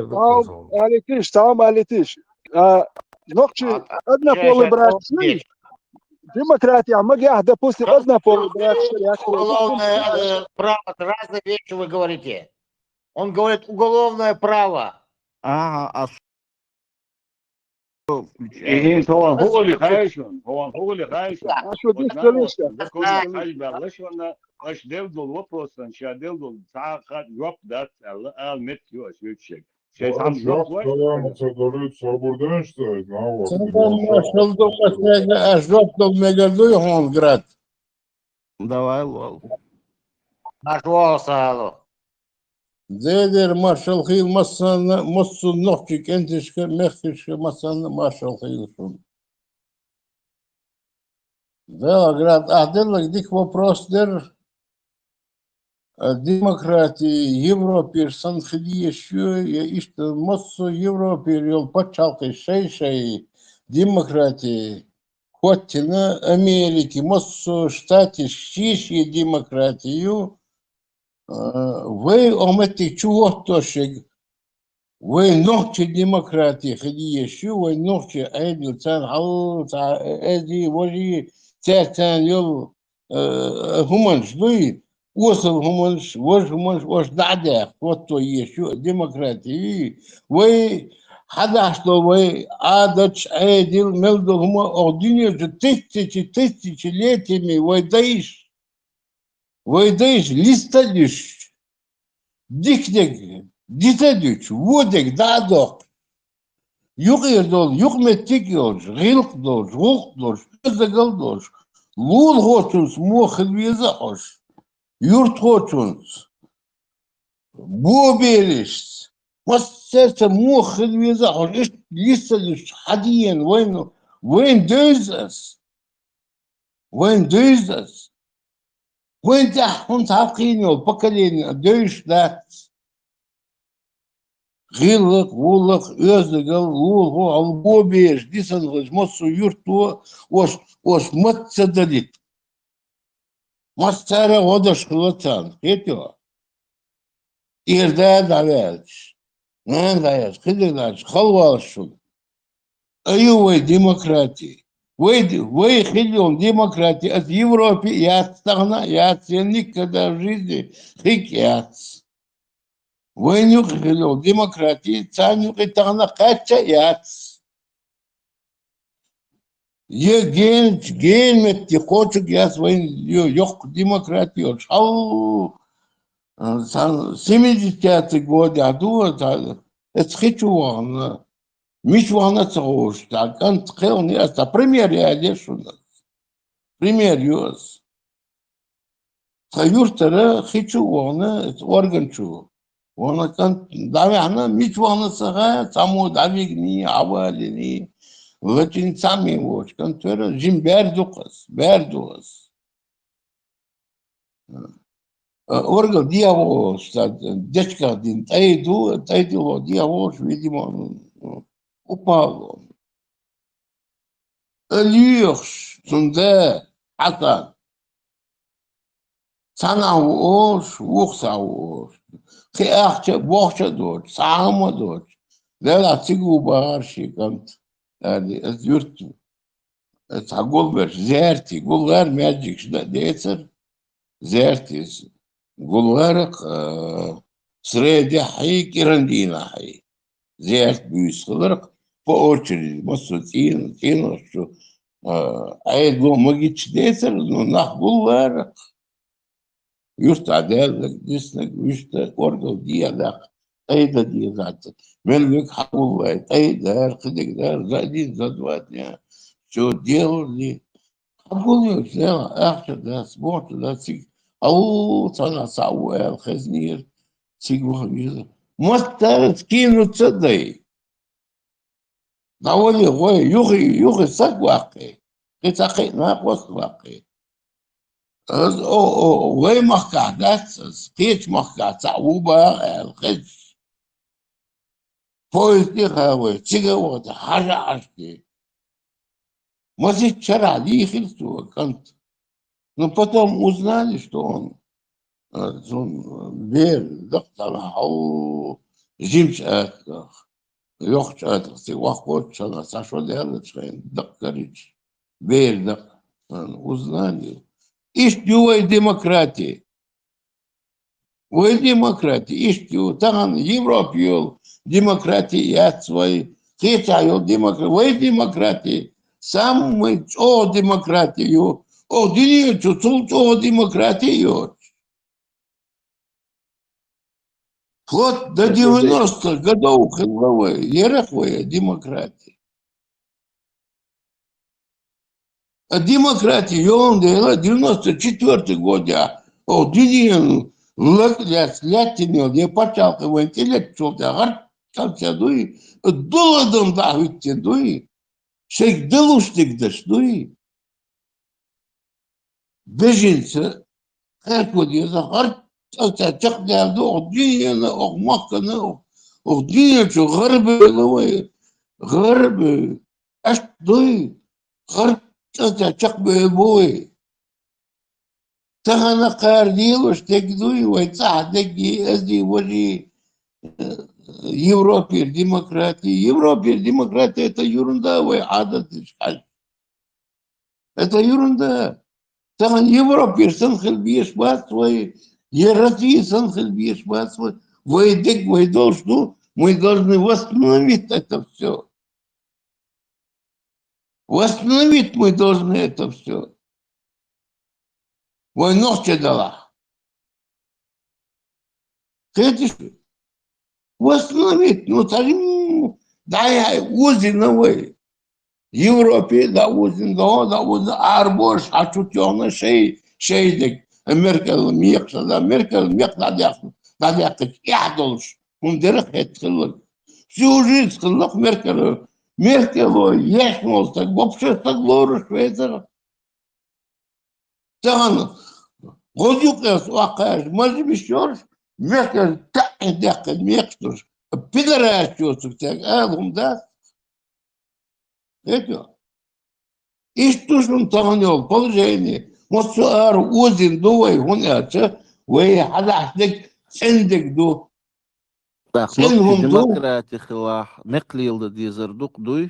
Салам алейкум, салам алейкум. А, нохчий, однополый брак, демократия, ма гех, допустим, однополый брак, что ли, я что ли? Уголовное, э, право, это разные вещи вы говорите. Он говорит уголовное право. Ага, а что включает? Э, хӀун хӀули хаьий шуна, хӀун хӀули хаьий шуна? А что, здесь количество? Закон хьажбаьлла шуна, аша делла долу вопросан, ша делла долу цхьа а хатта жоп дац аьлла, ала меттиг ю аша вуьйцуш. Шайн цхьамма жоп вай. Салам ца далуьйту, собар дайша ца иза, а, вот. Салам, маршалла ду, ас жоп дала мегар дуй хьуна, Град? Давай, лол. Марш вогӀу, Сало. Дедер маршалла хийла массанна, массо нохчийн кӀенташка, мехкашка, массанна маршалла хийла шуна. Белград, ахь деллаг дика вопрос дер. А, демократи Европера санна хила еш ю, я иштта массо Европера йолу пачхьалкхаш шай-шай демократи хӀоттина, Америки массо штаташ шен-шен демократи ю. А, вай оха меттиг чу хӀоттош ерг, вай нохчийн демократи хила еш ю, вай нохчийн Ӏедал царна хьал цхьа эзи, важи, цаьрца царна йолу, э, хӀуманаш дуй, осал хӀуманаш, важа хӀуманаш, ош дӀа а даьхна, хӀотто еш ю демократи. Вай хьадахьаш долу вай Ӏадаташ, Ӏедал, мел долу хӀума оха дуьнен чу тысячи, тысячи летиями вай дайша. Вай дайша листа а луьстуш, диканиг дита а дуьтуш, вониг дӀа а доккхуш, юкъера долу юкъаметтиг а йолуш, гӀиллакх долуш, гӀуллакх долуш, оьзда дагал долуш, лулахочунца муха хила веза а хьожуш, юьртахочунца, боберашца, массаьрца муха хила веза а хьожуш, иштта листа а луьстуш, хьадеана вайна, вайна девза ас. Вайна девза ас. Вайн тӀехь хӀунда хьалкхийна йолу поколение девзаш дац. ГӀиллакх, гӀуллакх, оьзда дагал, лулахо, хьал бобераш, дисина хилча массо юьрто, ош, ош маца ца далийта. Массара а гӀо деш хилла царна, хетий хьуна? Эр да дӀаваьлча, нана дӀаяьлча, кхидерг дӀаяьлча, халавалаш шуна. Аю вай демократи. Вай д-, вай хила йолу демократи аса Европе а яц, тахана а яц, я никогда в жизни хиг а яц. Вайна юкъе хила йола демократи царна юкъе тахана кхаьчча а яц. Е генч, ген метте кхочург яц вайна ё-, йоккха демократи йолча. Хьал, а, сан семидесятый годехь ду, ца-, эца хи чу вахана, мича вахана а ца хууш, цхьа кӀант кхелхина, аса пример яла шуна. Пример ю аса. Тха юртара хи чу а вахана, орган чу вахана кӀант дӀаваьхьна, мича вахана ца хаьа, цхьаммо дӀавигний, Ӏавалиний, лачкъийна цхьаммо воцуш кӀант вара, жима баьрг ду-кх ас, баьрг ду ас. А, орган дехьа волуш, цхьа дечках дина тӀай ду, тӀай тӀехула дехьа волуш, видимо, упало. Лоьхуш, цуьнан да, Хьасан. Цхьанхьа ву олуш, вукху схьа ву олуш. Кхин ахча а, бохча а доцуш, цхьа хӀума а доцуш. Делахь цига ву бахара шен кӀант, аьлла, аса юьртана. Аса цхьа гулберш, зерти, гулгӀара маьждигаш дан а децара, зерти, гулгӀара, а, средехьий, кӀиран дийнахьий. Зерт буьйса хиларх, по очереди, массо а цӀийна-, цӀийнах чу, а, Ӏедало магийта децара, ну, нах гулларх. Юьртахь даьлларг, диснарг, вуьшта, орган дехьа даккха, тӀай дан деза дац. Мел верг хьагуллай, тӀай а дара, кхидерг дара, за один, за два дня. Всё делали. Хьагулъеш, нагахь ахча дац, бохча дац, цига, ау, цхьанхьа схьа а ву аьлла хезнера, цига ваха веза. Маттара скинуться дай. ДӀавали гӀой, юхи, юхи саг ваккхий, кхин цхьа кхин а накъост ваккхий. Аса, о, о, вай махкахь дац аса, кхечу махкахь цхьаъ ву баха аьлла хезча. Поезде а хаа вай, цига а вахана, хьажа Ӏаш де. Масийтта шарахь дийхира цо, кӀант. Ну, потом узнали, что он, э, цуьнан бер дакъа цхьана хьо-, жимачу атагах, йоккхачу атагах цига ваккхочу шарахь цхьа шо даьллачу хенахь дакъа карийча, бер дакъа, э, узнали. Иштта ю вай демократи. Вай демократи иштта ю. Тахана Европа йолу демократи яц вай. Кхечахь йолу демокра-, вай демократи самый чӀогӀа демократи ю. Оха дуьнен чу цул чӀогӀа демократи йоцуш. Вплоть до девяностых годов хилла вай, ярах вай демократи. А демократи йолун дела, девяносто четвёртый годехь, о, дуьненан лаг лаьцна лаьттина йолу, я пачхьалкх вайн тӀелеттачул тӀаьхьа гӀарццалца дуй, дала адам дӀа а хӀуьттина дуй, шайга далуш дерг даш дуй. Беженца, кхерко деза, гӀарццалца чекхдаьлла ду, оха дуьненан, оха махкана, оха, оха дуьнен чу гӀарабевлла вай, гӀарабевлла. Аьшта дуй, гӀарццалца чекхбевлла бу вай. Тахана кхара лелош дерг дуй, вай цӀахь дерг, ази, важи, э, Европера демократи. Европера демократи — это ерунда, вай Ӏадаташ хьаьжча. Это ерунда. Тахана Европера санна хила безаш бац вай, я Россия санна хила безаш бац вай. Вай дерг вай долуш ду, мы должны восстановить это всё. Восстановить мы должны это всё. Вай нохчий делахь. Кхеташ? Восстановить, ну, цхьа жимма дӀаяхьа озийна вай. Европе а дӀаозийна, дӀо а дӀаозийна, арабоьрша хьачу тоьхна шай, шай дерг. Меркел мекхаш а, Меркел мекх дӀадаьккхина, дӀадаьккхича эхь долуш хӀума дерах хӀетта хилларг. Всю жизнь хиллакх Меркел. Меркело еш волу стаг, вообще стаг лоруш вецара. Тахана гӀоза юкъа эцна охьакхаьжча, мажа миш йолуш, Меркел таьӀӀина даьккхина мекхаш долуш, пидорас йоцург цаьрга ала хӀума дац. Хетий? Иштта ду шуна тахана йолу положение. Массо а ара озийна ду вай, хӀунда аьлча вай хьадахьаш дерг цӀена дерг ду. ТӀаккха цӀена нохчийн хӀума ду. Демократи хилахь, мекх леладан дезар дукха дуй?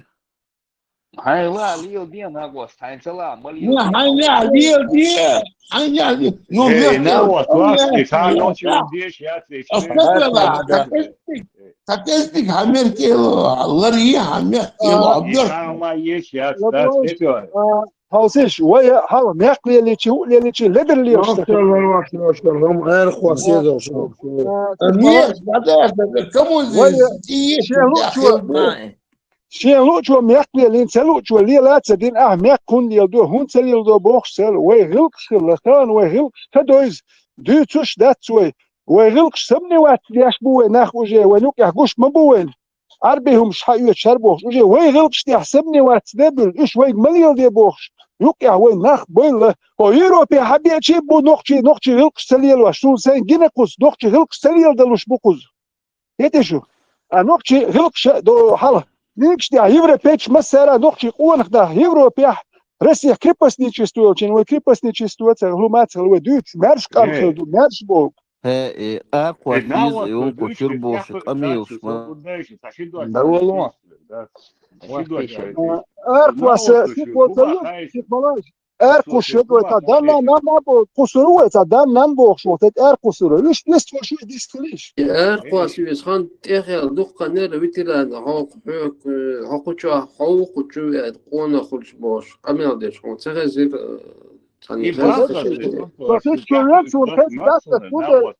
Хьайн ла лел ден, накъост, хьайн ца ла, ма лел. Не, хьайн ла лел ден, хьайн ла лел. Ну, Эй, мягкий, накъост, ну, ласки, мягкий, цхьа ночи да. Деш яц, эй, а член. Факт, да, да. Статистик, статистик, хьан мягкий ла, лар и хьан мягкий ла, а, объёрт. И хьан ма еш яц, да, Степан. А, хьовсиш, вай, хьал, мягкий леличи, у леличи, ледер леш. Ношка, ношка, ношка, хам, эр, хвасе, а, да, шо. А, а, нет, подожди, кому вай, здесь? И шен лучо. Ай. Шен лучо мягкий лин, ца лучо лела ца дин, а, мягкий хӀун лел до, хӀун ца лел до, бохуш цел, вай гӀилкхаш хилла, хан вай гӀилкхаш ца дойз, дуьйцуш дац вай. Вай гӀилкхаш сомневаться деш бу вай нах уже, вай юкъехь гуш ма бу вайн. Ӏарби хӀумаш хьаоьцуш хӀара бохуш, уже вай гӀилкхаш тӀехь сомневаться де буьлла, уьш вайга ма леладе бохуш, юкъехь вай нах бойла. Хьо Европе хьабеачий бу нохчий, нохчий гӀилкхаш ца лелош, суна сайн гина кхуза, нохчий гӀилкхаш ца леладалуш бу кхуза. ХӀетий шу? А нохчий гӀилкхаш а до хьала. Нигаш тӀехь европейцаш массара нохчий къонах даха Европехь, Россия крепостничество йолчун, вай крепостничество ца хӀума ца хила, вай дуьйцуш, маьрша къам хила ду, маьрша боху. Хе, и, аркхош иза, и, укхучуьра бохуш, къамелаш ма. Да, вало. Аркхош, сихо ца ю, сих малаш. Аркхуш ю, ой, ца данна нам бо, кхусур вай, ца данна нам бохуш ву, ца аркхусур. Виш, виш, виш, виш, дис хилиш. Аркхош виш, хан тӀехел дуккха нера ветеран, хьо, хьо, хьо кхучу, хьо кхучу, э, къона хуш бохуш, къамел деш, хьо, ца хезир, э, Сан и хеза бакъ хеза. Со хиш чуьра, сон хеза дац, сон хеза.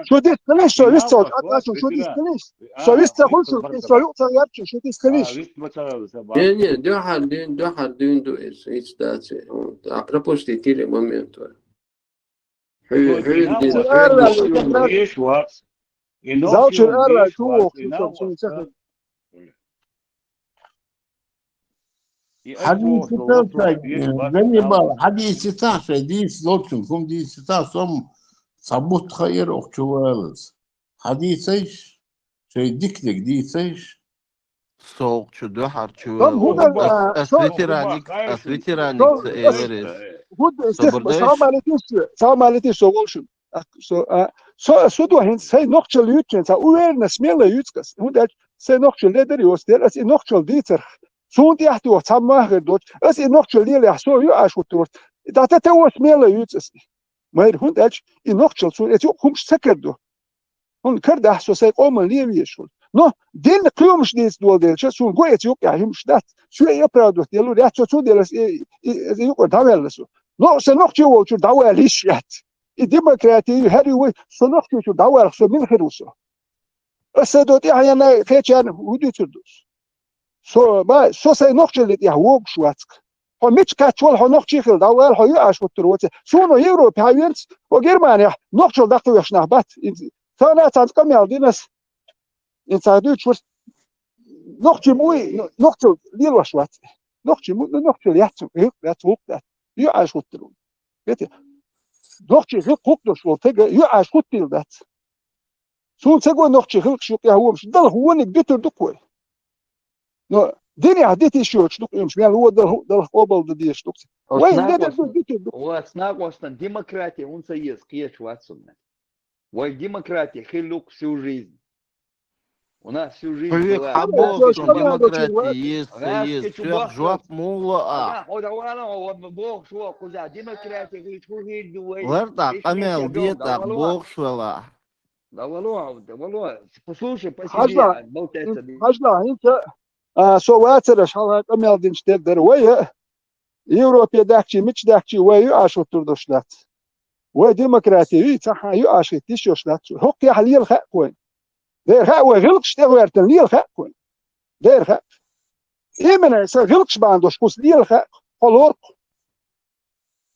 Шу дис хилиш, со вист со, атта шу, шу дис хилиш. Со вист ца хуьлуш, со юкъ ца ярчу, шу дис хилиш. Не, не, дуьхьал дуьйна, дуьхьал дуьйна ду иза, иза дац. А пропустить или момент вара. Хьуьйра, хьуьйра дина, хьуьйра дина. Залчуьра ара чу вохуш, шу ца хеза. Хьадийцитал шай, Ганнибал, хьадийцитал шай, дийца лоцун, хӀума дийцитал, сом цхьа бутт хаира оху чу валаз. Хьадийцайш, шай диканиг дийцайш. Со оху чу дуьхьар чу вала. Ас, ас ветеранник, ас ветеранник ца элар эс. ХӀунда, ас, салам алейкум, салам алейкум, со волчун. А, со, а, со, со ду хӀинца сайн нохчалла юьйцучун, цхьа уверенно, смело юьйцу ас. ХӀунда аьлча сайн нохчалла ледар йоцу дела, ас и нохчалла дийцарх. Суна тӀехь тоха цхьамма а хир доцу. Ас и нохчалла лелехь, со ю Ӏаш хӀуттур вац. ДӀа та та во смело юьйцу ас. Майра, хӀунда аьлча и нохчалла суна эца юкъа хӀумаш ца кара ду. ХӀунда кара дахь со сайн къоман ле везаш хуьлу. Но динна кхоьмаш дийца дола делча, суна го эца юкъехь хӀумаш дац. Соь и оправдывать делур яц, со цундела ас и, и, и юкъара дӀаваьлла со. Но сан нохчо волчуьра дӀавала йиш яц. И демократи ю, хӀара ю вай, со нохчочуьра дӀавалахь, со мила хир ву со? Ас сан до тӀаьхьенна кхечарна хӀун дуьйцур ду? Со, ма, со сайн нохчалле тӀехь вогуш вацкх. Хьо мича кхаьчча вала, хьо нохчий хила дӀавала, хьо ю Ӏаш хӀуттур вац. Суна Европе хьан венца, хӀо Германехь нохчалла дӀакхоьхьуш нах бац. Царна цхьаьна къамел дина ас. Ин цхьа дуьйцуш вац. Нохчий ма вуй, нохчалла лелош вац. Нохчий ма ву, нохчалла яц, гӀуллакх дац, гӀуллакх дац. Ю Ӏаш хӀуттур ву. Гети. Нохчий гӀуллакх, гӀуллакх долуш волу тега ю Ӏаш хӀуттийла дац. Суна ца го нохчий гӀуллакхаш юкъехь вомаш, далха вониг дуьтур ду-кх вай. Но динехь дита йиш йоцуш ду-кх уьш, мел вон далха, далха къобал дан дезаш ду-кх. Вай ледар ду, дуьтур ду-кх. Оцу накъостан демократи хӀунда ца еза кхечу вац хӀума. Вай демократи хилла ю-кх всю жизнь. У нас всю жизнь была. Хьан боху, демократи еза, ца еза, соьх жоп муха ло а? Хьо дӀавала, хьо бохуш ву, кхуза демократи хилча хӀун хир ду вай? Лар дӀа, къамел де дӀа, бохуш вала. Да, Вало, да, Вало, послушай, посиди, хьажла, а, болтай ца ди. Хьажла, хӀинца, а, со вацараш хьалха къамел динчу дер дара. Вай, а, Европе даьхчи, мича даьхчи, вай ю Ӏаш хӀуттур долуш дац. Вай демократи ю, цхьа хьан ю Ӏаш хӀитта йиш йолуш дац. ХӀокхехь лела хаьа вайн. Дера хаьа вай, гӀилкхаш тӀе гӀоьртина лела хаьа вайн. Дера хаьа. Именно сан гӀилкхаш бахьана долуш кхуза лела хаьа, хьо лору-кх.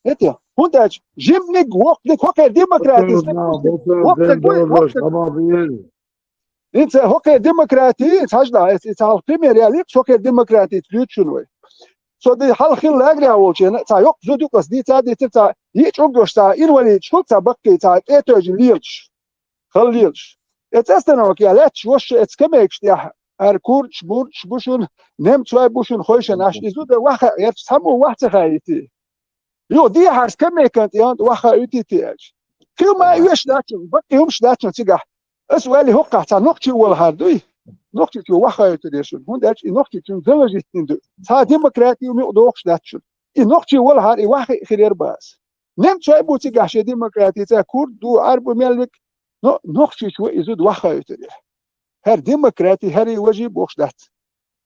ХӀетте, хӀунда аьлча жиманиг, воккханиг, хӀокхеран демократи, воккханиг, воккханиг. ХӀинца хӀокхеран демократи, хьажа, эс, эс хьалха пример ялийта, хӀокхеран демократи дуьйцу шуна вай. Со ди хьалха хилла лагерехь волчу хенахь, цхьа йоккха зуда ю-кх ас, дийца а дийцира, цхьа йиъ чӀуг йолуш, цхьа инвалидаш хуьлу, цхьа баккхий, цхьа тӀетевжина лелаш. Хала лелаш. Эцу остановкехь лаьтташ ваша, эцу скамейкаш тӀехь, ара курдаш, бурдаш бу шуна, немцой бу шуна, хойшина аш, и зуда ваха а гӀерташ, цхьаммо ваха ца хаийтий. Юха дехьара скамейкан тӀе ван, ваха а уьтийтий аьлча. Кхин ма а оьшуш дац шуна, баккхий хӀумаш дац шуна цигахь. Ас ваьлли хӀокхахь цхьа нохчи а волахьара дуй? нохчийчо ваххавуьйтур яра шуна. ХӀунда аьлча и нохчийчун заложить дина ду. Цхьа демократи ю мукъа дохуш дац шуна. И нохчий валахьара, и ваххе хир яра бац. Немцой бу цигахь шен демократи цӀа курд ду, Ӏарбу мел вик, но нохчийчо и зуда ваххавуьйтур яра. ХӀара демократи, хӀара и важи бохуш дац.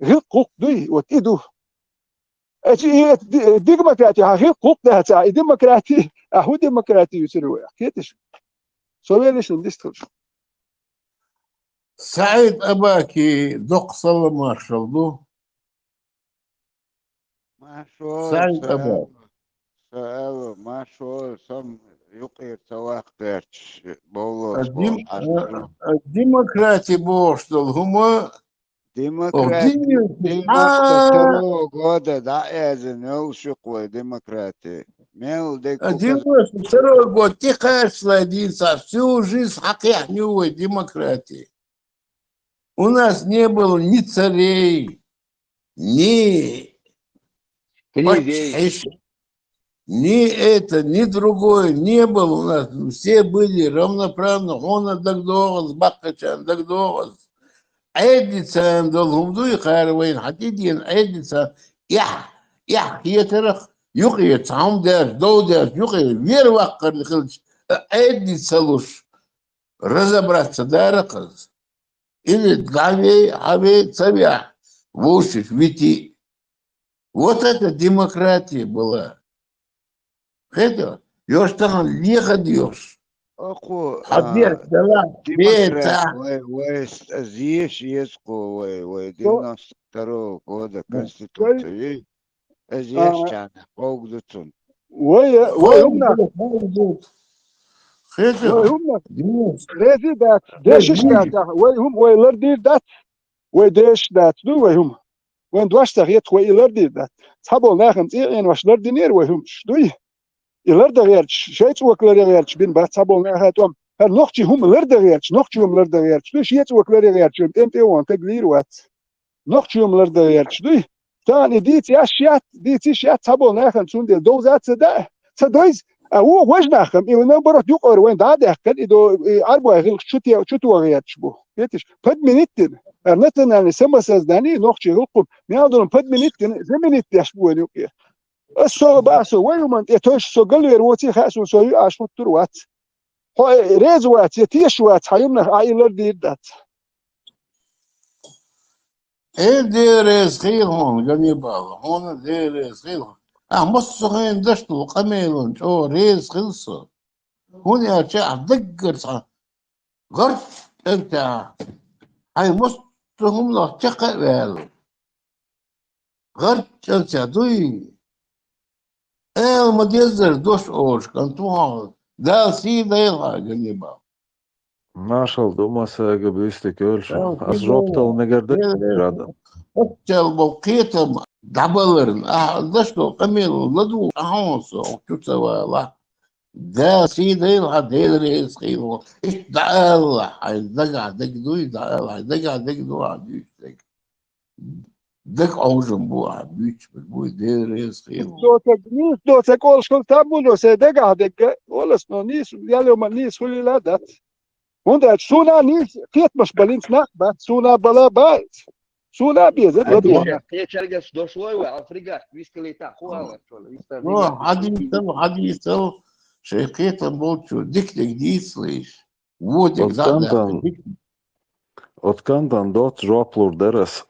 ГӀиллакх-гӀуллакх дуй, вот и ду. Эци и эт ди-, демократи хьан хӀилкха гӀуллакх дац, а и демократи, а хӀун демократи юьсур вай? Кхеташ? Со велишна дистхуш. СаӀид Абаки доккха салам маршал ду. Маршо, СаӀид Абак. Саала, маршо, сам юкъера ца ваккхарч, бовлош А дим-, бовла, а, а демократи бохуш долу хӀума Демократ-, Ох, девяносто второго года дӀаязина йолуш ю-кх вай демократи. Мел дерг А указ- девяносто второго года тӀекхачале дийца всю жизнь хьакхехьна ю вай демократи. У нас не было ни царей, ни Князей. пачхьаш, ни это, ни другое не было у нас. Все были равноправны, хьуна дагдогӀаз, баккхачарна дагдогӀаз. Ӏедица долу хӀума дуй, кхара вайна хьан тӀедена Ӏедица, эхь, эхь хетарах, юкъе цхьа хӀума дерш, дов дерш, юкъе вер ваккхарна хилча, Ӏедица луш, разобраться дарах аса. Или дӀавей, хьавей, ца вехь, вовшаш вити. Вот это демократия была. Хета, йош тахана леха доьхуш. Оку, Хьан а, деш дала, демократ, беца. вай, вай, с-, зеш еза кху, вай, вай, Со- девяносто второго года М. Конституция, вай, а, зеш А. чарна, къовг ду цунна. Вай, вай, Ховг хӀумна. ду, ховг ду. Хета, Вай, хӀумна. Деш. Рези дац, Вай, дешиш вай. дац, вай, хӀум, вай лардийр дац. Вай дешаш дац ду вай хӀума. Вайн дош ца хетахь, вай и лардийр дац. Цхьаболу нахана цӀе а Ӏенош лардинера вай хӀумаш, дуй? И лардан гӀерташ, шайн цӀока ларъян гӀерташ бина бац цхьаболу наха тӀом. ХӀара нохчийн хӀума лардан гӀерташ, нохчийн хӀума лардан гӀерташ, дуй? Шен цӀока ларъян гӀерташ, тӀем-тӀе вон таг лийр вац. Нохчийн хӀума лардан гӀерташ, дуй? Тахана и дийца еш яц, дийца йиш яц цхьаболу нахана, цундела довза а ца даа, ца дойза. А вон важа нах-м, и наоборот юкъара вайн дӀа а даьккхина, и до-, и Ӏарбой гӀиллакхаш чу те-, чу тоха гӀерташ бу. Кхеташ? Подменить дина. А национальное самосознание, нохчийн гӀиллакх-м, мел долу подменить дина, заменить деш бу вайн юкъе. Ас со баа со, вай хӀуманна тӀе тойша со галвер воций хаьа суна, со юьаш хӀуттур вац. Хьо, э, реза вац, я тешаш вац, хьан юмнах а и лардийр дац. Э, Дела реза хила хьуна, Ганнибал, хьуна Дела реза хила. Ахь массо а хенахь даш долу къамелан чӀогӀа реза хила со. ХӀунда аьлча ахь даггара цхьа гӀарчӀ кӀантехь, хьайн массо а хӀуманах чекх а ваьлла. ГӀарчӀ кӀантехь дуй? Ала ма-деззара дош олуш кӀант ву хьо. Дала сий дойла хьан, Ганнибал. Маршалла ду массаьрга, буьйса дика йойла шуна. Ас жоп дала мегар ду, Жада. Оццул болу кхетам дӀабаларна, ахьа даш долу къамел ладугӀуш ахьа хьуна со чу ца валахь. Дала сий дойла хьан, Дела реза хила хьуна. Иштта дӀаала хьайн дагахь дерг дуй, дӀаала хьайн дагахь дерг ду хьан дуьйцу дерг. Дага Ӏовжам бу ахьа буьйцуш берг бу, Дела реза хила. Нийса доцург, нийса доцург олуш хила там бу, но сайн дагахь дерг, олуш, но нийса, ял йоман нийса хуьлийла дац. ХӀунда аьлча суна нийса кхетамаш балинца нах бац, суна бала бац. Суна беза, Ай, ладогӀа. Кхечаргаш дошлой вай, афригаш, вискалита, хуалар, чула, вистар. Ну, хьадийцал, хьадийцал, шайн кхетам болчу дика дерг дийцалаш. Вон дерг Оцу дӀа а кантан, даьккхина. Оцу кантан доцца жоп лур дара ас.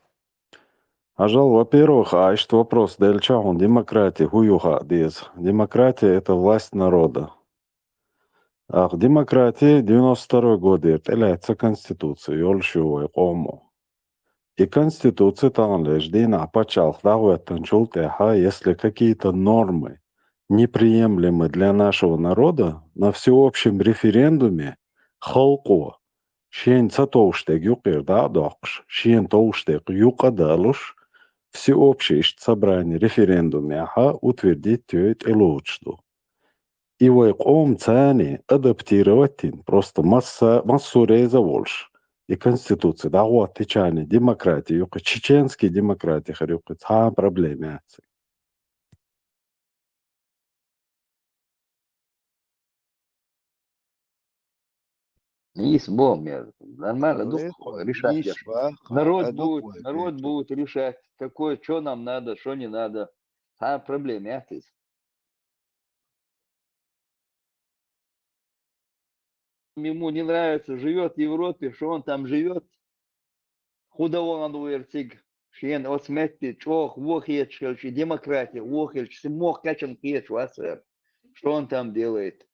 Хьажал, во-первых, а иштта вопрос делча хьуна, демократия хӀун ю хаа деза. Демократия — это власть народа. Ах, демократия девяносто второй годера тӀелаьцна конституция йолуш ю вай къомо. И конституция таханлерчу дийнахь пачхьалкх дӀахӀоьттинчул тӀаьхьа, если какие-то нормы неприемлемы для нашего народа, на всеобщем референдуме халкъо шена ца товш дерг юкъера дӀа а доккхуш, шена товш дерг юкъа а далуш, всеобщее иштта собрание, референдумехьа утвердить йой, тӀелоцуш ду. И вай къомаца адаптировать йина, просто масса-, массо а реза а волуш, и конституция дӀахӀоттича демократи юкъа, чеченский демократи хир юкъа, цхьа а проблема яц. Нийса боху, мер, нормально ду-кх, решать еш. Народ будет, народ будет решать, какое, что нам надо, что не надо. Цхьа а проблема яц иза. Ему не нравится, живёт в Европе, что он там живёт. ХӀун дан вахана ву хӀара цига? Шена оцу метте чӀогӀа вон хеташ хилча, и демократия вон хилча, цуьнан мохк кхечанхьа кхеташ вац хӀара. Что он там делает?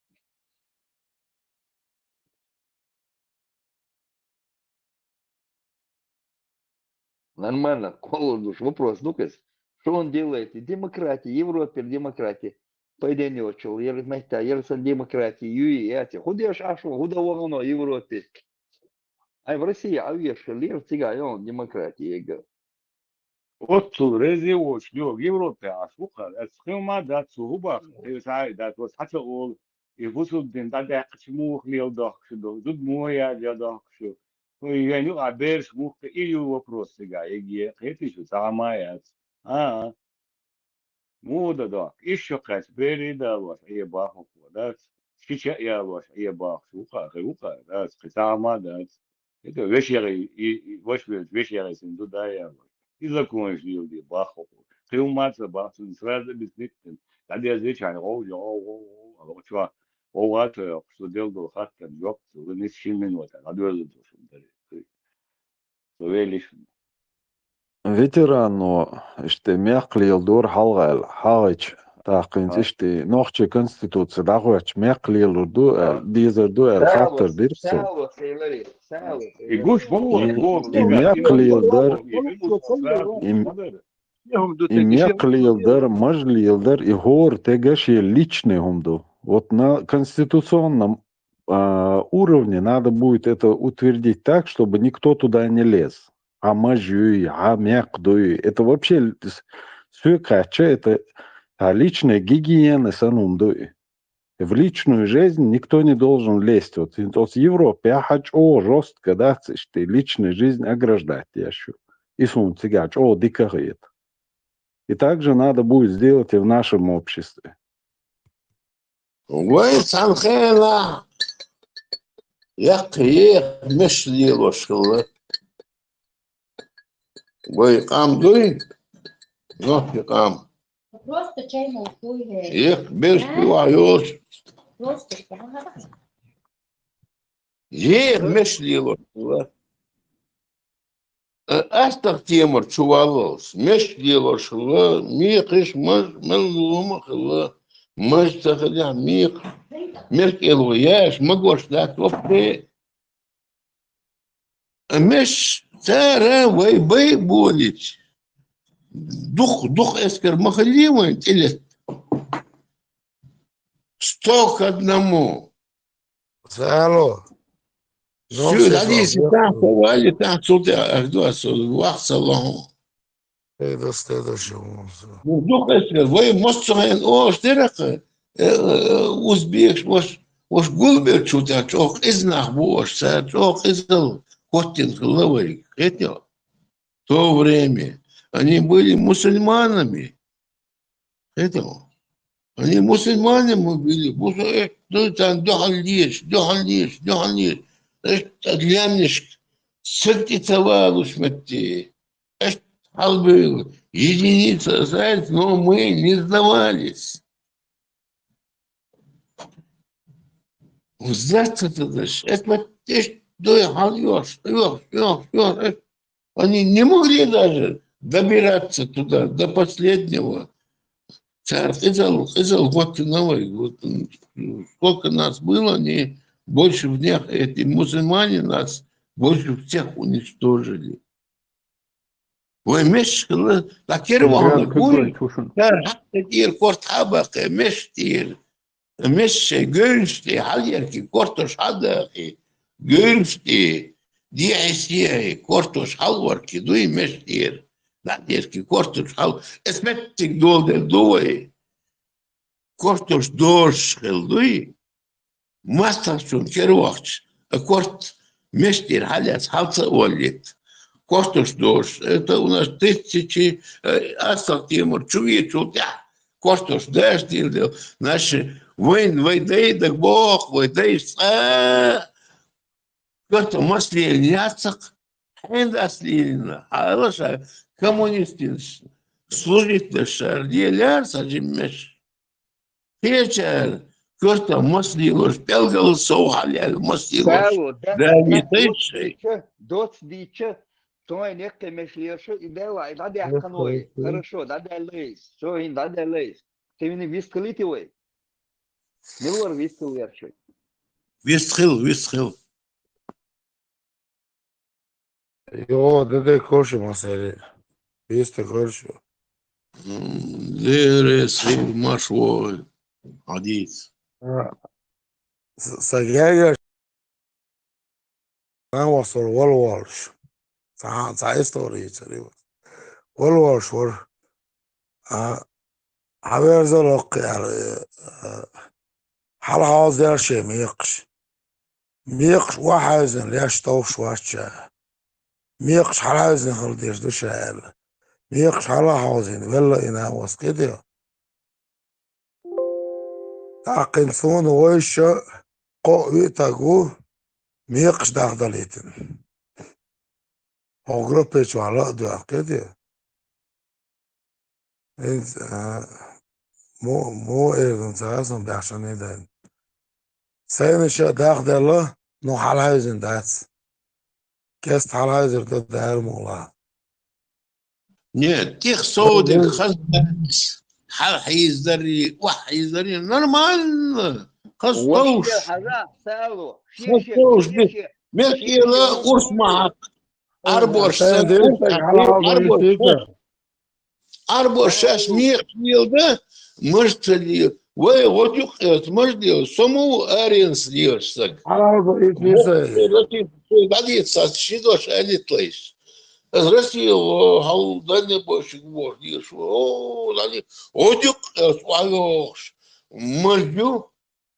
Нормально, кхоллар ду, вопрос ду-кх иза. Что он делает? И демократия, Европера демократия. Пайденна йоцучул, яра метта, яра сан демократия юй, яц. ХӀун деш Ӏаш ву, хӀун дан вахана Европе? Ай, в России Ӏа веш хилла, яра цигахь йолу демократия яга. Оццул реза воцуш йогу Европе Ӏаш ву-кх хӀара, аса кхин ма дац, цо хӀун боху, тхевса а дац, аса хьан ца олу, и бусулба дин дӀадаьккхича муха леладоккхуш ду, зуда муха яда доккхуш ю, ну, и вайн юкъахь бераш муха кхиий, и ю вопрос цигахь, яге, кхетий шу, цхьа а ма яц. А-а. Муха дан доккху? Ишшо кхаьчча, берий далош Ӏе бахархо дац, шича а ялош Ӏе бахарш ву-кх хӀара, хир ву-кх хӀара, дац, кхин цхьа а ма дац. ХӀета вешегӀий, и, и, ваша велча вешегӀий сина зуда а ялош. И законаш леладе бахархо. Кхин хӀумма а ца боху, цунна сразу объяснить дина. ДӀадерзича хьайна гӀов, гӀов, гӀов, гӀов, гӀов, чохь гӀовгӀа а ца йоккхуш, цо делла долу хаттарна жоп, цо нийса шина минотехь дӀадоьрзур ду шуна дерриг. Со веллий шуна. Ветерано, иштта мекх леладора хьалха аьлла, хьагӀича, тӀаккха хӀинца иштта нохчийн конституци дӀахӀоьттича мекх лелор ду аьлла, дезар ду аьлла, хаттар дира цо. И гуш бу вай, и, и мекх леладар, и, и мекх леладар, маж леладар, и хӀора стеган шен личный хӀума ду. Вот на конституционном а, уровне надо будет это утвердить так, чтобы никто туда не лез. Хьан маж юй, хьан мекх дуй. Это вообще л-, с-, соьга хаьттича, это, а, личная гигиена санна хӀума ду и. В личную жизнь никто не должен лезть. Вот, вот Европе хьан чӀогӀа жёстко дац иштта личная жизнь ограждать деш ю. И суна цигахь чӀогӀа дика хета. И так же надо будет сделать и в нашем обществе. Вай цхьана хенахь яккха еха меш лелош хилла. Вай къам дуй? Нохчийн къам. Просто чай молоко и еха берш пивахь йолуш. Просто чай. Еха меш лелош хилла. Э, Астахтемар чу валлалц, меш лелош хилла, мекхаш, маж, мел лума а хилла, маж ца хилехь, мекх, меш кӀел ву яш, магош дац вообще. А меш цара вай бай болийча, дукха, дукха эскар ма хилли вайн тӀелетта. Сто к одному. Алло. Шу дӀадийцича, тахана со валли, тахана цул тӀе ах ду аса, вахца лохьун. Эда стеда шо. Ну, дукха эскар, вай массо а хьайна ош деракха, э, э, узбекаш, ваш, ваш гулберчу тӀехь чӀогӀа къиза нах бу ош, цара чӀогӀа къизалла хӀоттина хилла вайга. Хетий? То время они были мусульманами. Хетий? Они мусульмане мы были. Бу со, э, ну, там дуьхьал деш, дуьхьал деш, дуьхьал деш. Э, лаьмнашка сатта ца валуш метте. Э, хьалбевлла. Единица остались, но мы не сдавались. Сдаться-то дальше. Это вот, э, дуй хьал йош, йош, йош, йош, э. Они не могли даже добираться туда до последнего. Цара къизал, къизал хӀоттина вай. Вот, м, сколько нас было, они больше всех, эти мусульмане нас больше всех уничтожили. Вай меш хилла, ткъа кера вахана гуй, цара хьакхетира корта хьа а баккхий, меш тӀера. Мешший гуьйнаш тӀе хьалъеркий, кортош хьалдаккхий, гуьйнаш тӀе дехьа-сехьа кортош хьалъеркий дуй меш тӀера. ДӀа а деркий, кортош хьал, эс меттиг доладелла ду вай. Кортош дожуш хилла дуй, мастагӀчунна кера вахча, а корта меш тӀера хьалаьцна хьал ца а воллийта. Кортош дожуш, это у нас тысячи, э, Астахтемар чу веачул тӀаьхьа кортош даш дийла делла. Наша вайн, вай дай дагабоху, вай дайша цкъа а коьрта маса лелийна яц-кх, хьенан дац лелийна, хьалха ша коммунистийн служить деш шара лелаяьр са жиммаш. Кхечара коьрта маса лелош, пӀелгал сов хьалъяьлла маса лелош. Сало, да, да, дӀавитайша доц шоай. Дийча, доц дийча, цунна неккхе меш лелаш, и дела, и дӀадаьккхина вай. Хорошо, дӀадаьлла иза. Цо хӀинца дӀадаьлла иза. Тхуна вистхилийта вай. Мила вара вистхилар шоай? Вистхила, вистхила. Йо, да-да, корчу масаре. Вистхила корчу. М, дерес хила марш вогӀий. Хьадийца. А, с-, са гергаш нанос вара вала волуш. Цхьа, цхьа истори йицар ю. Вала волуш вара. А, хьаверза локкхе аьлла, а, хьалхьовзаяьлла шен мекхаш. Мекхаш охьахьаьвзина леш товш вац ша. Мекхаш хьалхьаьвзина хила дезаш ду ша аьлла. Мекхаш хьалхьовзийна велла и нанос кхетий. ТӀаккха хӀинца суна вайша кхо а виъ таг ву, мекхаш дахдалийтина. ХӀокху группе чохь ла а доьгӀна, кхетий? ХӀинца, а, мо-, мо эр ду ца хаа сан баьхшане дайна. Сайна ша дахделла, ну хьалхьаьвзина дац. Кеста хьалхьаьвзар ду Дала мукъ лахь. Не, тих совдиг хаза дац. Хьалхьийзадарий, охьахьийзадарий, нормально. Хаза товш. Хаза товш, шен, шен, мел шен, шен, шен, шен, урс ма хьакха. Арбош сан, арбош шаьш мекхаш леладан, маж ца лела. Вай гӀо дукъ эца, маж лела, со ма ву аренца лелаш саг. ДӀадийца сан ши дош аьллитлайш. Аса Россия, о, хьал дальнобойщик вохуш лелаш ву. О, дали, гӀо дукъ эца, охьайохуш. Маж ю,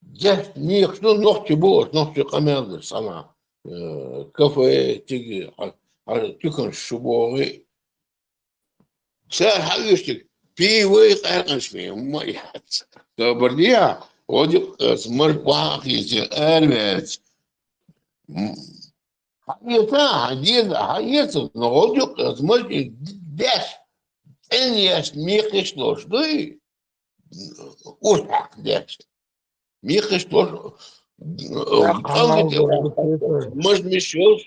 деш мекхаш ду, нохчий бу оцу, нохчий къамел деш схьа, э, кафе, тиги, хьан, хьан туьканаш шу богӀий. Цара хьан уьштиг, пий вай къаьркъанаш ма яц. Собар де, гӀо дукъ эца, маж охьа а хийцина, араваьллац. М, хьан эца, хьан деза, хьан эца, но гӀо дукъ эца, маж деш, цӀена еш мекхаш лош дуй? Урс хьакха деш. Мекхаш лош, э, маж миш йолуш.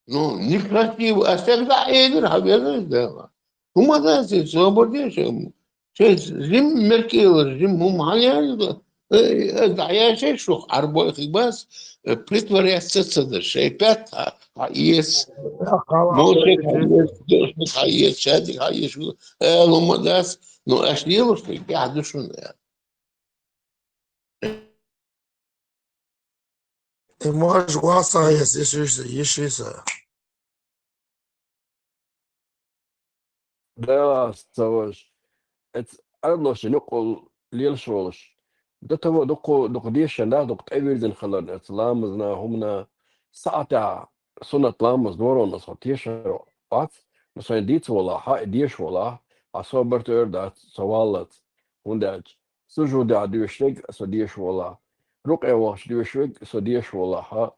Ну, некрасиво, а стаг дӀа элира, хьан веза дела. ХӀума дац, собар де, шен, шен жим меркелар, жим хӀума хьан яьлла? Э, э, дӀаяшай шух, Ӏарбой хи бац, э, притворяться ца даш, шайн пет хьа, хьан эца. Молча хьан эца, дошмат хьан эца, шадиг хьан эца, э, хӀума дац, ну, аш лелуш, тӀехь ду шуна, э. И маж вац сан, ес, ес, ес, ес, ес. Да, ца ваш. Эц Ӏаьрбоша юкъал лелаш волуш. До того дукха, дукха дешан да, дукха тӀевирзина хиларна, эц ламазна, хӀумана, саӀатехь суннат ламаз доронна со тешар вац, но сайн дийца волахь, и деша волахь, хьан собар тӀера дац, со валлалц. ХӀунда аьлча сужудехь доьшург со деша волахь, рукъе вахча доьшург со деша волахь,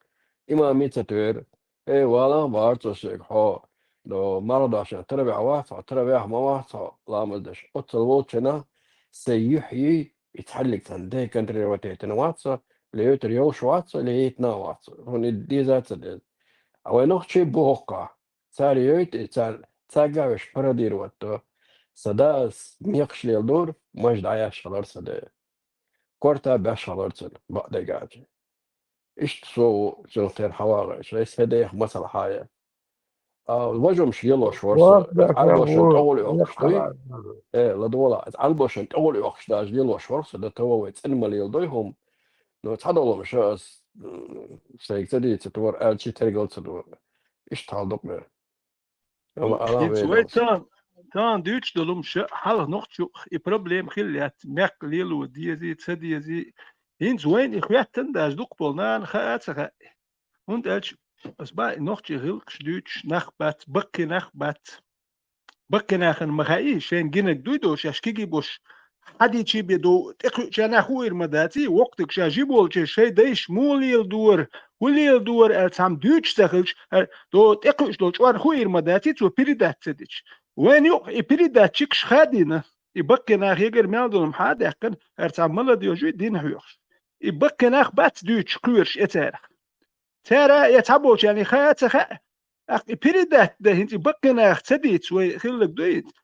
имаме ца тойра, э, валахь, бахара цо соьга, хьо, до, марха дашна таравехь вац хьо, таравехь ма вац хьо ламаз деш. Оццул волчунна сайн юьхь йий, и цхьаьллиг цхьаьна деконтролировать яйтина вац со, лейтар йолуш вац со, лейтина а вац со. ХӀунда и деза а ца деза. А вай нохчий бу хӀокхахь. Цара йойту и, цара, цаьрга а веш пародировать до. Сан дас мекхаш леладора, маж дӀаяьш хилар сан де. Корта беш хилар цуьнан, бакъдерг аьлча. Иштта со ву цуьнан кхера хьан вагӀар, шайн седех масал хьан ян. А, важамаш лелош вара со, Ӏаьрбошан тӀехула йоккхуш дуй? Э, ладогӀала, Ӏаьрбошан тӀехула йоккхуш даже лелош вара со, до того вай цӀена ма леладой хӀума. Но цхьадолу ша ас, м, сайга ца дийца товар аьлча, тергал ца дора. Иштта хьал дукха. Амма ала хӀинца вай вайна. Тан, тан дуьйцуш долу хӀума ша хьалха нохча юкъа и проблема хилла яц, мекх лело дезий, ца дезий. ХӀинца вайна и хӀоьттина даже дукха болу нана хаа а ца хаьа. ХӀунда аьлча ас баа и нохчий гӀиллакхаш дуьйцуш нах бац, баккхий нах бац. Баккхий нахана ма хаьий, шайна гинарг дуй долуш, аш кегий бош хьадийчий бе до, тӀекхуьучарна хуийр ма даций, вокхтаг ша жиболче шай дайш мула леладора, хӀу леладора, аьлла цхьамма дуьйцуш ца хилча, аьлла, до тӀекхуьуш долу чӀор хуийр ма даций, цо передать ца дича. Вайн юкъа и передатчикаш хадийна, и баккхий нах егар мел долу хьа а даьккхина, аьлла цхьамма молодёжь дин хьоьхуш. И баккхий нах бац дуьйцуш кхоьруш э царах. Цара я цхьаболчарна хаа а ца хаьа, тӀаккха и передать дан хӀинца и баккхий нах ца дийца вай хилларг ду хӀинца.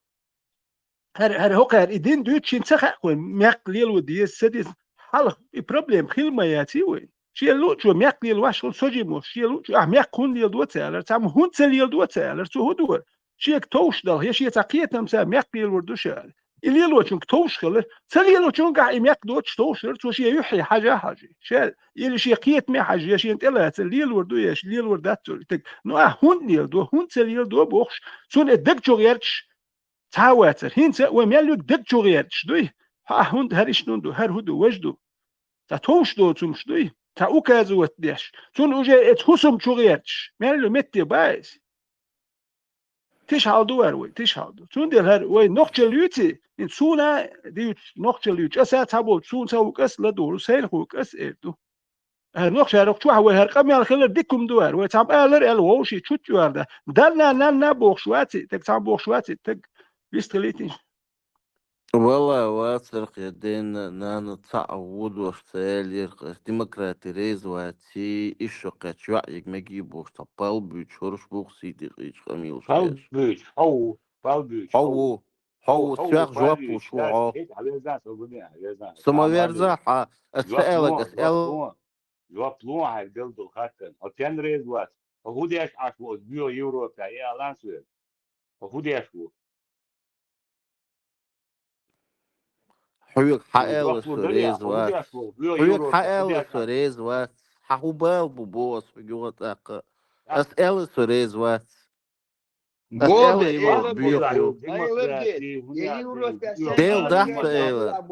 ХӀара, хӀара хӀокхара и дин дуьйцу шена ца хаьа вайн, мекх лело деза, ца деза. Хьалха и проблема хила ма яций вайн. Шен луучо мекх лелош хила сожимош, шен луучо, ахь мекх хӀунда леладо ца аьллара, цхьамма хӀунда ца леладо ца аьллара, цо хӀун дора? Шега товш далахь, я шен цхьа кхетам ца мекх лелор ду ша аьлла. И лелочуьнга товш хилар, ца лелочуьнгахь и мекх доцуш товш хилар, цо шен юьхье хьажа а хьажий, ша, или шен кхетаме хьажа, я шена тӀелацар лелор ду, я лелор дац цо. Таг, ну ахь хӀунда леладо, хӀунда ца леладо бохуш, цунна и даг чу гӀерташ цхьа а вацара. ХӀинца а вай мел юг даг чу гӀерташ дуй? Хьа, хӀунда хӀара иштта ду, хӀара хӀу ду, важа ду? Цхьа товш доцу хӀумаш дуй? Цхьа указывать деш? Цунна уже эца хӀусам чу гӀерташ, мел ю метте ба иза? Тиша хьал ду вара вай, тиша хьал ду. Цундела хӀара вай нохчалла юьйций, хӀинца суна а дуьйцу нохчалла юьйцу, аса а цхьаболчу суна ца ву кӀас ладугӀу, сайна хӀу кӀас эр ду. ХӀара нохчарах чохь вай хӀара къамел хилар дика хӀума ду вара. Вай цхьамма алар аьлла вовший чу чӀоьрда. Данна, нанна бохуш ваций, таг цхьамма бохуш ваций, таг вистхилийтий. Вала вацарх я денна, нана цхьа а ву дош ца яллера, демократи реза ваций, иш шо кхаьчча йоӀ йиг мегий бохуш, цхьа пал буьйцу, хӀорш бух сий дикъийчу къамелаш Пал буьйцу, хьо ву, пал буьйцу, Хьо хьо ву. ву, хьо ву, Хьо ву, соьх жоп луш ву хьо. Хьо везна, со гуне, хьо везна. Со ма верза хьа, ас ца аьллаг, ас аьл. Жоп лу хьайга дала долу хаттарна. Хьо стенна реза вац? Хьо хӀун деш Ӏаш ву оцу боьха Европехь, и алан соьга? Хьо хӀун деш ву? Хьоьга хьан аьлла со реза вац? Хьоьга хьан аьлла со реза вац? Хьан хӀун бала бу боху ас хьоьга юха тӀаккха? Ас аьлла со реза вац. Ас аьлла и вац боьху. Дела дахь ца элар.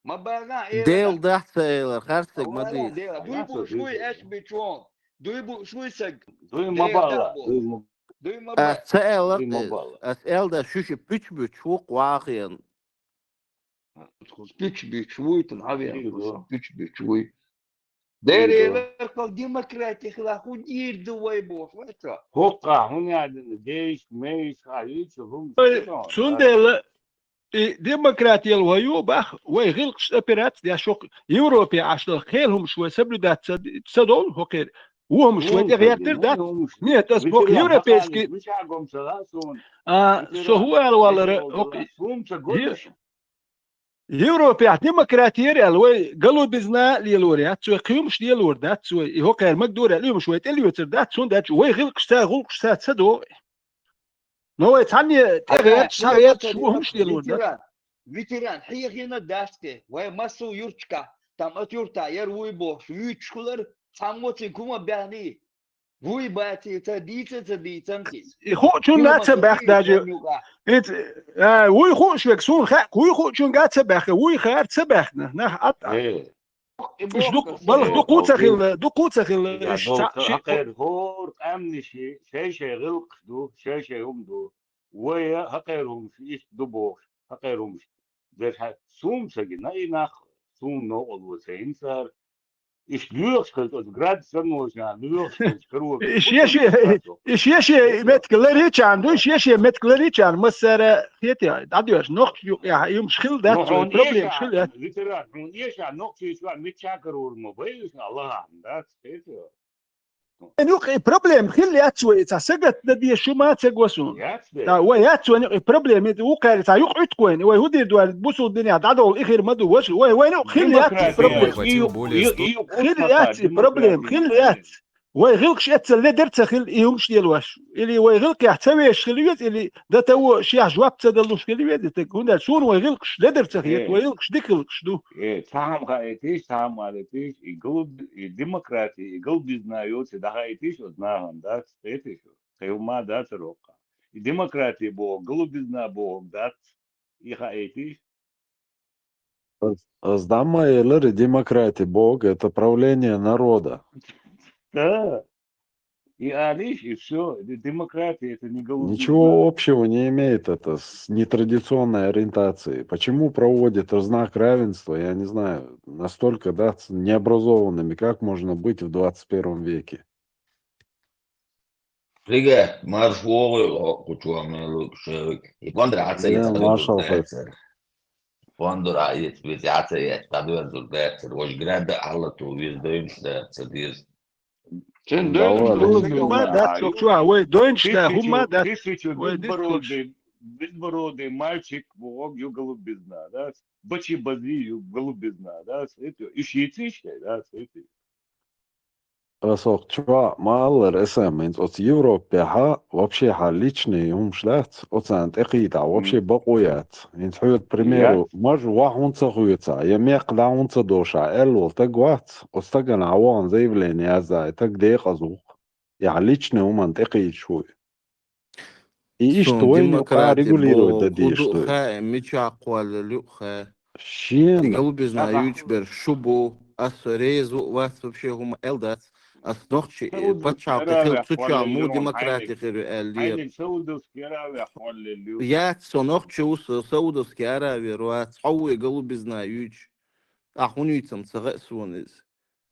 Ма бага Дела дахь ца элар, харцаг ма дийца. Дуй бу шуй эш бичон. Дуй бу шуй саг. Дуй ма бала. Дуй ма Ас ца аьлла, ас аьлла шу ши пуьч буьч ву кху вахен. Пуьч буьч вуй, тун хьавен, пуьч буьч вуй. Деревер кол демократи хила ху дир ду вай бо, вай ца. ХӀокха, хӀун яьдина, дейш, мейш, ха, юйчу хӀум. Цундела и демократиял вай ю бах, вай гӀилкъаш операция деш шух Европе Ӏаш дала хел хӀумаш вай соблюдать ца, ца дол, хӀокхер. Ву хӀумаш вай тӀе гӀертар дац. Нет, ас бох европейский. А, со хӀу ала валара, хӀокхи. Европехь демократия яр аьлла, вай голубизна лелор яц, вай кхиюмаш лелор дац, вай и хӀокхаьр магдур аьлла, уьмаш вай тӀелоьцар дац, цунда аьлча вай гӀилкхаш ца, гӀулкхаш ца, ца до. Но вай цхьанне тӀегӀерташ, цхьагӀерташ, ву хӀумаш лелор дац. Ветеран, хьехина дац те, вай массо юрташка, там от юрта яр вуй бохуш, вуьйчуш хулар, цхьаммо цин кума баьхний. Вуй баций, ца дийца, ца дийцан кис. И хуучунна а ца баьхна даже. Иц, а, вуй хууш век, суна хаьа, вуй хуучунга а ца баьхна, вуй хаар ца баьхна, нах атта. Уж ду, балха дукху ца хилла, дукху ца хилла, уж ца ши. ХӀокхеран хӀора къаьмнаши, шай-шай гӀилкхаш ду, шай-шай хӀума ду. Вай а хӀокхеран хӀумаш иштта ду бохуш, хӀокхеран хӀумаш. Дерш хьа, суна ца гина, и нах, суна новкъарло ца йина цара. Иштта лоьхуш хилча, оцу градус санна волчарна лоьхуш хилча, каро. И шен-шен, и шен-шен меттиг ларийчарна ду, и шен-шен меттиг ларийчарна массара хетий, дӀадоьжуш, нохча юкъехь, юмаш хилла дац, вай проблемаш хилла яц. Ветеран, хьуна эшахь, нохчий чохь миччахь карор ма бай, уьш Аллахьахь дац, хетий. Эн юкъа и проблема хилла яц вай, цхьа сагатдан деза шу ма ца го суна. Яц де. Да, вай яц вайн юкъа и проблема, и вукхаьрга цхьа юкъа Ӏуьтту вайна, вай хӀу дийр ду аьлла, бусулба динехь дӀадовла и хир ма ду, ваша, вай, вайна юкъа хилла яц и проблема. Хилла яц и проблема, хилла яц. Вай гӀилкхаш эццал ледар ца хилла, и хӀумаш лелош. Или вай гӀилкхехь ца вешаш хила веза, или дан таво шех жоп ца далуш хила веза, таг, хӀунда аьлча суна вай гӀилкхаш ледар ца хета, вай гӀилкхаш дика гӀилкхаш ду. Э, цхьа хӀума хаийтийша, цхьа хӀума алийтийша, и галу-, и демократи, и галбизна йоцу дӀахаийтийша оцу нахана, дац, кхетий шу? Кхин хӀума дацара хӀокху. И демократи боху, галубизна боху дац, и хаийтийша. Аз, аз дӀа ма элира, демократи боху, это правление народа. Да. И алиш, и все. Демократия — это не голубизна. Ничего общего не имеет это с нетрадиционной ориентацией. Почему проводит знак равенства, я не знаю, настолько, да, с необразованными, как можно быть в двадцать первом веке? Фрига, марш вогы, кучуа мелу шевик. И кондра аца Я яц маршал дурдецер. Кондра яц, виз яца яц, тадуя дурдецер. Вож града алла ту виз доймш децер диз. Сен Да доймш ладно, дурдецер. не Хумма знаю. дац, чок чуа, вай доймш да, хумма дац. Тысячу Вай дискуч. безбородый, безбородый мальчик, вог ю голубизна, да? Бачи бази ю голубизна, да? Ишициш, да, сети. Асох чуа маллар эсэминц оц Европе ха вообще ха личный хумш лац, оцан текита вообще бакъу яц. Инц хьует, примеру, маж ва хунца хуйца, я мекъ да хунца доша, эл вол таг вац, оц тагана вон заявление яза, таг декъазух. Я личный хуман текич хуй. И ишт Сун вайна юкъа демократи регулировать бо да деш худу той. ха, мича кхуалли лю ха. Шен. Голубизна юч бер шубу, ас резу вас вообще хума элдац. Ас нохчи, э, Саудовский пача Аравия тахил цуча хвалили му лён демократи хайник. хиру эллир. Хайник Саудовский Аравия хвалили лён. Яц со нохчи ус Саудовский Аравия руац, хауи голубизна юч. А хунуйцам цага суниз.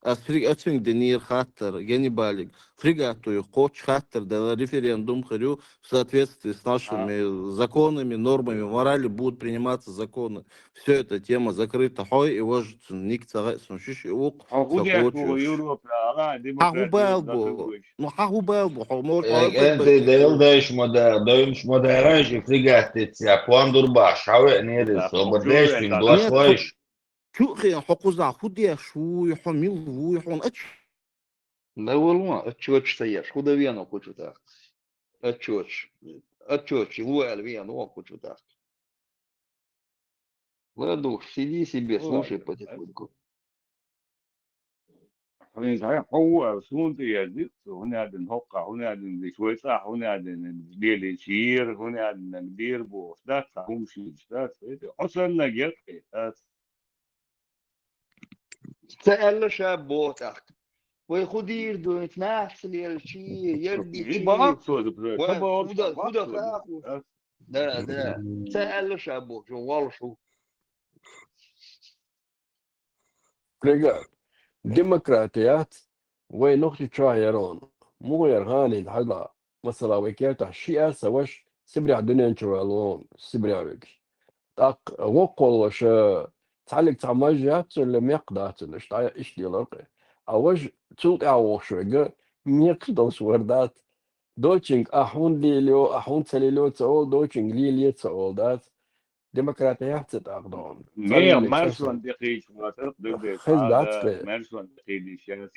Ас фриг ацинг денир хаттар, гени балик. Фригату ю коч хаттар, да референдум хирю в соответствии с нашими законами, нормами, морали будут приниматься законы. Все это тема закрыта. Хой и вож ник цага сун шиш ук. Худя Сакочуш. Европа, ала Ха демократия хубал бу. задумываешь. Ну ха хубал бу. Хо мож Э, Энты дел дайш мода, доймш мода раньше фригат тетя, кондурба, шаве не рис, обердеш, пин дуаш лойш. Чу хе хокуза худя шуй, хо мил вуй, хо ач. Да вон, отчётч стоишь, худо вен окучу так. Отчётч. Отчётч, вуэл вен окучу так. Ладуш, сиди себе, Ну слушай ладно, потихоньку. Хин сай хуу сунти язди, хунядин хокка, хунядин диш войца, хунядин дели чир, хунядин дир бо, да, хумши, да, это осанна герти, да. Ца элла шаб ботак. Вай худир дует, нахс лел чи, ерди И чи. багак созы, Вай, таба худа, багак худа созы, хаху. да. Да, да. Ца элла шаб бо, жо валшу. Фрига, демократият вай нохчи чуа ярон. Му яр гъани хьала. Масала, вай керта шиа саваш Сибря дунен чуа лон, Сибря век. Так, воккол ваша цалик ца мажа цулле мекъ да цулле, шта иш дилар къе. А ваш цул тя вошвега мекъ дос вардат. Дочинг ахун лилио, ахун цалилио цаол, дочинг лилио цаол дат. Демократия яц тӀакъдон. Мер маршван дехич ватар дегде. Хез дац бе. Маршван дехидиш яс.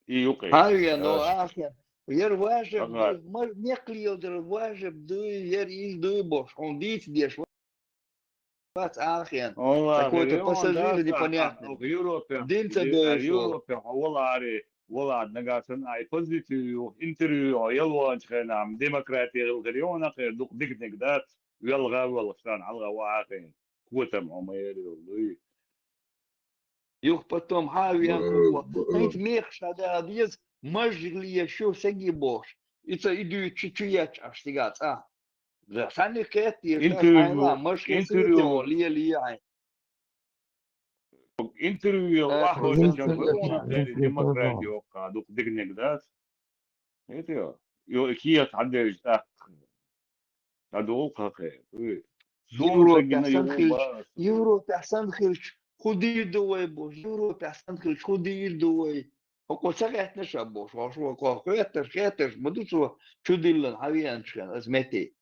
И юкъе. Хавия, но Яс. ахя. Ер важа, Ага. мар мекъли йодер важа, ду ер ил ду бош, он диц деш. Вац ахян. Ола, Какой-то гыре, он, пассажир да, непонятный. Да, Европе. Дин ца Э, дойшо. Европе, ола ари, ола нагасан ай позицию, интервью, ялванч хенам, демократия, гыре, он ахе, дук дикник, да, велга, велга, штан, алга, ва ахе. Кутам, омер, луи. Юх потом хавия Э, кукла. б- Хейт мех шада адиз, мажли яшо сеги бош. Ица иду чу чу яч аш тигац, а. Да, сани кет, еш Интервью, айла, мажли интервью. Сети, лия, лия. Интервью, Э, ахо, интервью, чем вы, он ахе, демократия, ка, дук дикник, да. Это, ё, кият, хадеш, да. Адул, как, э, э. Европе Сумсагина, сан хилч, ёба. Европе сан хилч, худир дуой бош, Европе сан хилч, худир дуой. Око сагатна шабош, ваш око хетер, хетер, мадусо чудиллан хавиан чхан, аз мети.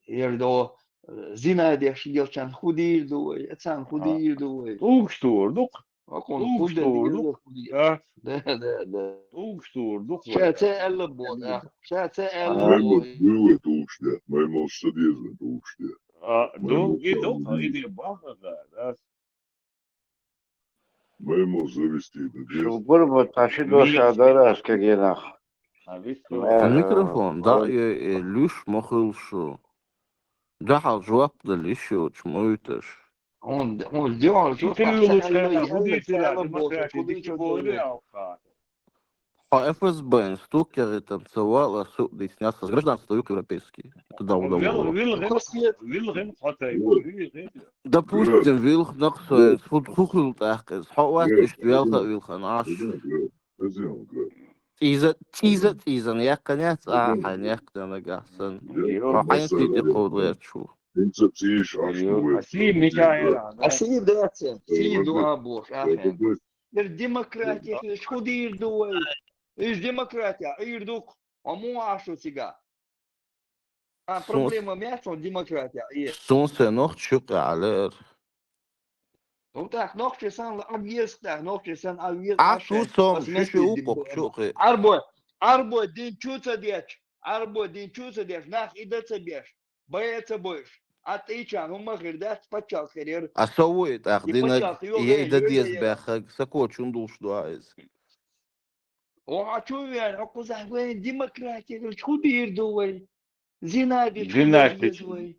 Ер до, э, зина деш елчан худир дуой, эцан худир дуой. Тугштур, дук. Акон Тугштур, худир дук. дуой, худир. Да, Да, да, да. тугштур, дук. Ша це элла бо, да. Ша це элла Майму бо. дывы туште, майму садизны туште. А, Майму ну, и дук, садизны. и не бага, да. Майму завести да дез. Шугурба таши доша дарас кагенах. А ведь Э, Микрофон, да, ой. э, э, люш мохыл шу. Да хал жуап да лишо чмойташ. Он, он сделал, что Интервью так, лучше элла, на элла, худите, элла да, бо, демократии, худите дичи дуой. боли, алка. Хьо F S B-н стуккеритам ца вала, су дисняса гражданство юк европейский. Это дал удовольствие. ВилгӀин, вилгӀин хьо тайпа, вилгӀин. Допустим, вилх нахсоен, худ хухил тахкез. Хьо вас ишт велха вилхан аш. Тиза, тиза, тиза, якка нет, а, хай нет, да нагахсан. Хьо хайнти ти кодла чу. Инца птиеш аш Ю, а си мичайра, да? А си даце, си дуа бош, ахен. Дер демократия, худир дуай. Иш демократия, ирдук, а му ашу цига. А Су- проблема мяцо демократия. И Сунсе нох чук алер. Ну так, нохчи сан объезд, так, нохчи сан объезд. А су сом, шиши упок чук. Арбо, арбо дин чуца деч, арбо дин чуца деч, нах идаца беш. Бояца боиш. А ты ча, ну махир да, пачал херер. А сову и так И динак, пачал, ё, ей ё, да ё, дес ё. бяхаг, сако чундулш дуаиз. О, а чу вен, а куза вен демократия, говорит, худир дуай. Зинади, Зинади. Дуай.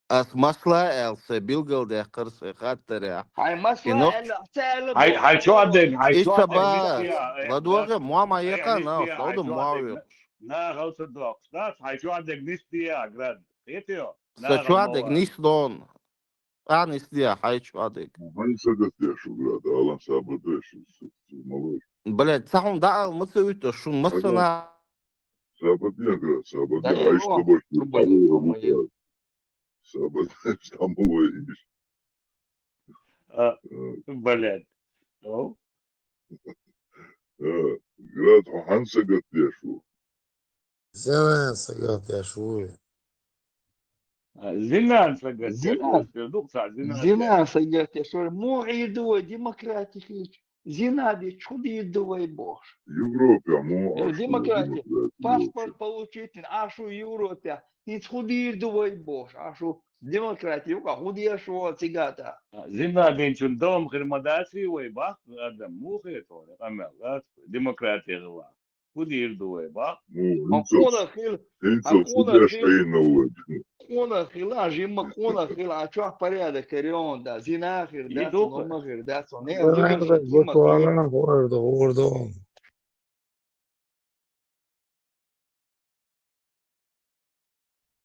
Ас масла эл се билгал дехкар се хаттаря. Ай масла Кино? Эл, цела. Хай, хай чуадег, хай Исса чуадег, ба, нисдия, э, ладуага муама э, яка на, нисдия, хай сауда чуадег, муавио. На, хай чуадег, нисдия, град. Хетио? Са чуадег нисдон. А нисдия, хай чуадег. Ханса гатдеш, град, алам сабадеш, малыш. Блядь, цахун да ал мыца уйта, шун мыца на. Сабадия, град, сабадия, Да, айш о, тобаш, трубой, тобаш, ё-моё. Сабадеш, там увидишь. А, блядь. О, Э, Град, ханса гатдеш. Зинан сагатдеш вуй. а, Зинан сагатдеш. Зинан. Пердук са Зинан. Зина сагатдеш, мугӀир дуай демократия хилч. Зинади чудир дуай бош. Европе, му Э, демократия. Паспорт получить, ашу Европе. Хинц худир дуай бош. Ашу демократия, юка худир шо цигата. Зинадин чун дом хирмадаси вай бах, адам мухе торе, амел, да, демократия гла. Худир дуай бах. Му, А инцо, кола хил, инцо, а кола судеш хил. айна вай. Кола хила, жима кола хила, а чё порядок, Орион, да, зина хир, да, Иду. Нома хир, да, со не, Варда, зима, зима, готуана, гордо, гордо.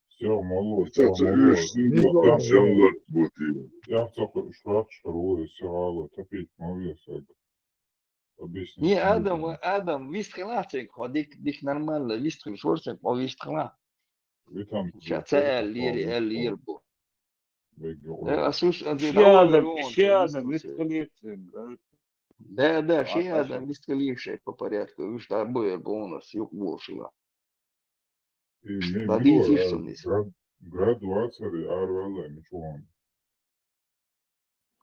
Все, молодец, Цаца молодец. юш синго, там шамлат бути. Я в целом шрак шару, все ало, топить, молодец. Объясни. Не, Адам, Адам, вист хила цик, хо, дик, дик нормально, вист хил, шор цик, хо, вист хила. Вы там Сейчас, э, лири, э, лир бу. Беги, Э, а слушай, а ты Шиадам, Орион, шиадам, ты вист хилир цик, да? Да, да, А, шиадам, хорошо. вист хилир шей по порядку, вист, а, бу, бу у нас, юг, бу, шила. И ми, Да, ми, дин э, сишсам, если. град-, градуация, ар вала, ничего.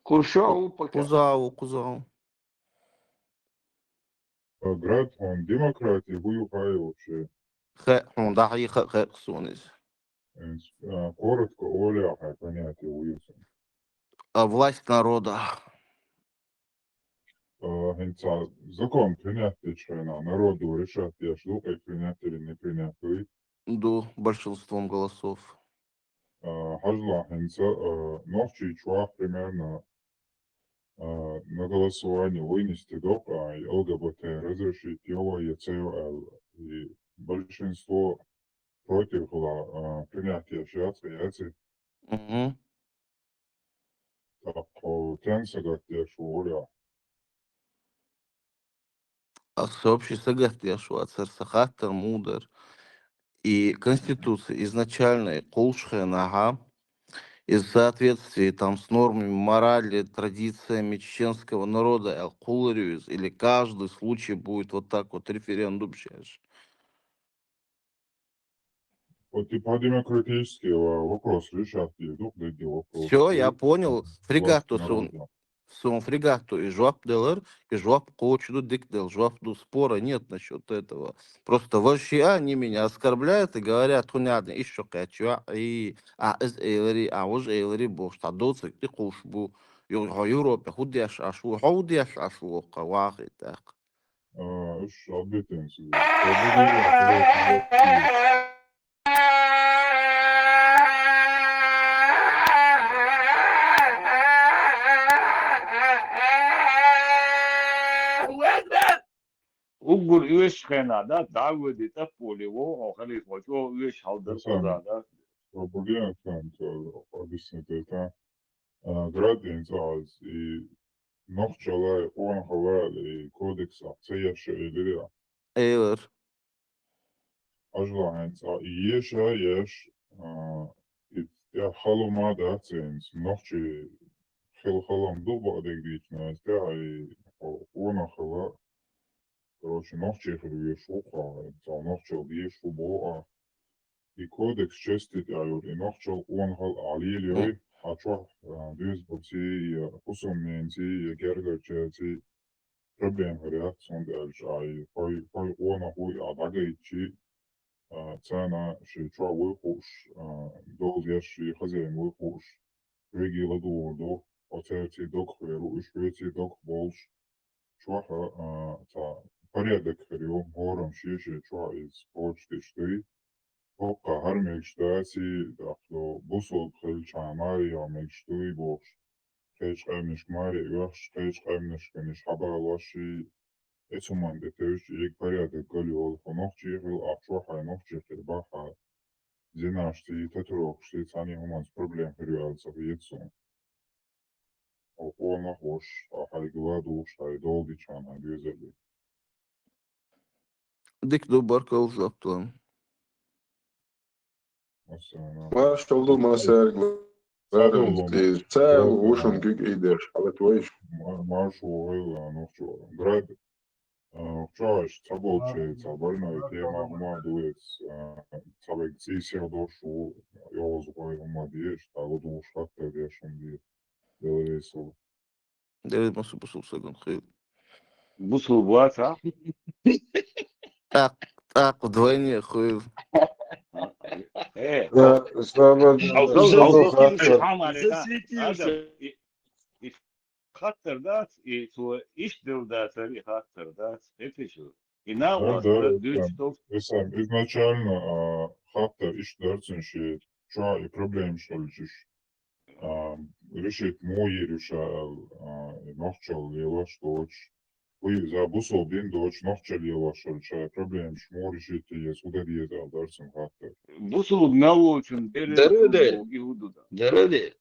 Кушо, у, пока. Кузау, кузау. А град, он демократия, вы ухай вообще. Хе, хун да хай хе, хе, ксунис. Э, с-, э, коротко, оля, хай понятие уюса. А власть народа. Э, хинца закон принятый чайна, народу решать, я шло, как принять или не принять. Ду большинством голосов. Э, хажла хинца, э, ночи чуах примерно, э, на голосование вынести док, а, и Л Г Б Т разрешить его, и Ц О Л, и большинство против было, э, принятия шиатская яци. Мгм. Так, о, тен сагат я шуоля. А всеобщий сагат я шуацер сахаттер мудер. И Конституция изначально и кулшхенаха из соответствии там с нормами морали, традициями чеченского народа, эл кулариус, или каждый случай будет вот так вот референдум сейчас. Вот и по демократически, э, вопрос решать, и вдруг дойди вопрос. Все, я понял. Фрегату Власть сун, народа. сун фрегату и жвап делер, и жвап кочу дик дел, жвап ду спора нет насчет этого. Просто вообще они меня оскорбляют и говорят, хунядно, ишо качва, и а из эйлери, а уж эйлери, бо, что доцик, и куш бу. Ё-, хо Европе, худеш ашу, худеш ашу, кавахи так. А, уж объяснил себе. Уг хенада, дӀаводи тӀаппули во, хӀо халифа чӀо уьш хьалдар Асан, хозада. Обугенов там, то объяснить это. А, Градин цӀаз и нохчалай, къонахалай, и кодекс а ца еш элира. Эвер. Ажла хӀанз а и еша еш, а, и тя халума дац хӀанз, нохчи хил халам ду бакъдег дична, тя и къонахала, короче, нохчи хир веш ву кха, цал нохчал деш ву бо а. И кодекс чести тя юр, и нохчал къонахал алил йой, а чохь, а, дуьз буци, я хӀусамненци, я гергарчеци проблема хир яц, хӀунда аьлча, а, и хой, хой къонах вуй, а, дӀагайчи, а, цана ши чохь вуй хууш, а, дол деш ши хазен вуй хууш, веги ладугӀур ду, оцерци докх веру, уьш веци докх болуш, чохь, а, ца порядок хир ю, хӀорам шен-шен чохь иза почтиш дуй. ХӀокха хӀара мегаш даци, тӀаккха бусулба хилча маре йо мегаш дуй бохуш, кхечу къаьмнашка маре а оьхуш, кхечу къаьмнашканаш хьабалош и, эцу хӀуманна тӀе тевжча, и порядок гал йолу, хьо нохчий хила, ахчо хьайн нохчий хир бахьа, зинашций, татуировкашций, цхьаьна хӀуманца проблема хир ю аьлла ца хета суна. Хьо къонах а волуш, хьо хьайга ладугӀуш, хьайн долу дичахьана хьайн доьзале. Дика ду, баркалла жоп дан. Массарна. Маршалла ду массаьрга. Царна ву шун гиг ийдеш, хьалат вайша. Ма-, маршо вайла, нохчо. Град, а, чохь ца болчу, ца больной тема хӀума ду эц, а, ца вайга цӀийсех дош ву, йоза гӀой хӀума деш, тӀаккха духуш хаттар деш хӀума де. Дела весала. Дела массо бусулба сагана хуьлда. Бусулба вац, а? ТӀаккха, тӀаккха вдвойне хуьлда. Э, Да, слава, слава, слава, слава. Засветился. Засветился. Ада, и, и хаттар дац, и цо иштта делла дацара, и хаттар дац. Эпишу. И Да, накъост да, дан дуьйцуш эсам, долуш. Эсам изначально, а, хаттар иштта дара цуьнан шен, чохь и проблемаш хилчаш. А, решить муха йийр ю ша аьлла, а, и нохчалла лелош доцуш. Вуй, за бусулба дин доцуш, нохчалла лелош хилча, шайн проблемаш муха решить е еза, хӀун дан деза аьлла дара цуьнан хаттар. Бусулба мел волчун бере Дара де. Иуду дан. Дара де.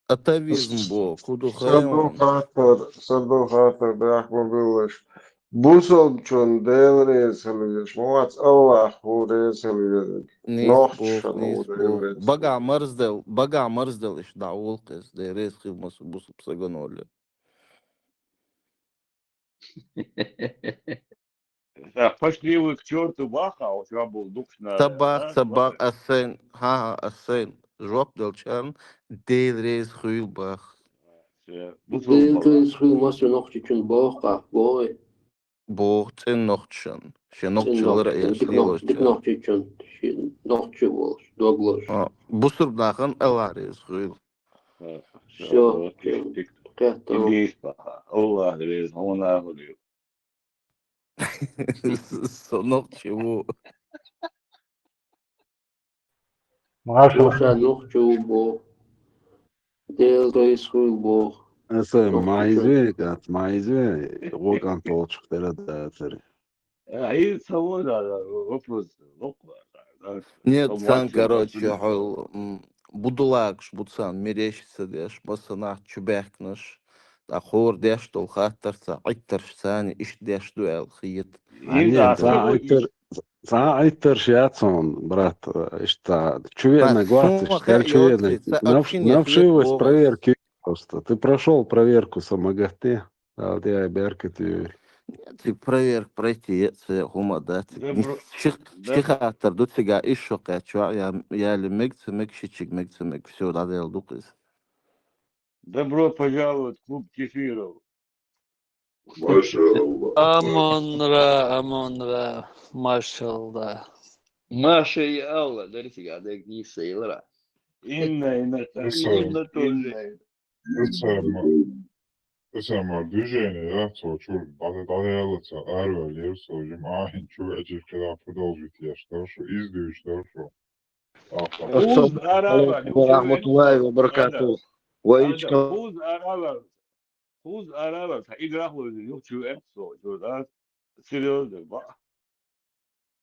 Атавизм боху, ду Сабу хайон. Хаттар, сабу хаттар бехк ма билалаш. Бусалбачун Дела реза хила везаш ма вац, Аллахо реза хила везарг. Нийса Нохчашна боху, ву нийса Дела боху. Реза хила. Багахь марздел, багахь марздел иштта дӀа волу кхеза, Дела реза хила масу бусалба сагана олу. Ша пошли вы к чёрту баха, а у тебя был дукшна. Ца бах, а, ца бах, аса сайна, хьан-хьан, аса сайна жоп делчарна Дела реза хуьйла бах. Ша Дела бусалба. Реза хуьйла масу нохчичун боху къа, боху. Боху цӀен нохчичун. Шен нохчалара а еш лелочу. Дика нохчичун, шен нохча волуш, дог лозуш. А, бусурба нахана Аллах реза хуьйла. Всё, кхетта. Аллах реза, хьуна а хуьлийла. Со нохчи ву. Маша. Маша нохчи ву боху. Дела тайса хуьлу боху. Аса ма извини, кат, ма извини. Вокан толчух тера дацари. А, и ца вон, да, да, вопрос, вопрос, да, да. Нет, сан, короче, хьо, м, будулагаш бу царна мерещится деш, массанахь чубаьхкинаш. ТӀаккха хӀора деш долу хаттар ца Ӏиттарш царна иштта деш ду аьлла хета. А нет, ца Ӏиттар, ца Ӏиттарш яц хьуна, брат, иштта чувенна гуаташ, кел чувенна. Навшивас проверки просто. Ты прошёл проверку самогатте, а вот я беркат. Нет, и проверка пройти, я ца хӀума дац. Ши, ши хаттар ду цига, иш шо кхаьчча, я, яли мег ца мег, шичиг мег ца мег, всё, дӀаделла ду кхиз. Добро пожаловать в клуб кефиров. Машалла. Амонра, амонра, машалла. Маша и Алла, дари цига, дег нийса йилара. Инна, инна, инна тоже. Эсама, эсама движение, я, цо чур, бада, бада яла ца, арвал, ер, со, жим, ахин, чур, эджир, кира, продолжить, я, что, что, издуй, что, что. Ассаламу алейкум ва рахматуллахи ва баракатух. Ва ичка. Кхуз арава, кхуз арава, ца играх луйзи, юх чу эм со, чу да. serial de ba.